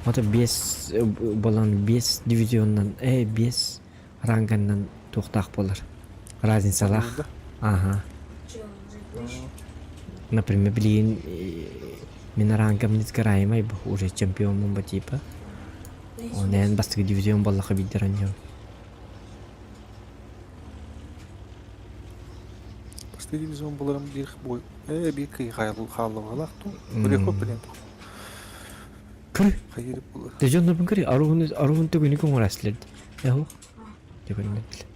Ото биэс буолан биэс дивизионнан э биэс ранганнан туохтаах буолар. Разницалаах. Ага. Например, билигин мин рангам несгораемай бу уже чемпионмун ба типа. Онен бастакы дивизион буоллаха биирдэр онньон. Бастакы дивизион буларым биир бой э биир кый хааллыбалаах ту. Билехоп билен. Кыр. Хайыр булар. Дежоннорбун кыр аруһун аруһун төгүнү көҥүрәслерди. Эһо. Төгүннэттилер.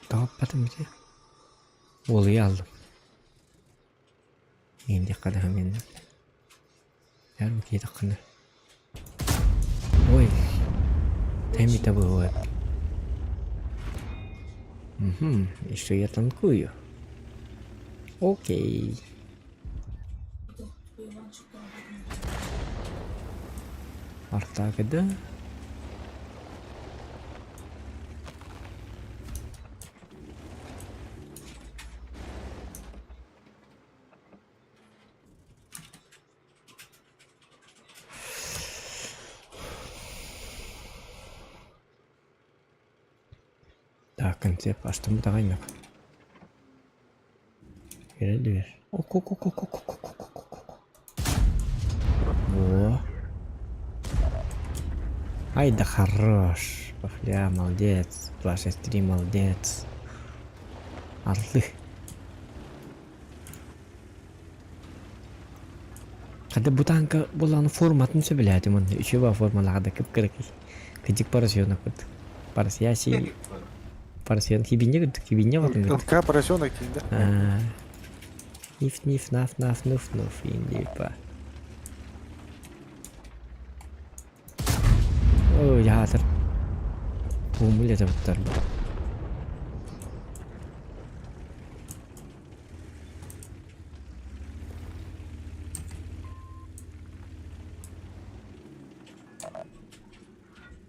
Тоҕоппатым ити. Уолуйа алдым. Индиэххэ да хамыйыннар. Эр бу киитэххинэ. Ой. Тэмитэ бывает. Угу, еще я танкую. Окей. Артагыда. Так, концепт астым даҕайнак. Кэлэн Во. Ай да хорош. Бля, молодец. 263, молодец. Орлы. Хата бу таанка буоллаҕына форматын сөбүлээтим уонна үчүгэй формалаах да кып-кыракый. Кыдьык поросенок курдук. Поросящий поросенок хибинья курдук, хибинья оҕотун курдук. ЛК поросенок диин да? Ниф ниф наф наф нуф нуф индипа. Ой, аатыр. Буумул этебиттэр бу.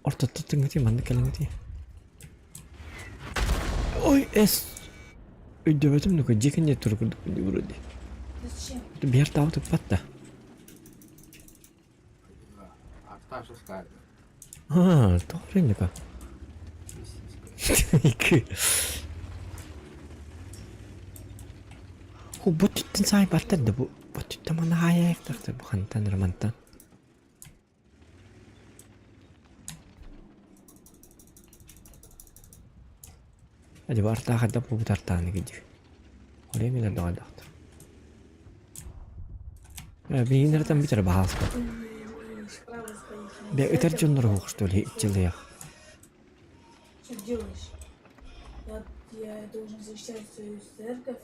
Ортотто тыҥытый, маннык кэлэҥитий. Ой, эс! Өйдөбөтүм нука дьиэ кэннэ тур курдук вроде. Зачем? Биэр таабы туппат да. А, тоҕо нука. Икки. Ху бу түттэн саай бартар да бу бу түттэн мана хаайаайыктахтар бу хантан романтан. Эдь бартаа хайдах бу бутартааны кидир. Оле мен доҕаллахтар. Биһиннэртэн бүтэр баһааста. Справа стоит. Бе ытар дьоннор уһук что ли иччилиэх. Что делаешь? Я должен защищать свою церковь.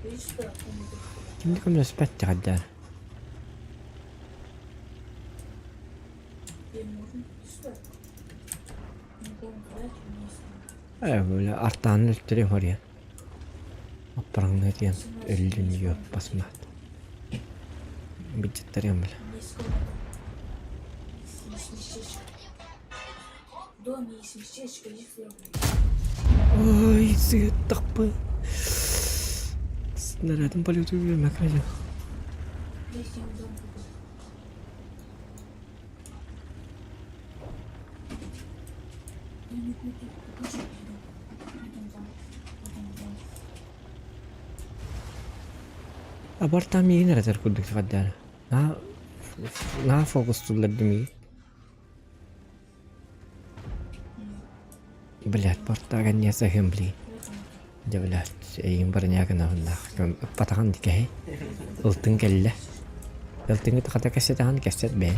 Видишь, что он идет? Кимди көмөлөспөт тиҕэрдээр. Тебе можно? Иди сюда. Не помню, когда у меня есть. Э, бля, артаанын өлтөрү хоруйан. Аппараҥна диэн өллүн басмаат. Бидьиттариам бля. У меня есть комната. Есть местечко. В доме есть местечко, иди сюда. Ой, сыттахпы. Снарядом полету билмэккэ Есть им дом какой-то. Я не купил. Покажи мне дом. Потом дом. Потом дом. Абартаа миигин эрэ этэр курдук саҕардаара. Наһаа наһаа фокустууллар дии миигин. Блядь, бортаа кэнниэс аһыам блин. Дьэ, блядь, эйигин барыня гынабыннаах. Ыппатаҕын кэһэй. Ылтын кэллэ. Ылтыҥҥыт хата кэссэтэҕин кэссэт бэйэҥ.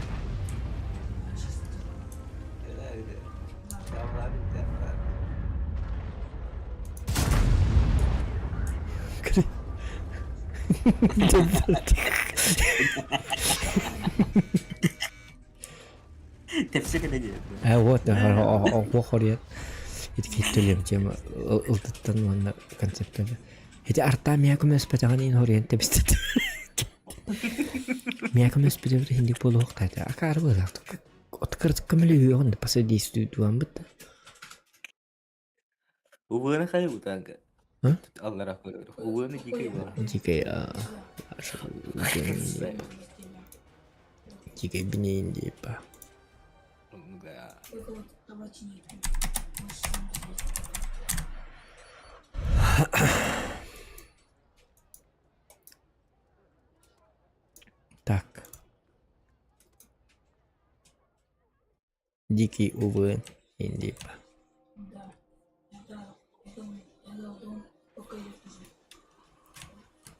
Тепсе кэлэ диэн. Э вот оҕо хоруйан ити киттөлүөм тема ылтыттан уонна концептаны. Ити артаа миа көмөспөтөҕүн ин хоруйан тэбистет. Миа көмөспөтөбүт хинdik буолуохтаата. Акаары буолаах. Открыт көмөлөһүөҕүн да посодействуйдуан бытта. Убыаны хайа бутанка. А? Аллара көрөр. Убыаны дикэй бар. Дикэй дикэй бинейин диэппа. Только вот кровати нет. Можешь сам взять. Так. Дикий УВН индиэппа. Да. Да. Дом. Я дал дом. Пока я тоже.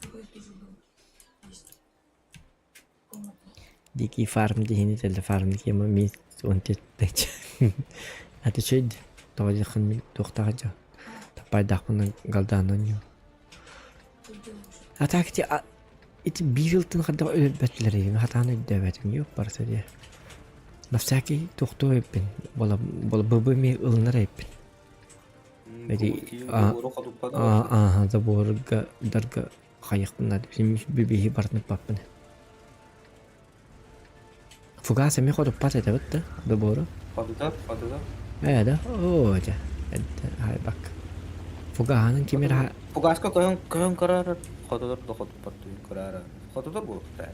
Пока я тоже дом. Есть. Комната. Дикий фарм диһини теле фарм кема ми он теттэч. Аты чөйд тоҕо диэххин мин туохтаах дьо. Таппайдаахпына галдаанан ю. Что делаешь? А так ити ити биир ылтын хайдах өлөрбөтүлэр игин хатаан өйдөөбөтүм юк барыта диэ. На всякий туохтуу эппин бола бола быбы ми ылынар эппин. Эти а а а заборга дарга хайыхпын наада бибиһи барытын ыппаппын. Фугас эмиэ хотуппат этэбит да добору. Хотутар, хотутар. Ээ да, оо дьэ, эдде хайбак. Фугаһанын ким эрэ Фугаска көһөн көһөн көрөр, хотутар да хотуппат туйун көрөр. Хотутар буолуохтаах.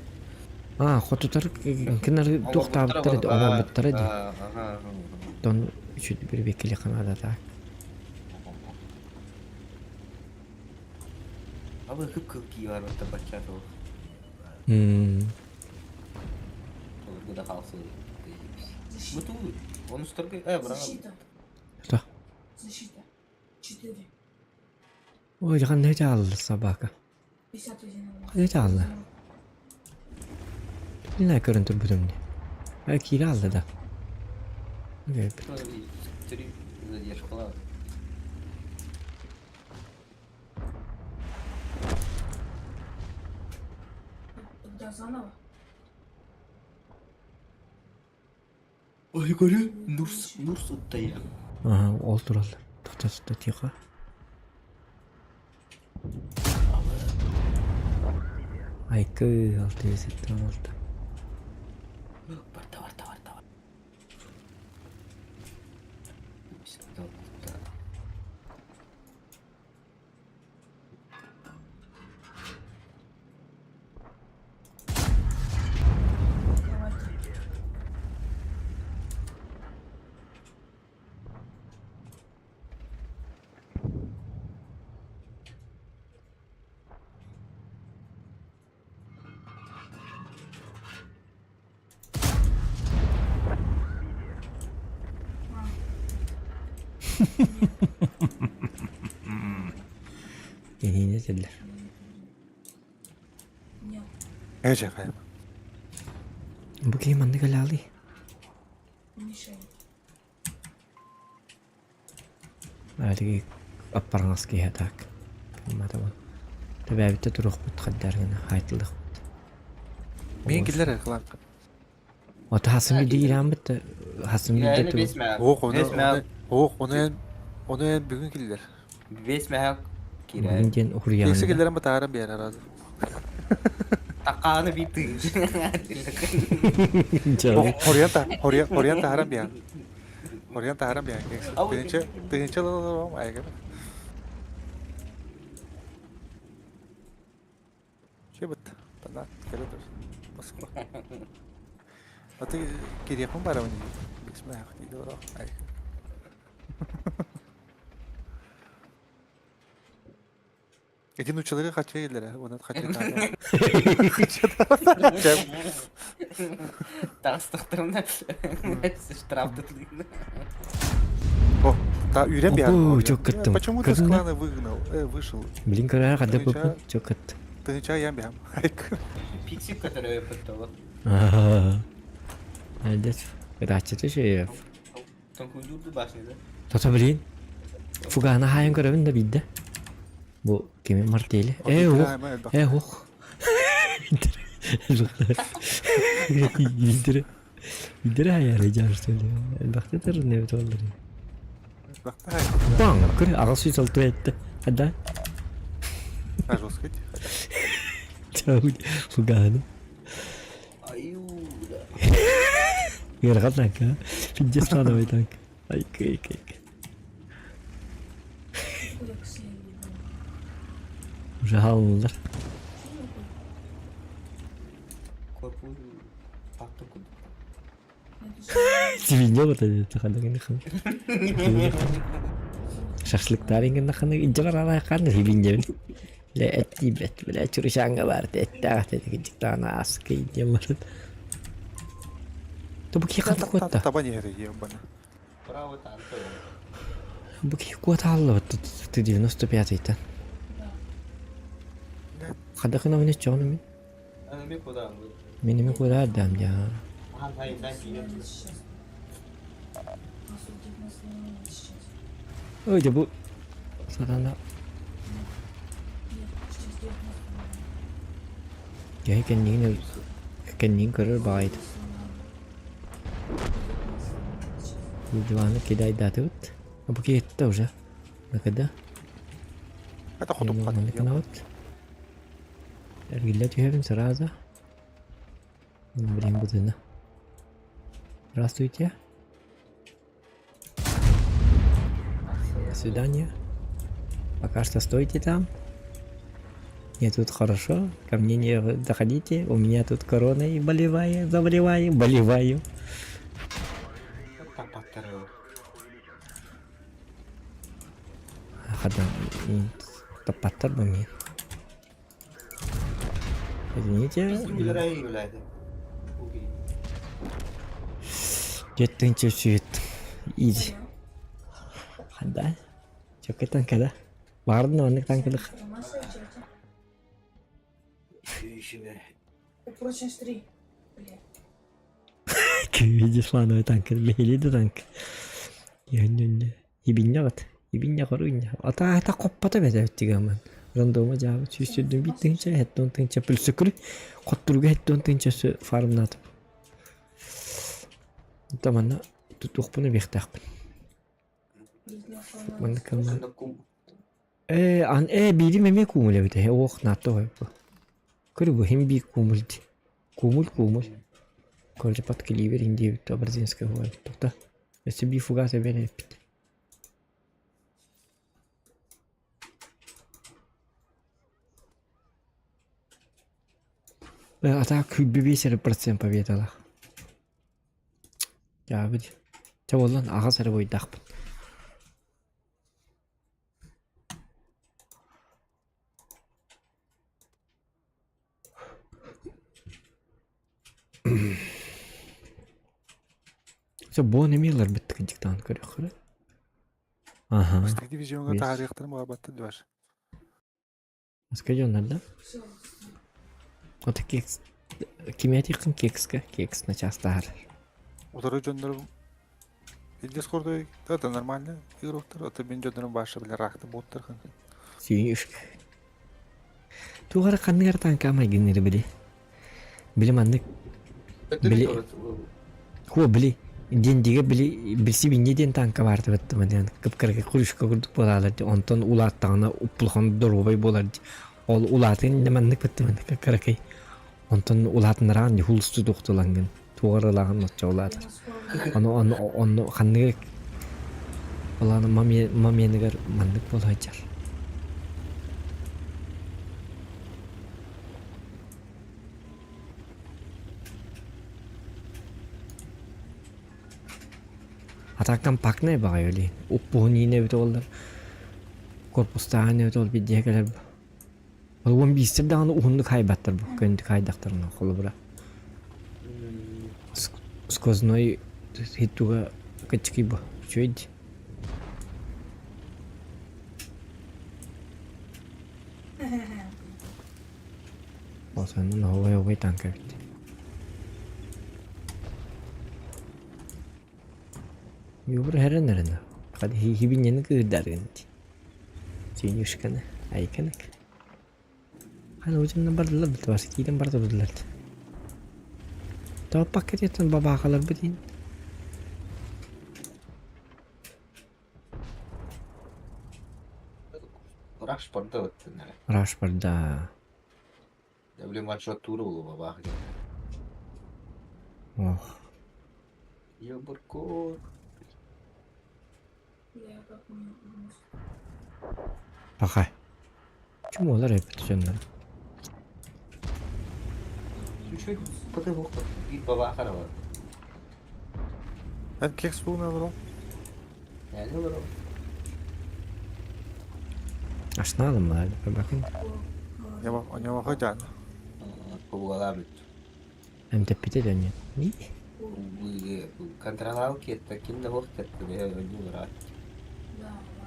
А, хотутар кинилэр туохтаабыттара дии, оҥорбуттара дии. Оттон үчүгэй бір беккили ханаада так. Абы кып-кыл кии барбыттар бачча суох. Былыргы да хаалсыы Защита. Бутуу, онустарга э браво. Защита. Что? Защита. Четыре. Ой, ханна дьаалла собака. 51. Ханна дьаалла? Билнэ көрөн турбутум дии. Э, киирэ хаалла да. Три задержкалар. Куда заново? Ой, көрү, Нурс, Нурс уттайа. Ага, ол тураллар. Тохто, тохто, тихо. Айкы, 676. Барта, барта, барта. Киһини этэллэр. Эже хайа. Бу киһи маннык элэҕэлий? Әлиги аппараҥас киһи так. Тэбээбиттэ туруохпут хаддар гына хаайтылыахпыт. Мин киллер кылаакка. Ото хасым биди ирээммит хасым биди ту. Ох, оны ох, оны оны бүгүн киллер. Весь мэһэ киирэр. Бүгүн диэн уһуруйаҕын. Текси киллерен батааран биэрэр азы. Такааны би тыын. Хоруйан та, хоруйан хоруйан таһаран биэр. Хоруйан таһаран биэр. Тыынча тыынча лалалам айга. Чебыт. Тана келе тур. Москва. Аты кириэхпин барабын дии. Бисмэх дии олорох. Ай. Эти нучалары хача еллere, онан хача Таастахтарына штраф тутулуйна. О, та үрен бияр. О, чөккөттүм. Почему ты с клана выгнал? Вышел. Блин, көрөр хадда бу чөккөт. Тыгынча ян бихам. Пиксик, который подтолок. Молодец. Ыраччыты шеев. Тоҥкуйдуурду башня, да? Тото блин. Фугана хаайан көрөбүн да биирдэ. Бу кими мартели? Э ух. Э ух. Билдире. Билдире хайары жаарсы Элбэхте тырын эбит оллар. Баң, көр аҕа сүүс алты этте. Хада. Жестко. Фуганы. Ыарахан танка. Пиздец слановый танк. Айка, айка, айка. Уже хааллылар. Свинья вот это Шашлыктар иҥин илдьэ барарааххаан сибинньэбин. Бля эттиибэт, бля чуручааҥҥа баар эттээх этэ ааска диэн баран. Бу киһи ханна куотта? Таба не бана. Бу киһи куота хааллыбыт ты 95-йтан. Хадахына мин чоҕун мин. Мин эми куда ардам я. Ой, дьэ бу сатана Киһи кэннигин кэннигин көрөр баҕайыта. Диваны кидайдаатыбыт. Бу киһиттэ уже. Накада. Это хотук Маннык Эргиллэ түһэбин сразу. Блин, бутына. Здравствуйте. До свидания. Пока что стойте там. Мне тут хорошо. Ко мне не заходите. У меня тут корона и болевая, заболеваю, болеваю. Хада, таппаттар бу мин. Извините. Жеттинче сүйет. Иди. Ханда. Чөкө танкада. Баҕардын оннук танкалых. Прочность 3. Бля. Видишь, слановый танк. Били да танк. Ибиннягат. Ибиння хоруйня. Ата ата коппата бэтэ тигаман. Рандома дьаабы 121 тыһыынча, 70 тыһыынча плюс көрү. Хотторуга 70 тыһыынча өссө фармнаатым. Манна тутуохпун эбиэхтээхпин. Манна кылман. Ээ, ан ээ биирим эмиэ куумул эбит ээ. Ох, наатта бу. Көрү бу хим биир куумул ди. Куумул куумул. Короче, под калибр индиэбит абразинская хуай. Тоқта. Өссө биир фугас эбэн эппит. А так 25 эрэ процент победалаах. Дьаабы дии. Чэ буоллун аҕыс эрэ буойдаахпын. Чэ буон эмиэ ыларбыт кырдьыктаан көрүөххэ. Аха. Бастакы дивизиоҥҥа таһаарыахтарын баҕарбаттар дьыбар. Маска дьоннор да? Ото кекс кими этиэххин кекска кекс начаастаһар. Утары дьоннорум Илдьис курдук это нормально игроктар, ото мин дьоннорум баша бile ракты буоттар хын. Сүүнүшк. Туох эрэ ханнык эрэ таанка майгынныыр били. Били маннык били Хуо били диэн били билси диэн таанка баар табаттым диэн кып-кыракый кружка курдук буолаалар дии онтон улааттаҕына уппулахан доруобай буолар дии ол улаатын иннэ маннык баттым кыракый онтон улаатыннараҕын дии хулусту туохтулаҥҥын туоҕар ылаҕын оччо улаатар ону ону онно ханнык Олааны мамианыгар маннык буола сылдьар. Атааккам пакнай баҕайы өлүү. Уппуһун иинэ эбитэ буоллар, корпустааһын эбитэ ол биирдиһэ кэлэр бу. Ол уон биистэр даҕаны уһуннук хаайбаттар бу, көннүк хаайдахтарына холобура. Сквозной хитуга кыччыкый бу, үчүгэй дии. Осонун оһуобай танка эбит. Юбр хэрэн эрэнэ. Хadi хибиннени кыырдаргын дии. Синюшканы, айканык. Хана учунна бардылар бит бас киирэн барда бардылар. Тооппакка диэтэн бабаахалар битин. Раш барда баттыннара. Раш барда. Блин, ваншот тура булу бабаах диэн. Ох. Ебаркор. Пока. Чумолар эппит дьоннор. Үчүгэй потом биир бабаах эрэ бар. Эн кекс буолуна олорон. Yani олорон. Ашналым баар бакын. Ньамаха дьаан. Кубугалаабыт. Эмтэппитэ дьонньо. Ни? Контролал кетта ким да буох тетте бэйэ ойнуу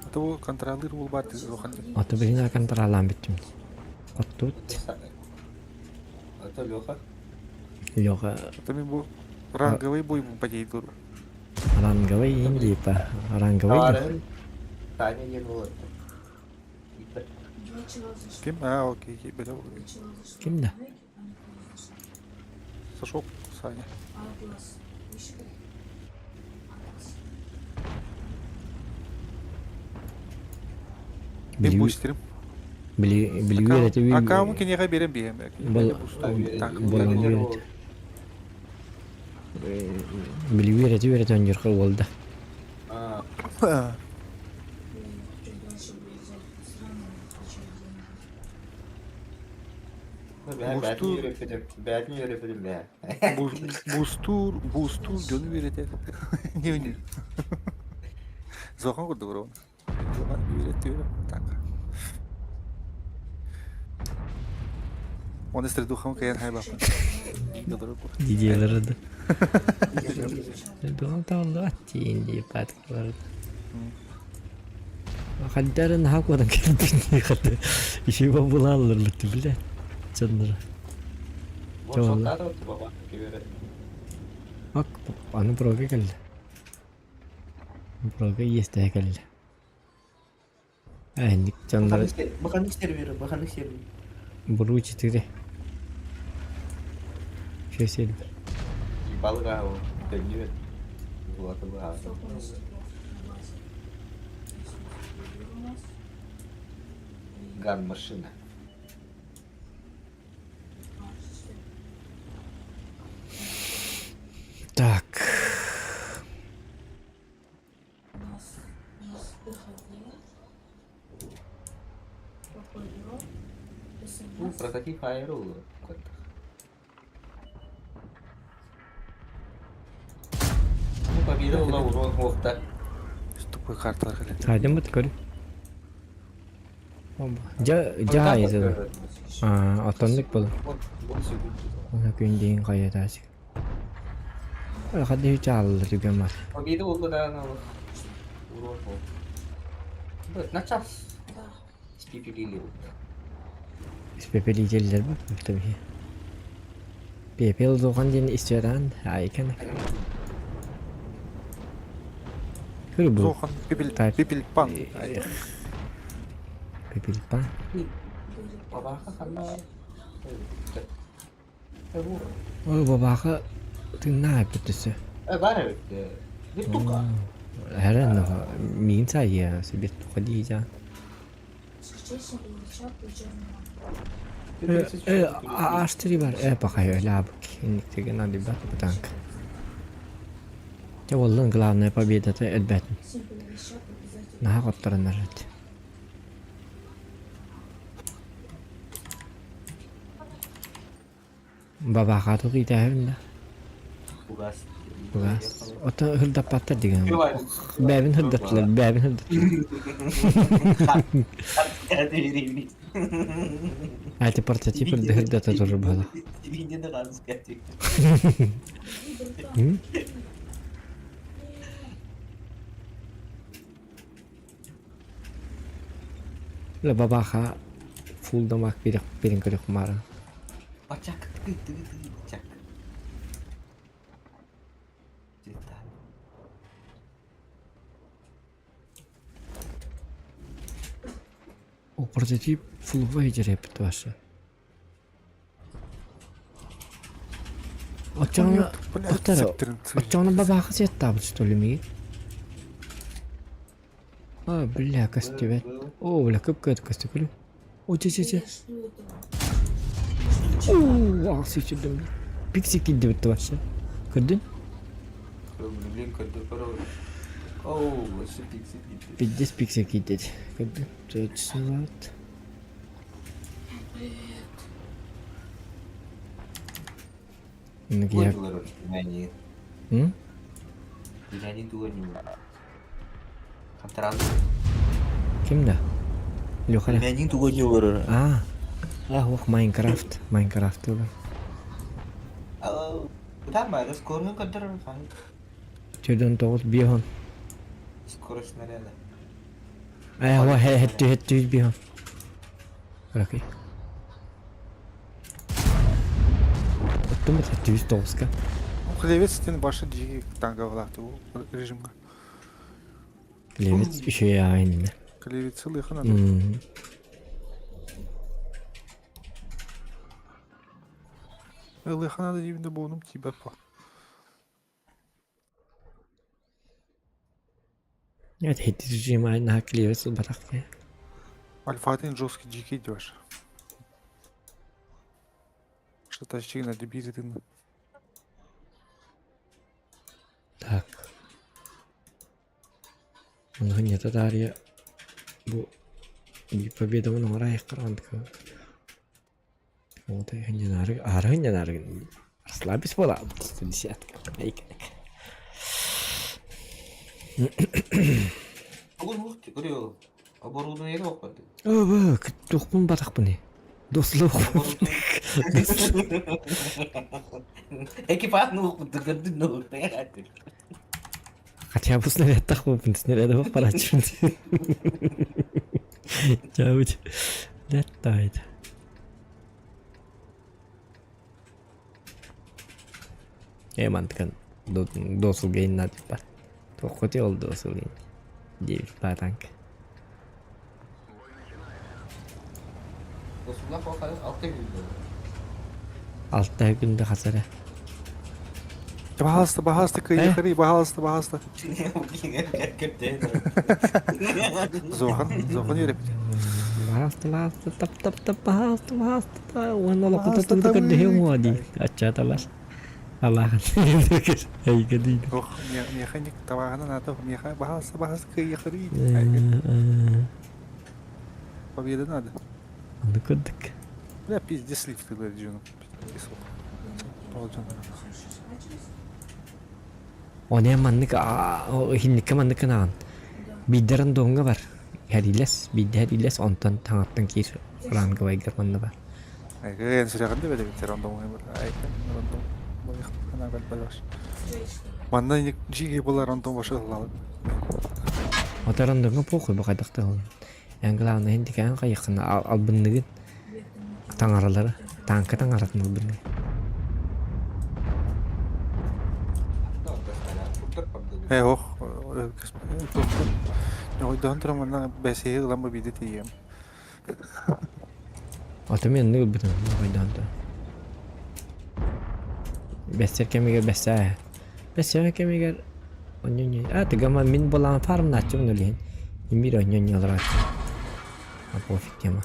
Ата бу контроллыр буол баар улахан. Ата билин контроллаан бүттүм. Оттут. Ата Леха. Леха. Ата мен бу ранговый бой подейдур. Ранговый индипа. Ранговый. Таня не было. Ким? А, окей, биле. Ким да? Сашок, Саня. Мен бустерим. Били били үөрэтэ Аккаунт киниэхэ биэрэн биэм. Болон үөрэтэ. Били үөрэтэ үөрэтэ оонньуурга уолда. Бустуур, бустуур дьону үөрэтэр. Не не. Зохан курдук ровно. Үөрэтти так. Он эстредухам каян хайбаппын. Дидиэлэр да. Духан таалла аттиин дии паткалар. Хаддарын хакудан кэлбин хады. Иши бабулааллар битти биле. Чыннара. Ак, аны прога кэллэ. Прога иэстэһэ кэллэ. Эһинник дьоннор Баханнык сервері, баханнык сервер. Буруу 4. Үчүгэй сервер. Балык аһа төннүбэт. Булата быһаҕа. Ган машина. Так. Ну, прототип аэро Ну, победа ула урон хуохта. Тупой карталар кэлэн. Хайдам бут көр. Дьа дьа изы. Аа, отоннук был. Оны күн дейін қайатасик. Хадды чааллар түгэн бар. Победа ула да урон хуох. На час. Испепелили. Испепелителлер бу tabii. Пепел зохан диэн истиэран айкан. Көрү бу. Зохан пепел пепелпан. Пепелпан. Бабаха ханна. Ой бабаха тыыннаах эппит өссө. Бар эбит. Виртука. Эрэн миин саайа виртука дии Аштыри бар э пахай лабык инниктеген алибат бутанк. Те оллун главная победа-то элбэтин. Наһаа хоттороннор эт. Бабаха итэһэбин да. Бугас. Бугас. Ото хырдаппаттар деген. Бэбин хырдаттылар, бэбин хырдаттылар. Эти портатив хырдата тоже было. Ла бабаха фул дамаг бирин көрөх мара. Бачак тыгы тыгы тыгы бачак. О портатив фуловой жерепит ваша. Очоҥно очоҥно бабаха сеттаабыт что ли миги? А, бля, көстүбэт. О, бля, көп-көп көстүкүлү. О, че, че, че. Оо, аҕыс үчүрдүм. Пикси киирдибит вообще. Көрдүн? Блин, көрдү көрө. Оу, вообще пикси киирди. Пиздец пикси киирдит. Көрдүн? Төрт Ким да? Леха. А, а, ох, Майнкрафт, Майнкрафт ылар. Төрдөн тоҕус биэһон. Скорость снаряда. Э, ва, хеттү, хеттү биэһон. Окей. Оттон бит хеттү тоҕуска. Хлевец тен башы дии танговалаахты бу режимга. Хлевец үчүгэй аҕай иннинэ. Хлевец ылыахына. Ылыахына да диибин да буонум тиийбэт по. Это режим наһаа клевец ылбатах киһи. Альфатын жесткий дикий идешь. Что-то на дебиле ты. Так. Онно ньята таарыйа бу победабын оҥоро айаххар Вот ары расслабись буола десятка. Оборудование баппат. Өө тухпун батахпыны. Дослух. Экипаж ну ну Хотя бы снаряд тахпын, снаряд парачын. Чауть. Летает. Э мантыкан досул гейн надо. Тохоти ол досул гейн. Девять танк. Алта күндэ хас эрэ. Пожалуйста, пожалуйста, кыйыхари, пожалуйста, пожалуйста. Зохан, Зохан үөрэппит. Пожалуйста, пожалуйста, тап тап тап, пожалуйста, пожалуйста, уонна олоххо тутуута көрдөһүөм уо дии. Аччаата бар. Алаахан эйгэ дии. Ох, миэхэ ник табааһынан ата, миэхэ пожалуйста, пожалуйста, кыйыхари. Победа надо. Аны көрдүк. Бля, пиздец лифтылар дьону. Оне маннык иһинникке маннык гынаҕын. Биирдэ рандомҥа бар. Хэриилэс, биирдэ хэриилэс, онтон таҥаттан киир ранговайгар манна бар. Эн сүрэҕин да бэлэбит рандомҥа бар. Рандом. Манна жиги була рандом башы ыллалып. Ото рандомҥа похуй бу хайдах да Эн главное иһин хайыххына албынныгын таҥаралары тааҥка таҥаратын албынныгын. Ээ ох, ойдоон туран манна бэсиһи ылан бу биирдэ тиийиэм. Ата мен оннук ылбытым ойдоон туран. Бэссэр кэмигэр бэссээ. Бэссэр кэмигэр онньу а тыгама мин булаан фармнааччыбын өлүһүн. Имир онньу олорааччы. А пофиг тема.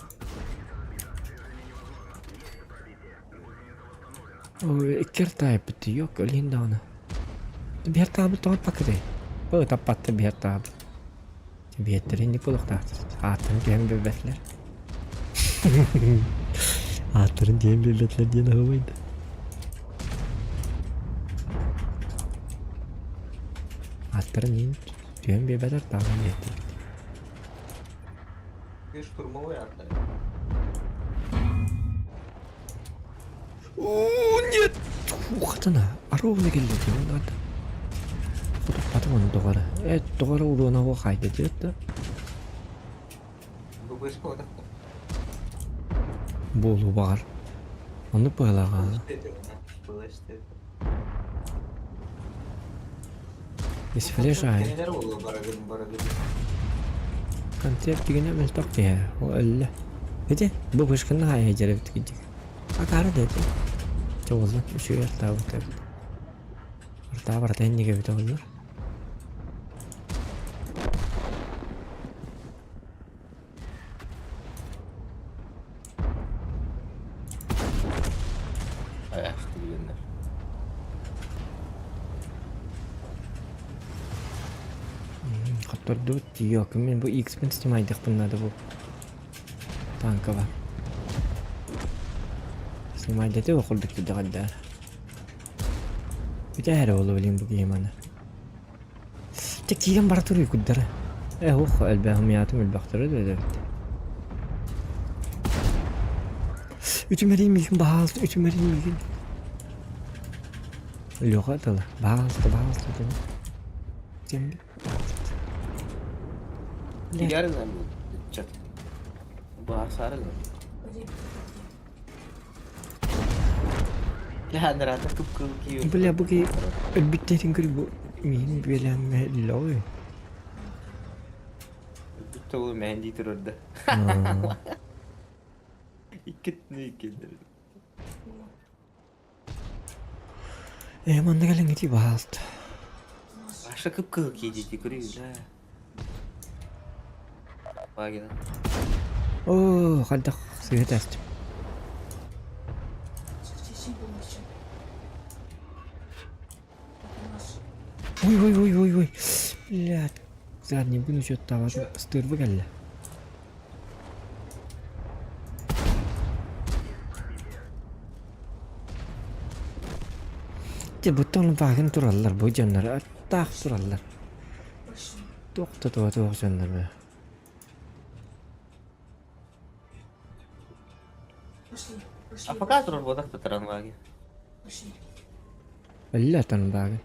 Ой, иккер таайбыт yok өлүһүн даҕаны. Биһэр таабыт тоҕо пакытай. Бу таппатта биһэр таабыт. Биэттэрин инник буолуохтаахтар. Ааттарын түһэн билбэтилэр. Ааттарын түһэн билбэтилэр диэн аһыбайда. Ааттарын иин түһэн биэрбэтэр таҕан биэрдибит. Штурмовой ааттар. О, нет! Ухатана, ровно келди диэн надо. Хотуппатым оны доҕоро. Э, доҕоро уруона хайда диэт да. Буолуу баҕар. Ону быһалаҕа. Из флеша. Концерт дигене мөлтөх киһи. Ол өллө. Ити бу вышканы хайа дьэребит кидик. Акаары да ити. Чэ буолла, үчүгэй артаабыт эбит. Артаа барыта иннигэ эбитэ буоллар. Айаахтыгыннар. Хоттордубут тиийиэккин мин бу X-пин снимайдахпын надо бу Танкова. Снимайдаты курдук кирдэҕэрдээр. Бүтэ эрэ буолла билигин бу киһи маны. Чэ киирэн бара туруй курдара. Э ух элбэҕим ятым элбэхтэрэ да эбит. Үтүмэрин миигин баһаалыста үтүмэрин миигин. Леха тыла баһаалыста баһаалыста дeme. Ким Киярын ыччат. Баасары. Бля, бу киһи өлбүттэрин көр бу миин бүөлээн лоой. Өлбүт ол мэһэн дии турар да. Иккитини иккилдер. Э, манна кэлэн ити баалт. Аша кып-кыһыл киидити көрүү да. Вагина. Оо, хайдах сыыһа тэстим. Ой, ой, ой, ой, ой. Блядь. Задний буну учеттаабаты ыстыырбы кэллэ. Дьэ буттан бааһын тураллар бу дьоннор аттаах тураллар. Туох да туох туох дьоннор бу. А пока турар буотах татаран бааги. Өллө атан бааги.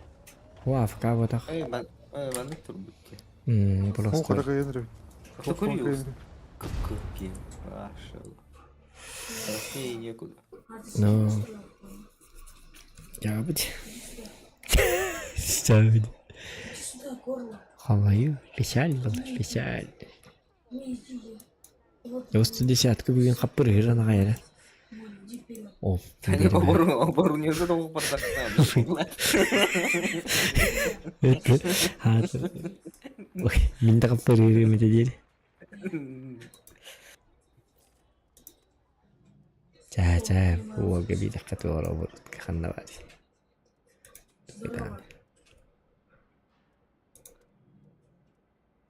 О АФК буотах. Эй, ман, маннык турбут ки. М, просто. Кып-кып Машалла. России некуда. Ну, Жабыть. Жабыть. Халаю, печаль была, печаль. Десятка бүгүн хаппырыһыран аҕай эрэ. О, Мин да хаппырыырым этэ диэри. Чээ, чээ, уолга биидэххэ туора обурутка ханна баар.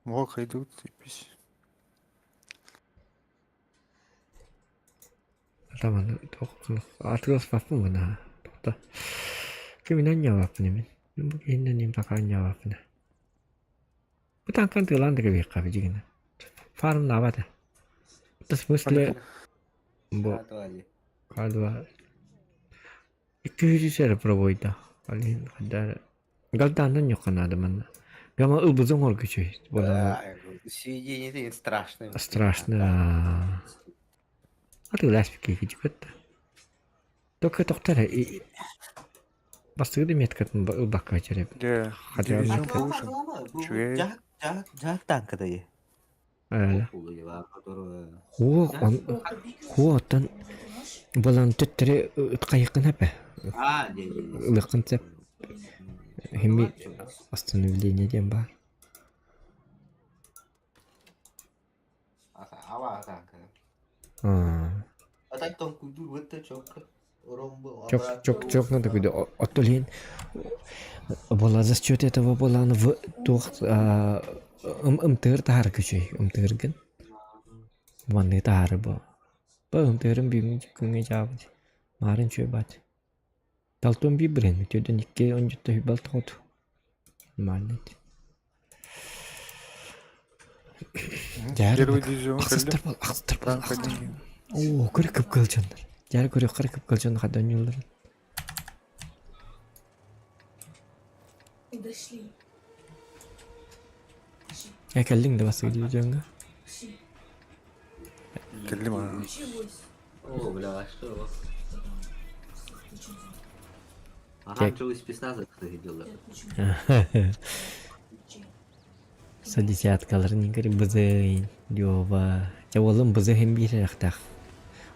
Мог идут и пись. Таманы атыыласпаппын гына тоқта киминэн ньаабаппын мин бу киһиннэн им пока ньаабаппын бу таҥкан тыылаан да кэбиһиэххэ билигин фармнаабат в смысле бу кадва Икки эрэ пробуйда. Ол иһин хайдах эрэ Галдааннан ньуохха наада манна. Гама ылбызы оҥорго үчүгэй. Буолан Сведение страшное. Страшно. Атыылаас киһи да. Только тохтор бастакы да меткатын ылбакка череп. Дьэ, Хотя дивизион метка. повышен. Үчүгэй. Жак, жак, жак танкадай. Ээ. Хуо он хуо оттон балан төттөрү ыткайыккын эпэ. А, Ылыккын сөп. Хими остановление диэн баар. Аа. Чок чок чок надо куда оттол иһин буола за счет этого буолааны в туох ымтыыр таһаар күчүй ымтыыргын манныгы таһаары бу бу ымтыырым бүгүн күҥҥэ дьаабыт маарын үчүгэй баат талтон биир бырыһын үтүөдэн икки он жетте балта хоту нормально Первый дивизион Ахсыстар кэллим. бол, ахсыстар бол, Танк ахсыстар. один. Оо, көрө кып кылдьаннар. Дьара көрө хара кып кылдьан хадонньуллар. Дошли. Э кэллиҥ да бастакы дивизиоҥҥа? Кэллим аа. Началось. О, бля, а что? Оранжевый спецназ заходил. Садисяткаларын иҥкэри бызын, Лёва. Дьэ уолум бызы иһин биэриэхтээх.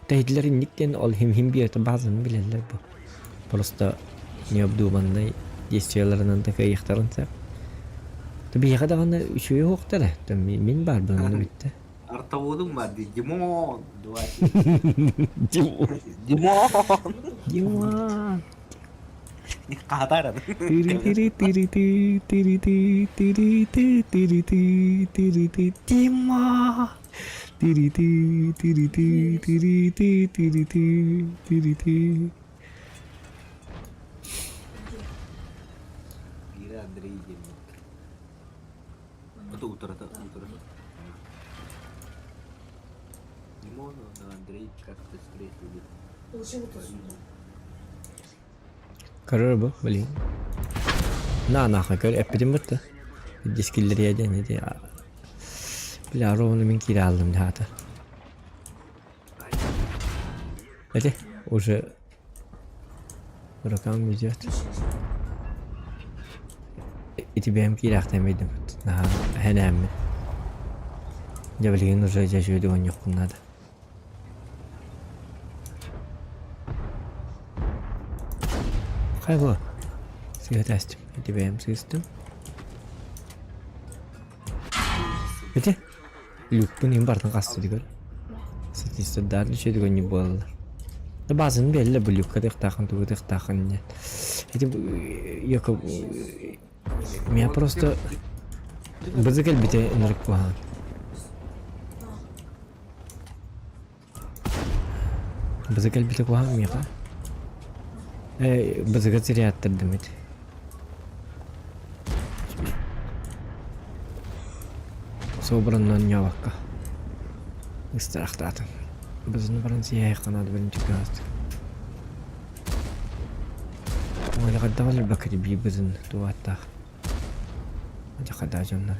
Тэһитилэр инник диэн ол иһин иһин биэртэ баазаны билэллэр бу. Просто необдуманнай действиеларынан да кыайыахтарын сөп. Биһиэхэ даҕаны үчүгэй уһуктар ээ. Мин баарбын ону бүттэ. Артоводум бар ди Димон. Димон. Димон. Димон. Хаатар. Тири-тири-тири-ти, тири-ти, тири-ти, тири-ти, тири-ти, Дима. Тири-ти, тири-ти, тири-ти, тири-ти, тири-ти. Биир Андрей диэн. Это утро, это утро. Димон, но Андрей как-то встретили. Көрөр бу, блин. На нахуй көр эппитим бутта. Дискиллери диэн ити. Бля, ровно мин киирэ алдым хаата. Эти уже рукам идет. Ити бэйэм киирээхтэммитим. Наһаа хэнээммин. Дьэ билигин уже дьэ үчүгэйдик оонньуохпун наада. Хайа Сыыһа тээстим. Ити бэйэм сыыстым. Ити люкпун иһин барытын хаста дигэр. Статистардаан үчүгэй оонньуу буолаллар. Да баазаны биэрэллэр бу люкка тыахтааххын тугу тыахтааххын диэн. Ити якобы меня просто бызы кэлбитэ ынырык куһаҕан. Бызы кэлбитэ куһаҕан миэхэ. Э бызыга зря аттардым ити. Собранно оонньообокко. Ыстаахтаатым. Бызыны баран сиэһэйхэ наада билин түгэн Ой, хайдах өлөрбөккө биир бызын туоаттаах. Дьэ хайдах дьоннор.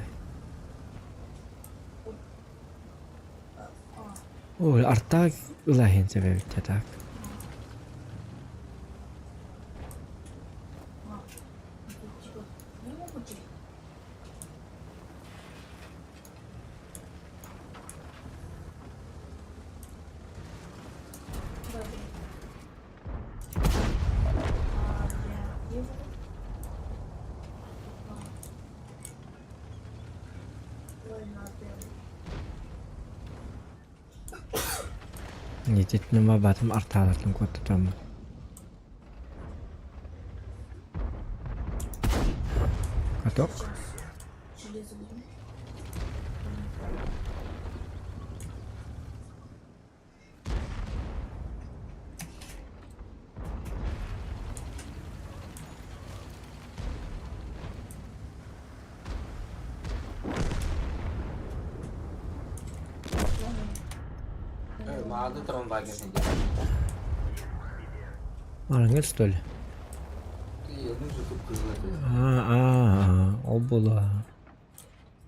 Ой, артаак ылаһын сөбөбүттэ так. Нититнема батым артаалатын куоттатаммын. Каток. Маады трамвайга сылдьар. Арыҥыр что ли? А, а, а, ол буолуо.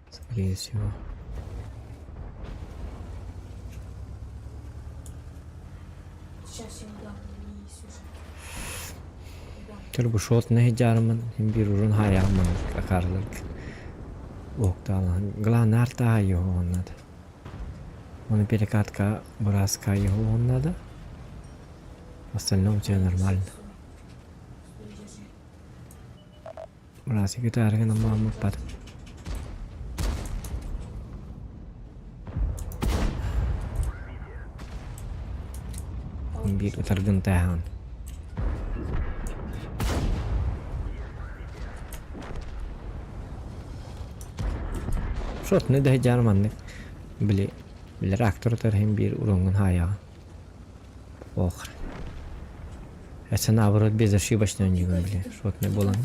Скорее всего. Сейчас я дам Турбушот нэһи дьаарыммын биир урун хаайаҕыммын акаарыларга уоктаалаһан главное артааһа надо. Оны перекатка бырааска надо. Остальное у тебя нормально. Быраасыгы таарыгын аммааммыппат. Биир ытаргын тааһаҕын. Шотны да дьаар маннык били били реактор ытар иһин биир уруоҥҥун хаайаҕын. Ох. Это наоборот безошибочно оонньуугун били шотный буолан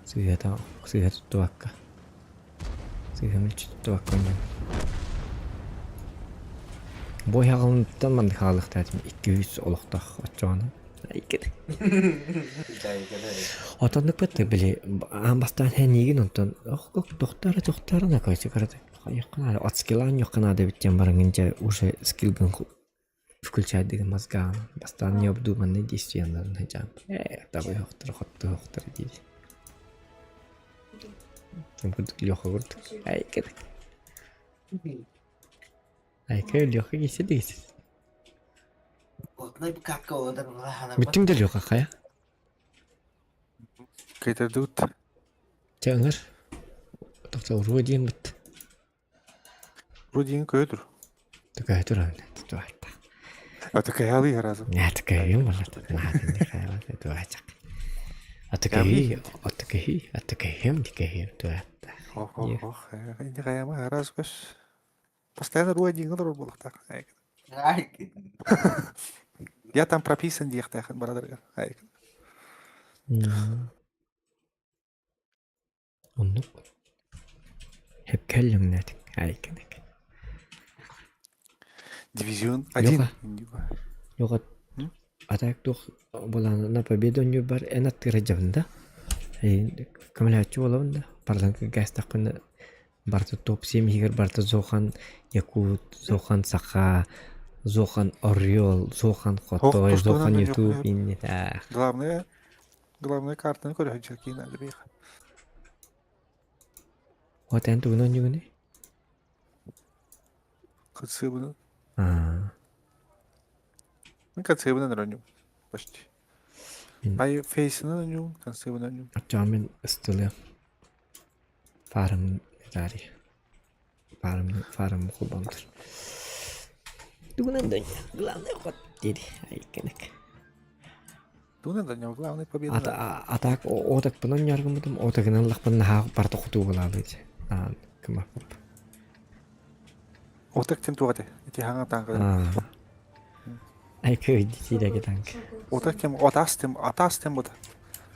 сыыһата сыыһа туттубакка сыыһа мүлчү туттубакка оонньуугун. Бу аҕалыттан маннык хаалыахтаатым 200 олохтоох оччоҕуна Отоннук бытты били аан бастаан һэниигин онтон тохторо тохторо короче хайыахха от скилла оонньуохха наада эбит диэн бараҥҥын дьэ уже скиллгын включать деген мозгаҕын бастаан необдуманный действияларын сылдьаҕын ээ табыһыахтара хоттуһуохтара диир курдук Леха курдук айка айка Леха кисе дегис Бүттүҥ да Леха хайа Кэйдэрдибит. Чэ ыҥыр Тохтоо уруо диэн бит Рудин көтүр. Такая тура туата. А такая разом. Не такая туачак. А такая, а такая, а такая, такая туата. Ох, ох, ох. Инди каяма раз көс. Постоянно Рудин был так. Я там прописан диэхтээхин барадаргар. Оннук. Хепкеллүҥнээтик айкынык. Дивизион один. Лёха. А так туох буолаана на победу бар эн аттыгар дьабын да. Көмөлөөччү буолабын да. Барланка гаастахпына барыта топ-7 иһигэр барыта Зохан Якут, Зохан Саха, Зохан Орел, Зохан Хотой, Зохан Ютуб иннитаах. Главное, главное картаны көрө киин албиха. Вот эн тугун оонньуугунуй? Кытсыбыны. Аа. Мен кытсыбынан оонньуум. Почти. Ай фейсинен оонньуум, кытсыбынан оонньуум. Оччоҕо мин ыстылыам. Фарм этари. Фарм фарм холбонтур. Тугунан да главное хот дири айканык. Тугунан да главное победа. А а так отакпын оонньооргуммутум отагынан лахпын наһаа барта хотуу буолаабыт. Аан кымаппып. Отак тем тугате. Ити хаңа танка. Ай көйдү тиирэги танк. Отак тем отас тем атас тем бут.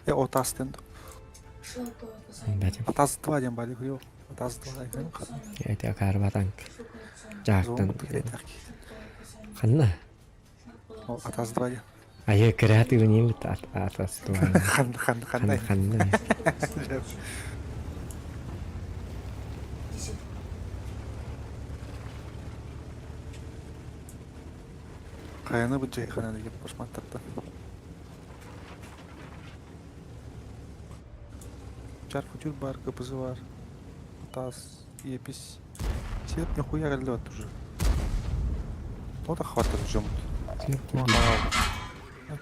Э отас тем. Атас два дем бали хуё. Атас два айхан. Эти акаарба танк. Жаактан. Ханна? Атас два дем. Айы креативный атас два. Хан хан хан хан. Хайаны бу жайхана деп башматтарда. Чар футюр бар, КПЗ бар. Атас, епис. Сеп нихуя келди вот уже. То-то хватит уже.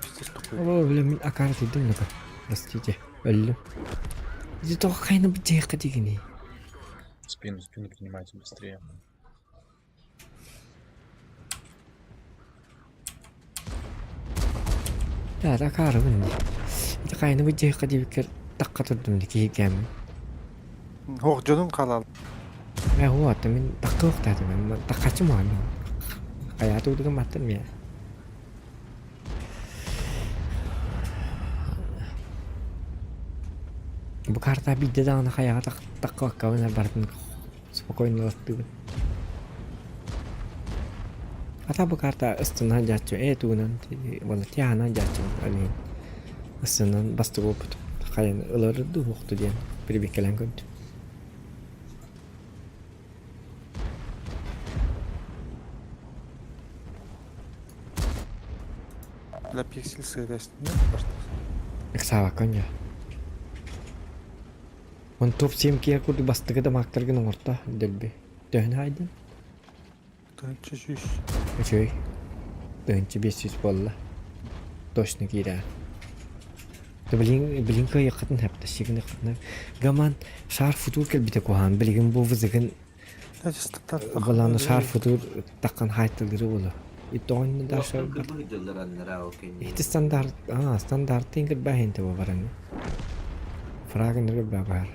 Пиздец тупой. О, бля, мин акара тидим ну-ка. Простите, өллүм. Иди тоҕо хайна бу дьиэххэ дигини. Спину, спину принимайте быстрее. Да, такаарыбын дии. Ити хайаны быдьыахха диэбиккэр тахха турдум дии киһиргээммин. Ох, дьонум халал. Ээ, вот, мин тахха уохтаатым, таххаччым уһан. Хайааты удугум маттым мия. Бу карта биирдэ даҕаны хайаҕа таххыбаккабын барытын спокойно ылаттыыбын. Ата бу карта ыстынан дьааччы ээ тугунан уонна тиаһынан дьааччыбын алиһин ыстынан бастык опыт хайан ылар дуу уохту диэн прибиккэлээн көрдүм. Для пиксель сырest. Ыксаабакка онньо. Он топ 7 киһи курдук бастакы да маактаргын оҥорто дөлбү. Төһөнү хаайдын? 1300. Үчүгэй. 1500 буолла. Точно киирээ. Билин билин кыайыаххытын сөптө сигин Гаман шар футур кэлбитэ куһаан билигин бу вызыгын Баланы шар футур таххан хаайтылыры буолу. Итоонну да шар Ити стандарт, а, стандарт кырбаһын те баран. Фрагын рыба бар.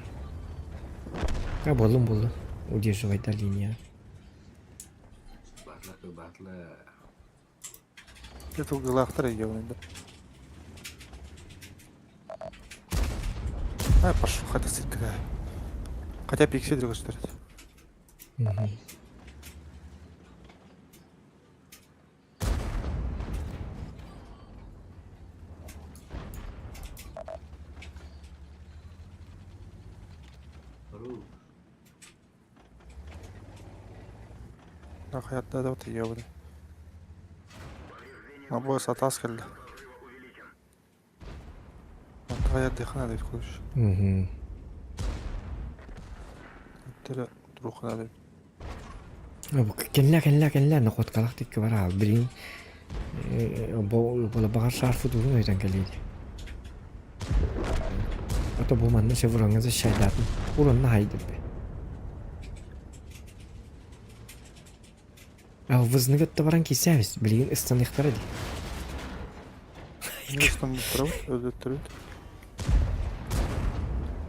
А болун болун. Удерживай да линия. Батла батла. Тылгылаахтар өйдөбүн да. А, пошел, хотя сыткая. Хотя пиксель другой стороны. Hayatta da ебаный. Набор сатас кэллэ. Онтон хайа дыхана да курш. Тэлэ турухана да. Кэллэ кэллэ кэллэ нохуоткалаах тикки бараа билигин баҕар шарфы туһун өйтөн кэлиит. Ото бу манна шевроҥҥа защищайдаатын уронна хайдырбы. Алвызны кытта баран киссээбис билигин ыстаныахтара дии. Ыстаныахтара өлөттөрүт.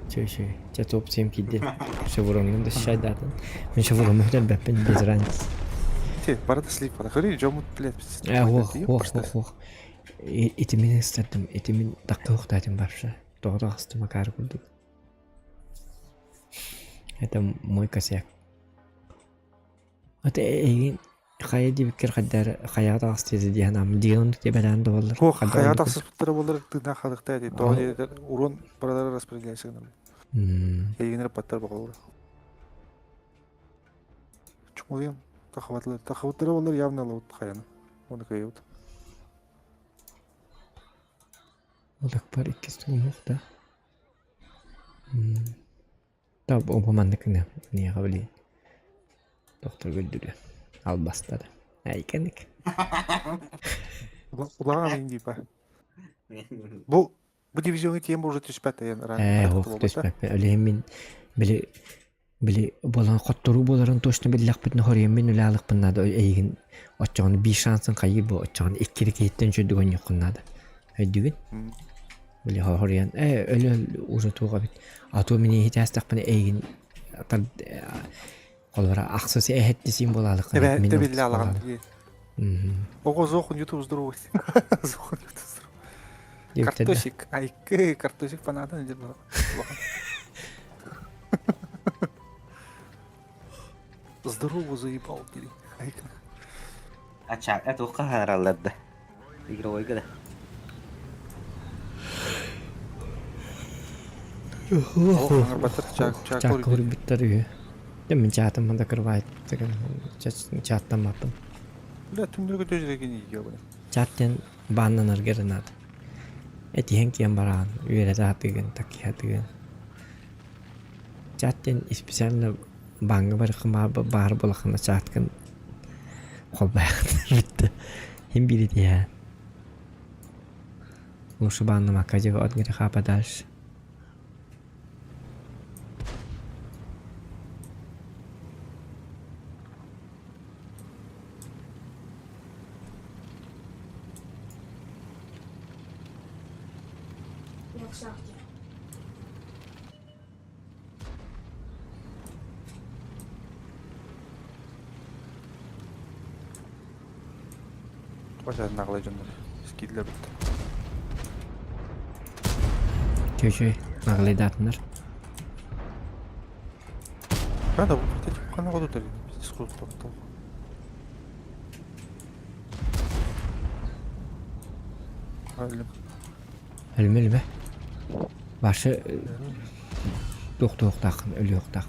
Чэ чэ чэ топ 7 киирди. Шевроҥҥа защищайдаатын. Мин шевромму бүтэрбэппин без разницы. Те, барыта слип бара. Көрүй, жомут блядь. Э, ох, ох, ох, ох. Ити мин ыстардым, ити мин такка охтаатым вообще. Тоҕо таҕыстым акаары курдук. Это мой косяк. Это эйигин хайа диэбиккэр хайдары хайаҕа таҕыстыйда дии санаам диэн оннук диэбэтээн да буоллар. Ох, хайаҕа тахсыспыттара буоллар тыыннаах халыктаа дии. Тоҕо диэтэр урон баралара распределяется гынар. Эйигин эрэ баҕалар. Чумуйум тахабатылар. Тахабыттара буоллар явно ылабыт хайаны. Оны кыайабыт. Олохпор иккис тугумух да. Та бу маннык гына миэхэ билигин доктор көрдүрүө албастары айканык Улахан дипа. Бу бу дивизионы тиэм уже түспэт айан Ээ, ох түспэппин. Өлүһүн мин били били болан хотторуу буоларын точно биллэхпитинэ хоруйаммын үлэ алыхпын наада эйигин оччоҕуна биир шансын хайыы бу оччоҕуна иккири киһиттэн үчүгэй оонньуоххун наада. Өйдүүгүн? Били хоруйан ээ өлө уже туох эбит. А то мин иһитээстэхпинэ эйигин холобура ахсыс эһэттисиин буолаалыккын Эбэ мин биллэ алаҕан. Ого зохун ютуб здоровый. Зохун ютуб здоровый. Картосик. Айкы, картосик фанатын деп Здорово заебал, дири. Айкы. Ача, это ухараллар да. Игровой да. Чаак көрбүттэр үһү. Дьэ мин чаатым да кырбаайт чааттаммаппын. Бля, түндүргө төжүреген ебаный. Чаат диэн бааннанарга эрэ наада. Этиһэн киэн бараҕын, үөрэтэ сатыыгын, такыйа сатыыгын. Чаат диэн специально бааҥҥа барыаххын баар буолаххына чааткын холбоһоҕун бүттэ. Иһин биир этиһээн. Лучше бааннамакка дьэ от греха подальше. шахте. Бача наглай дьоннор скидлер бит. Чөй-чөй, наглайдаатыннар. Правда, хана году тали, пиздец топтол. Өлүм. Өлүмэ өлүмэ. Башы туох-туохтааххын өлүөхтаах.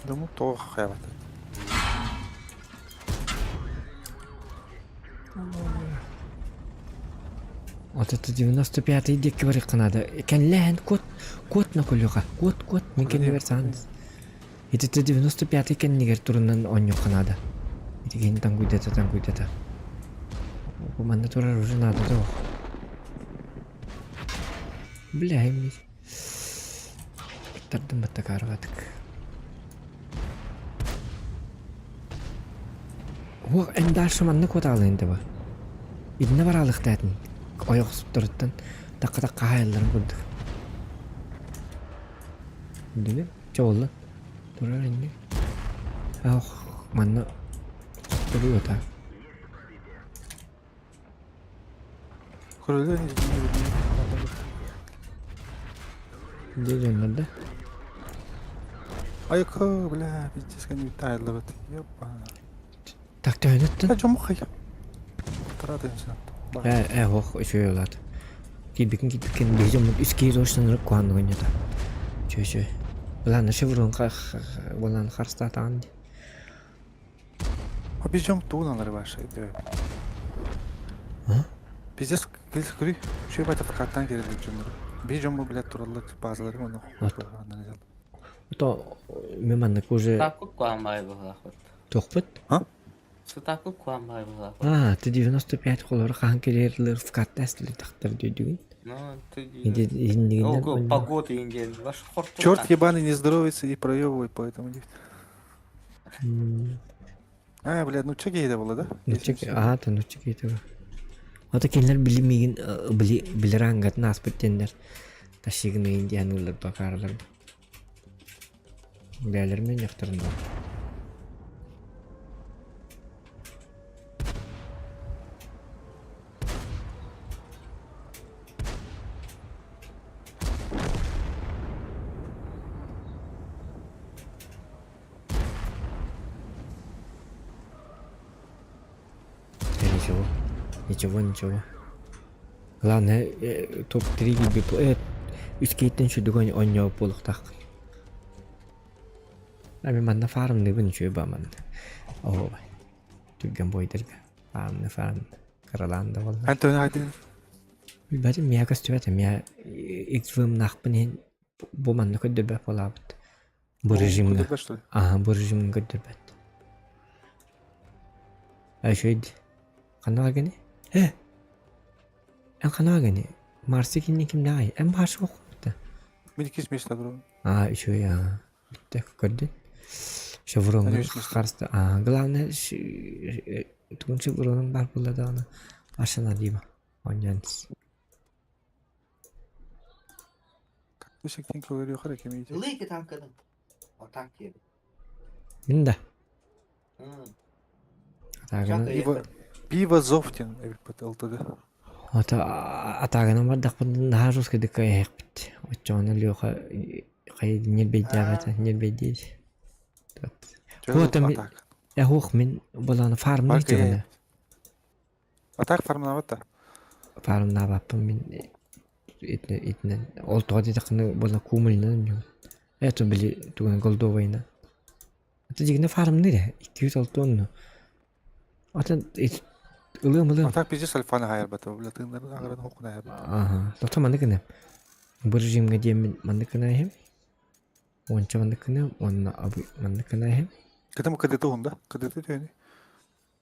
Думаю, тоҕо хайабат. Вот это 95-й диэки барыахха наада. Кэллээн куот, куот нокулюха, куот, куот, мин кэннибэр саан. Ити 95-й кэннигэр турунан оонньуохха наада. Ити киһини таҥкуйдата, таҥкуйдата. Бу манна турар уже наада да Бля, эмиэ. Тардым баттакаарбатык. Уох, эн дальше манна куотаалыын да ба. Итиннэ бараалыхтаатын. Ойохсуттарыттан такка-такка хаайалларын курдук. Дүнү, чоҕуллан. Турар инни. Ох, манна туруота. Дьэ да. Айка, бля, пиздец, не тайлыбыт. Ёпа. Так төһөнөттөн? Чомухай. Таратын Э, э, ох, үчүгэй улаат. Киирбикин киирбикин биһи дьоммут үс киһи точно куһаан гынньата. Чөө чөө. Былаан шеврон былаан харстаатаҕын дии. А биз дьон тугун алары баша А? Пиздец, көрүй, үчүгэй байтах каттан кирелер дьоннору. Биз дьон бу билет тураллар базалары оны Вот. То мен маннык уже Сутакуп куамбай быһылаахпыт. туохпут? Сутакуп куамбай быһылаахпыт. А, ты 95 холор хаһан кэлэр в каттас тахтар дүйдүгүн. Ну, ты... Иннигинен Ого, погода индиан. Ваш хортуна. Черт ебаный не здоровится и проебывает, поэтому не. А, блядь, ну че гейда было, да? Нучча, ага, та нучча кейтэ. Ата кинилэр били миигин били билэр ангатын ааспыт диэннэр тащигын индиан ыллар бакааралар. Бээлэринэн дьахтарын да. Да ничего. Ничего, ничего. Главное, топ-3 киирбит үс киһиттэн сүрдүк оонньообут буолуохтаах. Ами манна фармныыбын үчүгэй ба манна. Оо, түргэн буойдарга. Фармны фарм. Кыралаан да буолла. Антон Айдын. Билбэтим, миэхэ көстүбэт, миэхэ XVM-наахпын иһин бу манна көрдөрбөт буолаабыт. Бу режимҥэ. Аха, бу режимҥэ көрдөрбөт. Үчүгэй дии. Ханна гини? Э! Эн ханна гини? Марсы кинни кимнээҕий? Эн Марсы да? Мин иккис место турабын. Аа, үчүгэй аа. Бүттэ көрдүн. Шевроҥҥа харста. Аа, главное тугун шевронуҥ баар буолла даҕаны Арсенал дима. Оонньоон Ты говорю, Лыки танкадан. О, танк едет. Мин да. Пиво, пиво Зофтин, ЛТД. Ата атаагынан бардахпын наһаа жесткайдык эһэхпит. Оччоҕуна Леха хайа ньирбэйдээҕэ ньирбэйдиир. Туота мин эһуох мин буланы фармныы чыгына. Атак фармнаабат да. Фармнаабаппын мин итинэн ол тоҕо диэтэххинэ була куумулунан Это били тугунан голдовайынан. Это дьигинэ фармныыр ээ 206 онну. Атын ылыам ылыам. А так пиздец альфаны хайарбата, бля, тыыннарын агыран хокуна хайарбата. Аха. Тото маннык гына. Бу режимҥэ диэммин маннык гына иһим. Уонча маннык гына, уонна абы маннык гына иһим. Кытым кыдыты уһунда, кыдыты төһөнүй?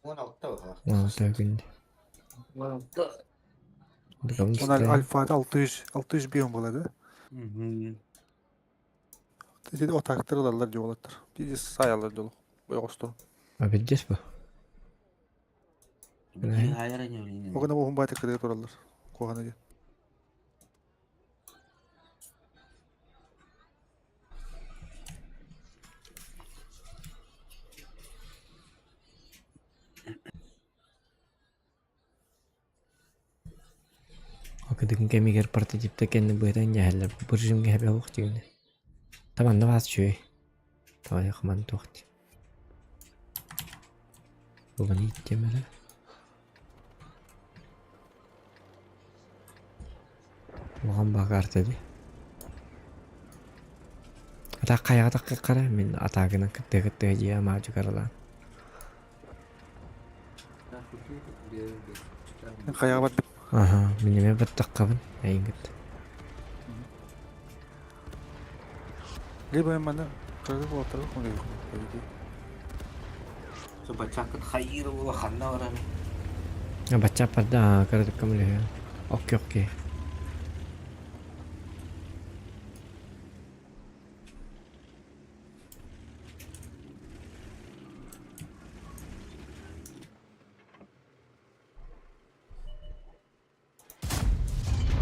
16 быһылаах. 16 күн. 16. Он альфада 600 600 бион была, да? Ити отактар ылаллар дьуолаттар. Пиздец саайаллар дьолу. Ойоҕосторун. А пиздец бу. Огона уһун баайта кыдыы тураллар. Куһаҕана диэн. Кыдыгын кэмигэр прототипта кэннэ быһытан дьэһэллэр бу режимҥэ хэбэ оһох дигинэ. Табанна баас үчүгэй. Тоҕо хаман туох дии. Бугун ииттиэм эрэ. Улахан баҕа дии. Атаак хайаҕа таххаххара мин атаагынан кыттыа-кыттыа дьиэ маадьы каралаан. Хайаҕа барбыт. Аха, мин эмиэ баттаххабын эйиҥ кытта. Либо маны кыргы уолаттары хомуйуохпут по идее. Баччааккыт хайыыр буола ханна баран? Бачча барда кыратык көмөлөһүө. Окей, окей.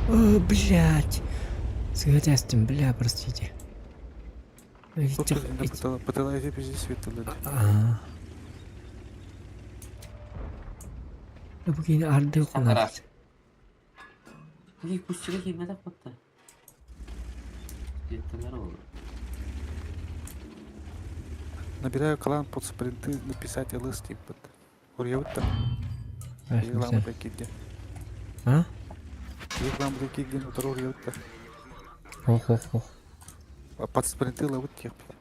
О, блядь. Сыһыат эстим, бля, простите. Пыталайся пиздец светлый. Аа. Бу кини арды хонар. Ии, кустика киирбэтэх батта. Диэттэлэр ол. Набираю клан под спринты написать ЛС типа. Уруйабыт да. Реклама киирдэ. А? Реклама киирдин утары уруйабыт да. Ох, ох, ох. Под спринты ылабыт диэхпит.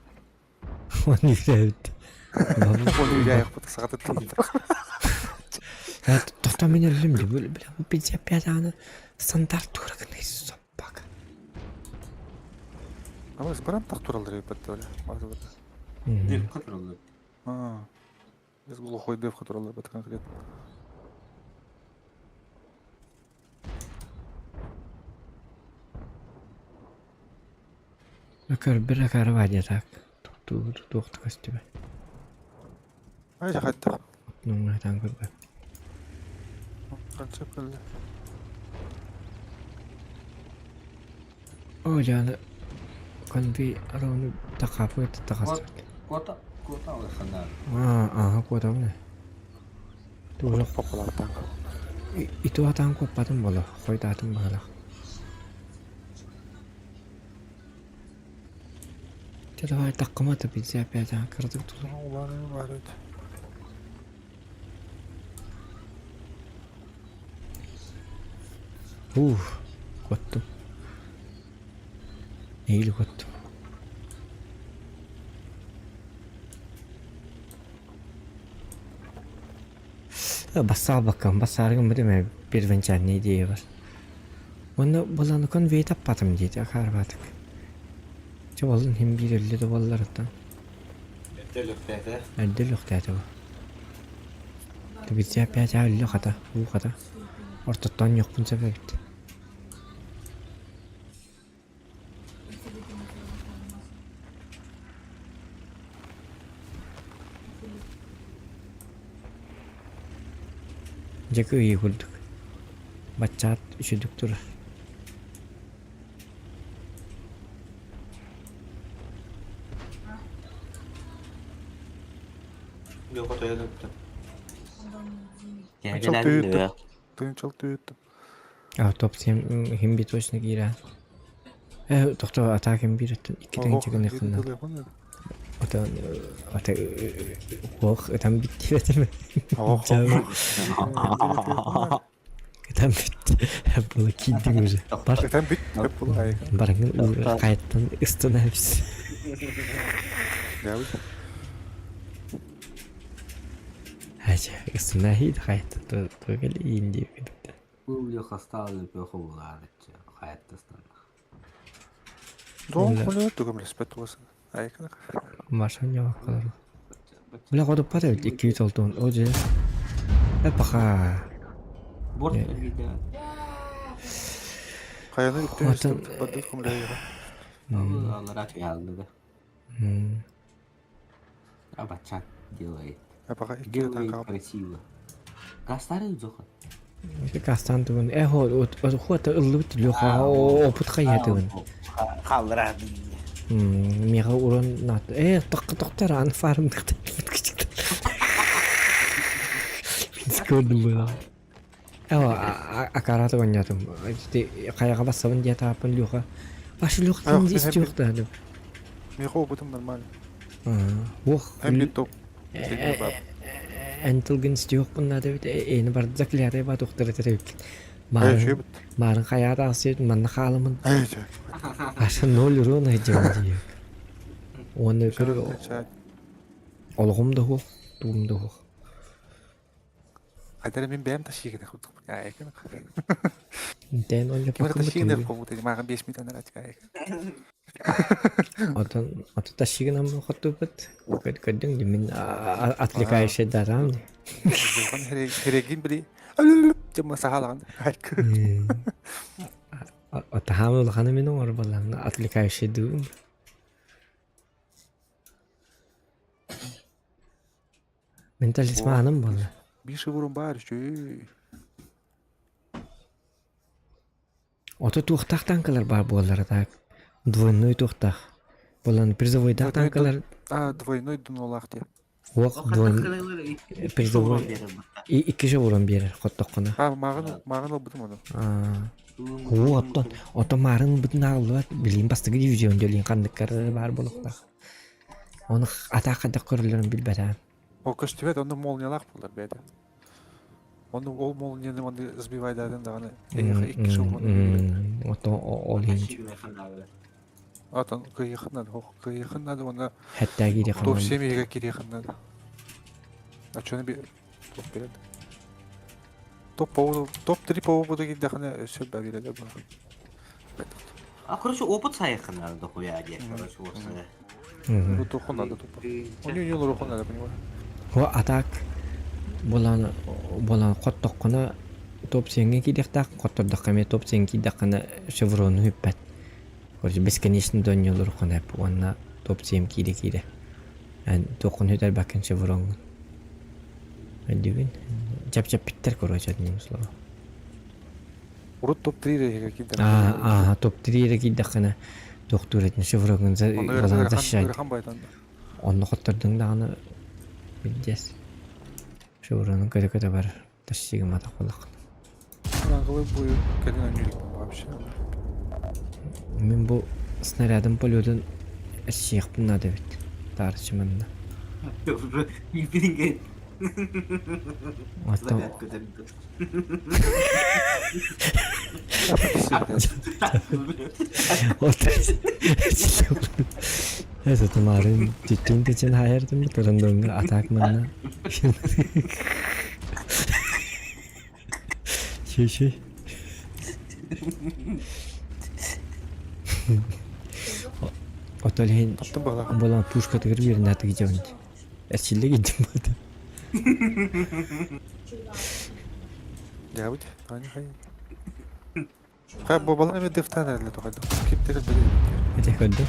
Он үһү Он үһү саҕатыттан. Тохто мен өллүм бля бля бу 55 аны стандарт тура гынай собака. Абас баран так тураллар эбит бля. Дырка тураллар. А. Без глухой дырка тураллар бит конкретно. Көрбүр акары бар так. Туох көстүбэ. Ай хатта. Нуңнатан көрбө. Канча кэллэ. О, жаны конви арону такапы такас. Кота, кота алыхана. А, ага, кота мына. Тура Популартан. Иту атаан куоппатым боло, хойдаатым баҕалах. Чэ давай таккыма тупица опять а кырдык тула. Улары бар эт. Ух, куоттум. Эйли куоттум. Бассаабаккан бассааргын бу первоначальный идея бар. Уонна булан конвей таппатым диэтэ акаарбаатык. Чэ боллун иһин биир өллө да буолларыттан. Эрдэ өлүөхтээтэ. Эрдэ өлүөхтээтэ бу. Тубица опять өллө хата, уу хата. Ортоттон ньохпун сөп эбит. Дьэ кыайыы курдук. Баччаат үчүдүк турар. А топ хим би точно киирэ. Э тохто атаак хим биир өттүн икки чыгын ыхынна. Ото ата уох ытам биттибэтим. Ытам бит. Була киирдиҥ уже. Бар. Ытам бит. Барыңын кайттан ыстана бис. Хача ыстана хит кайттан тугел иин дип кетти. Бу хастаалы пөхө булаарыччы хайаттастанна. Дон холе тугам респект болсын. Айкана. Машин яваккалар. Бля кодуппат эбит 206 о же. Э паха. Борт видео. Каяны үттен бадды кумлайга. Аллара ялды да. Абачат делает. А пока Делает красиво. Гастары зоха. Кастан тугун э хо хуата ыллыбыт лёха опыт хайатыгын. Халра. Миха урон нат. Э ток токтор ан фарм Скорду было. Акараты оонньоотум. Хайаҕа бассабын диэтааппын Люха. Паша Люха истиэхтээх. Миэхэ опытым нормально. Уох. Эн бит топ. Эн тылгын истиэхпин наада эбит. Эни бар заклятый ба тухтары теребиккин. Маарын маарын хайаата алсыйт манна хаалымын. Паша ноль урон айдьабын диек. Уонна көрү олоҕум да суох, тугум да суох. Хайдара мин бэйэм ташиигин курдук. Интээн Ким ташиигин курдук мааҕын 5 минут Отон ото ташиигин амма хотуппут. Көрдүҥ ди мин отвлекающий дарам ди. Херегин били жама сахалаган. Отахаамы улаханы мин оҥор баллан отвлекающий дуу. Мин талисманым буолла. Биир шеврон баар үчүгэй. Ото туохтаах танкалар баар буоллара так. Двойной туохтаах. Болан призовойдаах танкалар А, двойной дунолаах диye. Уох двойной призовой икки шеврон биэрэр хоттоххуна. А, мааҕын мааҕын ылбытым ону. Уу оттон оттон маарын бытын ааҕыллыбат билигин бастакы дивизион дьолин ханныктар баар буолуохтаах. Ону атаах хайдах көрөллөрүн билбэтэ. Ол көстүбэт, онно молниялаах буолар бэйэтэ. Ону ол молнияны манны сбивайдаатын даҕаны эйиэхэ икки сыл Ото ол иһин Отон кыйыхын надо, кыйыхын надо уонна Хэттээ киириэххин топ 7 иһигэр киириэххин надо. А чону би топ берет. Топ по топ 3 по опыту киирдэхинэ өссө бэрилэр баар. А короче опыт сайыххын надо дохуя диye короче уопсайа. Рутуху надо тупо. У нее не руху надо, понимаю. О, а так болан болан хоттоххуна топ сиэҥҥэ киириэхтээх, хоттордоххо эмиэ топ сиэҥ киирдэххинэ шеврону үппэт. Короче, бесконечно донньолоруххун эп уонна топ сиэм киирэ-киирэ. Эн туоххун сүтэрбэккин шевроҥҥун. Өйдүүгүн? Чэпчэппиттэр, короче, одним словом. Урут топ-3 эрэ киирдэххинэ. Аа, топ-3 эрэ киирдэххинэ тохтуур этин шеврогун защищать. Онно хоттордуҥ даҕаны билдиэс. Шевронун көтө-көтө бар. Тащигым атах буллаххына. Ранговый бою кэлин өнньүлүкпүн вообще. Мин бу снарядым полетун эссиэхпин наада эбит. Таарыччы манна. Оттон Это марын титтин тичин хайырдым турандонга атак манна. Ши-ши. Отол иһин болан пушкатыгар үөрэнээтик дьон. Эрчиллэ киирдим бата. Дьабыт, ани хай. Хай бу балан эми дыфтан эрэлэ тухайда. Киптер били. Эти көрдүм.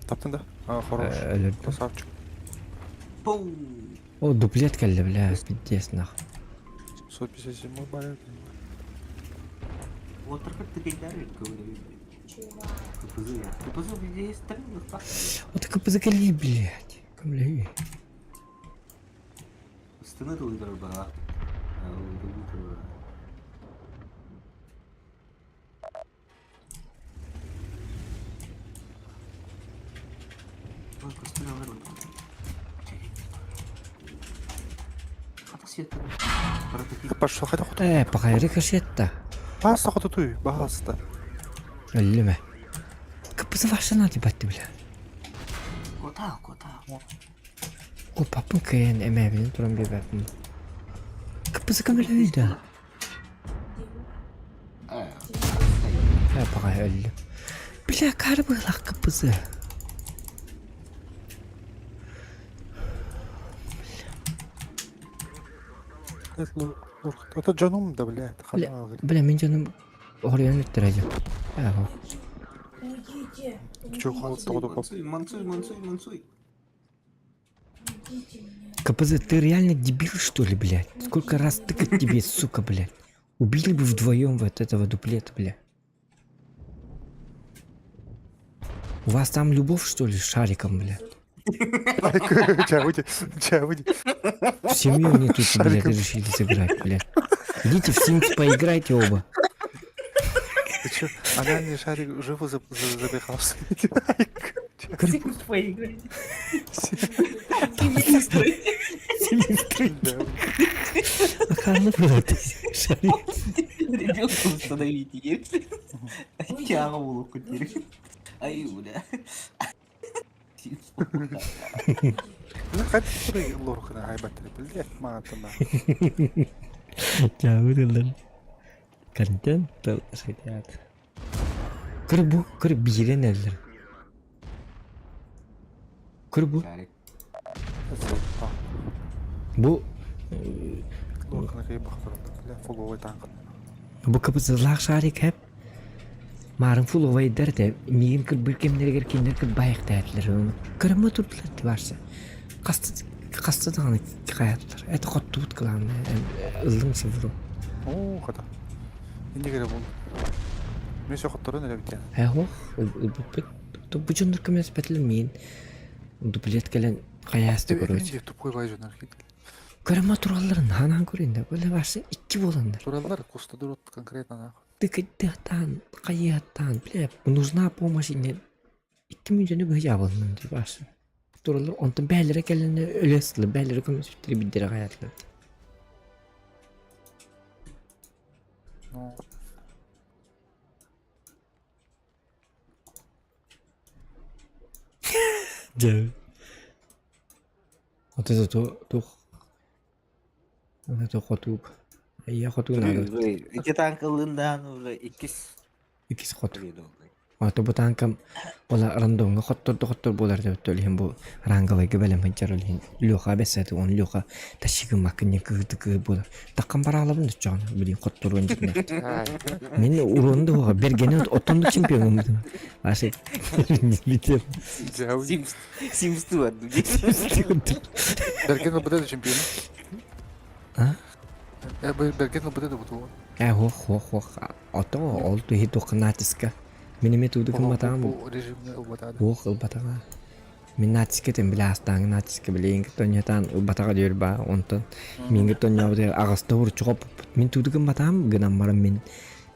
Таптын да? А, хорош. Өлөрдүм. Красавчик. О, дуплет кэллэ, бля, пиздец нах. 157 балл. Вот КПЗ кэлли, блядь. Кымлей. Пошел, хотя хоту. Э, пока рикошет-то. Паста хоту туй, пожалуйста. Өллүмэ. КПЗ ваша надо ебать ты, бля. Кота, кота. О, папын кыйын эмээбинин туран биэрбэппин. КПЗ көмөлөһүй да. Э, пока өллүм. Бля, кары быһылаах КПЗ. Это дьонум да, блядь. Бля, бля, мин дьонум Оҕуруйан үттэрэ дьон. Ээ, Уйдите. Чё, холод Мансуй, мансуй, мансуй. Уйдите меня. КПЗ, ты реально дебил, что ли, блядь? Сколько раз тыкать тебе, сука, блядь? Убили бы вдвоем вот этого дуплета, бля. У вас там любовь, что ли, с шариком, блядь? Чабыди, чабыди. В семью они тут, блядь, решили сыграть, блядь. Идите в Sims поиграйте оба. Ты чё, анальный шарик живо забегался. Sims поиграйте. Ханна шарик. Ребенка установите, если. Тяга улуку теперь. Ай, бля. Ну, хоть лорхана хайбаттары, блядь, маатана. Чабыдылар. Контент сайтят. Кыр бу, кыр биирен эллер. Кыр бу. Бу Бу кыбызылаах шарик хэп Марын фуловайдар те миин кырбыр кемнеригер киндер кырбайыктаатылар кырма турдулар ти барса хаста хаста даҕаны хайаатылар это хоттубут кылаанна ыллым сывру Оо, хата. Иннигere бул. Мен сохотторун эле биткен. Э ох ылбыппыт бу дьоннор көмөлөспөтүлэр миин дуплет кэлэн хайаасты короче Тупой бай дьоннор Көрөмө туралларын ханаан көрүн да бile барса икки буоланнар. Тураллар куста дурут конкретно нахуй. Тыкыттыаттаан, хайыаттаан, бile нужна помощь не икки мүнүүтүнү быһа дьаабылынан дии барса. Тураллар онтон бээлэрэ кэлэнэ өлө сылы бээлэрэ көмөсүттэрэ биддэрэ хайаатылар. Ну, Дьэ. Вот это то туох это хотуук. Ийэ хотуу наада. Ити танкылын даан уже иккис Иккис хоту. Ото бу танкам ола рандомҥа хотторду хоттор буолар деп иһин бу ранговайга бэлэм сылдьар ол иһин Леха бэссэти он Леха тащигыммаккын диэн кыһыты кыһы буолар. Таххан бараалабын оччоҕуна билин хотторуон дьиҥнээх. Мин уруон да уоҕа бергени оттон да чемпионум. Ашы битер. Симс Симс туар Берген ылбыта да чемпион. А? Берген ылбыта да бутуо. Э хох хох хох ото ол туһи туохха Мин эмиэ тууду гымматаҕым. Бу режимне ылбатаҕа. Уох ылбатаҕа. Мин натиска этим бile астааҥы натиска билигин тонньотаан ылбатаҕа диир баа онтон миҥҥэ тонньообут аҕаста уруччу хоппуппут. Мин тууду гымматаҕым гынан баран мин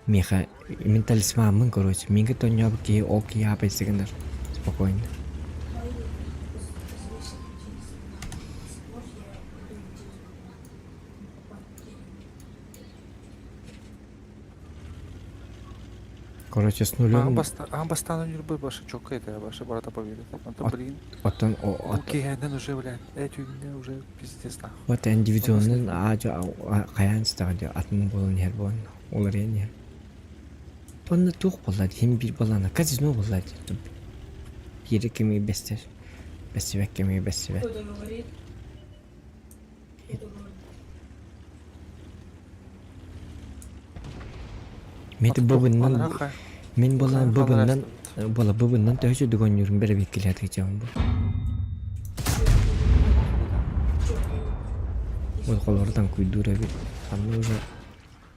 миэхэ мин талисмаммын короче миҥҥэ тонньообут киһи ол киһи аапайса гынар спокойно. Короче, с нулем... Аан бастаан Ньурба баша чокка это баша барата победа. Антон блин. Оттон Киһэннэн уже блядь, этүнне уже пиздец нахуй. Вот индивидуальный аажа хайаан сытаҕа атын буолан иһэр буолан уларыйан иһэр. Онно туох буолла хим биир буоллаана казино буолла биири кими бэстэр бэссибэт кими бэссибэт. Кто-то говорит. Кто-то говорит. Мин быбыннан мин буолан быбыннан буола быбыннан төһө дүгөннүүрүн бэрэбиэккилээтигичэм бу. Ол холордан куйдуур эбит. Ханна уже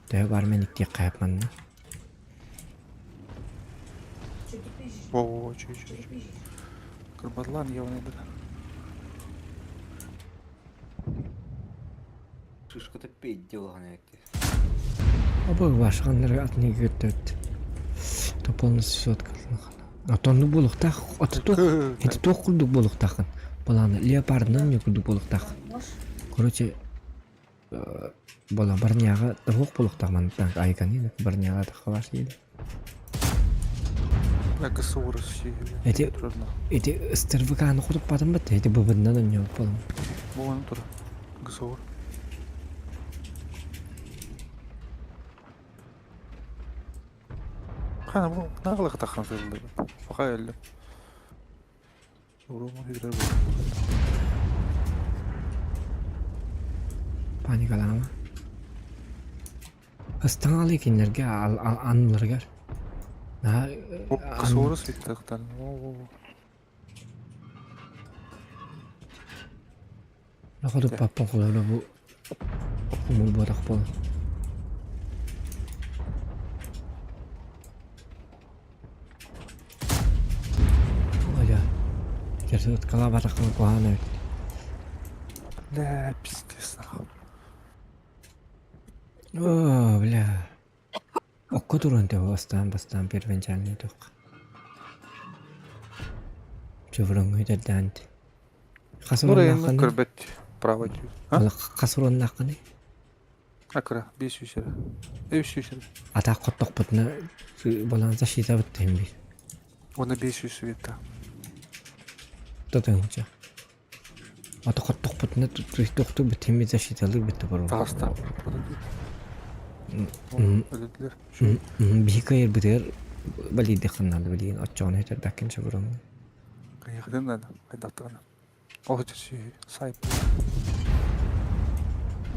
төһө бар мен иктиэххэ манна. Что ты пиздишь? Во-во-во, чё, Что чё, ты чё. пиздишь? Карбадлан ебаный бля. Шишка-то петь делал на эти. Абы башканнар атны көтөт. То полностью сотка. Отонну буолуохтаах, ото туох, ити туох курдук буолуохтааххын. Балаана леопардынан не курдук буолуохтаах. Короче, бола барняга туох буолуохтаах мантан айганы барняга тахалаш диэн. Эти эти стервиканы кутуппатым бат, эти быбыннан онньоп болом. Бугун тур. ГСУР. Хана бу нагылы таххан сылды. Фаха элли. Уруму хидрер бу. Паникалаама. Ыстаҥалы кинилэргэ анныларыгар. ГСУР свиттахтан. Находу папа холоро бу хумул буотах буолан. Оля. Калаабатаххына куһаҕан эбит. Бля, пиздец нахуй. О, бля. Окко туран төһө бастаан бастаан первоначальный туох. Чувроҥҥа үтэрдээн Хас Ну, районна уроннааххыный? көрбөт право дии. А? Хас уроннааххыный? Акыра, 500 эрэ. 300 эрэ. Атаах хоттохпутуна балаан защита быттыһын бир. Уонна 500 света. Тотуҥча. Ата хоттохпутуна тохту битими защиталыр битте бар. Таҕыста. Өлөдүлэр. Биһи кыайырбытыгар балийдыххын наада билигин оччоҕуна өтөрбөккүн сөбүрөҥ. Кыйыгын наада. Хайдахтаҕына. Ол сайп.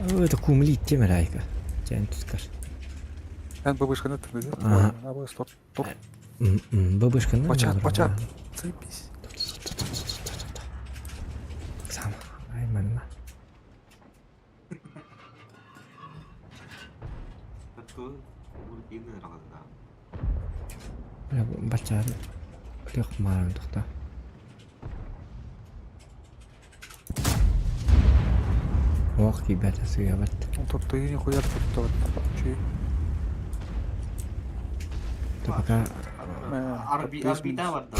Это кумли темерайка. Чэн тускар. Эн бабышканы тырды. Аба стоп. Топ. Бабышканы. Бачат, бачат. Заебись. Сам. Ай, манна. Баччаар күөх мааран тохтоо. Уох киирбэтэ сыыһабат. Топтойу нихуя топтоот. Чүй. То пока Арби арбита барда.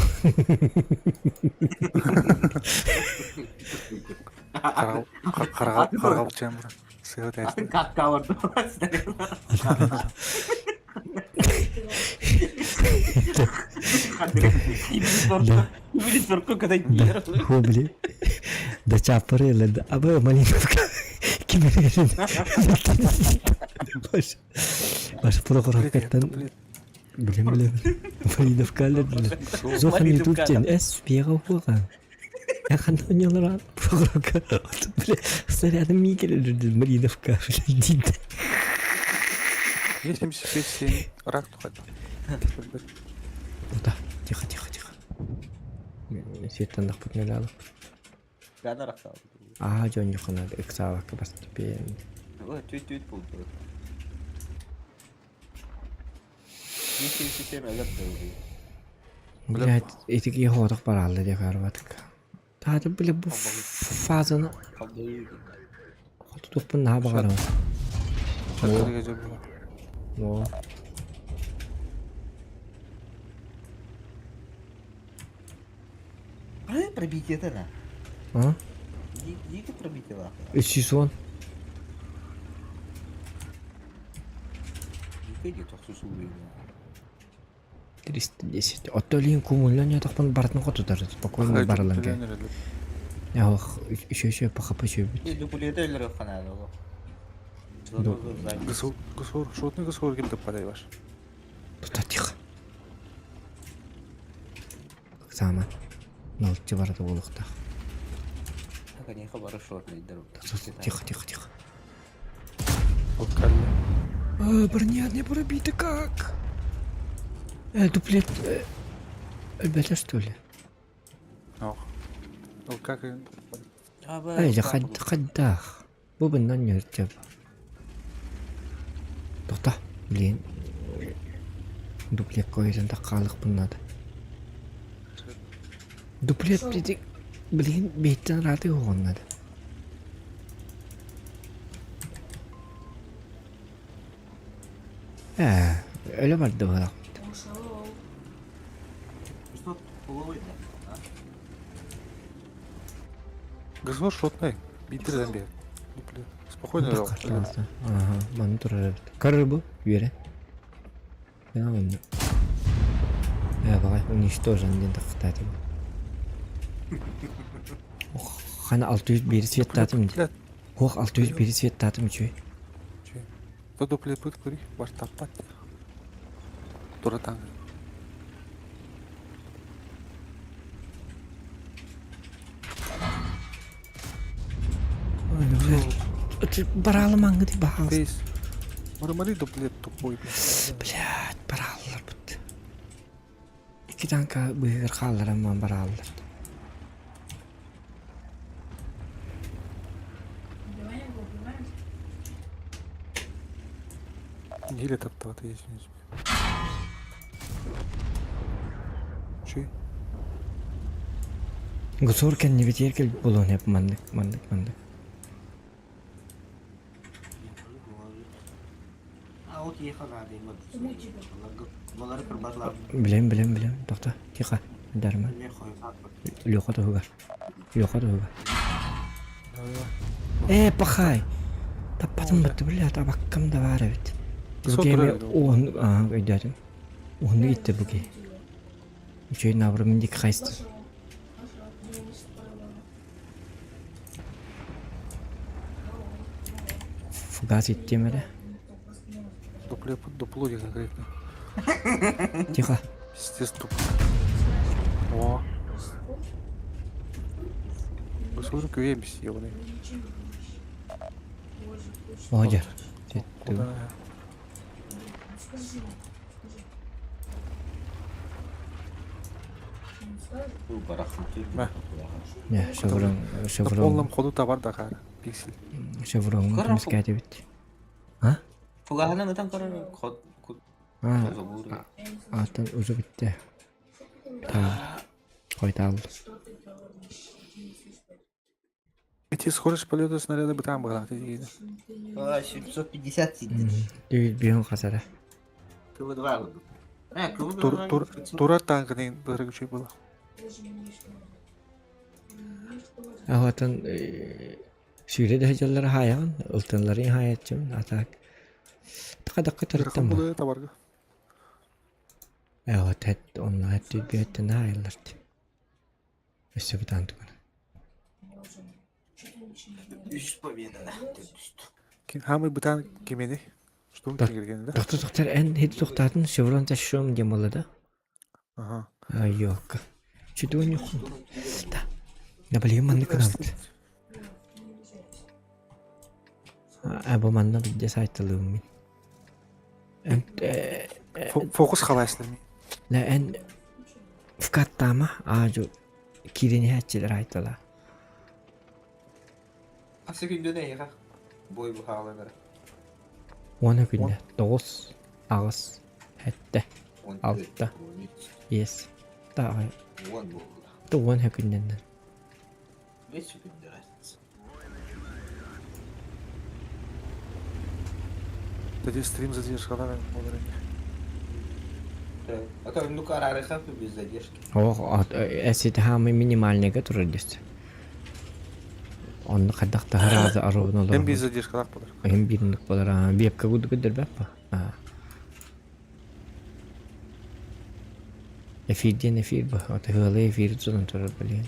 Каргал каргал чембер. Сыһы Атын катка барда. Хобли. Да чапырыла, да абы малиновка. Кимерин. Баш. Баш прокуратураттан билем билем. Малиновка алды. Зохан ютубтен эс бега хуга. Яханонялар прокуратура. Бля, снарядом микеле Малиновка. Дид. 75 рак тухат. Да, тихо, тихо, тихо. Светтан дахпыт нелалы. Аа, дьон юхана ыксаабакка бастепен. Түт-түт булду. Блядь, эти хоотох бараалла диэх арбатык. Таата бile бу фазаны хотутукпун наһаа баҕарабын. О. Пробитие на. А? Дико пробитие 310. Дико тохсусулуйна. 310. Оттолин кумуллан ятахпын бартын хотутар. Спокойно барылан кэ. Ох, еще еще пахапа еще. Дукулета өлөрө ханаа. Гысур, шотный гысур кем деп падайбаш. Тута тихо. Сама. Налчы барады болуқтақ. Тихо, тихо, тихо. Броня не пробита как? Дуплет... Өлбөтө что ли? Ох. Ол как... Эй, хаддах. Бу быннан нөртеп. Тоқта, блин. Дуплет койдан да қалық надо. Дуплет дедик, блин, беттен рады оған надо. Өлө барды балақ. Гысур шотный. Биттер бер. Спокойно жал. Ага, маны турар эбит. Көрөр бу, үөрэ. Мен Э, баҕай, уничтожен диэн тахтаатым. Хана 601 светтаатым дии. Ох, 601 светтаатым үчүгэй. То дуплет будет кури, бар таппат. Тура таң. Бараалы маңгы ди баҕас. Фейс. Мармали дуплет тупой. Блядь, барааллар бут. Икки танка быһыгар хаалларан барааллар. Неге таптап я извиняюсь. Чүй. Гусур кэннибитигэр кэлбит буолуон сөп маннык, маннык, маннык. Билэм, билэм, билэм. Тохто, тихо, дарма. Леха туһугар. Леха туһугар. Ээ, пахай! Таппатым бытты, блядь, абаккам да баар эбит. Бу киһи уһун, аа, өйдөөтүм. Уһуннук иттэ бу киһи. Үчүгэй наоборот мин диэки хайыстым. Фугас иттиэм эрэ. Дупле, дупло диэн конкретно. Тихо. Пиздец туп. О. Госур күе бис ебаный. Молодец. Куда? Не, шеврон, На шеврон, полном ходу товар Дакар. Пиксель. шеврон көмүскээтибит. А? Фугаһынан ытан көрөр хот кут А, атын уже бүттэ. Хойдаал. Эти скорость полета снаряда бытаан быһалаах диигин. 750 сидит. Дүйүт биһин хасара. КВ-2 курдук. Э, Тур, тур, турар танканы быһырык үчүгэй буолла. Ахатан сүүрэ да сылдьаллара хаайаҕын, ылтынларын хаайаччым, а так такадакка Ыарахан тарыттан бу. буолуо табарга. Эҕэ тэт онно эттүйбүөттэн хаайылларт. Өссө бытаан туган. Үс победа түстү. Хаамый бытаан кимини? Что киргенде? Доктор доктор эн хит тохтаатын шеврон ташшом диэн буолла да? Ага. Айокка. Чудуон юхун. Да. Да билигин маннык гынабыт. А бу манна бидде сайталыым мин. Эн Фокус халайсылар. Лэ эн вкаттаама аажу киирин иһээччилэр айтала. Асы күндүн эйиэхэ бой бухааланара. Уона күндэ тоҕус, аҕыс, сэттэ, алта, биэс, таҕай. Уон буолла. Уон күннэннэн. Бес күндэ разница. Тоді стрим задержкалар болар А то ну-ка арарыха без задержки. Ох, эсити хаамы минимальныйга турар десте. Онно хайдах таһараазы аруун олорор. Hem без задержкалар болар. Hem биринник болар. Вебка курдук көрдөрбөт ба. Эфир диэн эфир бу. Ата ыалы эфир тутан турар билигин.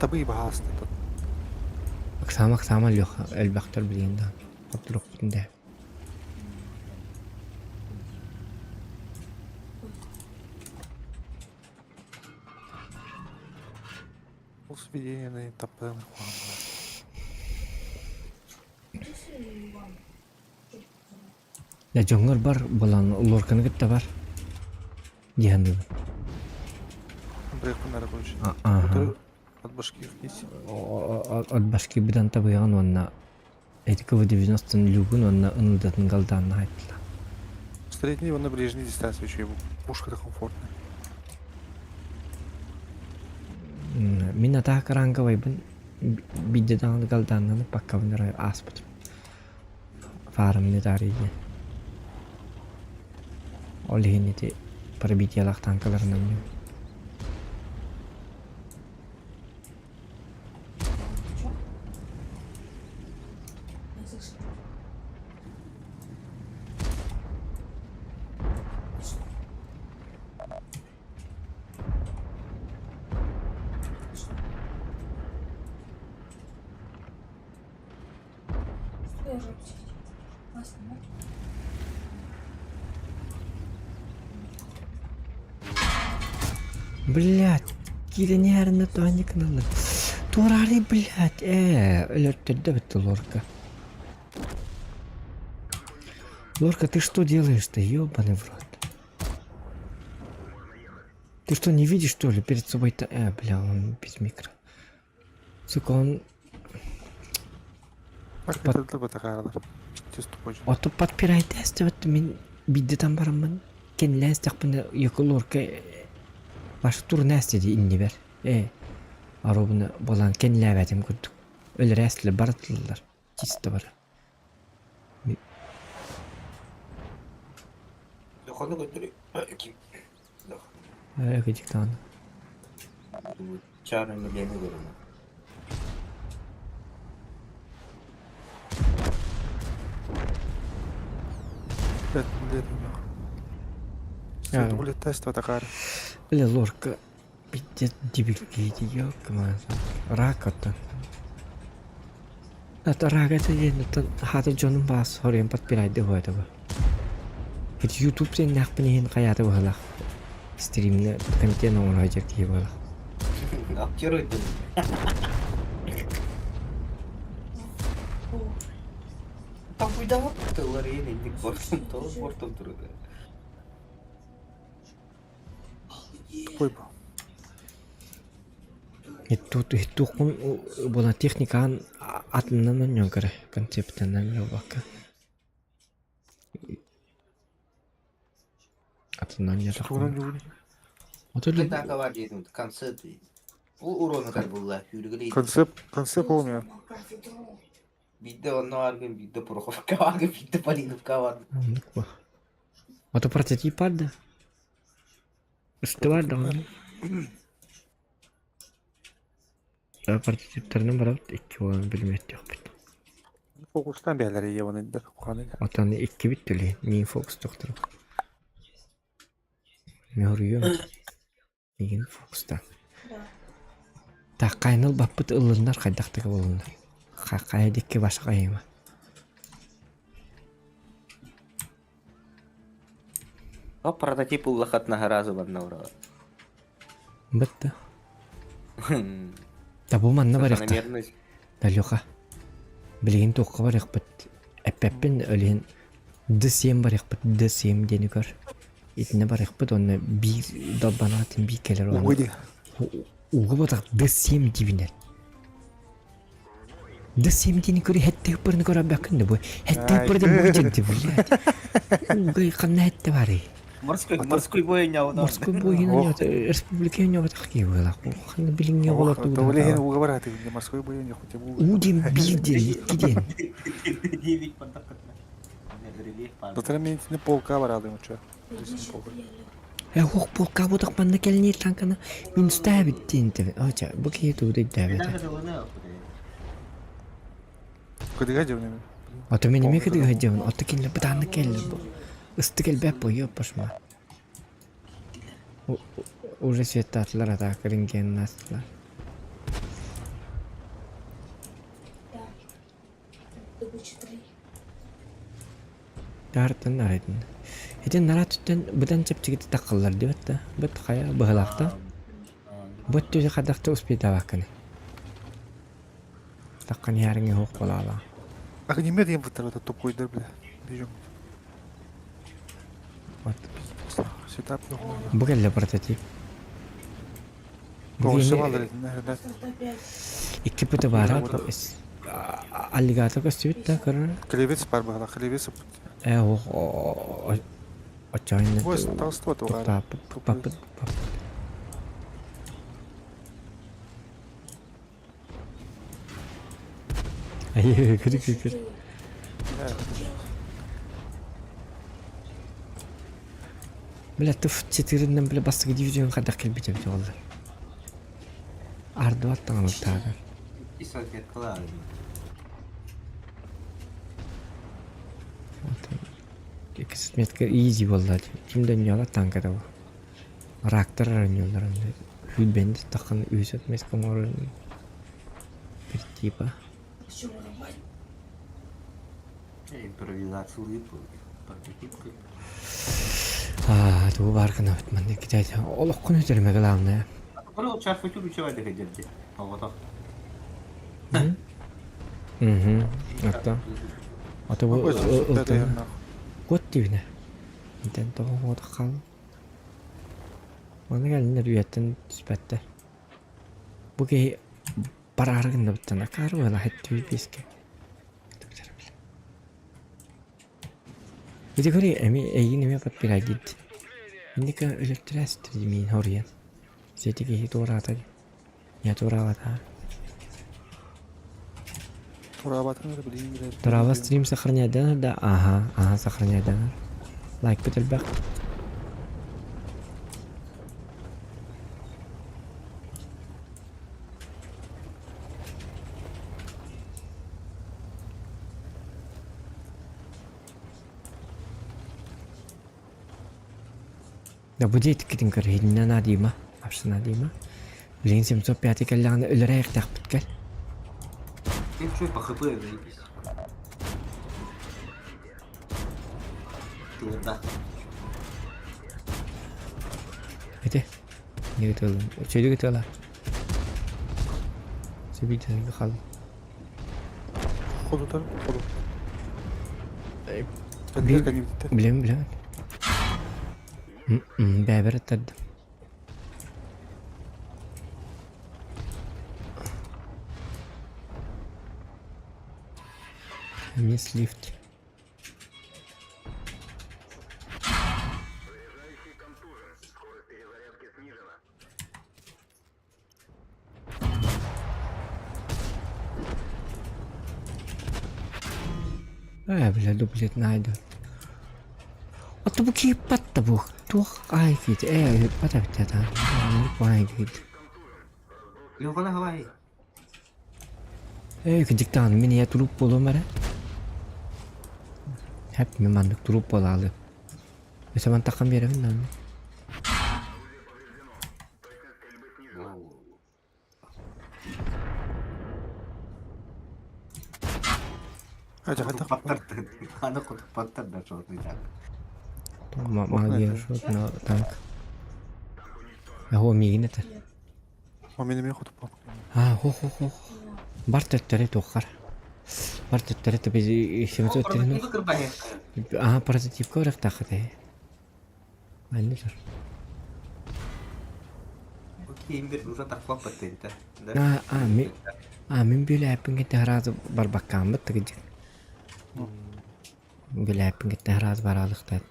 Табы баһаасты. Ыксаама ыксаама Леха элбэхтэр билигин да хотторохпутун да. Ол сведение таппыдан Да дьоҥҥор бар буолан лорканы кытта бар диэн Брэкпен короче. Ага. От башки вниз. От башки быдан табыйаҕын уонна эти КВ-90 люгун уонна ынылдатын галдаанна айттыла. Средний на ближней дистанции еще его. Пушка-то комфортная. Мин атака ранговайбын бидде даҕаны галдааннаны паккабын эрэ ааспытым. Фаарымны таарыйдын. Ол иһин ити пробитиялаах танкаларынан Блять! Киирэн иһэринэ тоҕо гыналлар. Туораары блядь, ээ, өлөртөрдө эбит Лорка. Лорка, ты что делаешь-то, ёбаный в рот? Ты что, не видишь, что ли, перед собой-то? Бля, он без микро. Сука, он... Ото подпирайтээс мин биддетан бараммын кэннилээстэхпинэ Якулорка баш турнаас диди иннибэр э аробуна болан кэннилээбэтим курдук өлөрээстилэр барытыллар чисто бары Дохону көтөрү ким? Э кыдьыктаан. Чарны милени көрүнө. Бля, лорка пиздец дебилки ёлка Рак оттон. Это рак это диэн оттон хаата дьонум баас хоруйан подпирайды хуайта бу. Ити YouTube сеннээхпин иһин хайаата быһалаах. Стримне контент оҥоро сылдьар киһи буолар. Актер ыйтын. Толкуйдаабыт тыллар иһин инник бортон тоҕус бортон турда. Тупой бу. Туохпун буолан техникаан атынынан онньоон көрө концептынан буолбакка. Атынынан Тугунан дьугун. Танка диэтим концепт. Ол урону кар булла хүрүгүлей. Концепт, концепт помню. Биирдэ онно аргын, биирдэ Пороховка аргын, биирдэ Полиновка бар. Оннук бу. Ото прототип бар да. Үстэ бар даҕаны. Прототиптарынан барабыт икки буолан билимиэттиэхпит. Фокустан бээлэр ийэ да куханы. Отон иккибит түлей мин фокус тохтору. Мөһүрүйүөм. Миигин фокустаан. Таккайын ылбаппыт ыллыннар хайдахтыга буолуннар. Хайа дикки башка айыма. О, прототип уллахатна харазы барна ура. Бытта. Да бу манна барыахта. Да Леха. Билигин туохха барыахпыт. Эппэппин өлүһүн ДСМ барыахпыт ДСМ диэни көр. Итиннэ барыахпыт уонна биир долбанаатын биир кэлэр уонна Уга дии. Уга ботах ДСМ диибинэр. ДСМ диэни көрө хэтте ыппырны көрөбөккүн да бу. Хэтте ыппырды бу диэн блядь. Уга ханна хэтте барый. Морской, морской бой ньяуна. Морской бой республика ньяуна киһи Ханна билиҥҥи оҕолор Тугулehen уга бараты, морской бой не хотя бы. У диэн биир диэн, икки диэн. Девять поддаккатна. Дотара мен итини полка барадым уча. Э хух полка будак манна кэлниир танкана мин ставит диэн тебе. Оча, бу киһи тугу дэбэт. Кыдыга дьэбин. Ото мен эмиэ кыдыга дьэбин. Ото кинилэр бытааннык кэллэр бу. Ыстык элбэх бу, ёппашма. Уже светтаатылар атака рентгеннаастылар. Таартан арайтын. Ити нарат үттен быдан чэпчэкити таххаллар диэбэт да. Быт хайа быһылаахта. Быт түһэ хадахта успейтаабаккыны. Таххан иһээриҥэ суох буолаала. Огнемет диэн быттар это тупойдар бля. Бежим. Вот. Сетап Бу кэллэ прототип. Икки пыты баара аллигатор көстүбүт да көрөр. Клевец бар баҕала, клевец. Э оччоон Ось толстой тугаар. Паппыт. Ай, көр көр көр. Бля, туф четырынан бля бастакы дивизион хайдах кэлбит эбит буолла. Ардыбат таҥалыктааҕар. Иккис метка изи буолла. Ким да ньола танка да бу. Рактар оонньууллар Хүлбэнди таххан үс отметка оҥорор бір типа. Импровизация Аа, тугу баар гынабыт манна китайда олоххун өтөрүмэ главное. Угу. Ата. Ата бу Кот дивне. Интен тоҕо оҕото хаалла. Маны кэлиннэр үйэттэн түспэттэр. Бу киһи бараары гыннабыттан акаары буола хэттүү биэскэ. Ити көрүй эми эйигин эмиэ подпирайдыйд. Инника өлөттөрөөстөр миин хоруйан. Сети киһи туораата Я туораабата. Туораабатын эрэ билигин билэр. Туораба стрим сохраняйданар да ага ага сохраняйданар. Лайкпыт элбэх. Да бу диэтиккитин көр иһиннэ наадыйма, вообще наадыйма. Билигин 705 кэллэҕинэ өлөрө айахтаахпыт кэл. Ты что, по хп заебись. Тылырда. Ити. Не тылым. Чөйдү тыла. Сөбүйтэн хал. Ходутар, ходу. Билем, билем. Бэбэр аттардым. Мисс лифт. Ээ, бля, дуплет найду. Ото бу кииппат да бу. Туох аай киит. Ээ, ыппат эбит та. Аай киит. Йохана хавай. Ээ, кырдьыктаҕын мин ийэ туруп буолуом эрэ. Хэп, мин маннык туруп буолаалы. Өсө мантаххан биэрэбин даҕаны. Аны кутуппаттар да шотный Магия шотна танк. Аһо миигин этэр. О мин эмиэ хотуппат. А, хо хо хо. Бар төттөрү туоххар. Бар төттөрү төбө 700 Аа, прототипка барыахтааххыт ээ. Манна тур. Аа, аа, мин аа, мин бүлээппин кытта сразу барбаккааммыт тыгыдьык. Бүлээппин кытта сразу бараалыхтаат.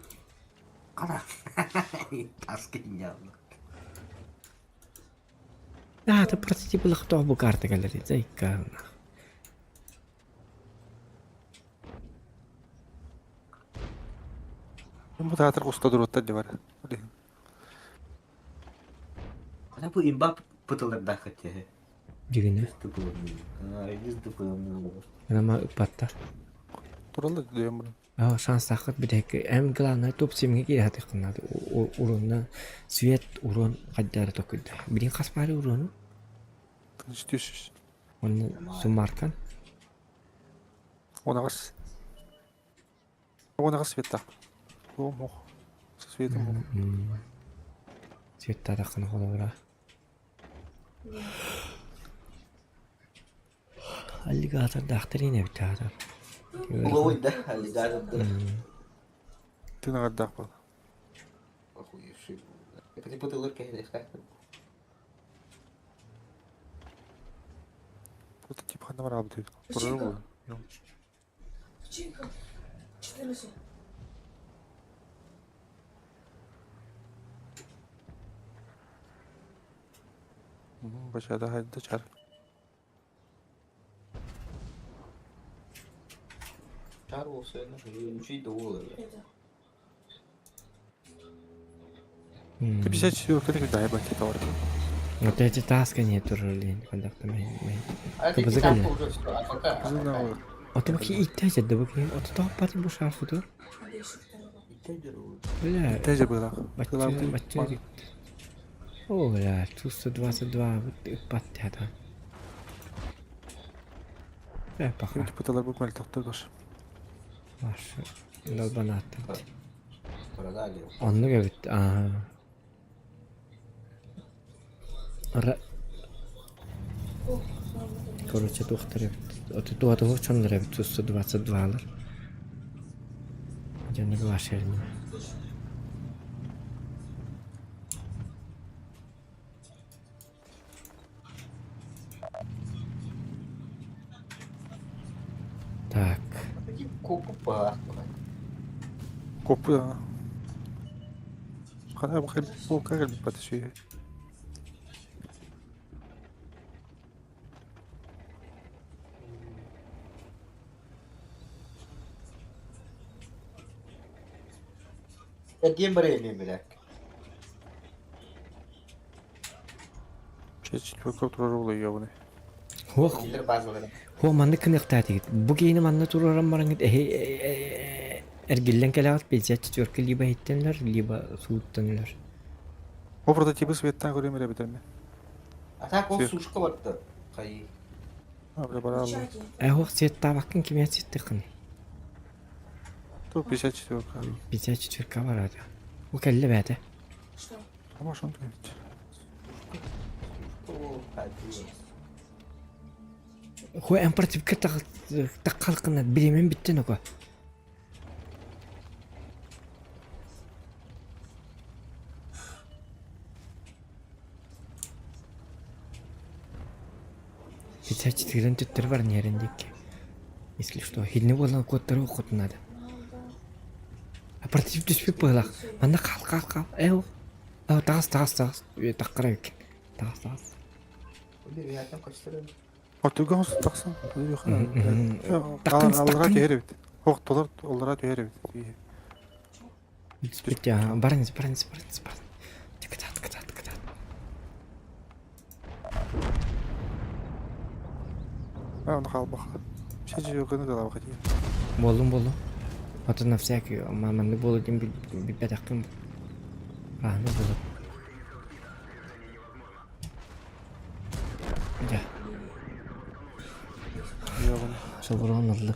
Аа, это прототип ылахтоох бу карта кэлэр зайка. Бу театр уста туруоттар дьэ бар. Ана бу имба пытылардаах этэ. Дьигинэ. Ама ыппаттар. Тураллар дөйөн бу. Аа шанстааххыт бүтэһиккэ эм главное топ семье киирэ сатыаххын уруонна свет уруон хайда эрэ токуйда. Билин хас баары уруону? Түс. Онно суммартан. Унаҕас. Унаҕас светтаах. Ох. Светом ох. Светтаатаххына холобура. Аллигатордаахтар ини эбит аатар. Уловой да, аллигатор. Тынаҕардаах буол. Охуевший. Это бутылок кэһэлэхтээх. Прототип ханна бараабыт Турар буолуо. Пчинка. 14. Бачада хайда чар. Чар болса, үчүй да Это. Ты 54 кэлик дай бати товар. Вот эти таска не турулин, кондакта мен. А Кыбызы ты там кэллэ. уже все, а пока. Ото баки иттэ да баки ото тооппати бу шарфуту. Надо еще второго. Бля, Тэжэ была. бачча бачча. О, бля, 322 вот ыппаттата. Э, паха. Пыталар бу мэл тохтор баш. Ваш долбанаттар. Продали. Оннук эбит. Аа. Короче, туохтар эбит. Оти туһатыһы чоннор эбит 122-лар. Дьону вашерни. Так. Коппу Хана полка кэлбит сүһү. Эргиэн барыа билэр. Четверка турар улайыабыны. Хуох, Кинилэр базалара. хуох маннык кыныахтаатыгыт. Бу киһини манна туруоран бараҥҥыт эһи эргиллэн кэлэҕит 54 либо иһиттэнлэр, либо сууттанылар. О прототипы светтан көрүм эрэ битэрме. А так ол сушка барда. Хайы. Абра баралла. Э, хуох светтаабаккын кимиэ светтыххыный? Ту 54. 54 бараата. Бу кэллэ бээтэ. Что? А может он тут? Хуэ эн противка таххалкына бириэмэн бүттэн око. Пятьдесят төттөрү баран иһэрин диэки. Если что, хилни буолан куоттары охотун надо. А против түспүт быһылах. Манна хаал хаал хаал. Э ол. Таҕыс таҕыс таҕыс. Таххара эбиккин. Таҕыс таҕыс. Отуга хос тахсан. Таххын Аллара таххын. түһэр эбит. Ох, толор оллара түһэр эбит. Түспүт барыңыз барыңыз барыңыз барыңыз. Кытаат кытаат кытаат. А, он хаалбах. Шеджи гына да хотел. Буоллум буоллум. Ото на всякий маннык буолу диэн билбэтэхпин. Рааны буолу. Дьэ. Собуруон ыллым.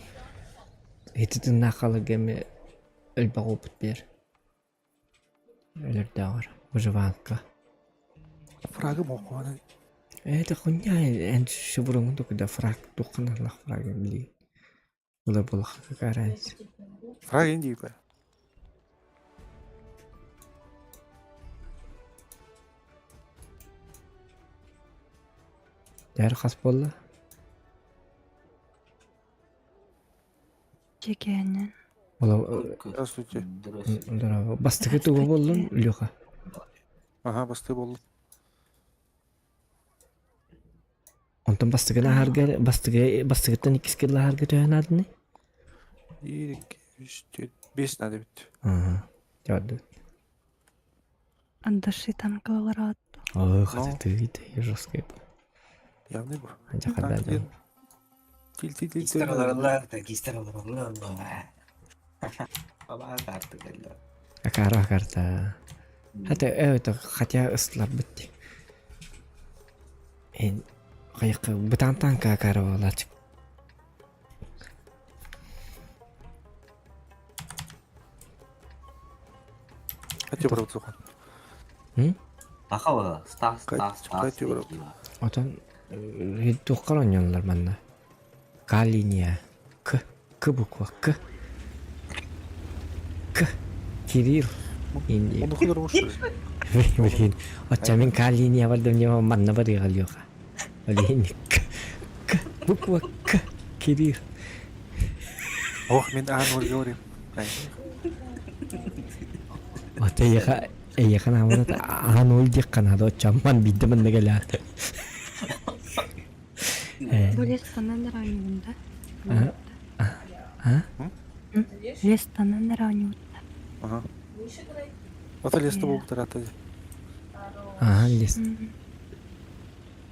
Ити тыыннаах хааларга эмиэ элбэх опыт биэр. Өлөрдөөҕөр выживалка. Фрагы мохуана. Это хуйня, эн шевроҥун токуйда фраг туохханаллах фрагы билигин. Була буолахха какая разница. Фраг индийка. Дьэ хас буолла? Чекээнин. Здравствуйте. Здорово. Бастакы тугу буоллун, Леха? Ага, басты боллун. Онтон бастакыны аһарга бастакы бастакыттан иккискэ аһарга төһөн аадыный? 1, 2, 3, 4, 5 надо бит. Ага. Жарды. Андаши танкалар Ой, хотя ты ты жесткий. Явный был. Анча хадда. Тил тил тил. Кистер олороллар, кистер олороллар. Баба карты кэллэ. Акара карта. Хотя это хотя ыслабыт. Эн хайыкка бытан танка акара болачык. Хотя брат сухан. Аха стас стас стас. Отон туоххар оонньонулар манна? К линия. К. К буква. К. К. Кирилл. Индия. Блин, отча мин К линия бардым не манна барыга Леха. Блин, К. К. Буква К. Кирилл. Ох, мин аан говорим. Ата эйиэхэ эйиэхэ наамана аан ол диэххэ наада оччомман биирдэ манна кэлээн. Бу лестанан эрэ оонньуубун да? А? Лестанан эрэ оонньуубут да? Ага. Ата леста буолбуттар ата. Аха, лест.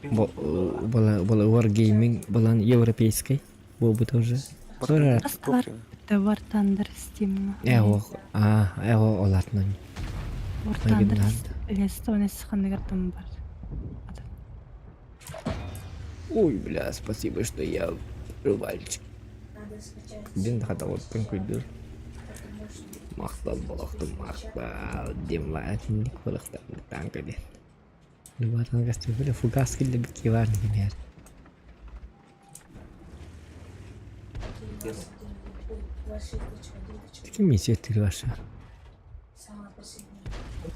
Была была Wargaming была европейской. Буолбут уже. Астылар War Thunder Steam. Эго, а, эго олатнан. War Thunder Леста ханныгар там бар. Ой, бля, спасибо, что я рыбальчик. Дин хата оттан күйдүр. Махтал болохтум махтал. Дим ник болохтан танка дин. Любатан гастыбыля фугас киллэ бикки бар например. Ким миссия ваша?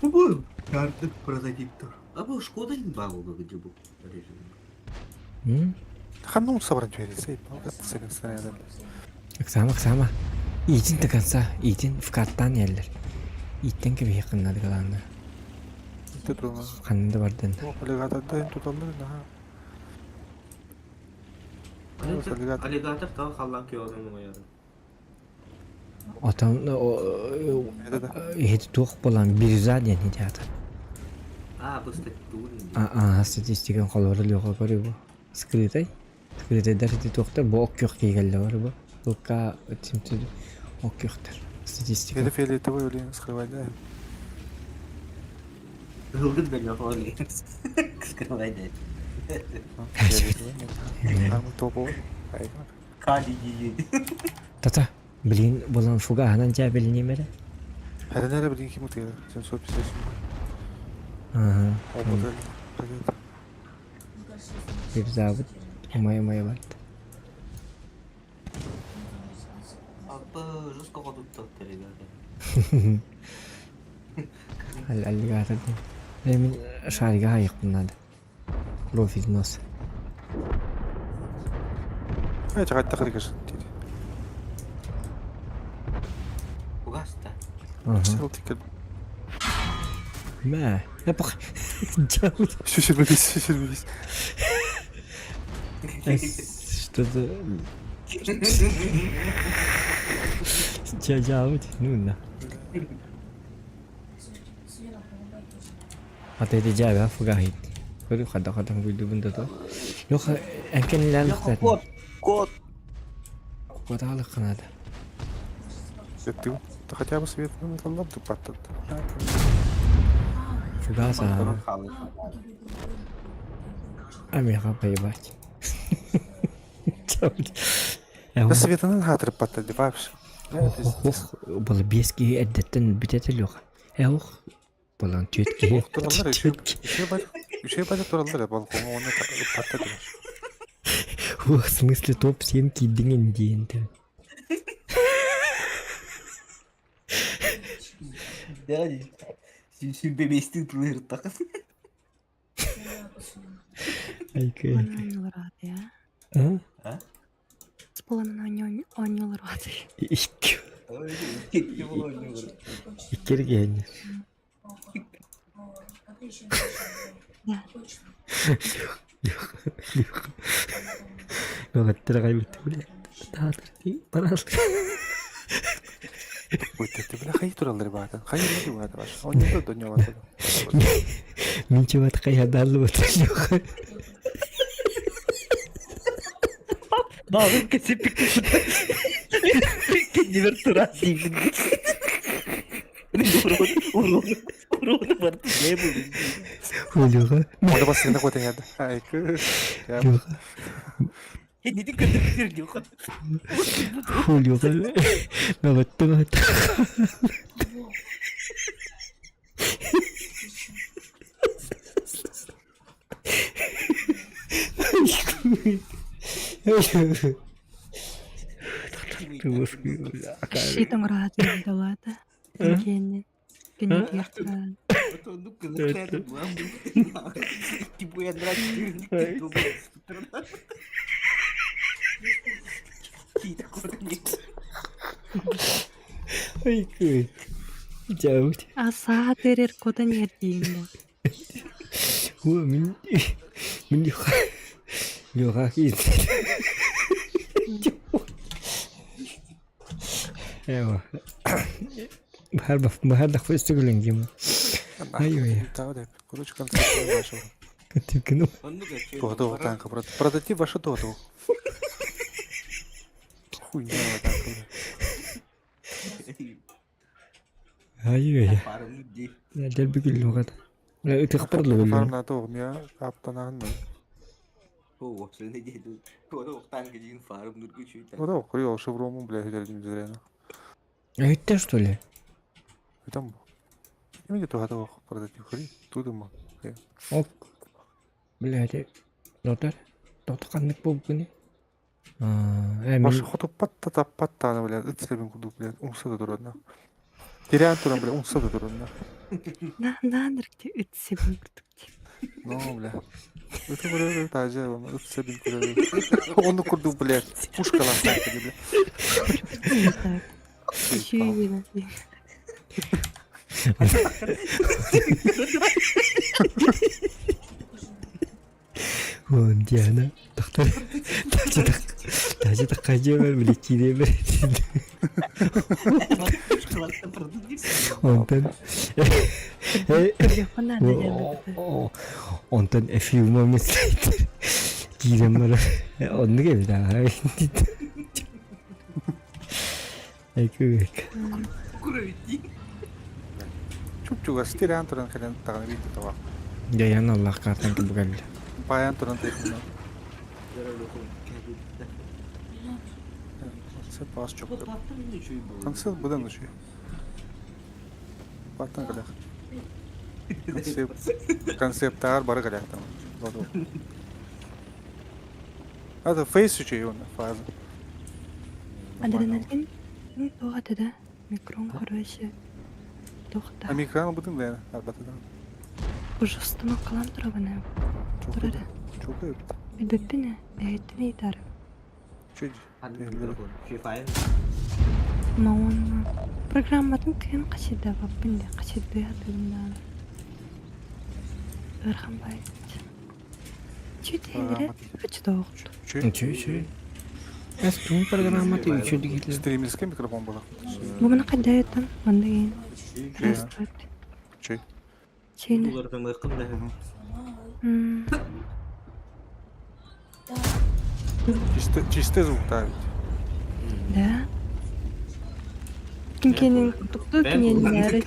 Бу картык прототиптар. А бу Шкода не бал где бу. Ханна собран түһэрисэй, сэгэн снаряда. Оксана, Оксана. Иитин до конца, иитин в картан еллер. Ииттен кэбиһиэххин наада главное. Ханна да бардын. Аллигаторда туталлар наһаа. Аллигатор тал халлан күйөөнүн оҥойорун. Отон иһит туох буолан бирюза диэн иһит А, бу статистикын. А, статистикан холобура леха көрүү бу. Скрытай. Скрытайдар ити туохтар бу ок күөх киигэллэ бар бу. Лука тимтү ок күөхтэр. Статистика. Это фиолетовый блин скрывай, да? Ылгын да леха олин. Скрывай, да. Топовый. Кали дии. Тата, блин, булан фугаһынан дьэ билинимэрэ. Эрэнэрэ билин ким утуйар? 758. Ага. Опыт Рюкзабыт умай-умай барда. Аппы жестко хотуттар ребята. Аллигатор. Мен шарига хайықпын надо. Кровь из носа. Чаҕайтта кыргыз диир. Угаста. Ага. Мә, эпох. Сүсүрбүс, сүсүрбүс. Что-то... Ча-ча, ну на. Ата дьээбэ фугахит. Көрү хада хада гуйдубун да то. Yok энкен Кот, кот. Кот канада. Ты хотя бы свет ну талап тупаттат. Фугаса. Амиха поебать. Да светынан хатырып паттады вообще. Ох, был бески эддеттен бүтете леха. Эх, болан түөт Тураллар үчүгэй бар тураллар балконга оны паттады. Ох, в смысле топ-7 киддиңин диэн Да, сүрбэбэстин тылыртак. Айкы. Оонньуулар А? А? Споланан оонньуулар Икки. Иккерген. Да. Мөгөттөр кайбытты биле. Таатыр барал. Өттөттү биле хай тураллар баатан. Хай тураллар баатан. Онньо доньо баатан. Мин чебат кайадаллы бат. Багын кесип Кеннибер тура деймин. Уруну барды не бу? Өлүгө. Онда басында котен Айкы. Кеннити көтөрүп жок. Өлүгө. Мөгөттү бат. Щитом рады давата. Кенни. Кенни тиэртэн. Айкы. Жаут. А саа тэрэр кудан ярдиин. Ху мин мин юха кит. Эва. Бахар бахар да хуй стугулен гим. Ай-ой. Короче, концепция вашего. Кытыкну. Тугату танка, прототип ваша тугату. Хуйня танка. Ай-ой. Дел бүгүл лугат. Ытык пырлы Фарм на то, я аптанаан. Ну да, хуёл шеврому, бля, хотели зря. Өйттер что ли? Там. Именно тугату прототип хури, тудума. Ок. Блядь, Дотар. Дота ханнык буолбуккуный? Аа, Баш хотуппат да таппат даҕаны блядь, ыт сиэбин курдук блядь, умса да турар Тирээн туран блядь, умса да турар На наанырк ыт сиэбин курдук. Ну, бля. Ыты көрөр таажа ыт сиэбин көрөр. Ону курдук, блядь, пушкалаах бля. Үчүгэй Вон Диана, доктор, даже такая биликкиде Онтон Онтон a few moments later киирэн баран оннук эбит аа Чуп-чугас тирээн туран кэлэн даҕаны биирдэ тоҕо. Дьайан Аллах картан кэллэ. Баайан туран тыйхына. Концерт баас чоппу. Концерт быдан үчүй. Баттан кэлэх. Концепт концептаар бары кэлэх там. Это фейс үчүй он фаза. Адреналин туох этэ да? Микрон короче туох да. А микрон бутын да арбатыдан. Ужастыма калан турабына. Турара. Чука Билбеппин эһиттин ыйытар. Чү. Маонна. Программатын кыйын качыдабаппын да качыдыа тыгындаан. Ыархан бай. Чү Чү. Чү чү. Эс туун программаты үчү дигилер. Стримерский микрофон была. Бу маны кайдайыттан манна ген. Чү. Чейни. Чисто чисто звук да ведь. Да. Ким кенин тукту киненнәре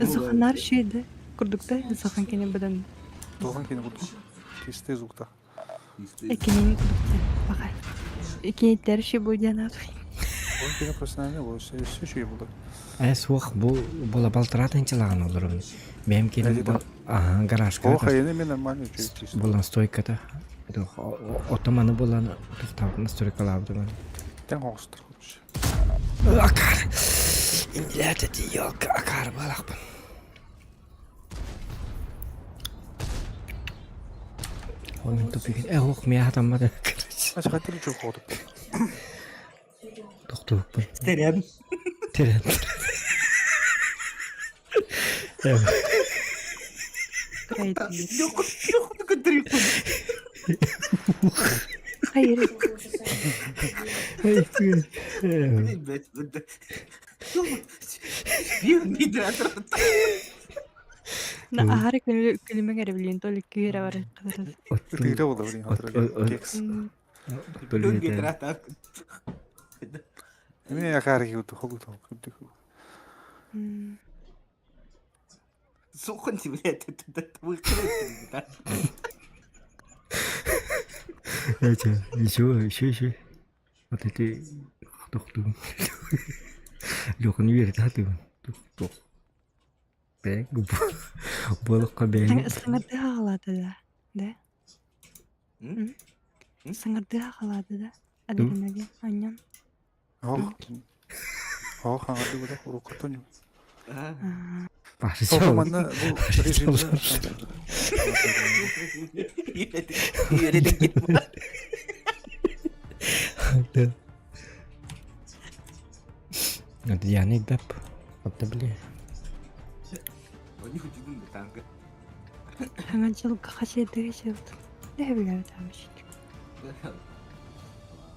Суханар шүйді. Курдукта сухан кенен бадан. Тухан кені курдук. Чистый звукта. Экинен курдукта. Бака. Экинеттер шүй бойдянат. Он кені профессиональный бол, все все болды. Э суох бу була балтыратын чылаган олорум. Бэм кенин аха гаражка. О, хайыны мен нормально чисто. Булан стойката. Отоманы булан тухтабын стройкалабды. Тен хоғыстыр. Акар. Инләтә елка акар балакпын. Ой, мен тупик. Э, ох, мен атаммады. Аж хатыр чук ходып. Тохтууппун. Терен. Терен. Yok yok көтөрүп. Hayır. На ахары күлүмөң эрэ билин толик күүрэ бар кызыр. Тыйра болды блин хатыр. Кекс. Мен акар киуту холуту. Сухан блядь, это Эти, еще, еще, еще. Вот эти, тохту. Леха не верит, а ты? Тух, Бэк, болыққа бэң. Саңырды ағалады да. Да? Саңырды ағалады да. Адреналин, аннан. Ох. Ох, аңарды бұда урукутун. Башы Манна бу режимде. Яны дап. Атта биле. Хаңа жылга хасыйдыгы жылды. Не билер тамыш.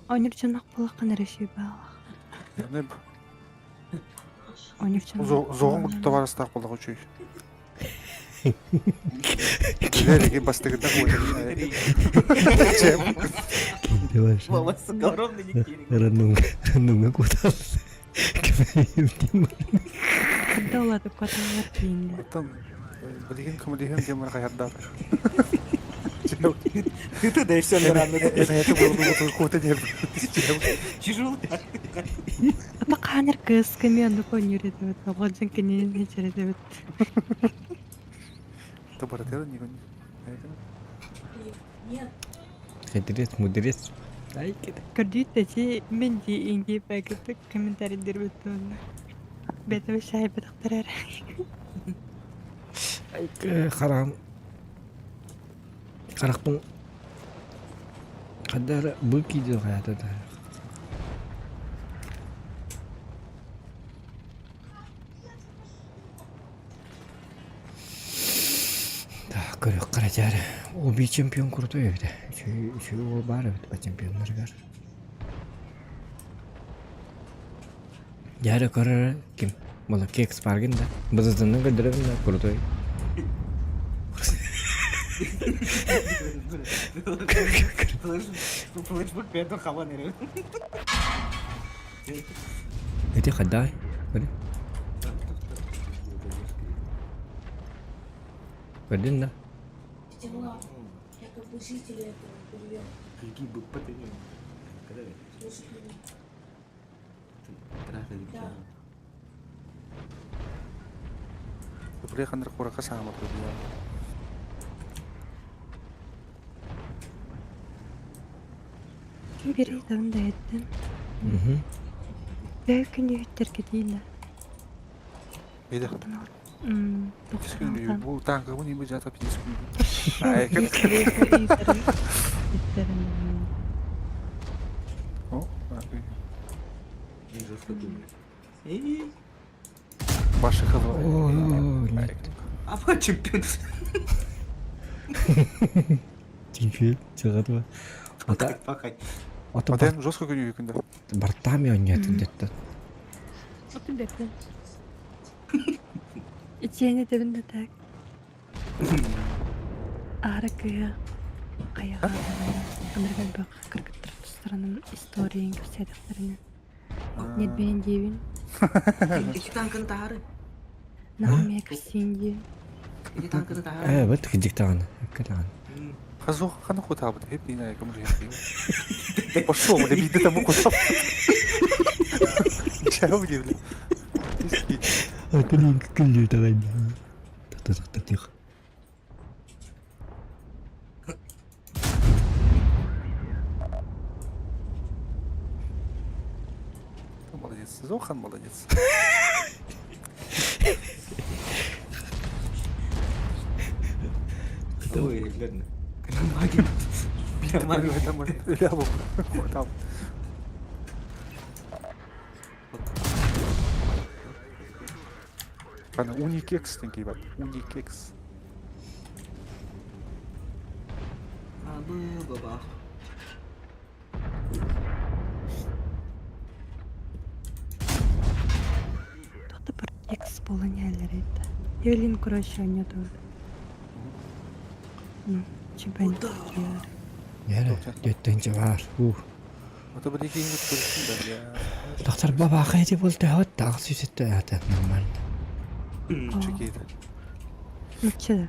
Онюр чанак булакан эреши баалах. Не Онюр чанак. Зоғын күтті барыстақ болды ғой Билер бастығында Рандомга кутал. Каддалады каталар кейинде. Там билеген кім билеген демір қаярдар. Ты да и все рано. Это было бы какого-то нерва. Ата хаанар кыыс кэми онно коннюр этибит, оҕо дьон кинини нечеретибит. Это баратела не гони. Нет. Хитрец, мудрец. Ай, Көрдүүт эти мен ди инги бәгітік комментарийдер бөттүн. Бәтәбе шай бәтәктәрәр. Ай, харам. Харахпын хаддар бу киди хаята да. Так, көрөх карачар. Оби чемпион крутой эбит. Үчү ол бар эбит ба чемпионнаргар. Дьэ көрөр ким? Була кекс баргын да. Бызытынны көрдөрөбүн да крутой. Ити хайдай? Көрү. Көрдүн да? Дела. Я как бы жители этого перевел. Слушай меня. Да. Бля, хандар курака саама турбия. Бери тагын да еттим. Бәй күн үттерге дейін. Беде. Мм. Бу танка бу не жата пидис. Ай, как. О, Башы хылы. О, нет. Апа чемпион. Чемпион, чыгатва. Ата, Пахай. ата Атен жестко күнү күндө. бартами ойнятын детті. Отын беппин. Ичиэне тебин да так. Ара кыя каяга Американ бак кыргыттар тустаранын историян көрсөтөктөрүнүн. Нет бен диэбин. Ики танкын тахары. Нахмия кырсин диэбин. Ики танкын тахары. Э, бит кидик тагын. Кытагын. Хазу хана кутабыт хеп дина кому же. Пошел, бля, биде там кутап. Чао, бля. Атын күллү тагын. Тата тата тих. Молодец. Зохан молодец. Ой, ладно. Там. Ана уникекс тенки бат. Уникекс. Абы баба. Тоқта бір экс болан әлер еді. Евелин короче ойнады. Ну, чемпион. Яра, дөттен бар. Ух. Это бы дикий көрсін да, бля. Доктор баба хайди болду. Вот тагы сүзөттө это нормально. Чекейді. Ну, че?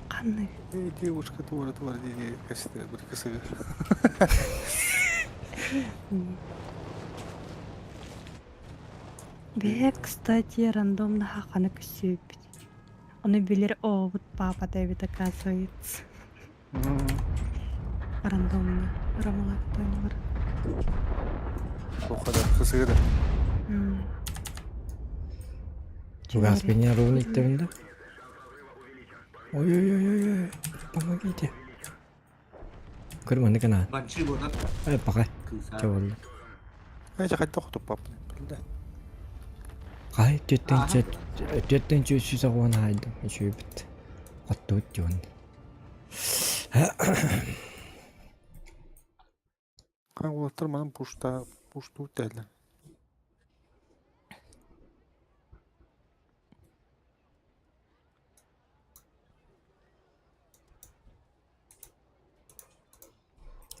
Қандай? Эй, девушка, тура, тура, диги, касты, бір кісігі. Бе, кстати, рандомно хақаны күсөйбүт. Оны билер ообут папа деп оказывается. Рандомно. Ромалап бар. Тоқада, кісігі да. Тугас меня ровно иттебинде. Ой-ой-ой-ой, помогите. Көрмөнү кана. Банши болат. Э, пока. Чабылды. Эй, жақайда тоқтып пап. Бля. Кай төттенче төттенче сүз агуан хайдым. Үчүбүт. Оттут жон. Қан олаттар манан пушта, пушту тәлі.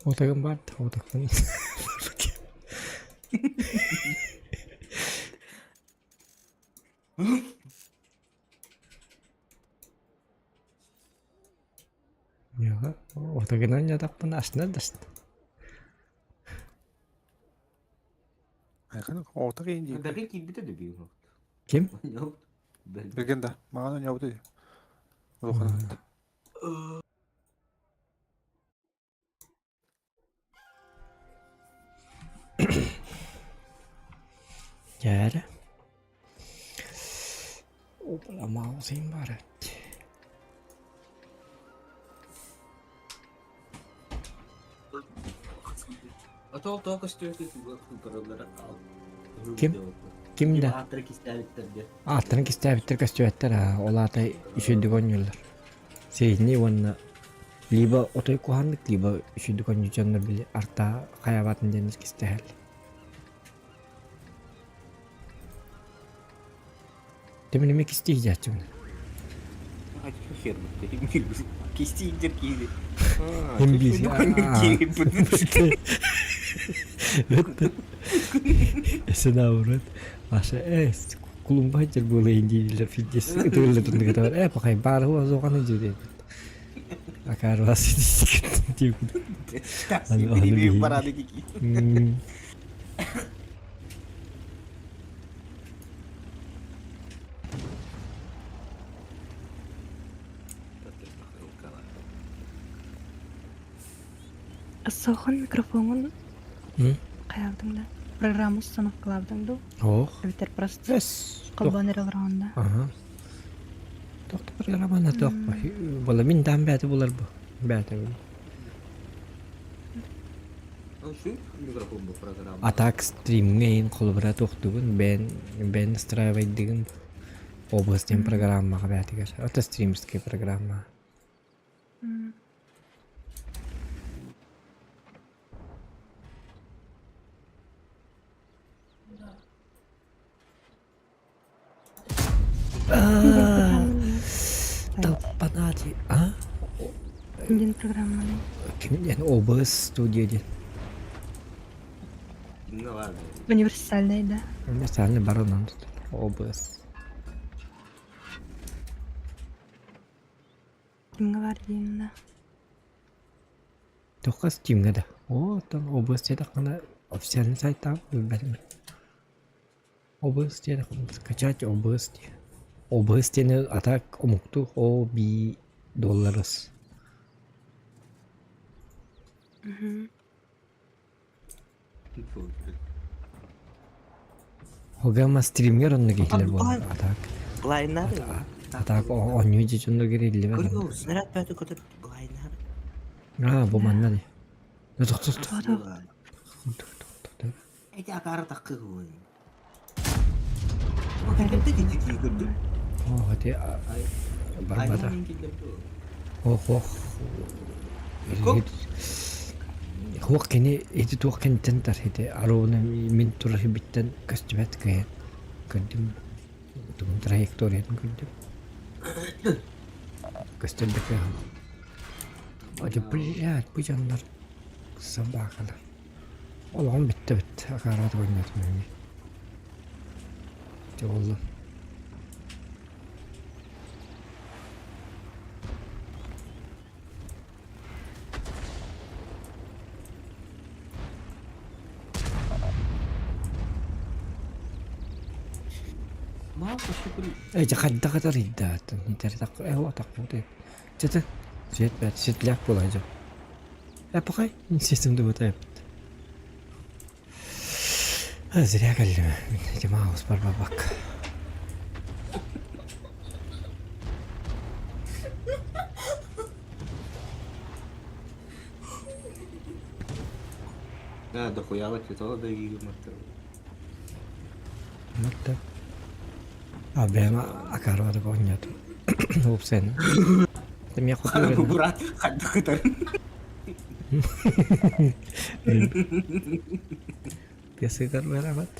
Отагын бар, отагын. Йоҕа, отагынан ятахпына астына да астына. Айхын оҕото киин дии. Бэргэн киирбитэ да биир. Ким? Бэргэн да. Маҕан ойнообута дии. Улахан. Дьээрэ. Обламаусин бар эбит. Ким? Ким да? Ааттарын кистээбиттэр көстүбэттэр аа, ол аата үчүгдүк оонньууллар. Средний уонна либо отой куһаҕаннык, либо үчүгдүк оонньуур дьоннор били арта хайаабатын диэннэр кистэһэллэр. Тимин эмиэ кистии иһдьээччибин. Кистииндер киһи. Сенаурат Аша э кулумба сылдьар буолайын дииллэр пиздец ытыылла турнугатар э пахай баар хуа дьүрэ акаарбас Сохон микрофоҥун хайаабытыҥ да? Программа установкалаабытыҥ дуу? Ох. Эбэтэр просто холбоон эрэ олороҕун да? Ага. Тохто программаны тохпа. Була мин даам бээтэ булар бу. Бээтэ. Атак стримҥэ иһин холобура туохтугун бэйэн бэйэн настраивайдыгын область диэн программаҕа бээтигэр. Это стримерская программа. Талпанаати а? Диэн программаны. Ким диэн OBS студия диэн. Универсальный, да? Универсальный барынан тут. OBS. Кимҥэ баар диэн да? Туохха Steamҥэ да? Оо, оттон OBS диэтэххинэ официальный сайтаах билбэтим. OBS диэтэххинэ скачать OBS диэ. OBS диэни а так омуктуу OB долларыс. Хогама стример онно киһилэр буолар а так. А так оонньуу дьонно кириллибэт. Аа бу манна дии. Оо ити барбата. Ох ох. Хуох кини ити туох кэнниттэн тар ити аруна мин турар биттэн көстүбэт кыайан көрдүм. Тугун траекториятын көрдүм. Көстөр да кыаҕым. Ати блядь, бу дьоннор собакалар. Олоҕум бүттэ бүттэ, акаарат оҕонньотум эмиэ. Дьэ буоллун. Э, дьэ хайдах ытарыйдаатын, итэритэх, э, отахпыт, чэ, свет бэт, светляк буолан дьэ. Э, пахай, систем дубата эппит. Зря кэллим. Эти маус барбабак. Да, дохуя цветов да видим Мытта. А бэм акарвада понятно. Упсен. Ты меня хотел. Брат, хадды Песыгар барабат.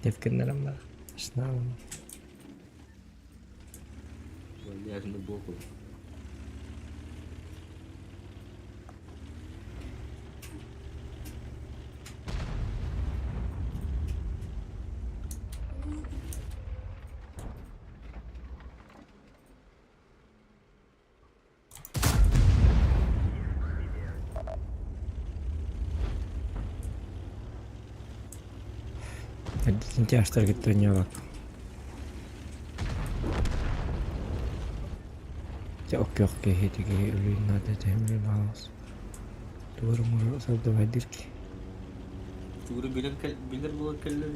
Тепкеннерем бар. Шнаун. Вальяжный боку. Эрдэтин тяжтаргыттан ньуолак. Дьэ оккөөх киһи киһи өлүүн наада тэһимри баҕас. Тугу оҥоро сылдьыбайдыр ки. Тугу билэр билэр буолан кэллэ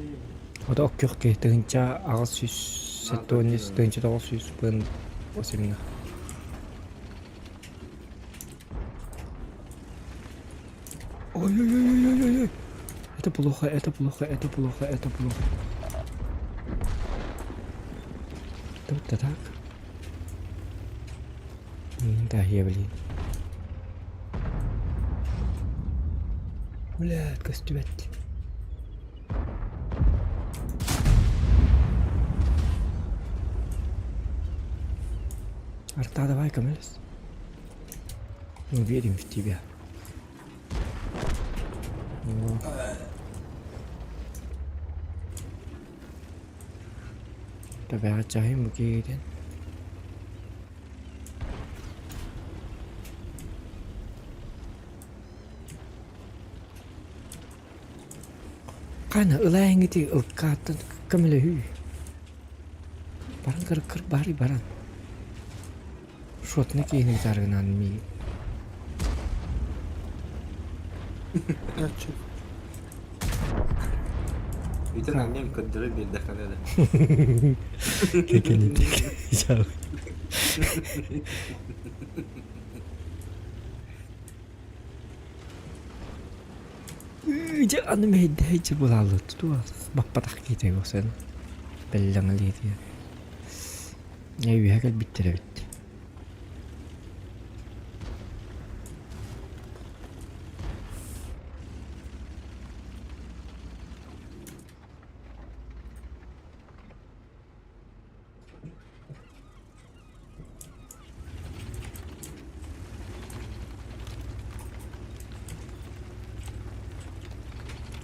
Ото оккөөх киһи 1870 1900 бын осимна. Ой-ой-ой-ой-ой-ой. Это плохо, это плохо, это плохо, это плохо. Тут-то так. Да, я, блин. Блядь, көстүбэт. Арта, давай, Камилес. Мы верим в тебя. Табиҕат чаһыйын бу киһитин. Хана ылааһыҥҥыти ылкааттан көмөлөһүү. Баран кыр бары баран. Шотны киһини таргынан миигин. Бүтүн анньан көрдөрө биэрдэххинэ да. Кекенитик. Дьэ аны мэһэйдэһэ булааллыт туох баппатах киһитэ sen бэллэҥэлиитигэр. Үөһэ кэлбиттэр эбит.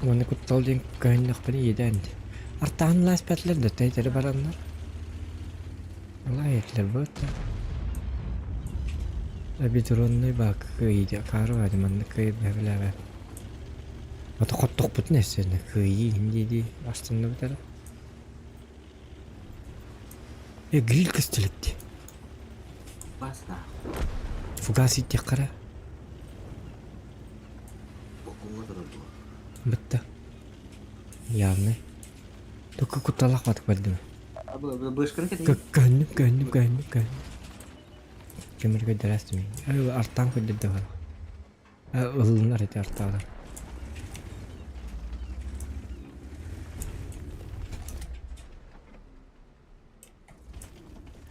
Уонна куттал диэн көһүннэхпинэ иэдээн дии. Артаан лааспатылар да тэйтэри бараннар. Лаайатлар буолта. Абитуронный баак кыайыы акаары баады маннык кыайы бэбилээбэ. Ата хоттохпутун эссэнэ кыайыы иһин дии-дии астынныбыт эрэ. Э, гриль көстүлүттэ. Фугас иттиэххэ Бытта. Явный. Только кутталаах батык бардым. Көһүннүм, көһүннүм, көһүннүм, көһүннүм. Көмөр көдөрөөстүм. Артаан көдөрдө Ылынар ити артаалар.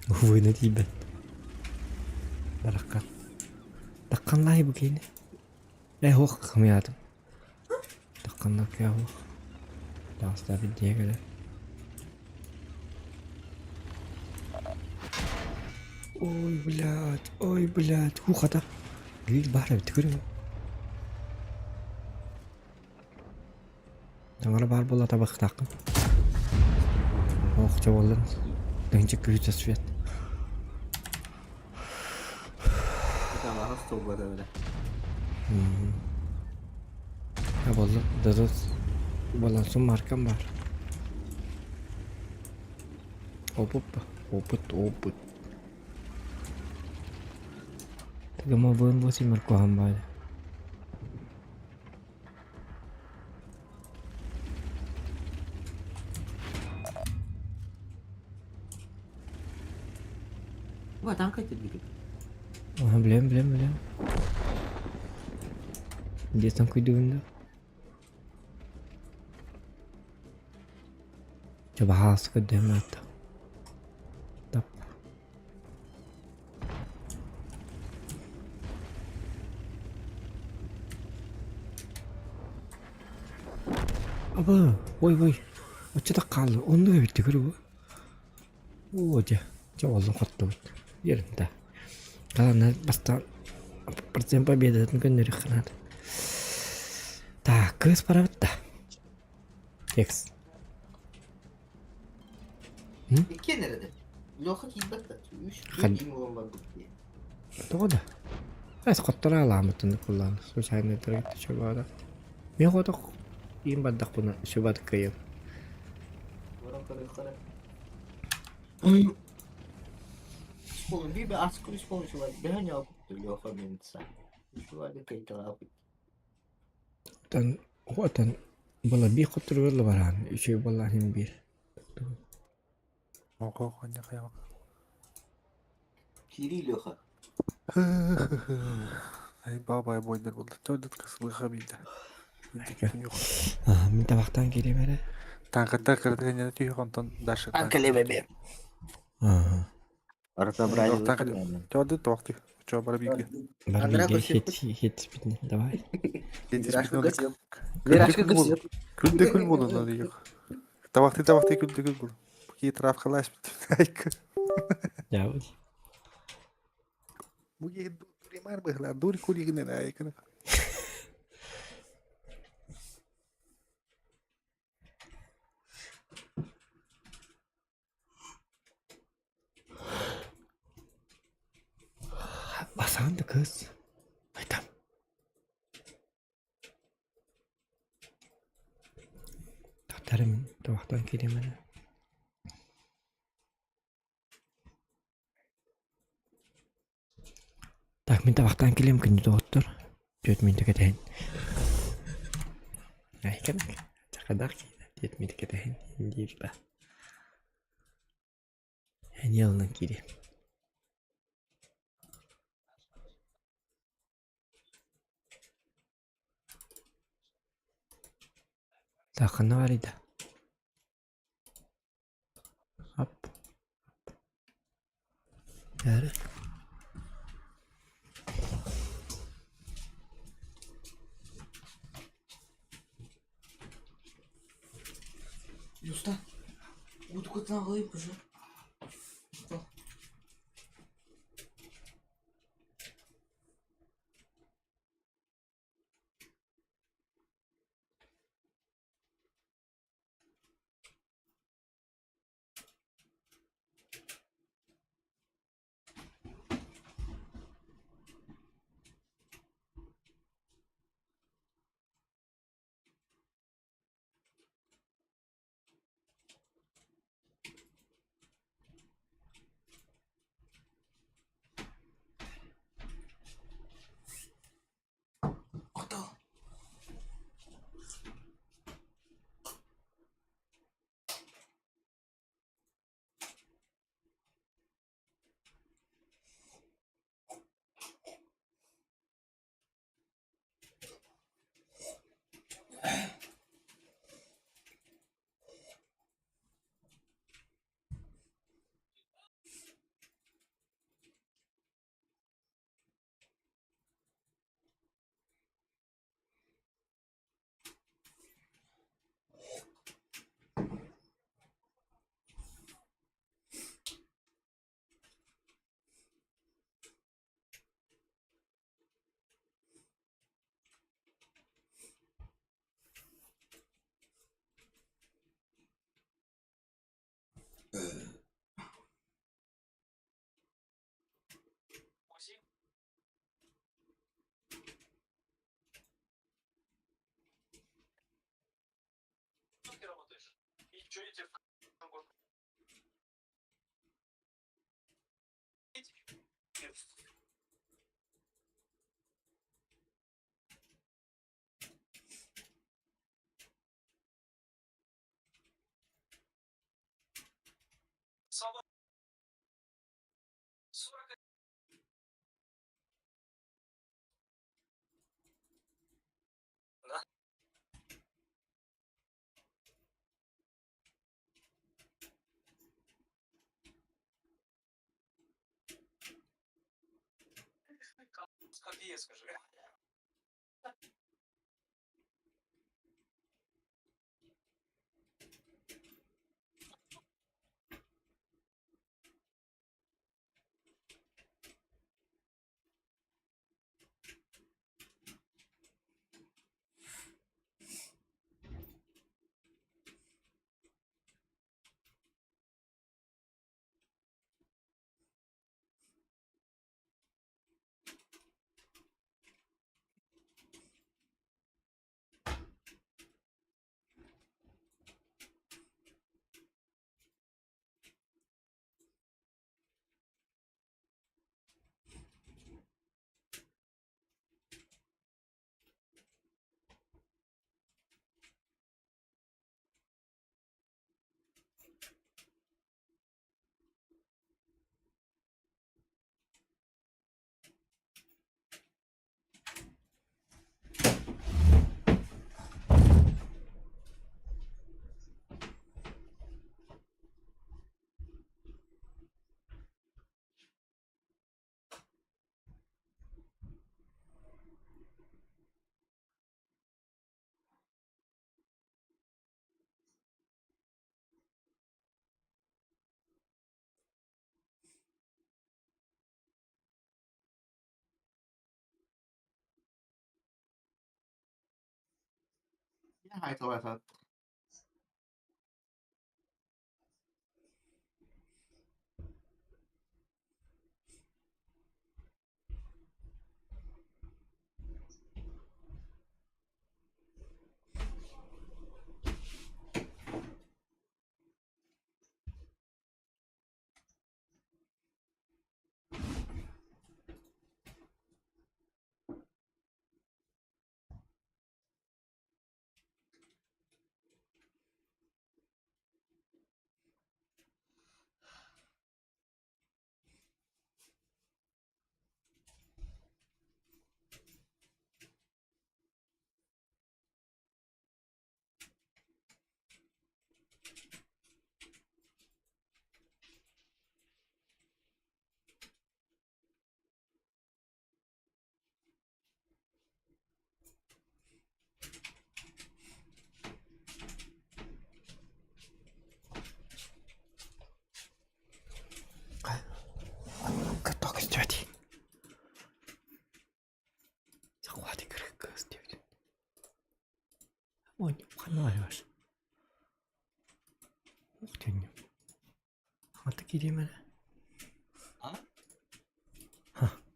Война тиийбэт. Бараххан. Тахханнаай бу киини. Э хуох хамыйаатым. Тахханна кыа хуох. Таастаабыт дьиэ кэлэр. Ой, блядь, ой, блядь, хухата. Гриль баар эбит көрүҥ. Таҥара баар буолла табахтааххын. Ох, чоболлун. Тыһынча күүтэ свет. Болла, дадос. Балансым маркам бар. Опыт, опыт, опыт. Тыгыма быын бу симир куһан баайда. Ва, танка этилбит. Ага, билем, билем, билем. Где там күйдүгүн да? Чэ баһаас көрдөһүм аатта. Тап. Аба, ой ой, оччо да хаалла, оннук эбит көрү Оо дьэ, дьэ оллон хоттубут. Ерунда. Главное, бастаан процент победатын көннөрүөххэ наада. Так, кыыс барабыт да. Текст. Иккиэн эрэ Леха киирбэт да. Үс киин буолан барбыт дии. Тоҕо да? Эс хотторо алаамытын куллаан случайно дөрөттө чобаада. Мен хотох иин бардахпына сүбат кыйым. Оттон оттон була биир хотторугар бараан үчүгэй буоллаҕын иһин биир. Оҕо ханна хайаҕа. Киирии Леха. Ай баабай буойдар буолла. Төрдүт кысылыха биирдэ. Мин табахтаан киириэм эрэ. Таҥкаттар кыратык энньэнэ түһүөх онтон дальше. Кэлэбэбэ. Төрдүт тоохту. Чо бара бииргэ. Бар бииргэ хит хит спитне. Давай. Күлдэ күл буолун диэх. Табахты табахты күлдэ күл буолун. Бу травкалааш бит. Дьаабыл. Бу киһи дуримар быһылаан дури куригинен айкын. Басаан да кыыс. Айтам. Тахтарым табахтан киириэм эрэ. Так мин табахтаан кэлиэм күндү доҕоттор. Түөрт мүнүүтэ кэтэһин. Айкан чакадаах киинэ түөрт мүнүүтэ кэтэһин диир ба. Эниэ ылынан киириэм. Так ханна баарый да? Ап. Бәрі. Юста, утукутан аҕалый уже.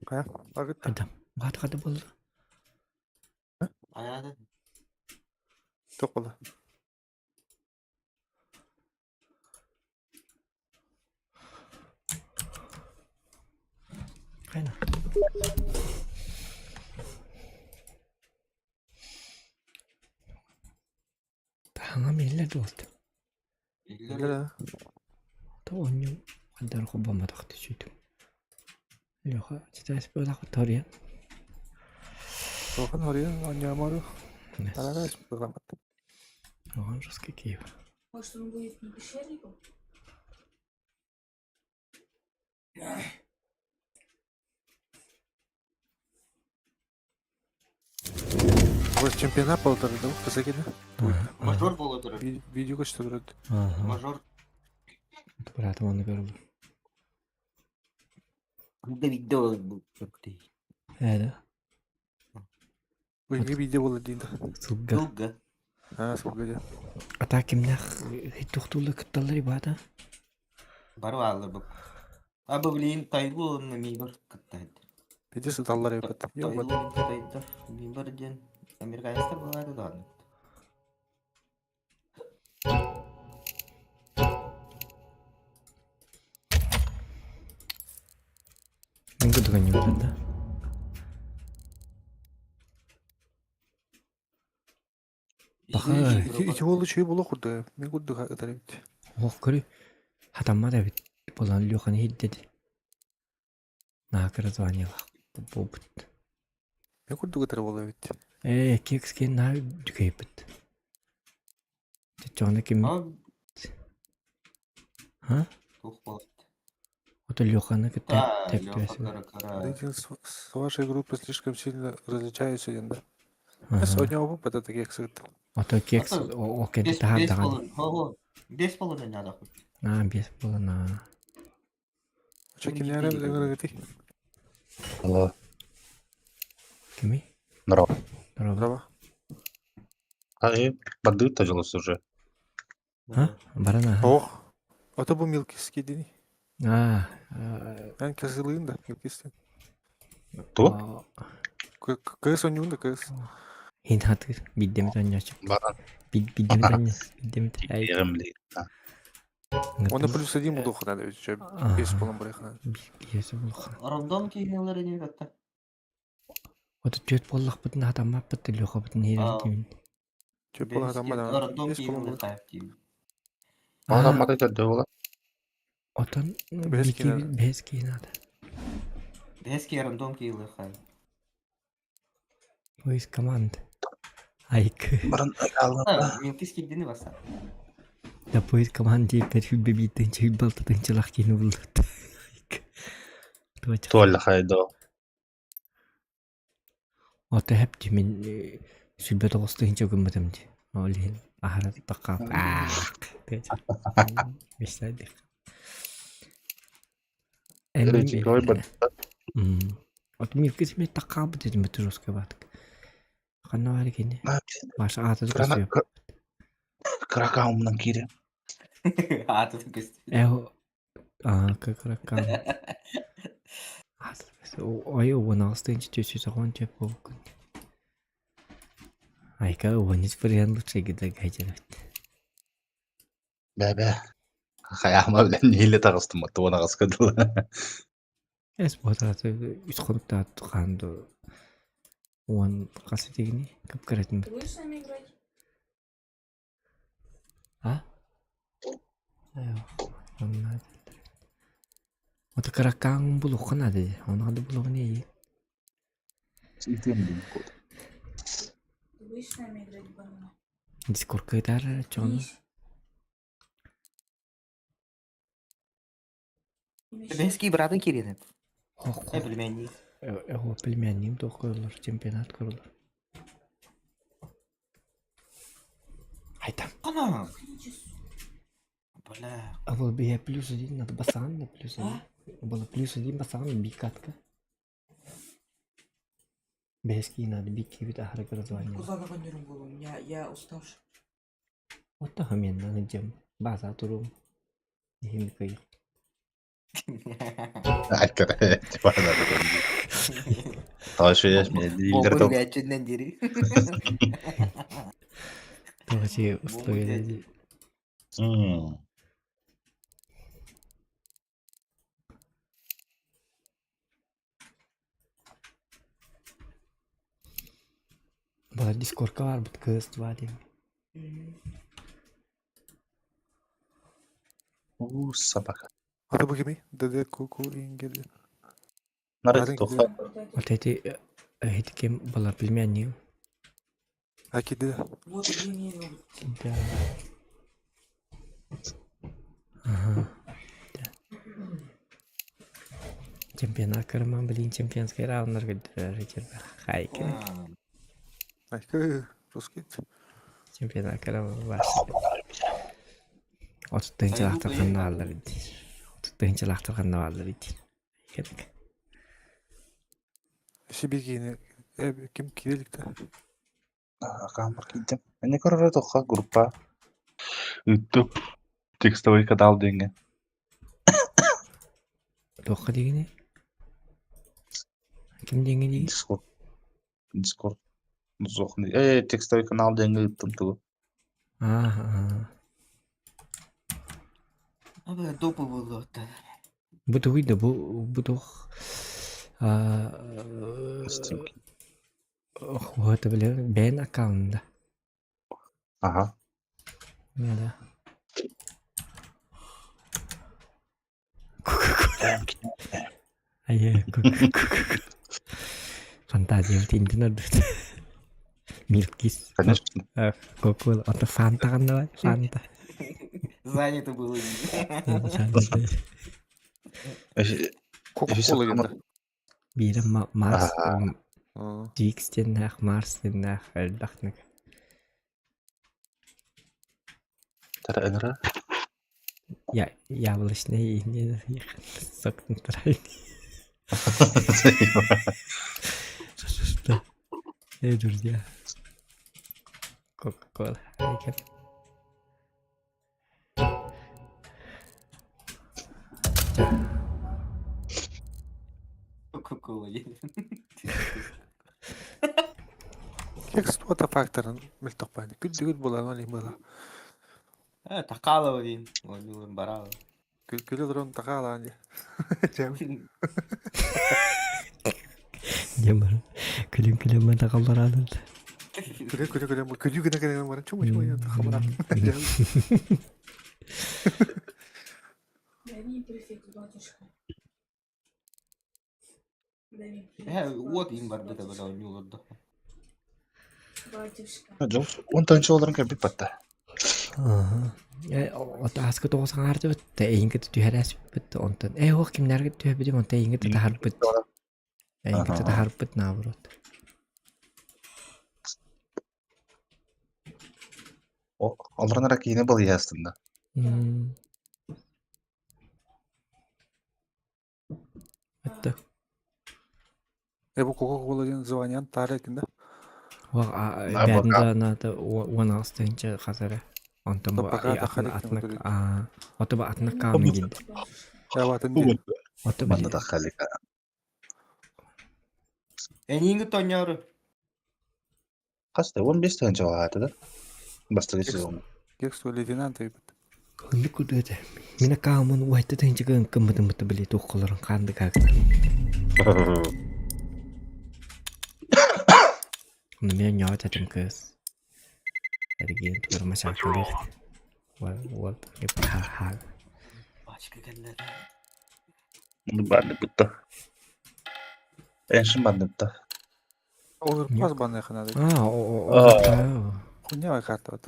Хайа, баргытта. Туох буолла? Иллэр ээ. Туохан хоруйан оонньоомору. Тараҕа испытламмат. Может, он будет не пещерником? Вот чемпионат полтора, да, казаки, да? Мажор буола турар. Видео что турар. Мажор. Да видео был. Ой, видео было дин. Долго. А, сколько где? Бары баалар бу. А бу билин тайгу онно мибар кыттайд. Видео сыталлар эбит. Тайгу кыттайдар. Мибар диэн американецтар буолаары даҕаны. Ити уол үчүгэй буолуох курдук. Мин курдук ытар эбит. Мин курдук ытар буолуо эбит. Туох буолбут. А, Леха кара-кара. Рейтинг с вашей группы слишком сильно различаются, диэн да. Сегодня оба это таких сыт. Бес половина. Хо-хо. Бес половина надо хоть. Чё, кинерэ ыҥырыгытый? Алло. Здорово. Здорово. А, и бандыта дьолос уже. Ох. Ото бу милкиски дини. Эн кызылыын да милкистен. Ту? Кыз онньуун да кыз. Баран. Иэрим ли. Оны плюс один буду надо ведь чё, бес полон барыхна. Рандом киһилэр ини кытта. Чё полон там да. Рандом Бес полон киһилэр буду. хайап диибин. Ата мата төрдө була. Бес кине. Бэс ки рандом киһилэр хайап. Баран алла. Милкис киирдини баса. Туолла хайдо. Ой, бар. Ханна баар кини? Маша аата көстүө. Кракаумнан киирэ. Аата көстүө. Э, аа, Кракаум. Ой, 16 414 буолбуккун. Айка, уонньус вариант лучше гидагайдерет. Бэ-бэ. Хайаама билэн нэһиилэ таҕыстым оттуон аҕыска дылы. Эс буотааты үс хонуктаат хаан ду уон хас этигини кып-кыратын Ты будешь с нами играть? А? Онна Ото кыракаан булуохха наада дии. Ону хада булуоҕун иэйии. Ты будешь с нами играть в банана? Дискордка ытаар чоҕону. Бэски быраатын киирэн. Э, племянник. Эҕо племяннигим туох көрөллөр, чемпионат көрөллөр. Айтам. Ана. Бля. А был бы я плюс один, надо басан на плюс один. Было плюс один басан, бикатка. Бэски надо бики бит ахара название. Куда голову? Я, я уставший. Вот хамен на дем. База турум. Химикай. Айкара, типа, Ташы Бобун бәчүннен дири. Тоже условия. Была дискорка бар бит кыз два дем. У, собака. Ата бу кими? ДД ку ингелли. Нарык тоха. Вот эти эти кем была племянник. Акиди. Вот где Да. Ага. Да. Чемпионат карман, блин, чемпионский раунд хайки. Айкы, русский. Чемпионат карман ваш. Отуттанчылаахтар ханна бааллар ити. Отуттанчылаахтар ханна бааллар ити. Сибигини ким кириликте? Камер кийтем. Эне көрөрө тоха группа. Үттүп. Текстовый канал денге. Тоха дегене? Ким денге диги? Дискорд. Дискорд. Зохны. Э, текстовый канал денге үттүм тугу. Ага. Аба допы болду. Бу тугуй да бу бу тух Вот, бля, бен аккаунт. Ага. Да. Айе, Фантазия интернет. Милкис. Конечно. Кока-кола. Это фанта давай, фанта. Занято было. Кока-кола Биир Марс, Дикстеннах, Марстеннах, элбэхник. Тара энра. Я яблочный не сок натуральный. Что? Эй, друзья. Кока-кола. Кока-кола. Текст уота факторын мөлтөхпәни. Күл булар мали була. Э, Такалова дин. Ойнулун баралы. Күл күл дрон такала ани. Жамар. Күлүм күлүм мен такаллар алын. Күлү күлү күлү күлү генә генә бар. Чума чума я хамара. Дай мне префект, батюшка. Дай мне Э, префект, вот им бар бит батюшка. бала ойнулурду. Батюшка. Он танчы оларын кәбит батта. Ага. Ааска тоҕус аҥаарды бытта, эйиҥ кытта түһэрээс бытта, онтон э уох кимнэргэ түһэбитим, онтон эйиҥ кытта таһарбыт. Эйиҥ кытта таһарбыт наоборот. Оларын ара киine был ястында. Атта. Э бу Кока-кола ден званиyan тары да. Бээтинсэ наата уон аҕыс тыһыынча хас эрэ. Онтон бу атын атын ото бу атын аккаунт киирдэ. Ото Манна таххалика. Энииҥи тонньоору. Хас да 15 тыһыынча аата да? Бастакы сезон. Текст лейтенант ыйбыт. Ханнык курдук этэ. Мин аккаунмун уһайта тыһыынча гыммытым быта били туоххаларын хаандык аакта. Ону мен ньоҕот этим кыыс. Эргиэн турума саакалыыр. Уол уол хаал. Пачка кэллэ. Бандыппытта. Эншин бандыпта. Ол пас банныха надо. А, о, Хуйня карта вот.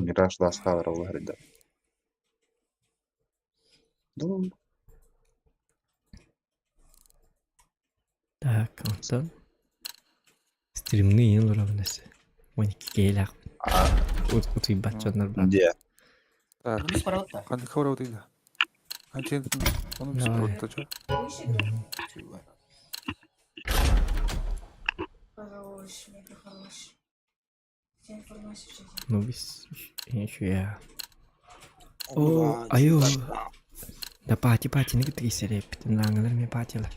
Мираж ласка баралар Ну, Так, онтон стримны иин олоробун өссө. Уон икки киһилээхпин. Утуйбат дьоннор баар. Где? Так, ханнык хабар утуйда? Анчен, ону бис барабыт чё? Хорош, мега хорош. Вся информация сейчас. Ну, бис ничего. О, айо. Да пати патины кытта кисэрээппитин лааҥылар эмиэ патилар.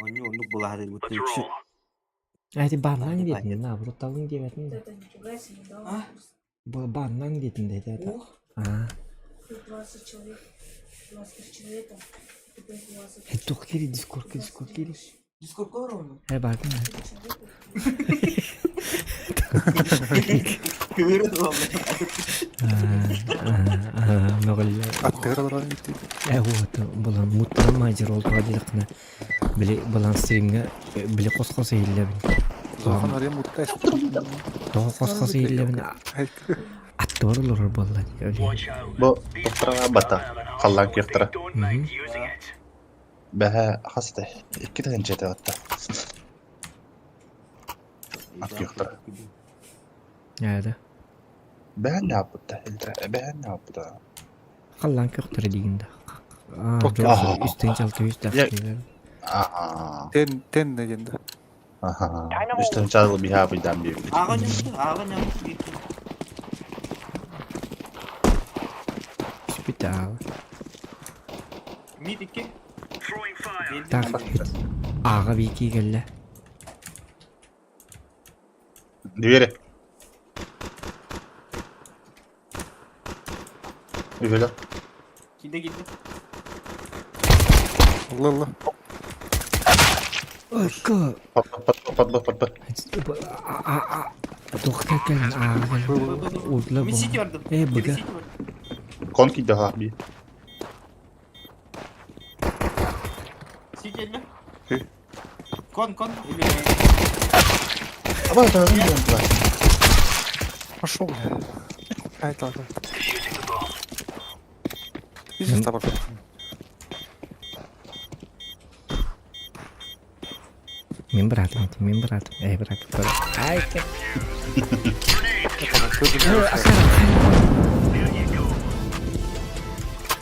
Онньу оннук булаһар бу түксү. А эти баннаң диэтин наоборот талыҥ диэбэтин да. Это не пугайся, не дал. А? Баннаң диэтин да это. А. Тут 20 человек, 23 человека, теперь 20. Туох кири дискорд дискорд кири. Дискорд оруну. Э бардым. Кыыры Мөҕүллэ. Аттыгар олорон иттит. Э вот булан муттан мажер ол туға дедақына били булан стримге били қос-қос иһиллэбин. Зохан арыйан муттай. Тоҕо қос-қос иһиллэбин аттыбар олорор буолла Бу тохтара бата. Халлаан кыахтара. Бэһэ хаста икки тыһыынча этэ батта. Ат кыахтара. Ээ Бэһэн нааппытта. Бэһэн нааппыта. Халлаан көхтөрө диигин да. Үс тыһыынча алта үс Аа. Тен тен дегенде. Аха. Үс тыһыынча алты биһаа быйдаан биэбит. Ааҕа ньамты, ааҕа ньамты. Спитал. Мид икки. Так, ааҕа бики кэллэ. Двери. Үһүлэ. Киирдэ киирдэ. Алла алла. Ыкка. Пат пат пат пат пат. Туох кэлэн ааҕа Урла Мин сити бардым. Э, быга. Кон киирдэ ха би. Сити эллэ. Кон кон. Аба да да. Пошел, бля. Ай, так. Иди с тобой. Мин братым, мин братым. Эй, брат, Ай,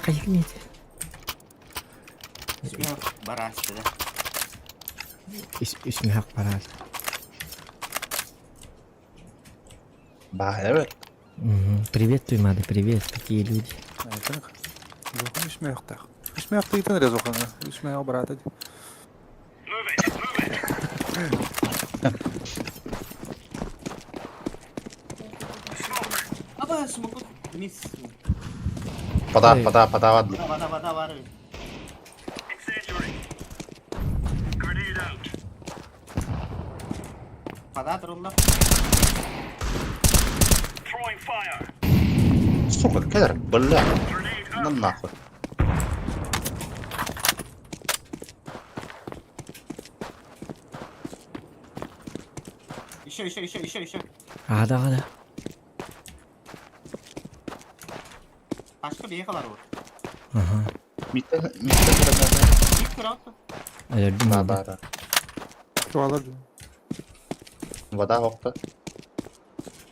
Хайык Барааччы да. Үс мехак барар. Ба, evet. Привет, Туймады, привет. Какие люди. Зохан үс мехтах. Үс мехтах итен резохан. Үс мех брата. Аба смоку мисс. Пада пада пада вад. Бада бада бар. Пада турулла. Сука, кедр, бля. На нахуй. Еще, еще, еще, еще, еще. Ада, ада. Пашка бейхалар ол. Ага. Митте митте кырада. Бик кыраутты. Да, да, да. Чуалар. Вода хокта.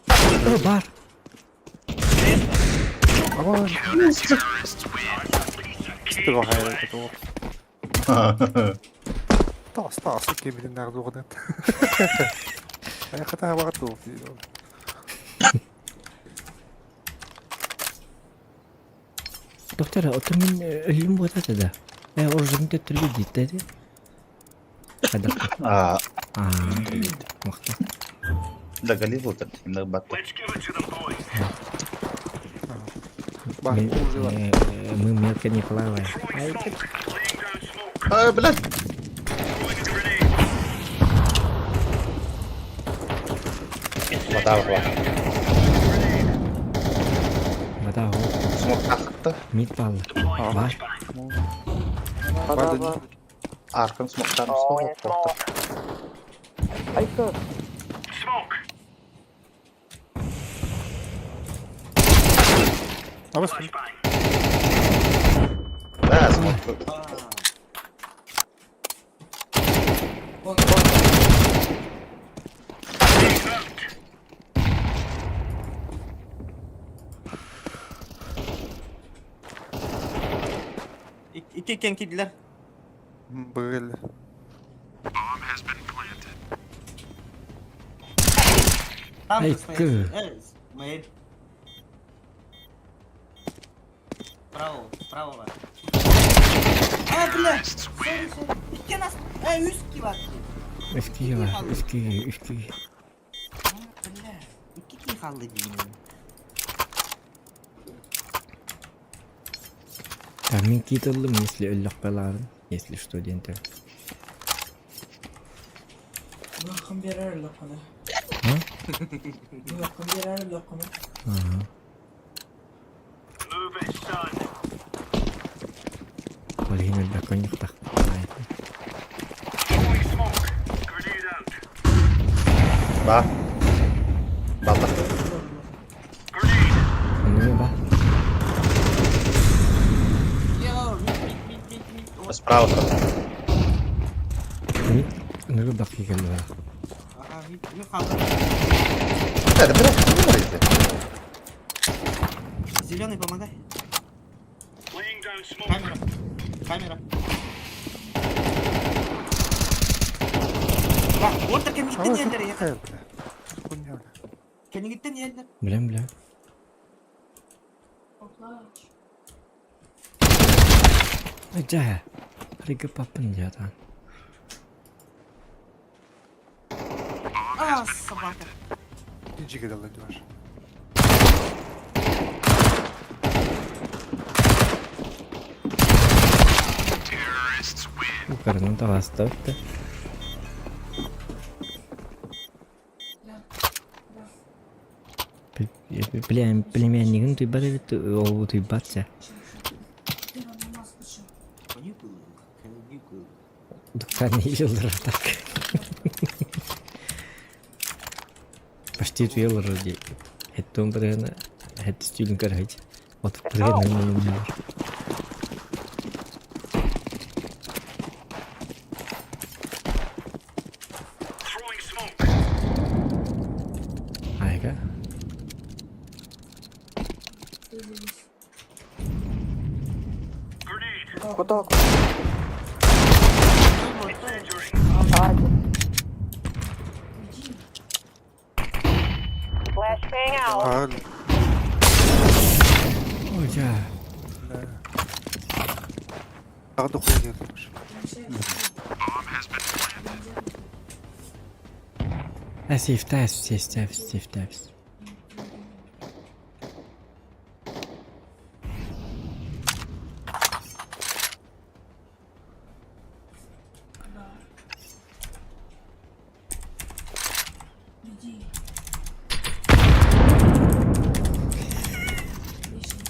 О, бар. Аба. Стыга хайрайда тоҕо. Таас таас кемидин дуоҕунан. Айхата хабаҕа туох дии. Доктор, оттон мин өлүм буотата да. Э, оружием төттөргө диттэ ди. Хайдах? А, Аа, махта. Да Голливуд, именно батта. Бар, уже бар. Мы мелко не плаваем. Ай, А, блядь! Вода, вода. Вода, о, Смок ахта. мид палла. Бар. Бар Аркан смок там смок. Айка. Абас. Да, смок. Икки кен кидилер. Быгыл. Там Ай, Исмаил. Исмаил. Право, право бар. А, бля! Sorry, sorry. Икки нас. Э, үс бар. Үские бар, үские, үские. Бля, икки ки қалды деймін. Так, мин киталлым, если өллөх баларын, если что, дентер. Лакым берер лакымы. А? Лакым берер лакымы. Ага. Блин, өллөх коньяктах. Ба. Балда. Ну, ба. Йо, мид, мид, мид, мид, мид. Справа сразу. Мид, ну, бак кигелді. Ага, мид, мид қалды. Да, да, блядь, не говорите. Зеленый, помогай. Камера. Камера. Бak, orada кенигиттен yerlere ya. Бля. Хуйня, бля. Кенигиттен yerler. Билем, билем. Поплачь. Жа. Рига папын жатан. А, собака. Иджиге дала дюаш. Укарынан таваста өтті. Да. Да. Племяннигин туйбат эбит, ол туйбатса. Ты на маску еще. Каникулы, каникулы. Дукан елдер так. Почти туел вроде. Хеттон біріне, хетті стилін көрхейт. От біріне Айга. Ты здесь. Куда? Иди. А, Ой, жа. бля. Тағы хуйня думаешь. А сейф тайс, сейф тайс, сейф тайс. Да. Иди. Лишний.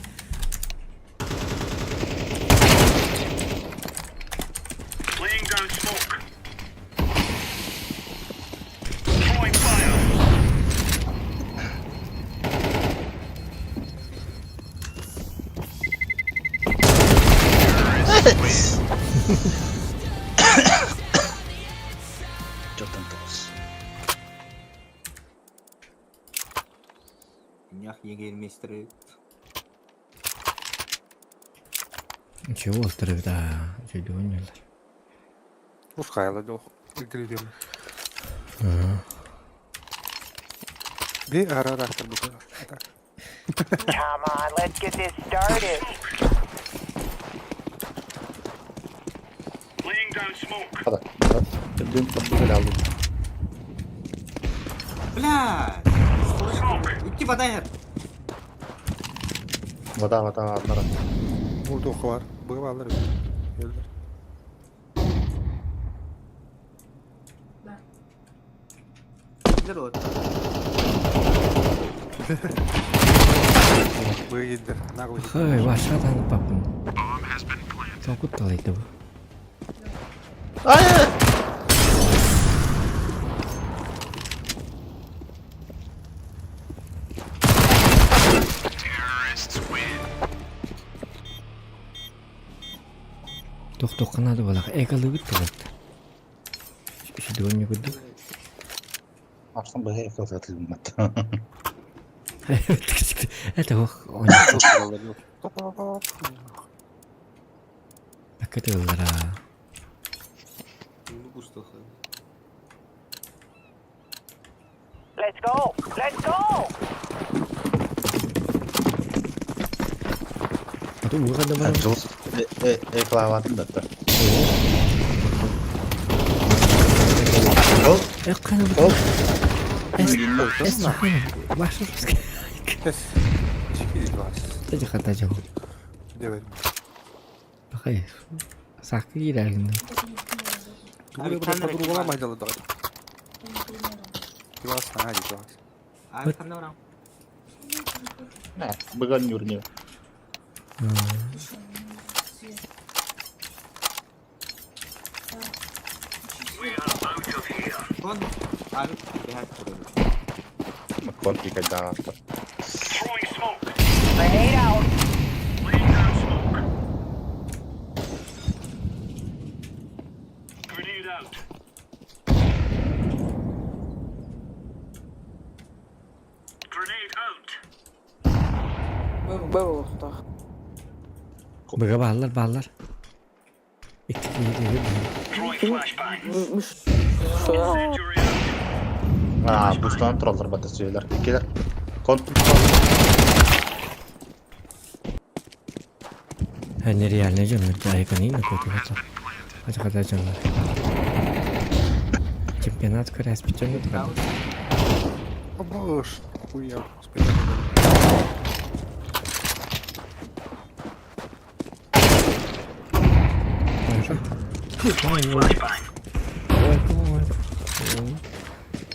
Что там тос? Нях егермейстер. Ничего уолтар эбит аа, үчүгэйдик оонньууллар. Ускайла дьол игридим. Би арарахтар бу. Come on, let's get this started. Хада. Дүн подбегали алды. Бля! Икки вода Вода, вода, одна. Burada oku var. Bıgı alır. Öldür. Да. Киллер вот. Быгы гидер. Нагыл. Хай, ваша таны папын. Токут талайды бу. Тохтуохха наада буоллах экалыыбыт буолбат. Үчүгэй оонньуубут Арсан быһа экалатылмат. Это Акытыллара. Let's go. Let's go. А то уға да бар. Жыл эклаватын да. Эккана Ол. Эс Башы Kes. Чики вас. Тажы хата жау. Девер. Бақай. Сақы кирәгин. Тугу да подругала майдалы да. Вас на ади вас. А ханна барам. Не, быган юрне. Слушай, свет. Да. Включи свет. Кон. А, бля, Контри когда. Grenade out. Быга баалар баалар. Икки А, бустан троллар бата сөйлер. Келер. Контр. Нереально жоннор айканин көтү хата. Ача хата жоннор. Чемпионат көрәс бичен көтү. Бош. Хуя. Господи.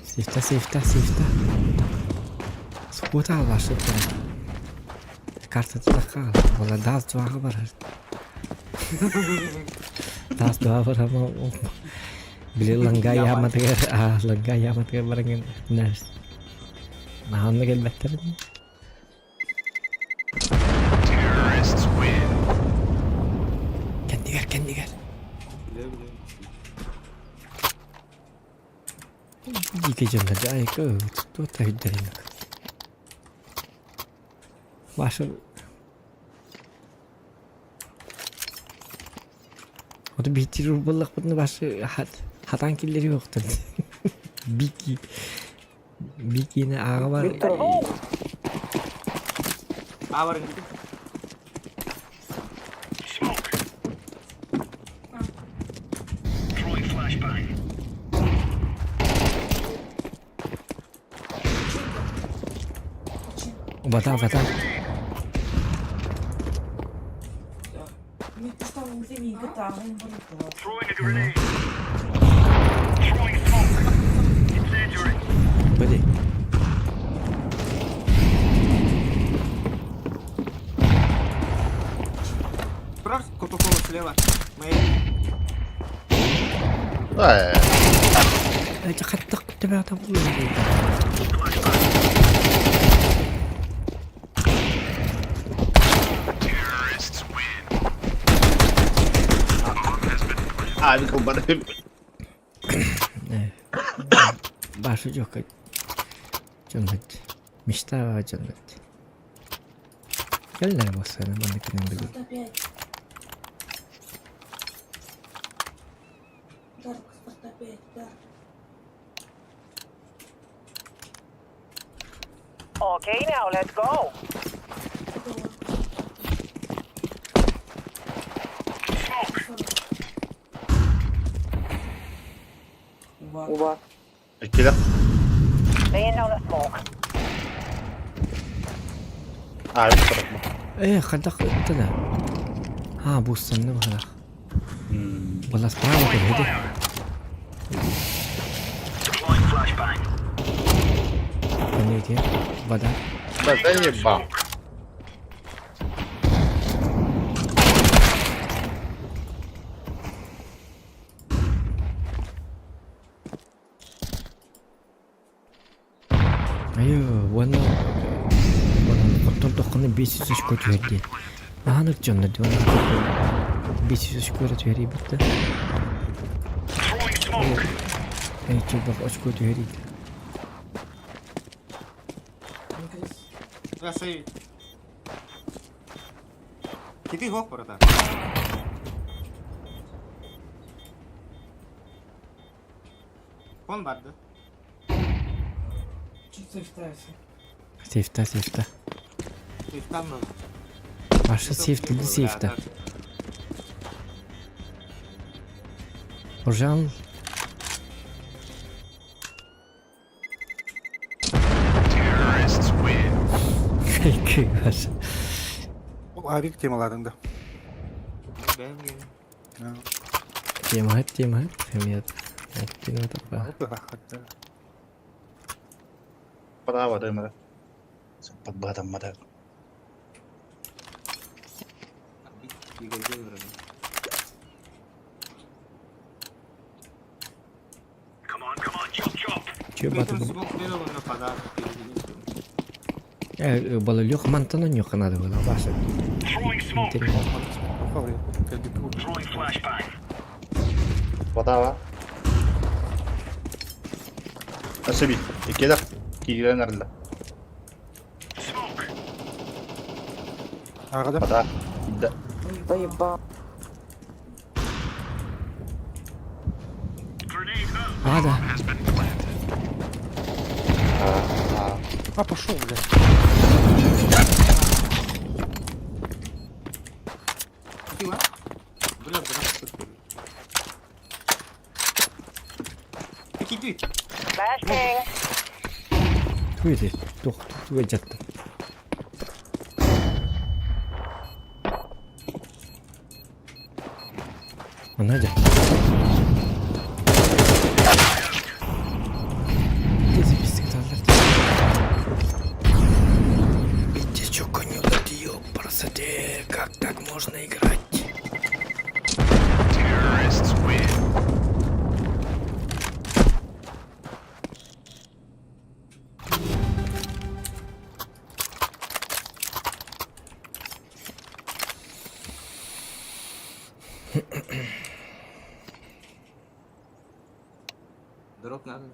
Сифта, сифта, сифта. Скута албашы Карта тутака. Ола даз туага бар. Даз туага бар ама. Били ланга яматыгар, а ланга яматыгар баранген нерс. Наханны келбеттер. Кендигер, кендигер. Ики жонда жайкы, тута хүддеринак. Башы Ота битир буллах бутны башы хатан киллери yoктур. Бики. Бикини ага бар. А бар. Вода, вода. Били. Прав Кока-кола слева. Моя. Э, Эти хаттак тебя там а, бар. Башы жок. Жоннот. Мечта жоннот. Келлер болса, маны күнүн биле. Вот опять. Да. Okay, now let's go. Уба. Иккилэр. Laying down a smoke. Аа, үс Э, хайдах ытта да? А, бу санны быһалаах. Была справа көрөдө. Кэнниги вода. Да, заебал. Айыы, уонна уонна хоттордоххуна 500 очко түһэр диэн. Аһанык дьоннор дии уонна 500 очко эрэ түһэрийбит да. Ээ, чулбах очко түһэрийдэ. Красавец. Кити хоп, братан. Кон барды. Сейфта, сейфта. Сейфтан mı? Баша сейфтилди сейфта. Ужан. Кыгас. Авик темаларында. Ben gel. Темаһыт, темаһыт. Эмиэ оттина тапа. Право, да, мара. Подбатам, мара. Чё баты Э, балалёх мантан оньёха надо было, Вася. Вода, Асаби, иккилэр. Киирэн эрэллэр. Ағада. Вода. Да. Поебал. А, да. А, пошел, блядь. Бля, бля. Кити. Flashbang. Туйды. Тух, туй жатты. Надя. Как так можно играть? Дроп надо.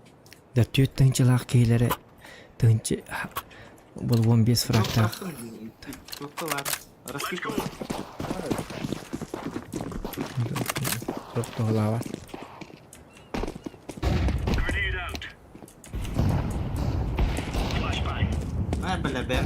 Да түт тынчылаах киһилэрэ тынчы был 15 фрактаах Тоқталар. Распик. туһалаабат. А, бля, бля.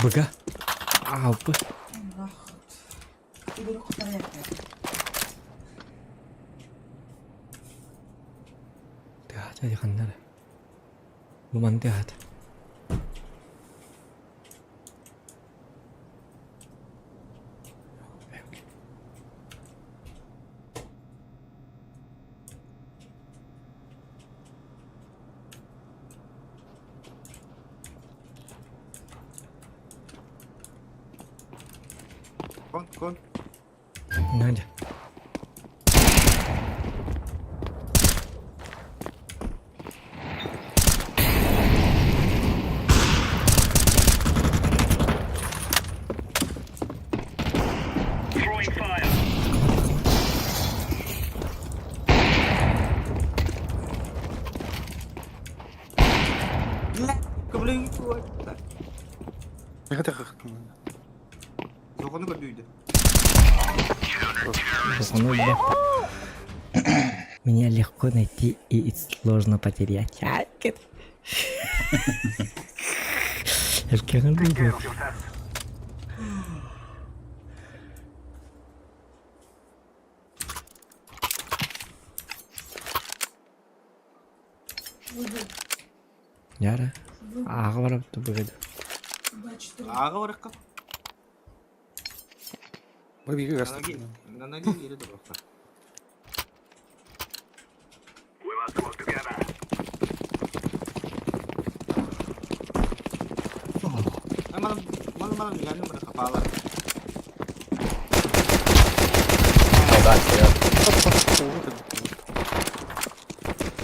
Быга. Аалпы. Тыаата диханнара. Бу ман тыаата. Кон, кон. Надя. Зохону көрдүйдү. Зохону өлдө. Меня легко найти и сложно потерять. Эркэҕин булбут. Яра. Ааҕа барабыт быгыды. Ааҕа барыкка. Мы биги гас. Нанаги ири турукка. Мана мана мана миганы мана капала.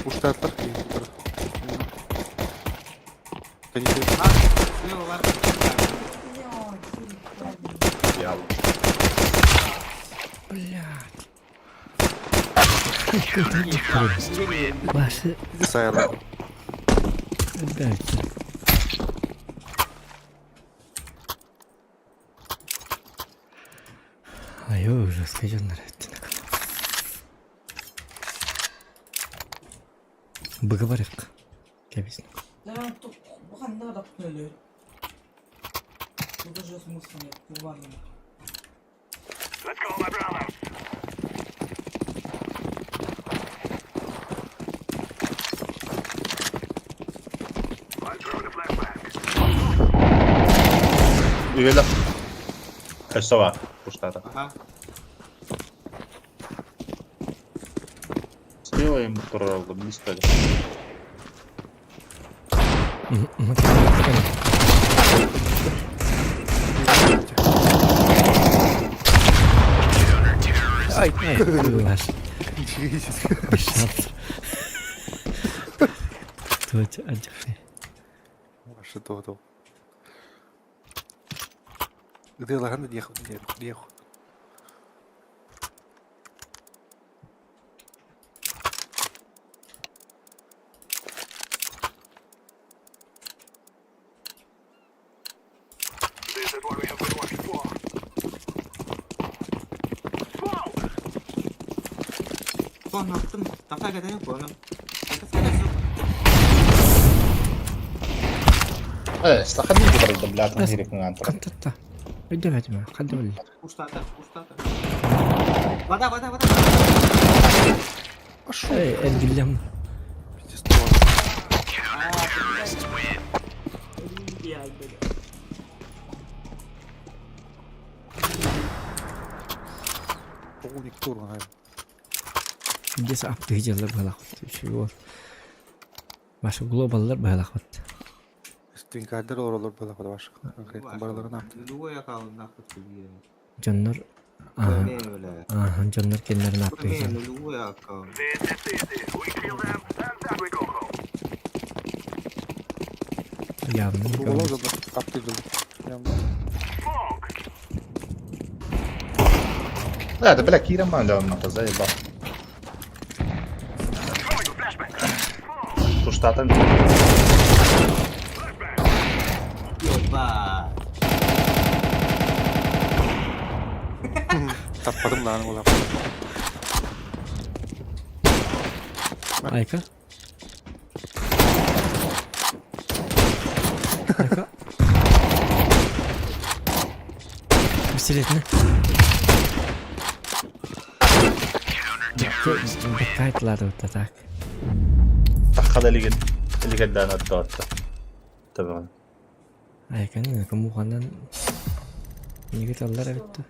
Уштаттар Блядь. Башы. Сайра. Дальше. Айо, ужас, дьоннор Быгыбарык. Кэбис. Да, тут ханна да өлөр. Тут уже смысла нет, курванным. Үгеле. Өссө бар. Пуштата. Ага. Слева им туралды, близко. Ай, Ваш. Тут отдохни. Ваша то Где лаган диэх диэх. Соннаттым. Тақа кәден бұны. Э, слахадни туралды, блядь, на хирик на антра. Қантатта. Өйдөмөтүмө, қанды болду. Уштата, уштата. Вода, вода, вода. Эй, эргиллем. Полник турган. Здесь апты жылы балак. Башы глобаллар балак. Твинкардер оролор балак баш. Конкретно бараларын апты. Любой аккаунт нахуй тебе. Дьоннор дьоннор кеннерин апты жылы. Любой аккаунт. Явно. Було за апты жыл. Да, да, бля, кирам ман нахуй, заебал. Пуштатан. Ёба. Таппадым лан ола. Айка. Айка. Пистолетini. Баккайтылар вот так. Таххада лигет лигет дан аттоотта. Табан. Айканы кому ханан неге аллар эбитти.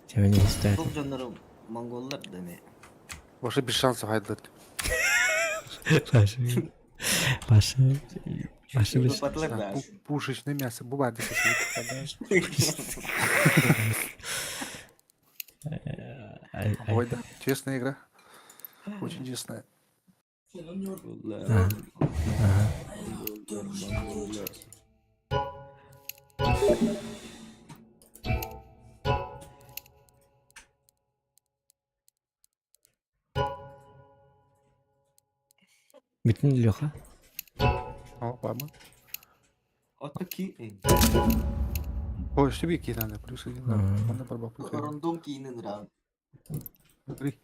Чемени истәт. Бұл жоннору монголлар деме. Башы без шансов айдылар. Башы. Башы. Башы без. Пушечное мясо. Бу бар Ой, да. Честная игра. Очень честная. Бүтүн Леха. О, баба. Ото ки Ой, что би надо, плюс один надо. Манна барба плюс один. Рандом киинин ран. Смотри.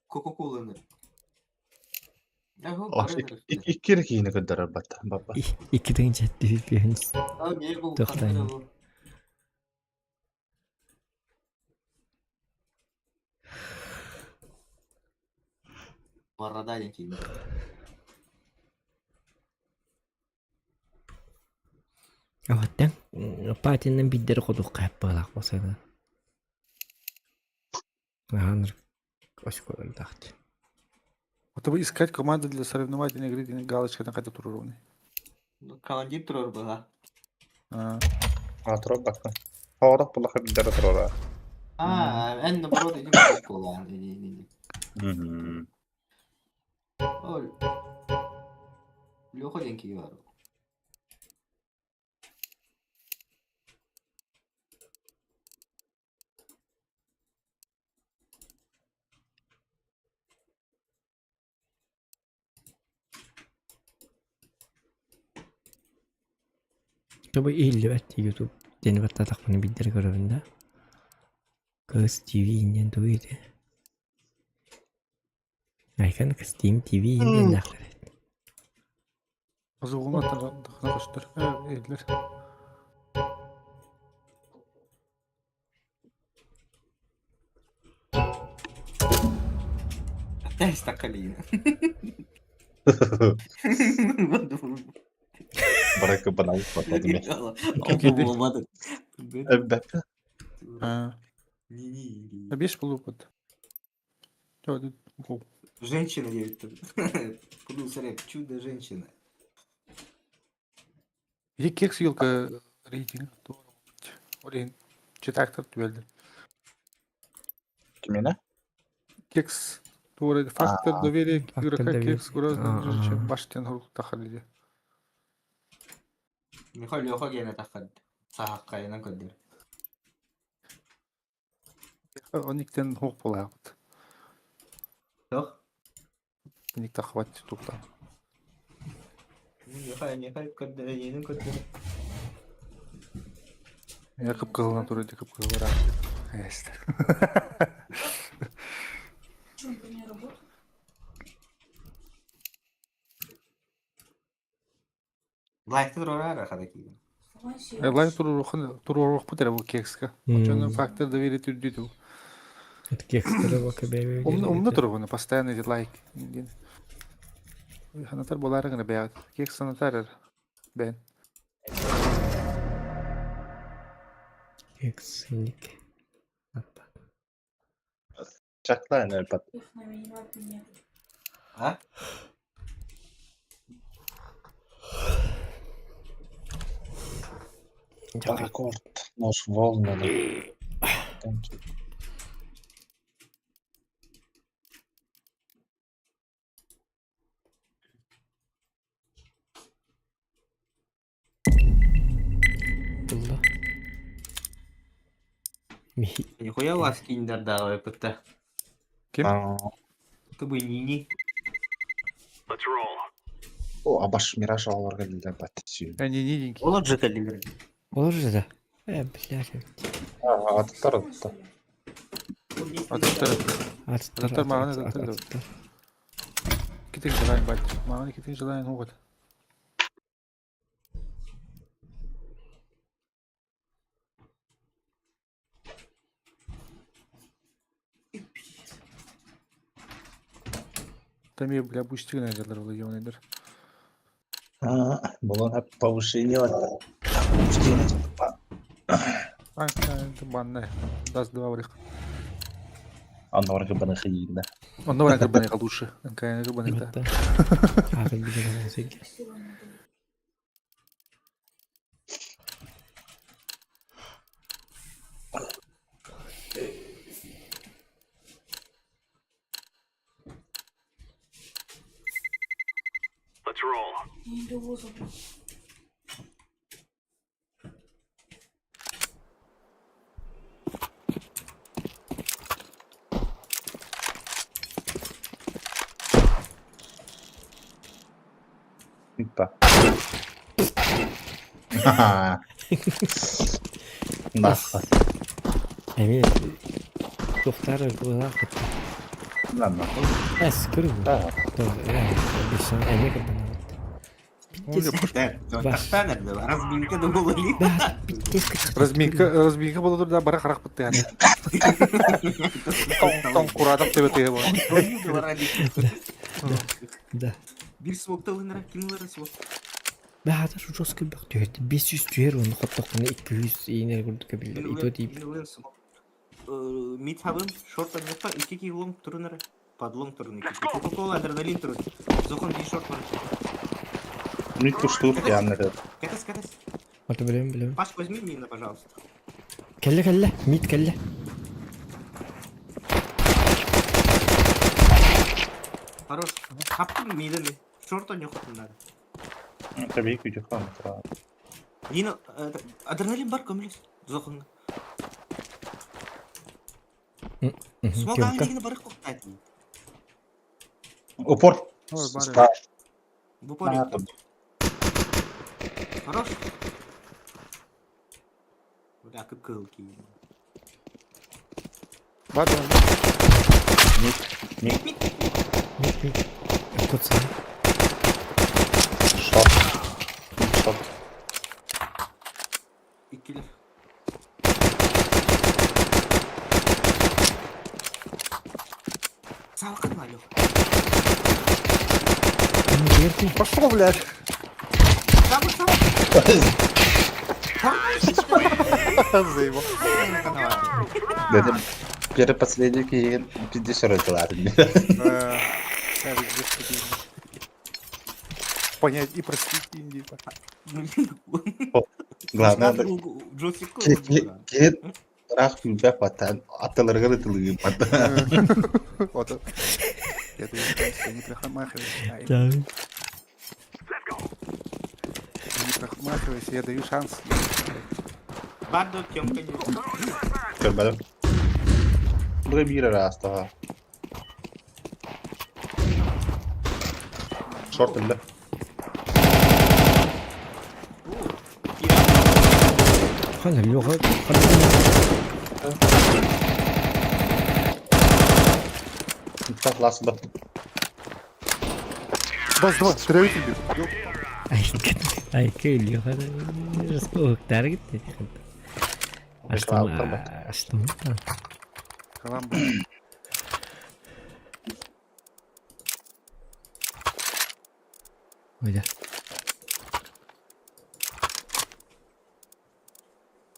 Кока-коланы. Икки киһини көрдөрөр бат. Бапа. Икки тыһыынча түһүн Тохтайын. Борода диэн киинэ. Оттон патинан биирдэрэ ходуохха баҕалаах буолсана. Аһааныр оскуолалаахтыы. Вот вы искать команду для соревновательной игры диэн галочканы хайда туруоруҥ. Командир турар быһа. А, А, турар бакка. Хоорох булаха билдэрэ турара. А, эн наоборот иди кока-кола. Иди, иди. Ол. Леха диэн киһи баар. Тобо иһиллибэт YouTube диэни баттаатахпына биирдэрэ көрөбүн да. Кыыс TV инниэн тугуй ити? Айкан Steam TV инниэннээхтэр эбит. Звугун аттана көстөр. Иһиллэр. Опять Стакалина. Баракы банал потом. Эббэккэ. А, Беш булупут. Женщина, говорит. Чудо женщина. Ити кекс елка рейтинг Олин читактор түбэлдэр. Кимена? Кекс туора фактор доверия Фактор игрока доверия. кекс гораздо ниже, чем А-а. баштен тахалиде. Михаил Леха гена тахад. Сахаккайынан көрдөр. Ониктен хук булаабыт. Тох. Оник тахват тупта. Михаил Михаил көрдөр, енин көрдөр. Я кып-кызыл натура кып-кызыл рак. Есть. Что, он поменял работу? Лайктын рора хада киин. Сломай себе. Лайк турурухан турурух бу кекска. Очону фактор доверия түрдүтү. Это кекстері бока бэйбэ. Умна туругуна постоянно эти лайк. Ханатар болары гына бәят. Кекс санатар. Бен. Кекс ник. Аппа. Чаклайн элбат. Их на минимапе нет. А? Паракорд. Нож волны. Thank you. Булла. Михи. Нихуя у вас киндер дагы пытта. Ким? Ты бы нини. О, абаш мираж аларга келдер бат. Они не деньги. Олар же калибр. Olur же да. Э, блядь. А, аттар атта. Аттар. Аттар, Аттар маған аттар, аттар. аттар. Китек желаем бат. Маған китек желаем хугат. Там бля бустигна дедер ол егенедер. А, булан повышение. А, это банна. Даст два врых. Аннорга банахиинна. Онно баран кырбаны лучше. Кайна кырбаны та. Аты билер болсеги. Я не довозу. Типа. Нахуй. Эмиэ туохтаар быһаах кытта. Ладно. Эс көрү. Эмиэ кырбанабыт. Разминка да буолали. Разминка, разминка буола турда бары харахпыт тыһан. Тоҥ тоҥ кураатах төбө тыһа буолар. Да. Бир смокта ылынара, ким ылара смок? Баһаатар жестко бөх түһэрди. 500 түһэр уонна хоттоххуна 200 иинэр курдук эбиллэр. И то тиип. Мид хабын, шорт анньаппа, икки киһи лонг турунара. Под лонг турун икки. Кока-кола, адреналин турун. Зохон би шорт бар. Мид туштуур пьяный. Кэтес, кэтес. Аты билем, билем. Паш, возьми мина, пожалуйста. Кэллэ, кэллэ. Мид кэллэ. Хорош. Хаптым мидами. Шорта нюхать надо. Это бейк үтүк Нина, адреналин бар көмөлөс. Зохунга. Смок аңдигини бары коктайт. Упор. В упоре. Хорош. Бля, как кылки. Бар Мид. Мид. Мид. Мид, мид. Куцан. Шорт. Шорт. Иккилер. Салкын алё. Пошел, блядь. Сабы, сабы. Заебал. Dedim первый последний киһи пиздец ырытылар. Понять и простить Индию. Главное, киһи ыраах күүрбэх баттаан аттыларыгар ытылыгы баттаан. Вот. Я думаю, не промахивайся. Не промахивайся, я даю шанс. Бардо, Тёмка не. Көрбөтүм. Бу биир араастаҕа. Шорт ылла. Хана Леха. Так лас бат. Бас два, стреляйте бил. Ай, кэй Леха. Распылыктар гитти. Аштым, аштым. Калам Ойда.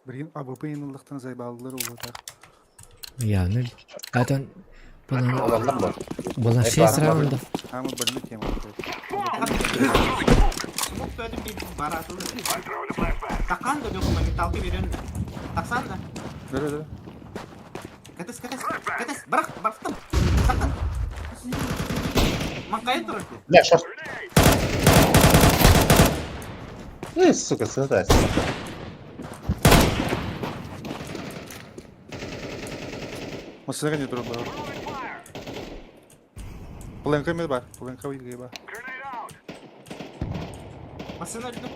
Блин, АВП иныллыктан заебалдылар улутар. Явно. Атан Алаллар Была 6 раундов. А мы больную тему. Смок төдүм бит баратылы. Такан да жок, металлды берем. Таксан да. Да, да. Кэтес, кэтес, кэтес, барах, барахтым. Такан. Макай турар. Бля, шорт. Эй, сука, садай. Машина не турар. Пленка ми бар, пленка уйгы бар. Машина жду.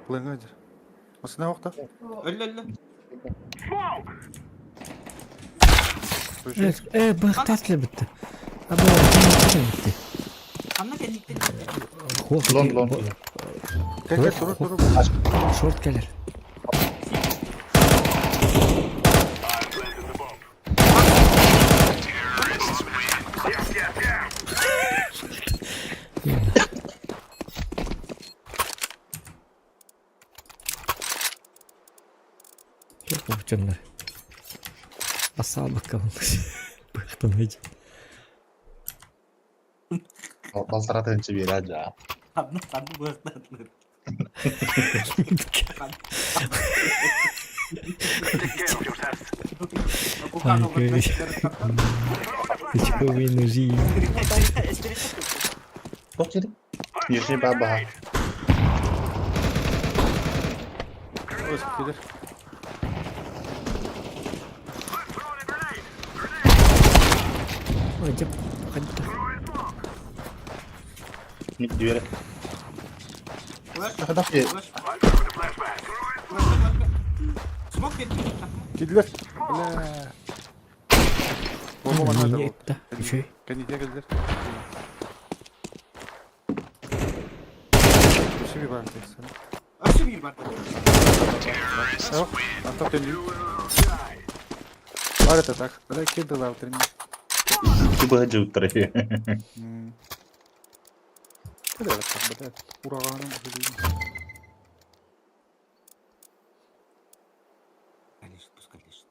Пленка дир. Машина вакта. Өллө, өллө. Э, бахтаслы битти. Аба, битти. Анна кенниктен. Лон, лон. Кел, турур, турур. Шорт келер. Çok yapacağım Asal bakalım. Bıktım hiç. Балтаратын чебира жа. Ханна, ханна бахтатлы. Очковые ножи. Тоқ жери. Нижний баба. Ой, келер. Ой, деп. Хайдах? Мид двери. Смок кетти. Кидлер. Бля. Бомба манна да Миини бол. ытта. Үчүгэй. Кэннигэ кэллэр. Өссө bir бар текстен. Өссө биир бар. Антон төннүү. Бар это так. Бля, кирдилар трени. Типа жуттар. Бля, бля, ураганым. Лежит, пускай лежит.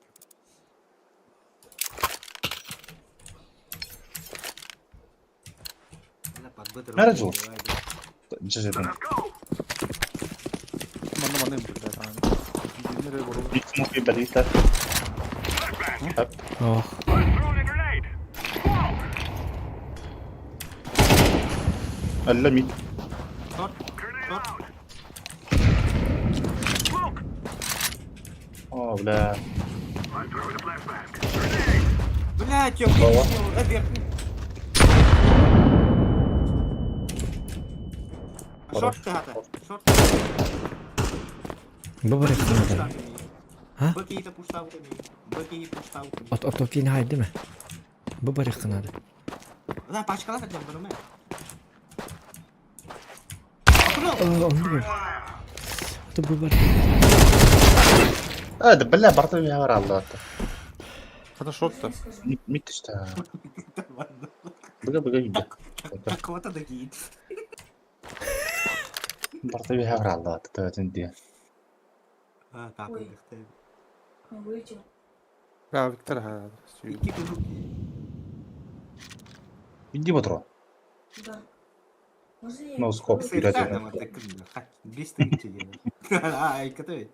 Nerede жыл? Жежеден. Манна манна юм бля. Нere болу. Смоки барита. Ох. Алла мид. Шорт, шорт. О, бля. Блядь, я выкинул, верхний. Шорт тыгата. Шорт. Бу бар надо. Ha? Бакита пуштау. Баки пуштау. От от hayır değil mi? Bu barı kınadı. Да, пачкалар хотя бы, думаю. Aa, onu gör. Ото bu бар. А, да бля, барта я бар алла. Хата шорт-то. Мид что? Быга быга иди. Какого-то дагит. Барта я бар алла. Это тенди. А, так, Ой. Он вылетел. Да, Виктор, ха. Иди ботро. Да. Можно я? Ну, скоп, вперед. Без ты Ай, который.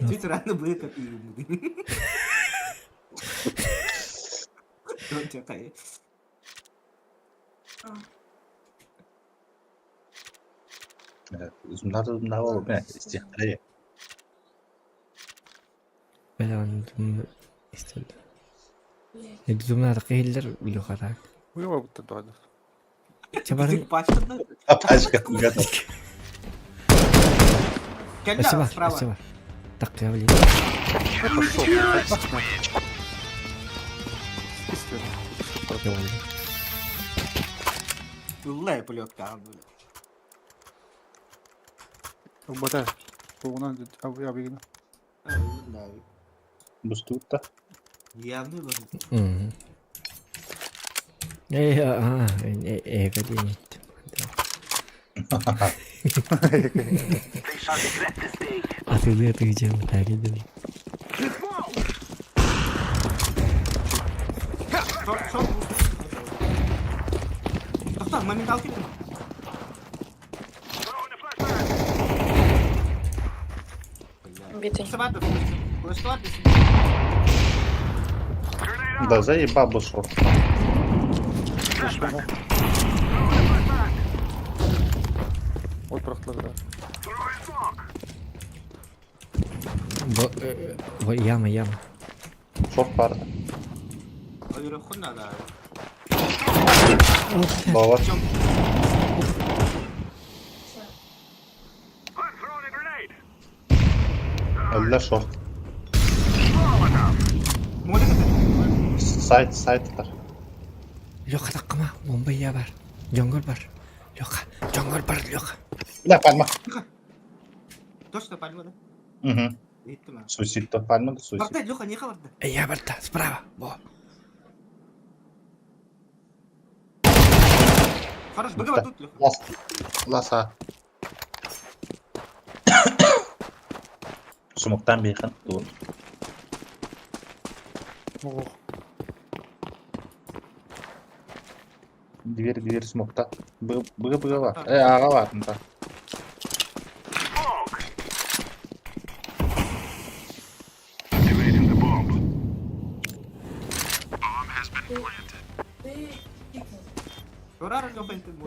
Чуть рано было как и. Надо на бля, истихтare. Ben istedim. Зумна такыйлар үлүхарак. Уйва бутта дуада. Чабарын А пачка готов. Спасибо, справа. спасибо. Так, я блин. Улай полетка. Бата. Тугунан абы абы. Бустутта. Явно Э, а, э, э, э, Атылы атыгычам, так идем. Шорт, шорт. Тоқтар, моменталки кім? Битый. Да заебал бы шорт. Вот бырахтылар да. Бу яма, яма. Шорт бар. надо. Бава. Алла шорт. Сайт, сайт бар. Леха таккама, бомба я бар. Жонгор бар. Леха, жонгор бар, Леха. Бля, пальма. Точно пальма, да? Угу. Суицид то пальма, да суицид. Барда, Леха, не хаварда. Я барда, справа. Во. Хорош, быгова тут, Леха. Лас. Ласа. Сумуктан бейхан. Ох. Дверь, дверь смокта. Быга быга бар. Э, ага бар. Да.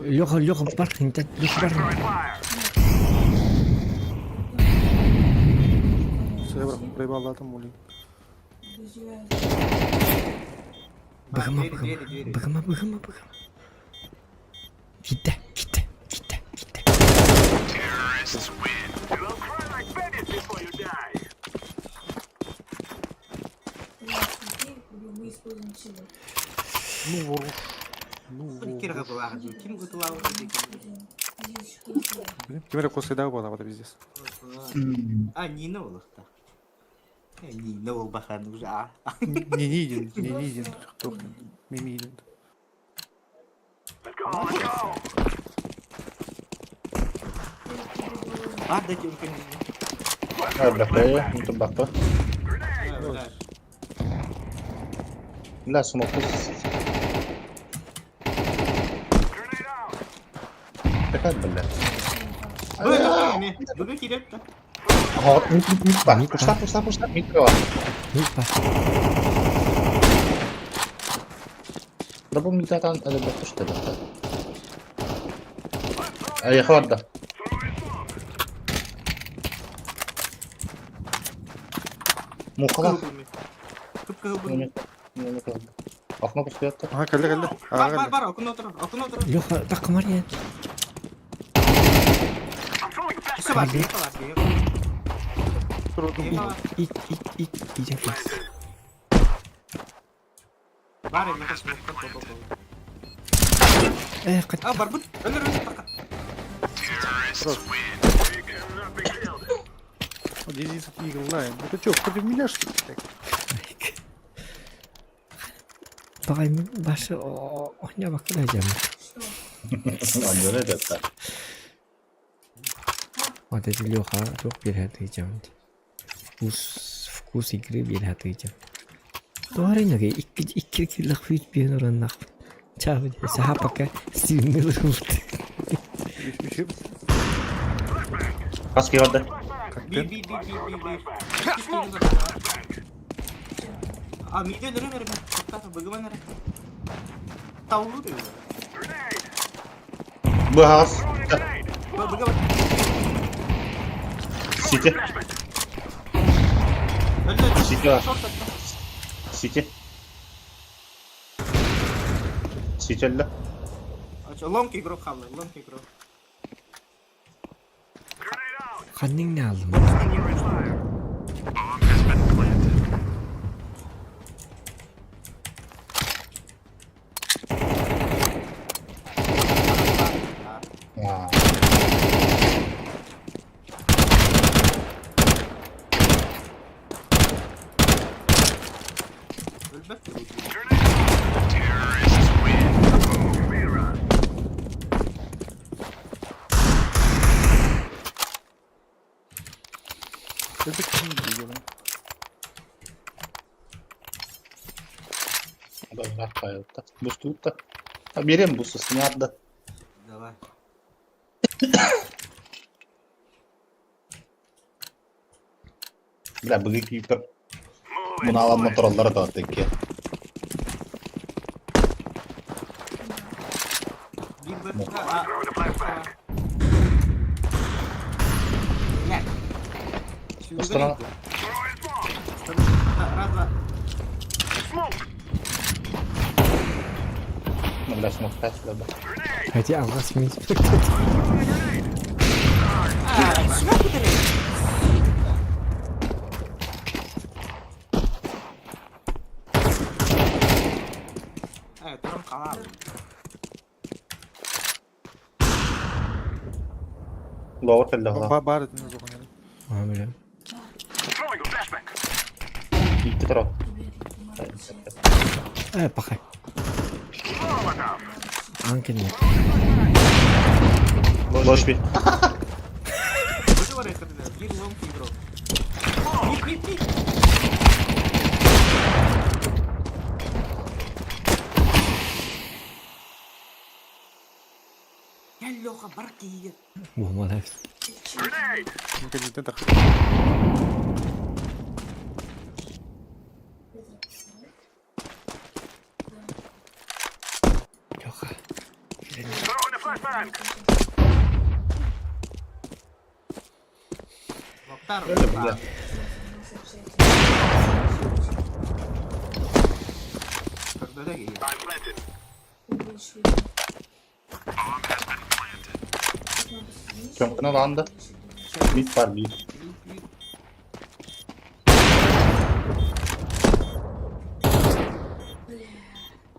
Леха, Леха бар, Леха бар. Себр, проебал атом ули. Быгыма, Двери, быгыма, двери, двери. быгыма, быгыма, быгыма. Киирдэ, киирдэ, киирдэ, киирдэ. Мы используем силу. Ну, воруш. Ну, Кирга воруш. была, ким гутулау. Блин, ким эрэ косайдаах буолаабыта пиздец. А, Нина буолуохта. Нина буолбахан уже а. Не диэн, не диэн, туох мими диэн. А, да тем Бэхэ, турбакка. Бля, смокус. Такая, бля. Бүгүн киирэр да. Ага, мид, мид, мид бар. Пушта, пушта, пушта, мид бар. Мид бар. Да бу мидатан әлі бір пушта да. Аяғы бар да. Мухала. Окно пустует. Ага, кэллэ, кэллэ. Бар, бар, бар, окно отур, окно отур. Леха, такмар я. Все бар, бар, Ит, ит, ит, ит, ит. Бар, эмне смок Э, кат. А, барбыт. Өлөр, өлөр, така. Здесь Eagle Line. Это что, против меня что ли? Баҕай мин башы оонньообокко да дьиэм. Анжела это. Вот эти Леха туох биэрэ сатыычам. Вкус, вкус игры биэрэ сатыычам. Туарынага икки икки киллах фит биэн ораннах. Чао, саха пока стильный лырбыт. Хас киорда. Би, би, би, би, би, би. А, миде өлөр, өлөр, токтар, быгыбан эрэ. Таулу да. Бу хас. Быгыбан. Сити. Сити бар. Сити. Сити өллө. Лонг игрок халлы, лонг игрок. Ханның не алдым? А. Это книги, ебаный. Да, да, Бустуутта. Берем бусы снярда. Давай. Бля, быгы кипер. Муну алан моторлар да теке. Останов. Раз, два. Ну, бля, смог пять, да. Хотя алгас мин. А, сюда куда Э, туран қалам. Ловер келді ға. Бар это зоған. А, бля. Икки тұра. Э, пахай. Анкин нет. Лош би. Выговор это, бир лонг игрок. Мид, мид, мид. Я Леха, барки. О, молодец. Никогда так. Леха. Локтар. Бля. Тёмканы ылаан да. Мид бар мид.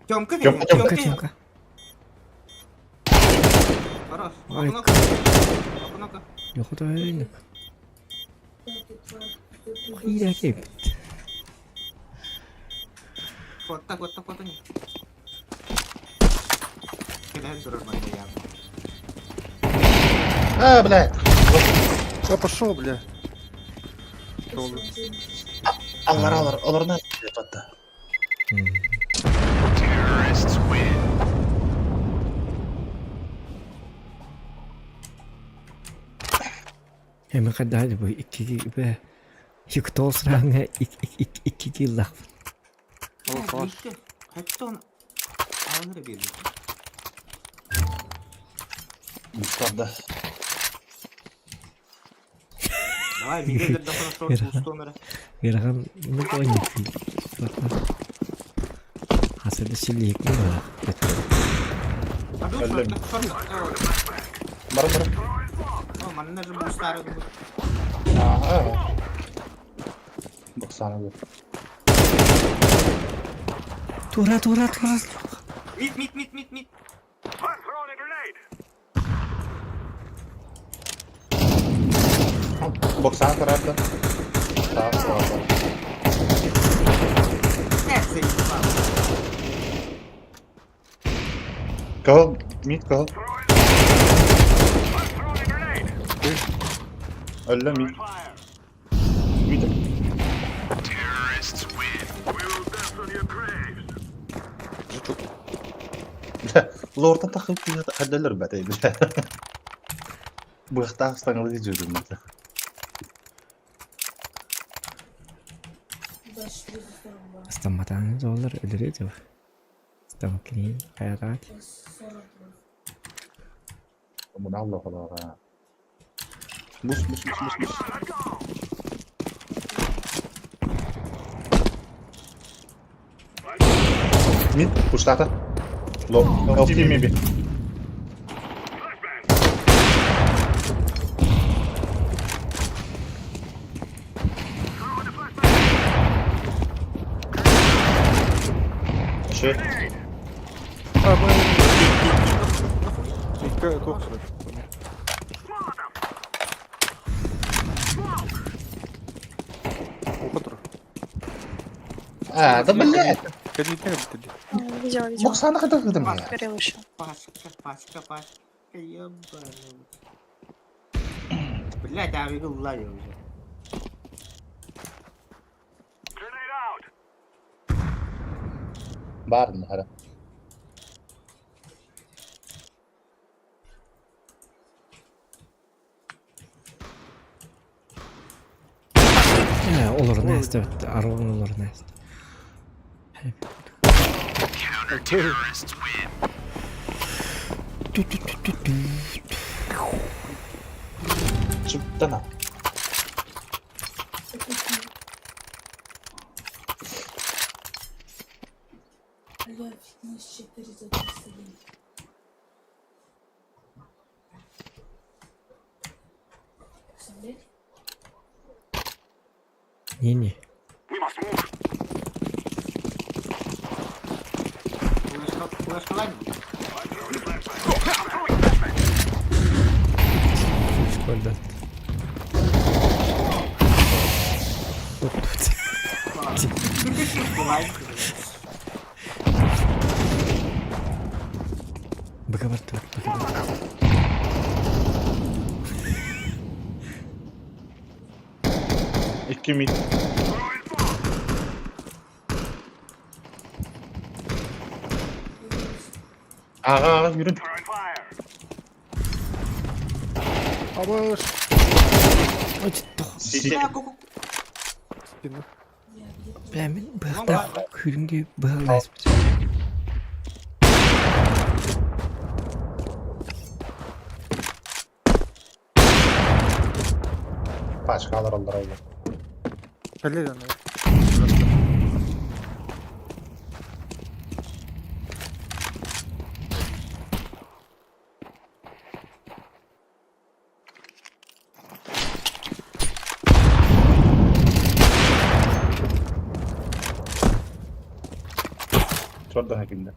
Тёмка, Тёмка, Тёмка, Тёмка. Хорош. Ой. Окно. Окно. Йохото Хайда кепт. Куотта, куотта, куотта. Кэлэн турар манна я. А, блядь. Я пошел, бля. Аллар, аллар, олорна батта. Эми кадда бу икки бе Юктос ранга икки киллах. Хэттон алыныр берді. Правда. Давай, мидер да шорт пустомера. Герахан ну понял. Хасады силик ну. Бар бар. О, манна же бустары. Ага. Боксаны бу. Тура тура тура. Мид, мид, мид, мид, мид. Боксаны карарды. Так, ладно. Кого? Мид кого? Өллө мид. Мид. Лордан тахып хәдәләр бәтәй бля. Быхта стаңлы жүрдүм. Стаматан доллар өлөрөт. Стамаклин кайрат. Муна Аллах Аллах. Бус бус бус бус бус. Мид пуштата. Ло, LT maybe. Че? А, мы... Икки туох Ухо А, да блядь! Каднитне битти. Видела, видела. Боксаны кайда кылдым я? Горел еще. Пашка, пашка, пашка, ебаный. Блядь, а я уже. Барын хара. Олор нэстэ арон олор нэст. Чыптана. Бля, фитнес 4 за 31. Представляете? Не-не. Флешка лайн. Школьда. Быка бар быка бар. Икки мид. Ага, ага, yürü. Абыш. Сити. Спину. Бля, мен быхта күрүнгө быгалайсыз. Пачкалар алдар алды. Кэлэр аны. Төрдө күндэ.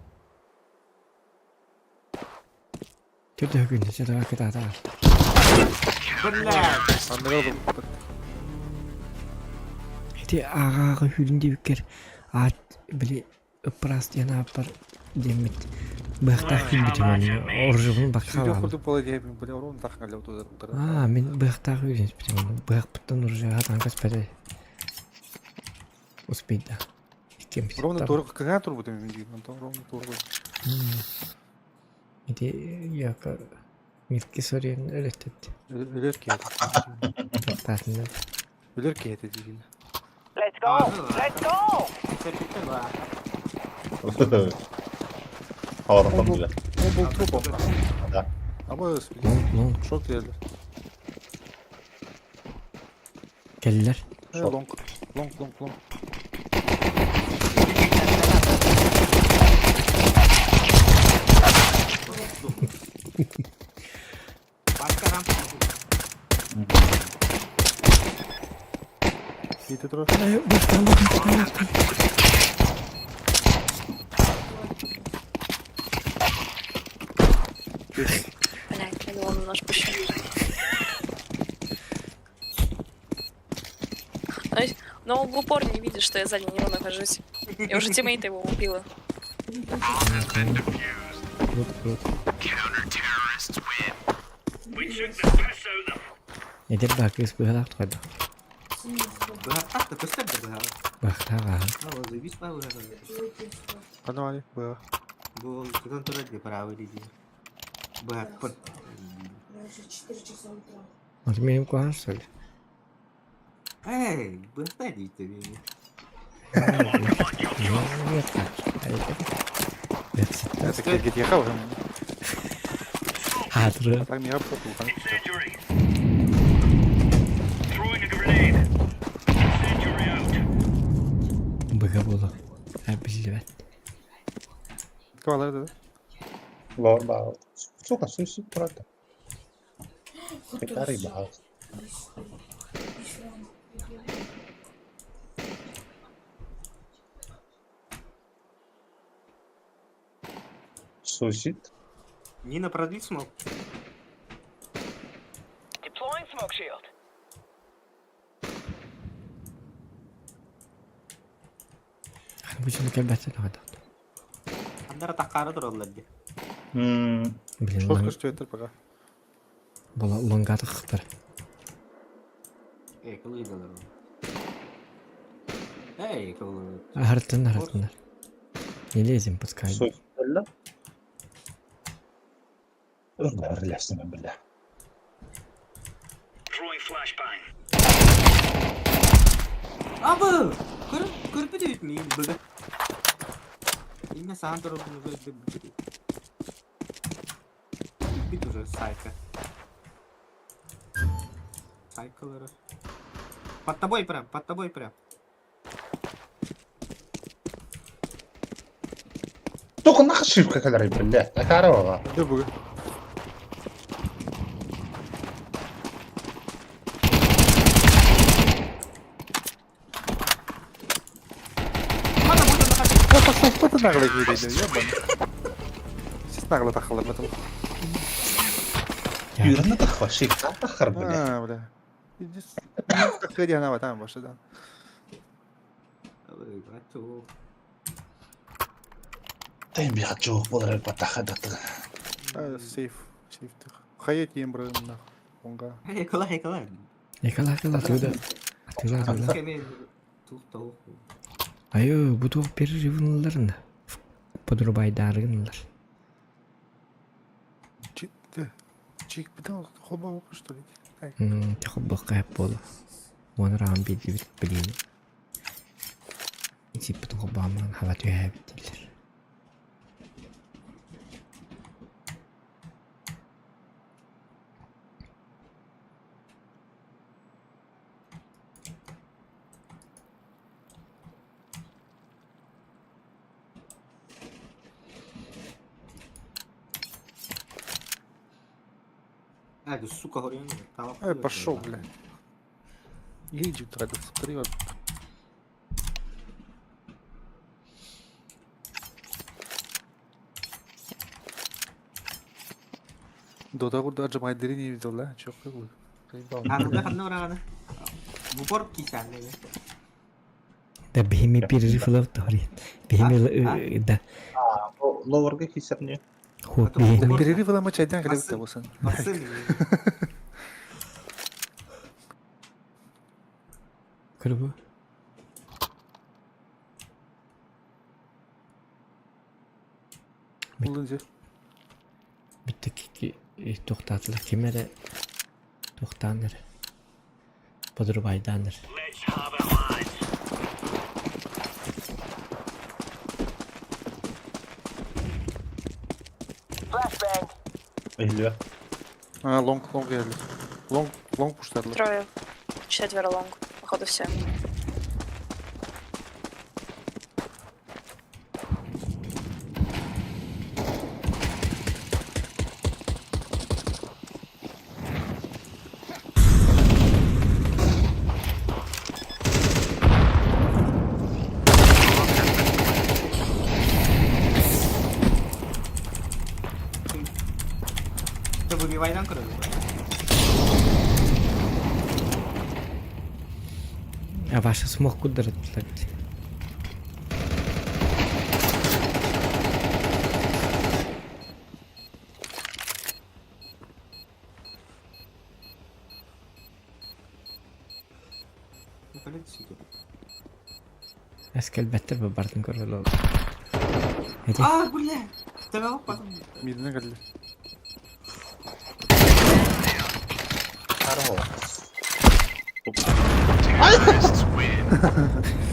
Төрдө күндэ чэ давай кытаата. Блядь! Анныгар булбуппут. Ити ааҕа-ааҕа сүүрүн диэбиккэр аат били ыппыраас диэн ааппар диэммит быһахтаах киирбитим онно оружебун Сүүрүөх бакка курдук буола диэбин били орун тахха утары. Аа мин быһахтаах үүрэн испитим онно быһахпыттан оружие хатаан көспөтө. Успейда. Иккиэн Ровно туора кыҥаан турбутум мин диир. Онтон ровно туора. Ити яка Мирки Сорен өлөттөт. Өлөр киһи. Таптаатыннар. Өлөр киһи этэ диигин. Let's go! Let's go! Хавархан бile. Ол был труп он. Да. Аба Лонг лонг шорт geldi. Келлер. Лонг. Лонг лонг лонг. Иди тура. Быһахтан быһахтан Блять, я думала, нож Но он в упор не видит, что я сзади него нахожусь. Я уже тиммейта его убила. Круто, круто. Эдэр баа кыыс быһалаах тухайда. Быһахтаах да көстөр да быһаҕа. Быһахтаах ааһа. Ну, заебись па быһаҕа. Ханна быһа. Бу кытан турар дии правый дии. Быһахпын. Уже 4 часа утра. Вот менин куһаҕан что ли? Эй, быһахтаа дии тебе. Это кергет ехал. Хаатыры. Так мира потухан. Быга болу. А биллибэт. Калар да. Лор баа. Сука, суйсуп турар. Петари баа. Суицид. Нина продлить смог? Deploying smoke shield. Хана бу кэлбэттэн аҕа Андара таккара тураллар дии. Блин, Шорт көстүөттөр пока. Була лонгата хыттар. Эй, кылыйдалар. Эй, кылы. Ахартын, ахартыннар. Не лезем, пускай. Суицид. Ырлясына бля. Абы! Көрүп, көрүп бүтүбүт миин быга. Инне саан турар Бит уже сайка. Сайкалары. Под тобой прям, под тобой прям. Только нахуй ошибка, когда бля. Такая Dur bugün. Пата наглый киирейdi, ебан. Сис наглый тахалар батыл. Юрна тахва, шикта тахар, бля. А, бля. Иди Ходи она там больше, да. Тайм бихачу, болар патаха даты. Сейф, сейф. Хаят ем брат, нахуй. Онга. Эй, кылай, кылай. Экала, экала, туда. Атыла, атыла. Тух таух. Айы, бу туох перерывыныларына. Подрубайдарыгынылар. Чик, битен хоба что ли? Тихо кайып болу. Оны рам билди билин. Исиппитин хобааман хава түһээбит дилер. А, ты, сука, говорю, Эй, пошел, бля. Иди, тратится, привет. Дота курдук отжимайдырын не видел, да? Чё какой? Аныга ханна бараҕаны? Бупор кисаанна Да бихими перерыв ылав тохри. Бихими да. Ловарга кисерне. Хуп бихими. Перерыв ылама чайдан кэлэбит болсын. Көрбү. Бүттэ туохтаатылар ким эрэ туохтаан эрэ подрубайдаан эрэ. Иһиллибэт. А, лонг, лонг geldi. Лонг, лонг пуштадылар. Трое. Четверо лонг. Походу все. Выбивай көрөбүт. А ваша смог куддыраттылар. Эскэлбэттэр бардын көрөлөр. А, бля! Тэбэ потом. Мидine geldi.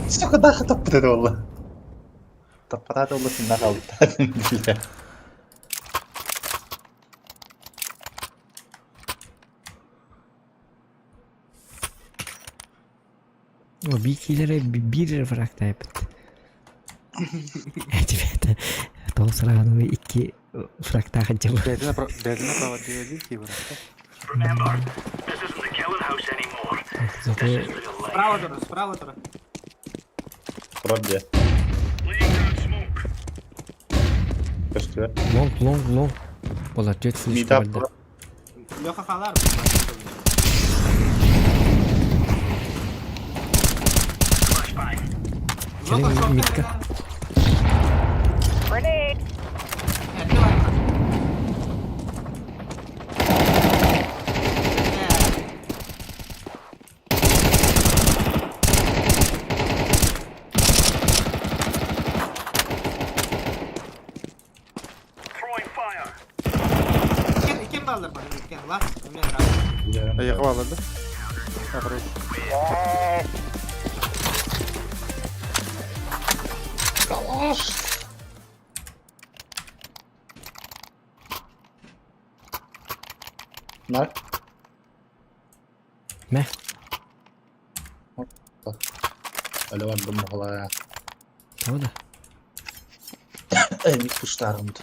Сука, даха таппыт буолла. Таппатаата буолла синна хаалбыт. О, биикилere биир фрактайбыт. Этибет. Тоҕус сараҕаны икки фрактаах дьыл. Бэйэтин право диэби ки бар. Зато Справа тура, справа тура. Вроде. Көстүө. Лонг, лонг, лонг. Бола түөт флеш Мидап. барда. Леха халар. Кэлин мидка. Grenade. Кем баллар бар? Кем? Лас, у меня Аяғы алады. Ақыры. Нар. Мэ. Әлі бардым бұғыла. Того да. Әй, пуштарымды.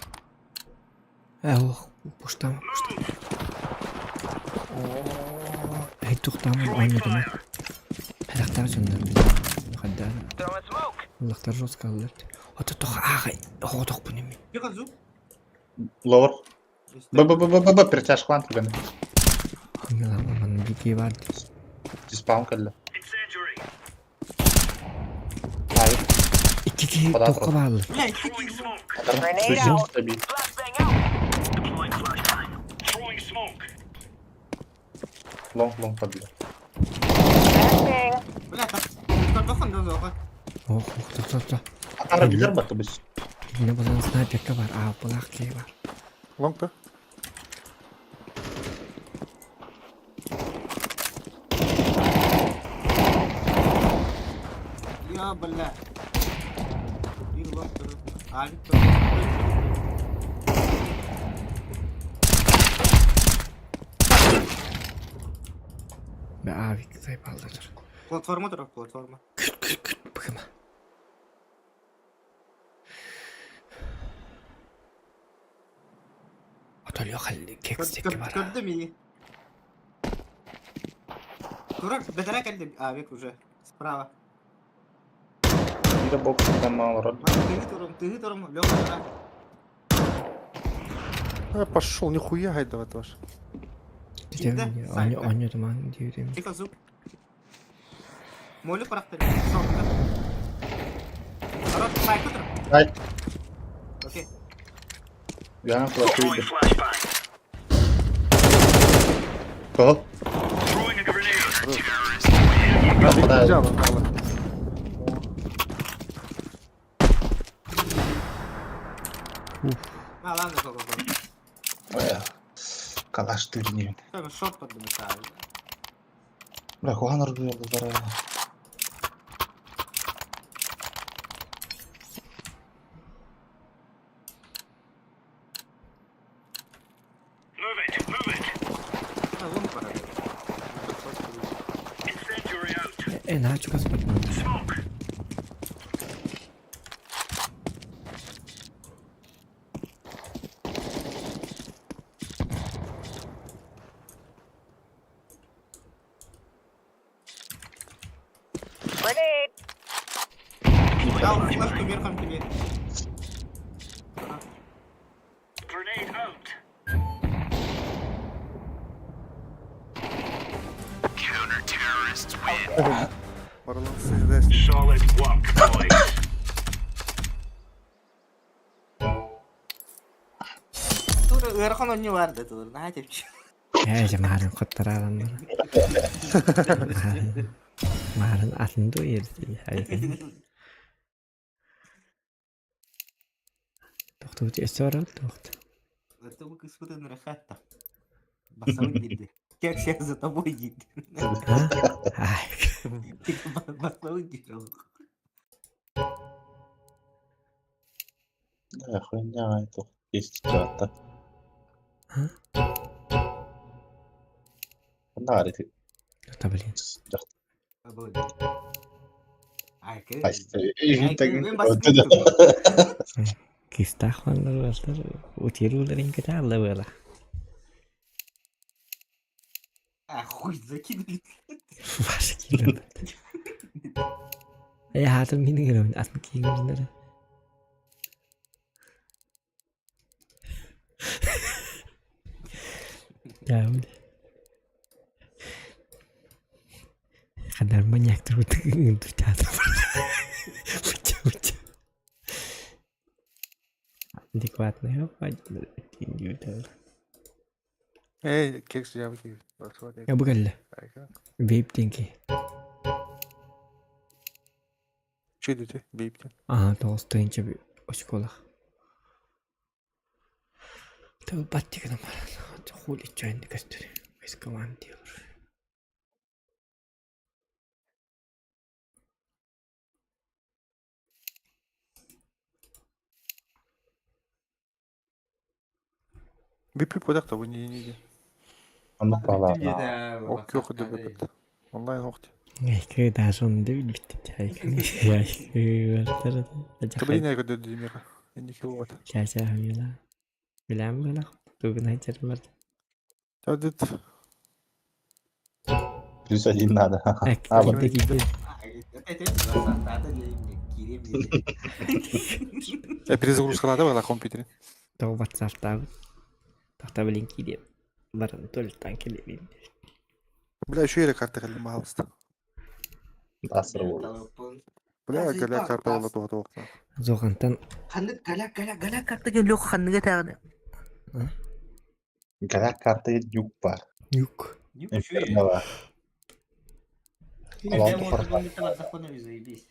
Э, ох, пуштама, пуштама. Эй, тухтама, ойнадым. Хадақтар жондар. Хаддар. Уллахтар жестко аллар. Ото тох ага, оҕотох бу неме. Ловар. Б б б б б б перетяжкалаан түргэн. Хаңгалама бики бар. Диспаун кэллэ. Ай. Икки киһи тохха бааллар. Grenade out. Лонг лонг падла. Flashbang. Бля, так. Ох, ох, тох тох тох. Атара билер баты бис. Не болан снайперка бар, а булак кей бар. Лонг та? Я, бля. Bir лонг тур. Авик тур. Бе авик зайбалда тур. Платформа тур, платформа. Күт, күт, күт, быгыма. Ото Леха кекс бар. Көрдүм мени. Турар, бетере келди авик уже. Справа. Мида бокс там мало род. Тыгы турум, тыгы турум, Леха тура. Пошел, нихуя гайдавать ваш. Онньо онньо туман диирим. Тихо, зуб. Молю парахтар. Шорт. Народ, лайк утр. Ай. Окей. Я флешую. Кого? А, ладно, го, го, го. Калаш тырни. Тоже шорт поднимаю. Бля, хуан ордуя здорово. А, лун пора. Э, на чугас батман. Дал флешку верхом тебе. Орлан сыграй. Тур ыарахан онньу бар да тур, наһаа чэпчи. Э, же марын коттаралам. Марын атын ду ерди. Тохтуу эсорал тохт. Это вы кыспытын рахатта. Басабын диди. Как сейчас за тобой диди. Ай. Басабын диди. Да, хуйня, это есть чата. Нари ты. Да блин. Ай, Кистах ваннар утируларын кытаалла буола. А, хуй закинули. Ваша киирэн. Э, хаатым мин гэрэн атын киирэн. Даа. Хандар маньяктар утаата. Уча уча. Адекватный Эй, кекс я выкину. Я бугалла. Вейп деньги. Че идете? Бейпте. Аа, тоғыз очколах. Тыл баттигана маран. Хули чайны көстөр. Вискаван диyor. Бипи подах того не не. Онно пала. Ок yok дөбөт. Онлайн хохт. Эки даже он да билбит. Блин, я көдө димера. Энди вот. Чача хамила. Билам бала. Тугун хайчар бар. Тадыт. Плюс один надо. А, вот. Я перезагрузка надо была компьютере. Тоо WhatsApp-таа. Тахта блин киде. Баран толтан келебин. Бля, еще я карта калли махалста. Асыр болды. Бля, галя карта была туға туға. Зоғантан Ханнык галя галя галя карта ген лёх ханныга тагы. Галя карта нюк бар. Нюк. Инферно бар. Я может быть законами заебись.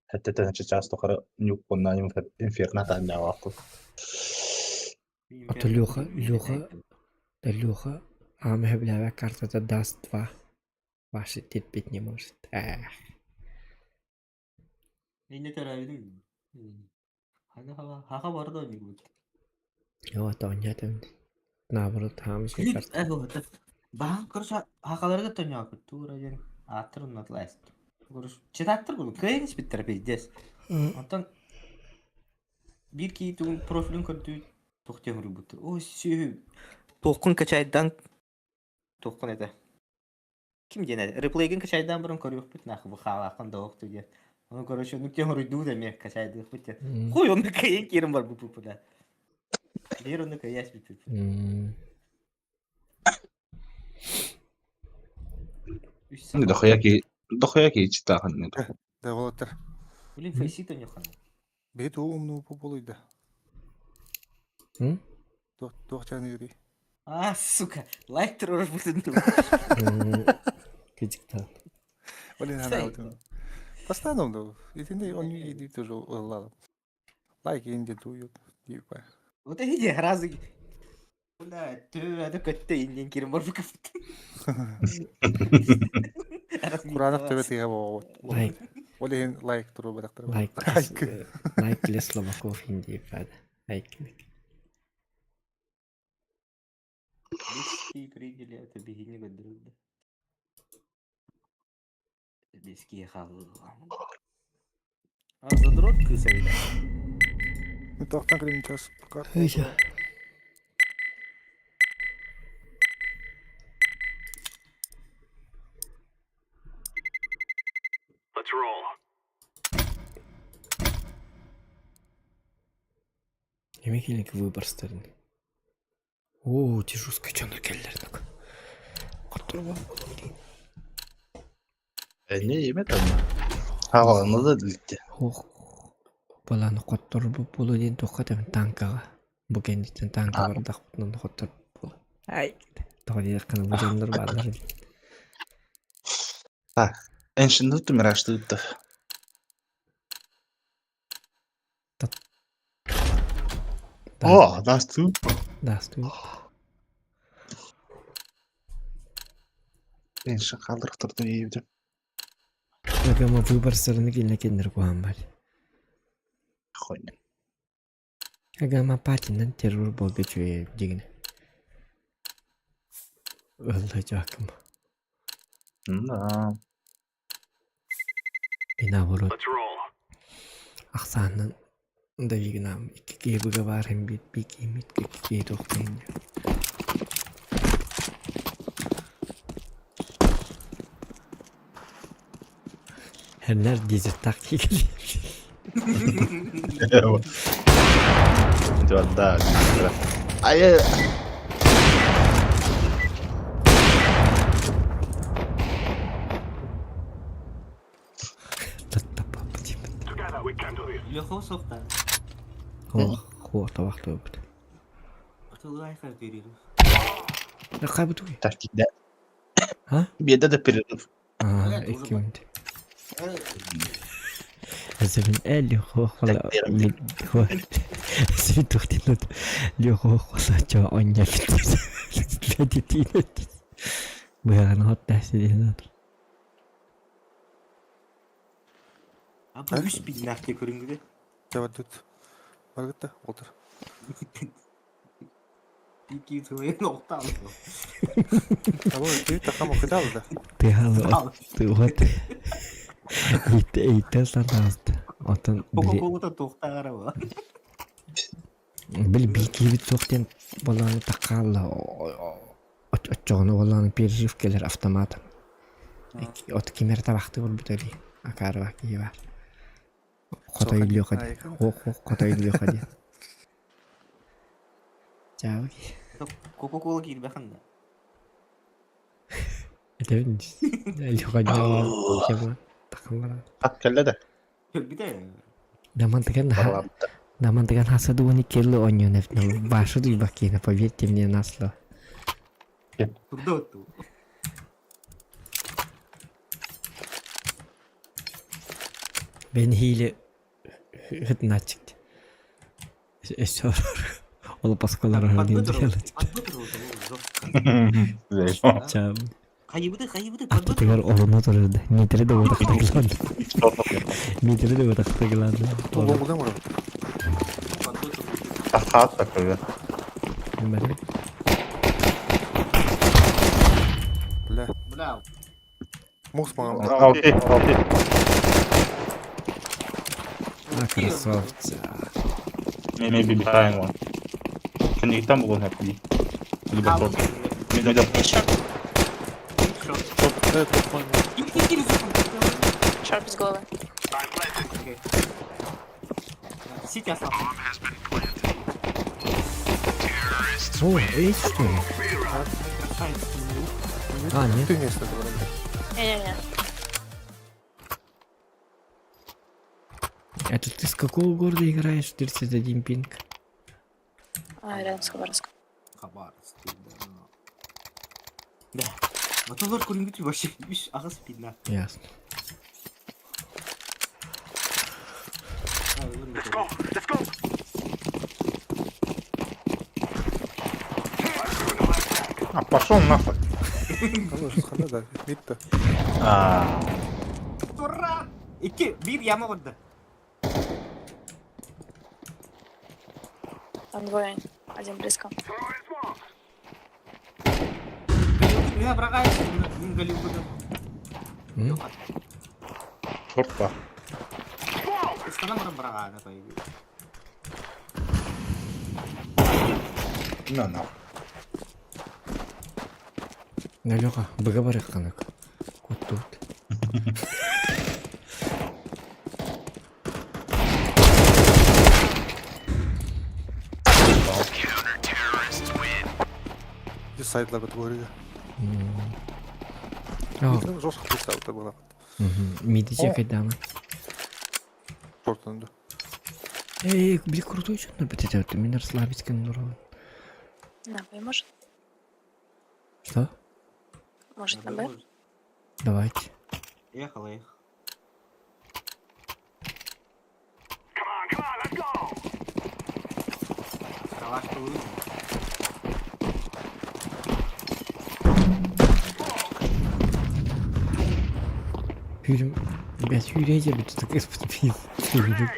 Это значит часто тухары нюк онна инферно таня вакыт. А то Леха, Леха, да Леха, а мы бля карта даст два. Ваши терпеть не может. Эх. Не таравидым. Хана хава хаха барды не будет. Йо, то нет, наоборот, там еще карта. Бахан короче хахаларга тоня тура ден атыр натлайст. Короче, читаттыр бу. Кыйын биттер пиздец. Онтон бир ки тугун профилин көрдү тохтен рубут. О, сүй. Толкун качайдан толкун это. Ким диэн реплейген качайдан бұрын көрүөхпүт нахы бу хаалаахын да оохту диэн. Ону короче, ну тем руйду да ме качайдыхпыт те. Хуй он кайын кирим бар бу бу да. Бир оны каяс бит. Дохуя ки дохуя ки читахан. Да волоттар. Блин, фейсита не хан. Бэт умну поболуйда. Туох чаны юри. А, сука, лайк трор бүтүн. Кыжыктан. Блин, она вот. Постоянно да. Итинде он иди тоже ладно. Лайк инде дуют. Типа. Вот иди разы. Бля, ты это көттө инден кирим бар бу Куранах төбө тыга болот. Лайк. Ол иһин лайк туру бадактар. Лайк. Лайк для слабаков Индии, правда. Лайк. Близкие приняли это бегини көдүрүлдү. Близкие халлы. А задрот кыса вида. Тоқтан кырын час пока. Эме келинки выбор сторон. О, тяжелый чонор келлер. Которого Не еме там. Хаваланы да дилитте. Ох, баланы коттор бу болу ден тоққа танкаға. Бу кендиттен танка бардақ бұтынан коттор болу. Ай, тоға қаны бу жондар барлар. Эншин тут мирашты тут. О, дасту. Дасту. Эншин қалдырып тұрды ейді. Агама выбор стороны келіне кендер қуан бар. Хуйня. Агама патинен террор болды чуе дегені. Өлді жақым. Да. И наоборот. Ақсанын да вигнам. Икки кейбігі бар хем бит бик имит икки кей тоқтайын. Хәннәр дезертак кигелер. Да. Ай. Лехо соқта. Ох, хуа табақ төбіт. Атылы айқар береді. Қай бұтуй? Так, да. А? Беда да перерыв. А, икки минут. Әзірін әлі хоқла Әзірін тоқтинат лехо хоқла ча онья бит. Бұяғын хот дәсі А bu үш бин нахте көрінгіде. Жабат тут. Баргытта отыр. Бики тылайын оқтал. Або ты такам окидал да. Ты халы ты вот. Итте сардаст. Отын Кока-кола тоқтағара ба. били бикибит соқтен баланы тақалла отчоғыны баланы пережив келер автоматом. От кимер табақты бол бүтели. Акарба ки бар. Хотой лёха. Хо хо хотой лёха ди. Чао. Кока-кола кирбе ханда. Это лёха жема. Тақым Ак келді да. Бите. Даман деген Даман деген хасаду они келло оньон вашу дубакина, поверьте мне на слово. Турда отту. Бен хиле хытначык. Эсор. Ол паскалар Чам. Хайыбыды, хайыбыды, Аттыгар олуна турды. Метре де отактыглады. Метре де отактыглады. Лоңгудан бар. Ахат такой. Бля. Бля. Мус маған. Окей, окей. А, красавцы. Maybe behind one. Can you там will have be? Либо short. Middle. Short. Шарп с головы. Окей. Сити остался. О, эйс что ли? А, нет. Ты место это вроде. Не-не-не. Это ты с какого города играешь? 31 пинг. А, рядом с Хабаровском. Хабаровск, да. Да. Баталар көрүнгүтү вообще үс аҕыс пинна. Ясно. Let's go. Let's go. А, пошел нахуй. Хорош, хана да, мид-то. А, Тура! Икки, биир яма барда. Там двое. Один близко. Меня врагает, мин Голливуда. М? шорт па. Ыстанан баран быраҕаана по идее. На нахуй. На Леха, быга канак. Вот тут. Где сайт лаборатория? А, Жестко писал, это было. миди чекать дама. Шорт надо. Эй, бли крутой что то это ты меня расслабить кандуру. На Б, может? Что? Может, на Б? Давайте. Ехала, ехала. Калашка выйдет. Hürüm, блядь, hürece bir tutuk ıspıt Hürüm.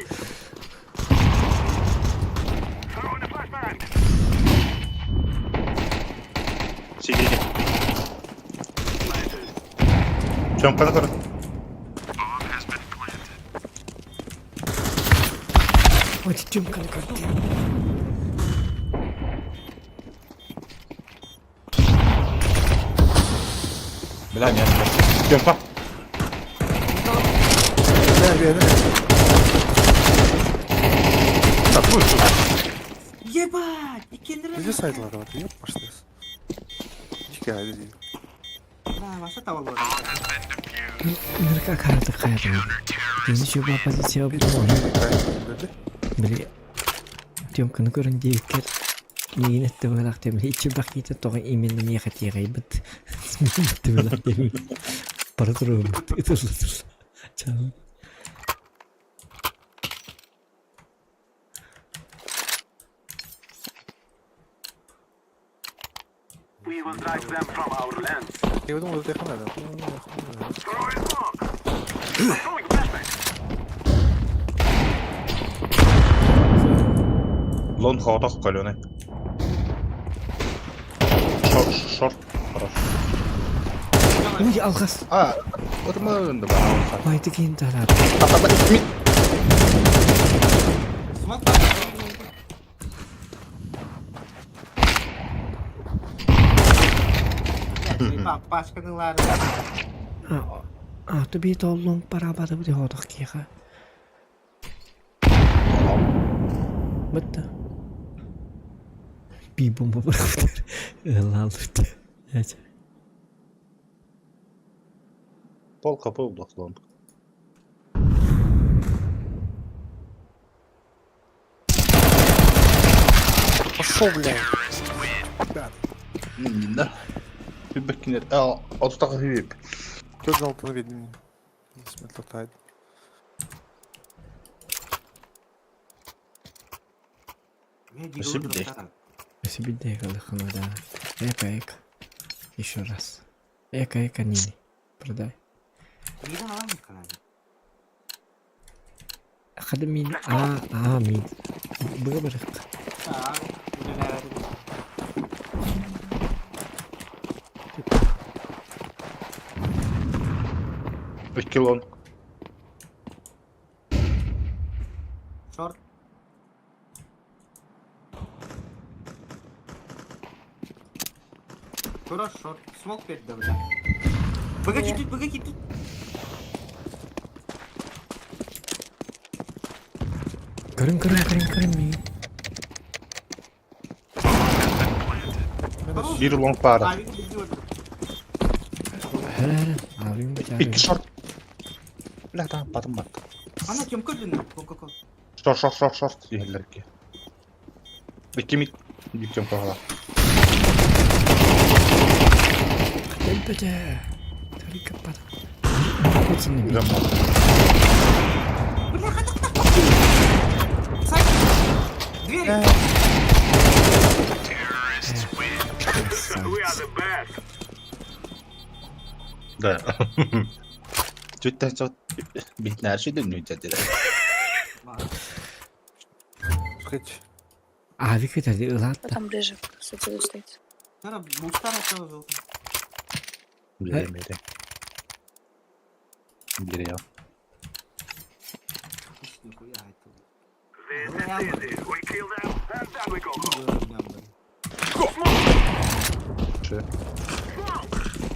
Сидите. Чем который? Ой, ты Тёмка на карте. Бля, нет, нет. Тёмка. Да, да, да. Так, ну что? Ебать! Иккиэннэрэ. Где сайт лаборатория? Ёп, пошли. Дикая, иди. Да, васа таваллар. Нырка карта хайры. Еще была позиция Били. Тёмка, ну көрөн диэбиккэр миигин этте быһалаах тем ичи бакита тоҕо именно миэхэ тиэҕэйбит миигин этте быһалаах тем бара туруорбут ытылла турла чаал Я думал, это хана, да. Лон хаотах каленый. Шорт, шорт. Хорош. Уй, алгас! А, вот мы да. Байды кейін тарап. Смок. Пашканылар. А, то би толлон парабады бу хотох киха. Бытта. Би бомба бырахтар. Лалыт. Пол хп был лонг. Пошел, блядь. Да. Да. Беккинер. А, отстак хүйіп. Кто знал, то видно. Не смотрел, тайт. Спасибо, Дэх. Спасибо, Дэх, да. Эка, эка. Еще раз. Эка, эка, Нини. Продай. Хада мин. А, а, мин. Быга барык. Икки лонг. Шорт. Тура шорт. Смок перед бля. Быга китит, быга китит. Көрүн көрүн көрүн көрүн миигин. Биир long пара. Хара хара. Абим Икки шорт. Бля, там потом бат. Ана кем көрдүн? Кока-кола. Шорт, шорт, шорт, шорт. Иһэллэрки. Икки мид. Биир кем кола. Элбете. Только пад. Бля, Сайт! Двери! Да. Чуть-то чуть. Битнәрші дүнү деді. Ави көтөрдү ылаатта. Там ближе, кстати, стоит. Тара, бустар это Бире, бире. Бире я.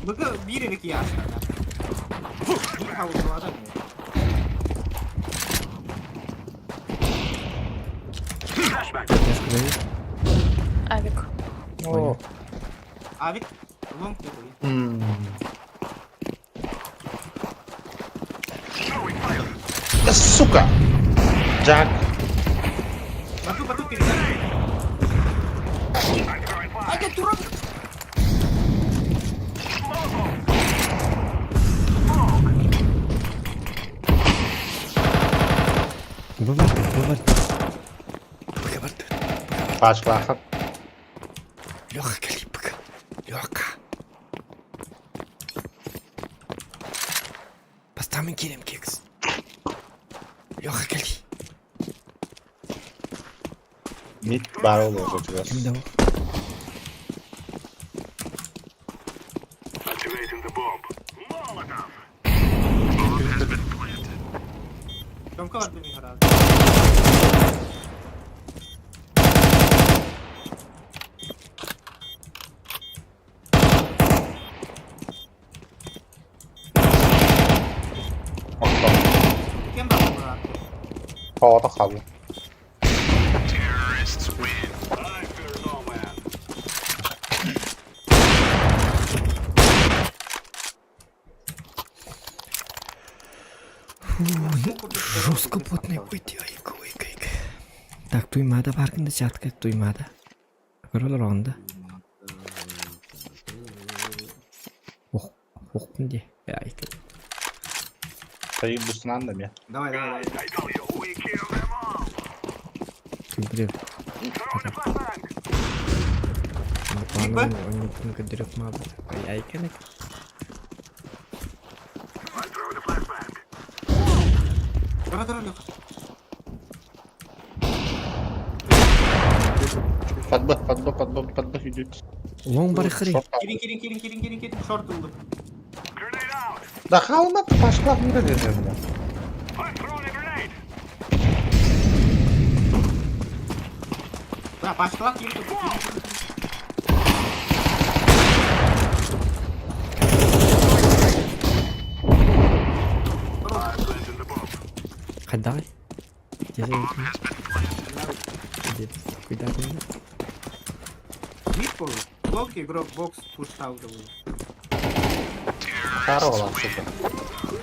Быка биир эрэ киһи ааста. Биир хааллаҕа Авик. О. Авик, long такой. Да сука! Джак. Бату, бату, передай. Ай, да дурак! Бу бар, бу бар. Пашка. Леха, кали, быка. Леха. Бастамын келем кекс. Леха, кали. Мид бар ол уже. Кимде ол? Тёмка бар дemi хараа. Кем бар брат? Тоғыта қалды. Жестко потный выйти. Ай, ой, ой, Так, туймада паркында чатка туймада. Көрөлөр онда. Ох, охпун де. Ай, Сайын бусынан да ме. Давай, давай, давай. Күбіреп. Ойнытын көдіріп мабыт. Ай, ай, кенек. Давай, давай, Леха. Подбы, подбы, подбы, подбы идут. Лоң бар хри. Кирин, кирин, кирин, кирин, кирин, кирин. Шорт ылдым. Да халма пашка не деді. Да, пошла, кирин, кирин, кирин. Қайдай? Куда Мид был. Лонг игрок, бокс, пуш тауда был. Хара ола сука.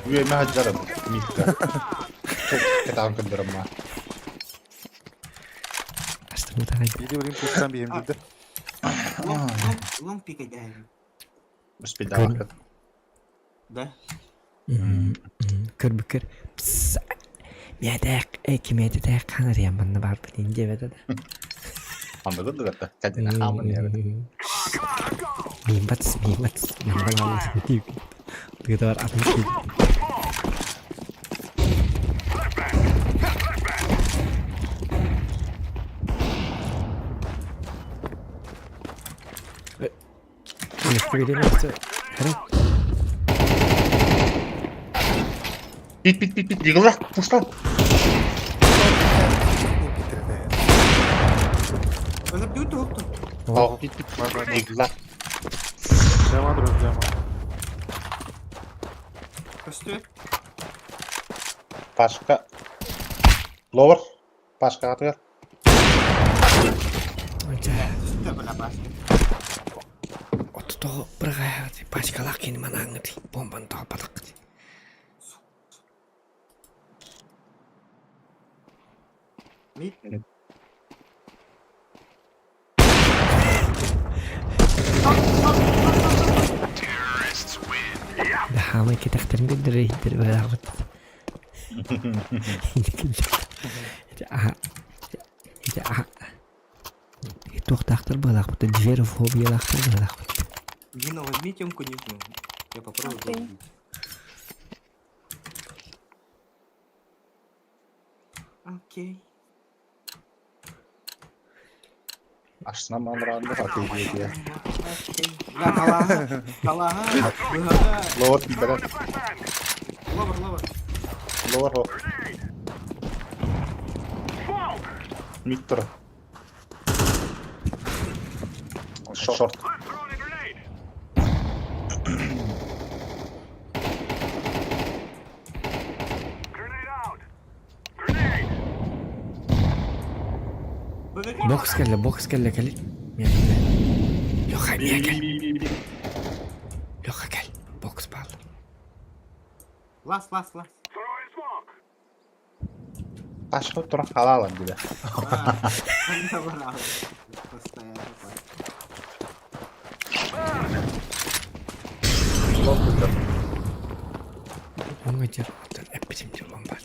Үйеме хаджарым. Митка. Кетан көндірім ма. Бири блин пустан бием дейді. Лонг, лонг, лонг пикай, да. Успеда. Да. Көр бүкөр. Миэдэ кимиэдэ канар яманна бар билин дебеде да. Анда да да. Кәдіне хамын яр. Мимбат, мимбат, мимбат алас тип. Тыгы бар атын тип. Бит, бит, бит, бит. Дигілрақ, пуштан. Это бьют ухту. О, бит, бит. Дигілрақ. Жаман друг, жаман. Костю. Пашка. Ловер. Пашкаҕытыгар. Отто быраҕайаҕыт пачкалаах кини манааңҥыт бомбаны тоҕоппатаххыт. Хаамай кэтэхтэрин көрдөрөр иһиттэр быраабыт. Туохтаахтар быалаахпыт, зверофобиялаахтар быалаахпыт. Дина, возьми темку нижнюю. Я попробую Окей. Окей. Ашсынан мандыраанды хатыы диэ. Я талаһа, талаһа, быһаҕа. Ловор тиийбэтэ. Ловор, ловор. Ловор хо. Миттер. Шорт. Бокс кэллэ, бокс кэллэ, кэлин. Леха, миэ кэл. Леха кэл. Бокс баалла. Лас, лас, лас. Ташка туран халаалар диле. Оҥо дьэр, эппитим дьолон бар.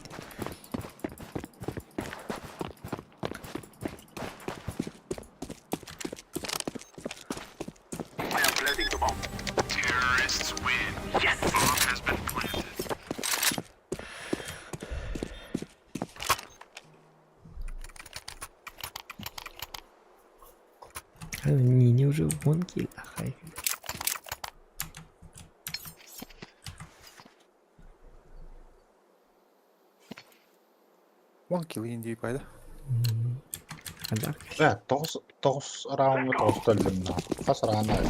Не, уже гонки, ахай. One kill индии пайда. Да, тоҕус тоҕус раундка тоҕуста өллүм Хас раунд аайы.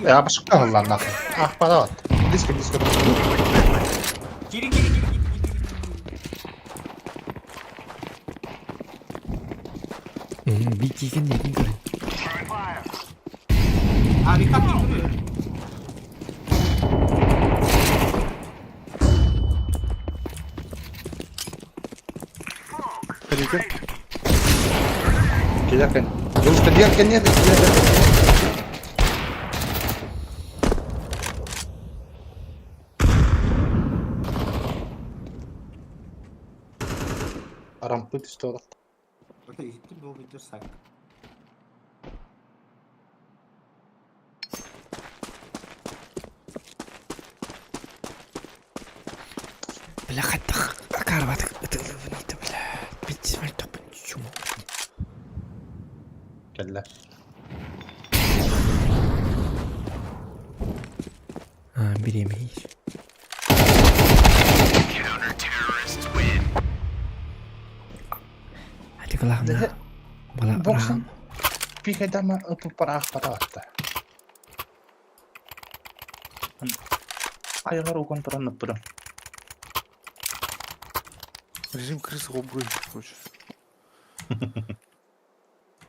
Э, башка ыллан нахуй. Ахпадават. Диско, диско. Кири, кири, кири, кири. Битиген дедин көрөн. А, Викак не көрү. Калитер. Килеркен. Девушка, дерка нет, килеркен. Рампы что Бля, хаттах акарбатык ытылыбын ити бля. Бит мөлтөхпүн чумо. Кэллэ. А, бириэмэ Ати Бала Боксан пихэдама ыппараахпатаатта. Айылар угон туран ыппырым. Режим крысы обры, короче.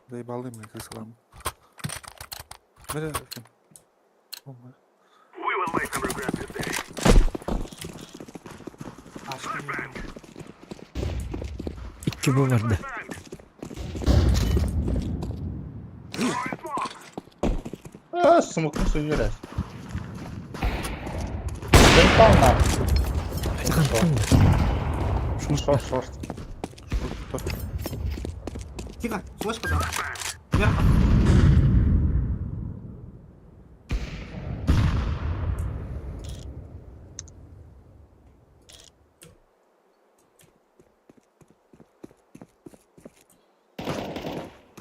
Заебалы мы крысалам. Бля, Икки бу барды. А, смокну суюрес. Заебал на. Шорт, шорт. Тихо, флешка там. Вверх.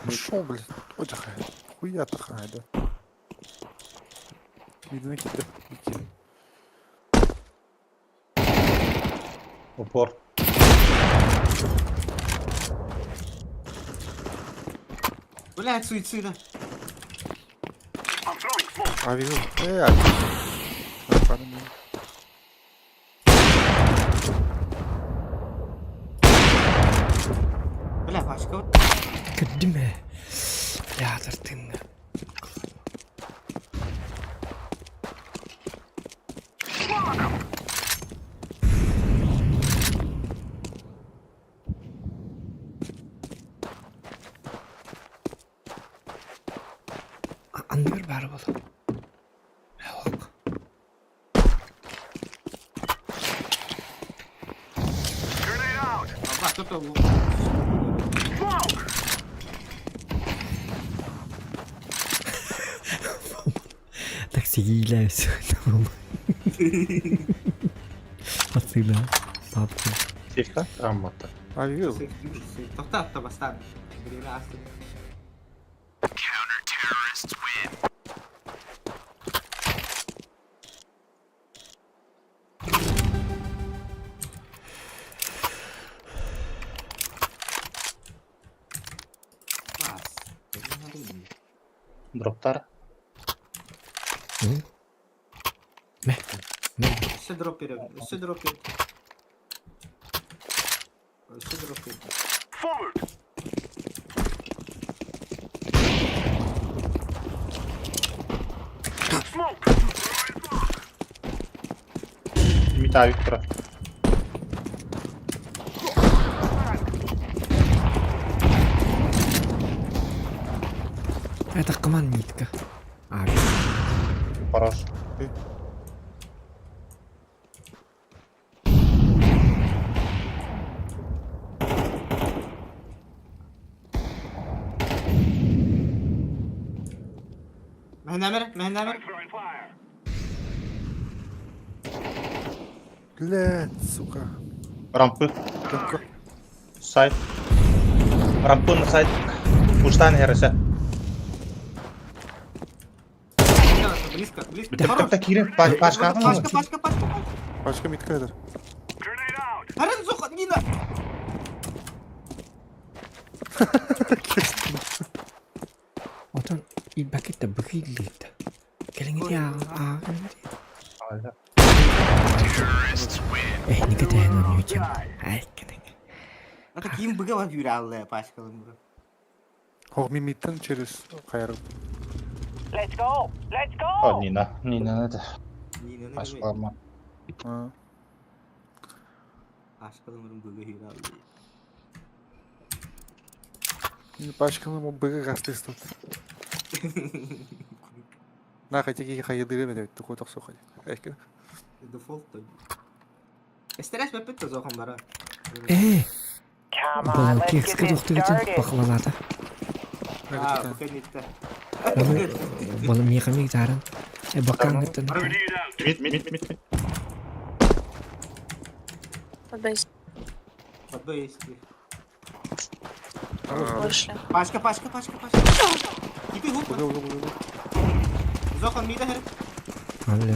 Шо, блядь, отихай. Хуя тахай, да. Видно, кида. Ики. Упор. Блядь, суицида. Авиал. Э, авиал. Бля, пачка. Көрдүм ээ. Бля, тартыҥҥа. Анныгар баар буолуо. Таксиилээ Атыыла. Папка. Сейфта? Аммата. Авиал. Тоқтат бастан. Время астын. Дроптар. Мэ. Мэ. Өссө дроп берем. Өссө дроп берем. Өссө дроп берем. Мита Виктора. Это команд нитка. А, Хорош. Мэһнэмэр, мэһнэмэр. Блядь, сука. Рампы. Сайт. Рампы на сайт. Пуштан хересе. Близко, близко. Так так кирин пашка. Пашка, пашка, пашка. Пашка митка эдер. Харен зох, Нина. Отон илбакетта быхииллиитта. Кэлиҥҥити аа Эһинигэ тэһэн оонньуутун. Айкканын. Это ким быга бар юраллы пашкалым бу. Хох мимиттен через хайры. Let's go! Let's go! О, Нина. Нина это. Нина. Пашка. Пашкалым быга юраллы. Пашканы быга гастыстат. На хотя ки хайдыры бе такой тохсу хай. Эшке. Дефолт. Эстерес беппит зохон бара. Э, Come on, балан let's get кекскэ this тохтугутун started. пахвалаата. Аа, буканитта. Балан миэхэмик тааран. Э бакаангыттан. Мид, мид, мид, мид. Подбейс. Подбейс. Вышли. Пашка, пашка, пашка, пашка. Кипи хук. Зохон мида хер. Алло.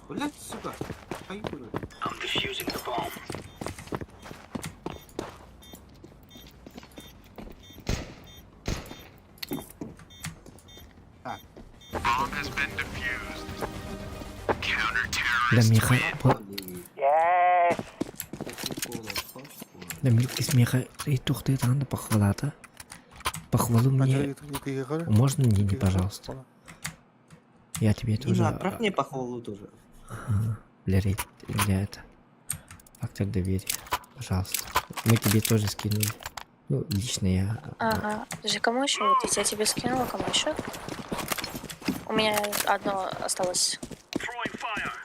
Блять, сука. Ай, блядь. I'm defusing the bomb. Так. Да миэхэ Yes! Да милкис миэхэ и тухтыгытаан да пахвалаата. Похвалу мне можно Нине, пожалуйста? Я тебе тоже... Нина, отправь мне похвалу тоже. Ага. Для рейд, для это. Фактор доверия. Пожалуйста. Мы тебе тоже скинули. Ну, лично я. Ага. Подожди, кому еще? Вот я тебе скинула, кому еще? У меня одно осталось.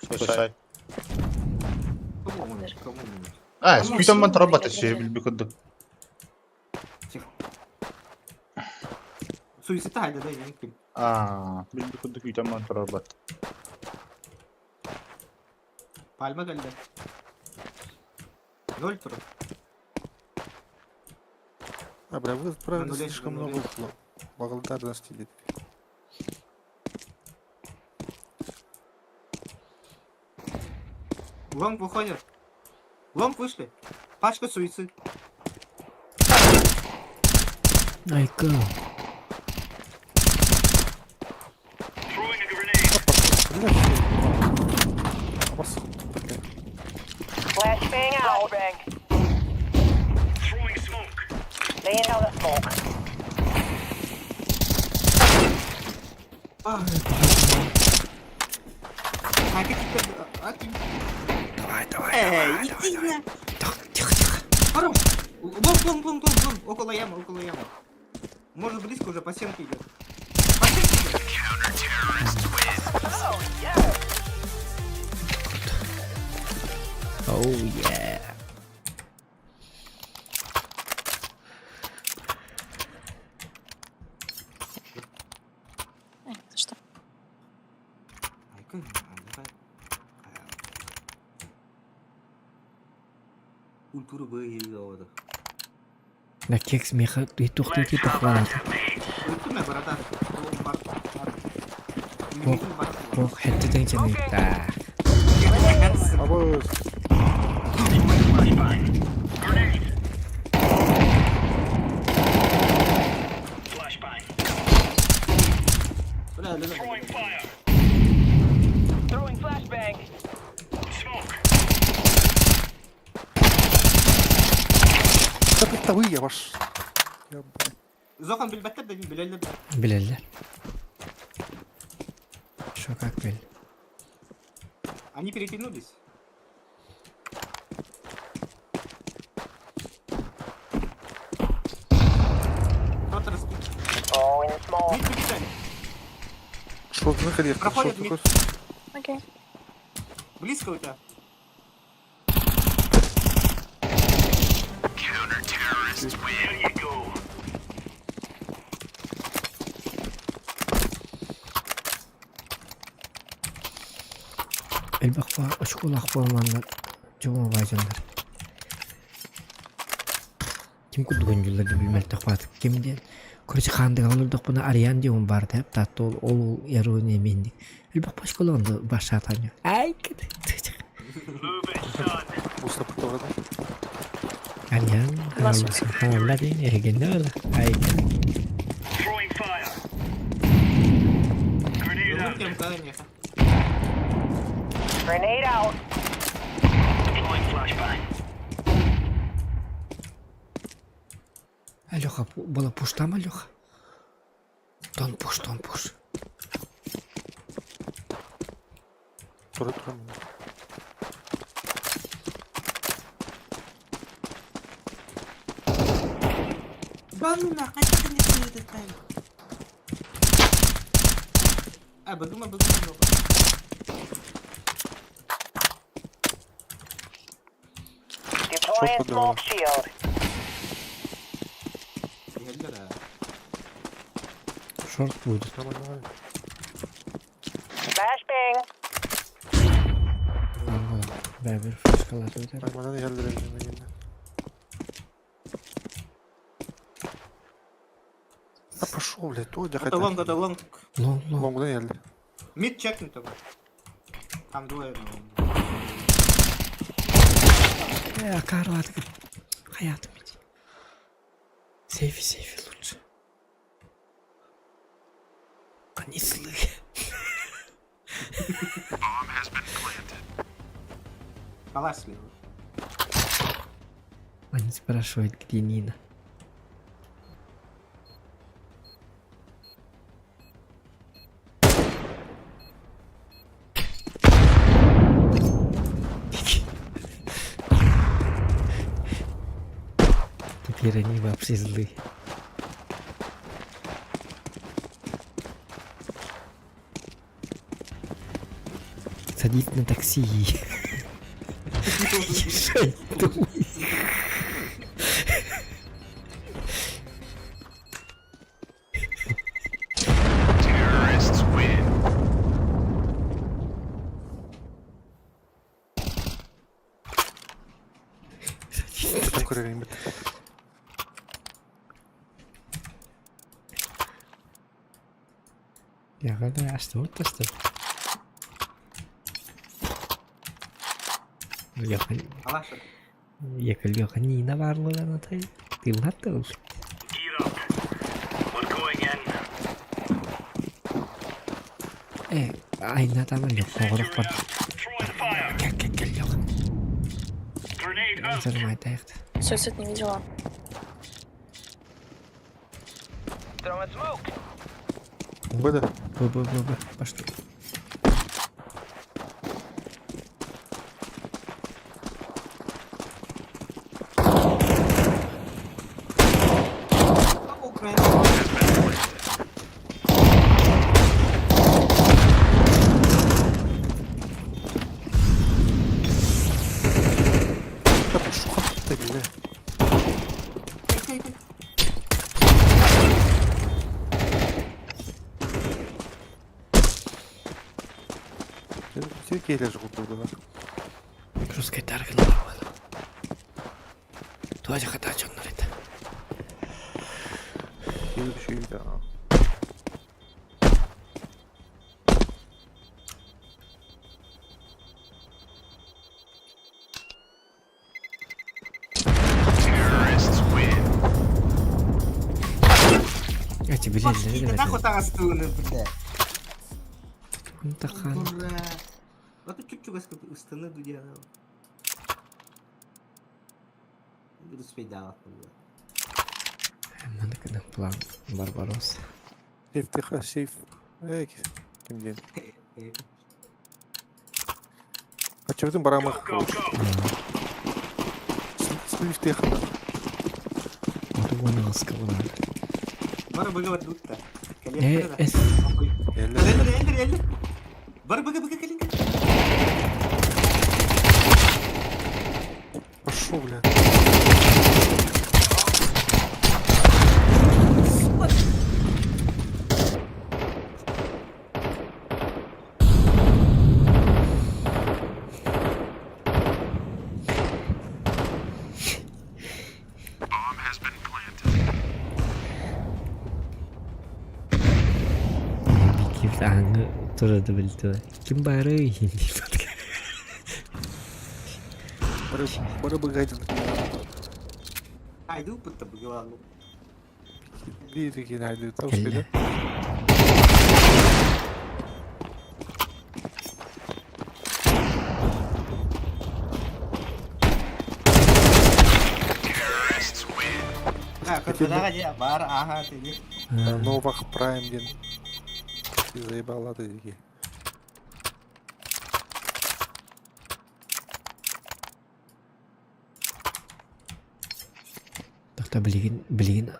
Слушай. Кому кому А, скүтэн ман торбата себе билбикудду. Тихо. Суицид хайда да, я не А, билбикудду күтэн ман торбат. Пальма кэллэ. Ноль тур. А, бля, вы отправили нуле, слишком на нуле. много благодарности. Лонг выходит. Лонг вышли. Пачка суицид. Айка. Flashbang out. Throwing smoke. Laying down the smoke. Давай, давай, Эй, давай, иди давай, давай. на. Тихо, тихо, тихо. Хорош. Long, long, long, long, long. Около ямы, около ямы. Может близко уже по стенке идет. По стенке идет. Oh yeah. Ай, Что? Культура быһыыга Да кекс меха тухтути тухланата. Өттүмэ, братан. Ол бар. Ох, ох, хеттетен ченекта. Абы Бля, бля, бля. Throwing flashbang. Тавы я ваш. Зохан билбэттэр да билэллэр да. Билеллер. Шо как бил? Они перекинулись. Кто-то раскинул. Throwing smoke. Мид побежали. Шорт выходи, Проходит шорт мид. выходит. Окей. Близко у тебя. Элбэх очколаах буолманнар дьоҥҥо баайдьаннар. Ким курдук оонньууллар да билбэт баат. Ким диэн короче хаандыга олордохпуна Ариан диэн баар да таатта ол ол яруу эмиинник. Элбэх очколоон да башаатаанньа. Ай Буста пыталады. Ариан хаалла диэн эһигиннэ буолла. Ай Ылыр кем кааньяха. Grenade out. Алёха, была пуш там, Алёха? Дон пуш, дон пуш. Тура тура. Да ну нахуй, это не будет это. А, бегума, бегума, бегума. Deploying Шорт подавала. smoke shield. Иһэллэр, а. Шорт будет. Нормально, нормально. Flashbang. Бэбер флешкалар өтер. Нормально иһэллэр А пошел, блядь, то Это long, это long. Long, long. Лонгдан иһэллэр. Мид чекни только. Там двое на лонге. Э, Карла, Хаятым иди. Сейфи, сейфи лучше. Они злые. Палас слева. Они спрашивают, где Нина. Теперь они вообще злые. Садись на такси. Езжай домой. Там көрөр Я когда что вот то что. Я Палаш. Яколеха Нина баар буолан атай. Тыыллар да ылбыт. Э, айна там Леха оҕорох бар. Кел, кел, кел, Леха. Зармайтайықты. Все, кстати, не видела. Б да. Б, Б, Б, Б. Пошли. Шухапты бля. Все келе жгут да. Русская тарга на Туажа хата чоннор это. Келе да. Эти билеллери Нахуй таҕастыыны бля. Тахан. Ура. Вот чуть-чуть ыстаны дудя. Буду спейдават. Маныкына план Барбарос. Сейф тихо, сейф. Эй, ким ден. Ачыбытын барамах. Слив тихо. Вот вон аска була. Бары быга бар дутта. Э, эс. Элли, элли, элли. Бары быга быга кэлин. Пошел, бля. Ким аңы турады билди. Ким бары хинди Бары бары быга ден. Айду пытта быга ладно. Bir iki nerede tam Кэллэ. söyle. А, көтөдага же бар аха теги. Новах Прайм ден. Ты заебала ты деги. Тохта билигин билигин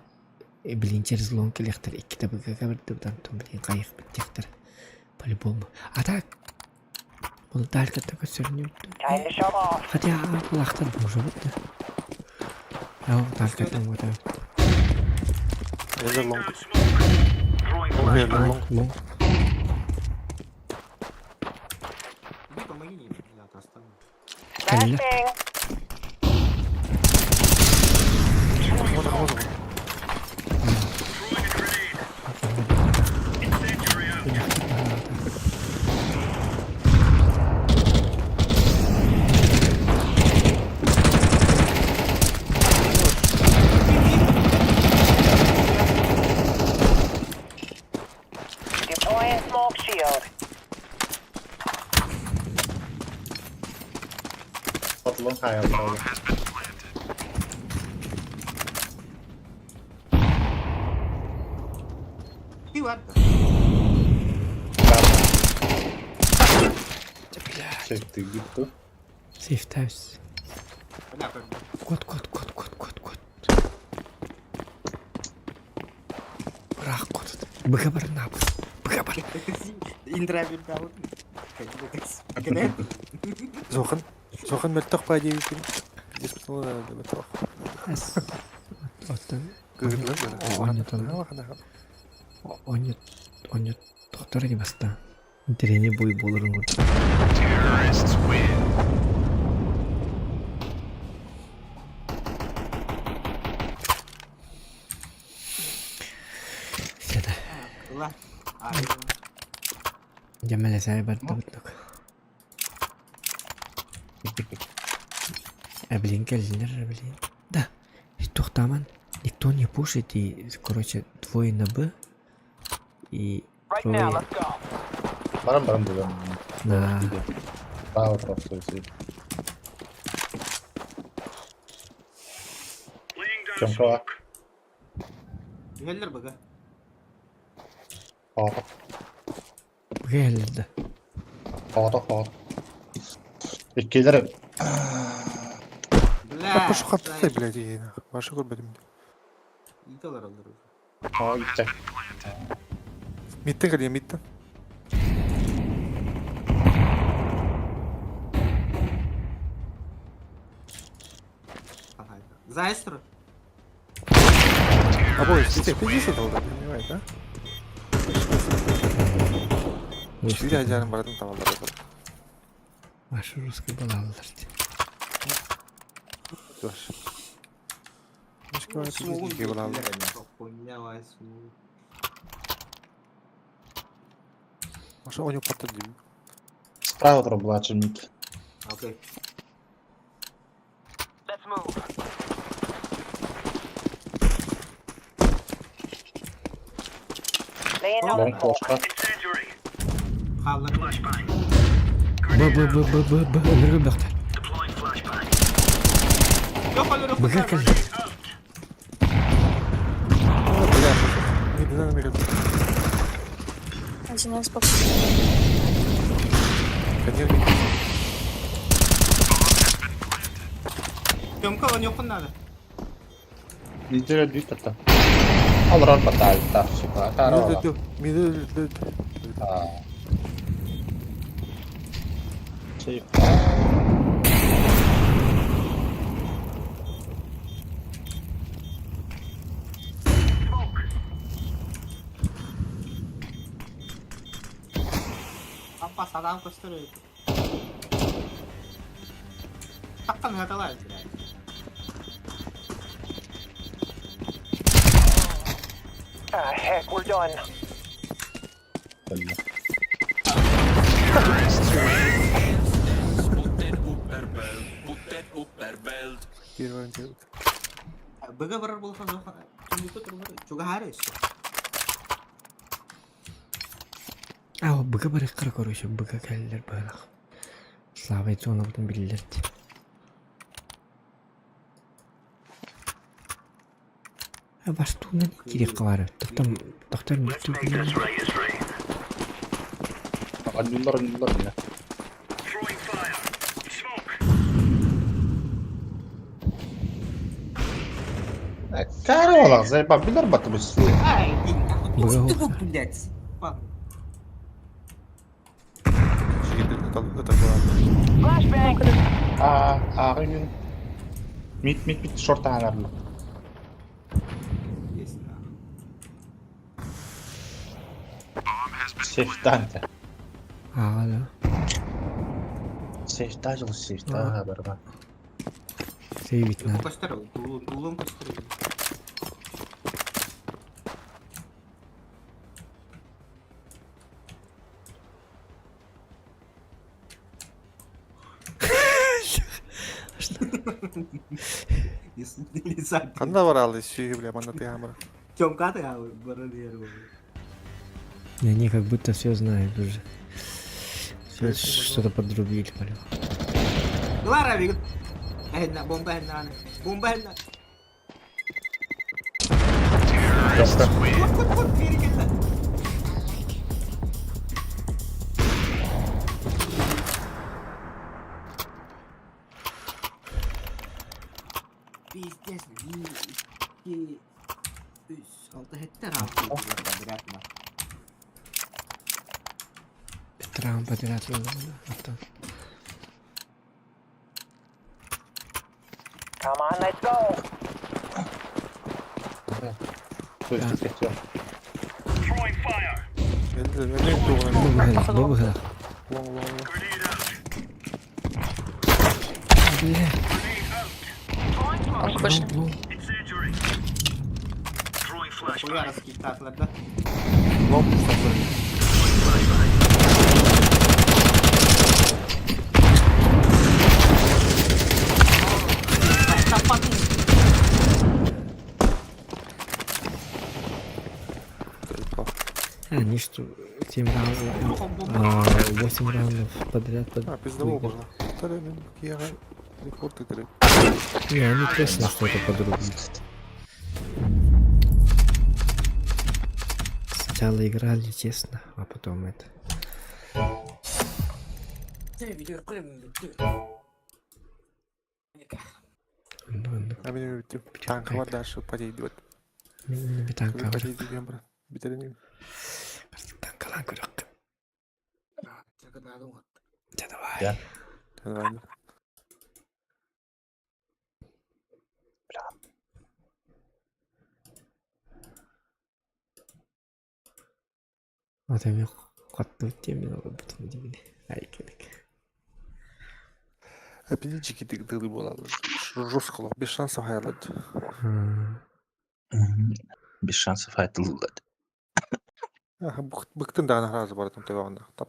билигин через лон келехтер икките быга кабырды тон билигин кайык биттехтер. По-любому. А так Bunu дальше такой сөрнү. Time to show off. Хотя кулактан может быть. Я дальше там вот. Эле лонг. Эле лонг. Лонг. Иди помоги мне, я остану. Кэллэ. Flashbang. Вот, вот, вот. Deploying smoke shield. Patılın hayatı. Ти бар. Çekti gitti. Safe house. Бля, как Кот, кот, кот, кот, кот, кот. Бырах кот. Быга бар нап. Быга бар. Интра бир даут. Кэдэ. Зохан. Зохан мөлтөх па дейбин. Диспуталы да мөлтөх. Эс. Оттон. Көрүлөр. Оннотон. Оннот. Оннот. Доктор не баста. Трени бой болорун курдук. Сета. Ла. Жамала сай барды буттук. Э, блин, кэллилэр, блин. Да, туохтааман, никто не пушит и, короче, двое на Б и трое Баран баран булан. на Право просто все. Чемка. Түһэллэр быга. Хоото. Гэллэр да. Хоото хоото. Иккилер. Бля. Пошел хатты, блядь, и ваша көрбөтүм. Иитэ олороллор уже. Хоо итте. Миттен кэлиэ, миттен. Зайстру. Обои, ты 50 долларов, понимаешь, да? Четыре ажарын баратын табалар. Ваша русская балалар. Смугун Маша, у него потом. Справа троблачы мид. Окей. Лонг флешка. Хааллар. Б, Б, Б, Б, Б, Б, өлөргө бөхтөр. Yok olur. Быга кэллэр. Бля, мидден эмиэ Один Xbox. Конечно. Тёмка, он yok надо. Лидер дүйт атта. Алран батальта, сука. Тарова. Мидден Сейф. Апа садам көстөрөйт. Тактан хаталай, блядь. Ah, heck, we're done. Быга барар болса жоқ. Түнгі тұрмыр. Чуга харыс. А, быга барыққар короче, быга кэллэр быһылах. Слава зонабытын биллэрди. Бастуунан кириэххэ баар. Тохтор тохтор Аннулар аннулар бля. Карола, заебал, билер батыбыс. Ай, Быга ты блядь. Ладно. А, а, Мит, мит, мит, шорт анарлы. Есть, да. Сейфтан те. Аҕа да. Сейфта жыл сейфта барба. Сейвит надо. Көстөр, тулун көстөр. Ханна баралы сүйі, бля, манна ты хамыр. Тёмка ты барар И Они как будто все знают уже. Все что-то подрубили, понял. Клара бигит. Эхна, бомба эхна. Бомба эхна. Кут, кут, кут, бери келді. Пиздец, bir, iki, üç, altı hette rahat bırakma. Травма потерять Авто. Come on, let's go. Бу быһылах. Бля. Он выше. Лонг, Хуя раскидатlar да. Они что, 7 раундов, 8 раундов подряд под... А, пиздовол можно. Таре мен кияга рекорд итери. Не, они точно что-то по-другому. Сначала играли честно, а потом это. Ну, А мен танка бар дальше подойдет. танка бар. Подойдет брат. Битерин. Танкалан көрөк. Давай. Давай. Вот я хотtu темин олорбутум дибини. Ай келик. Апелличики тыгды буолаллар. Жестко без шансов хаялат. Без шансов айтылды. Быктын даҕаны араас барытын төбөҕүнэ.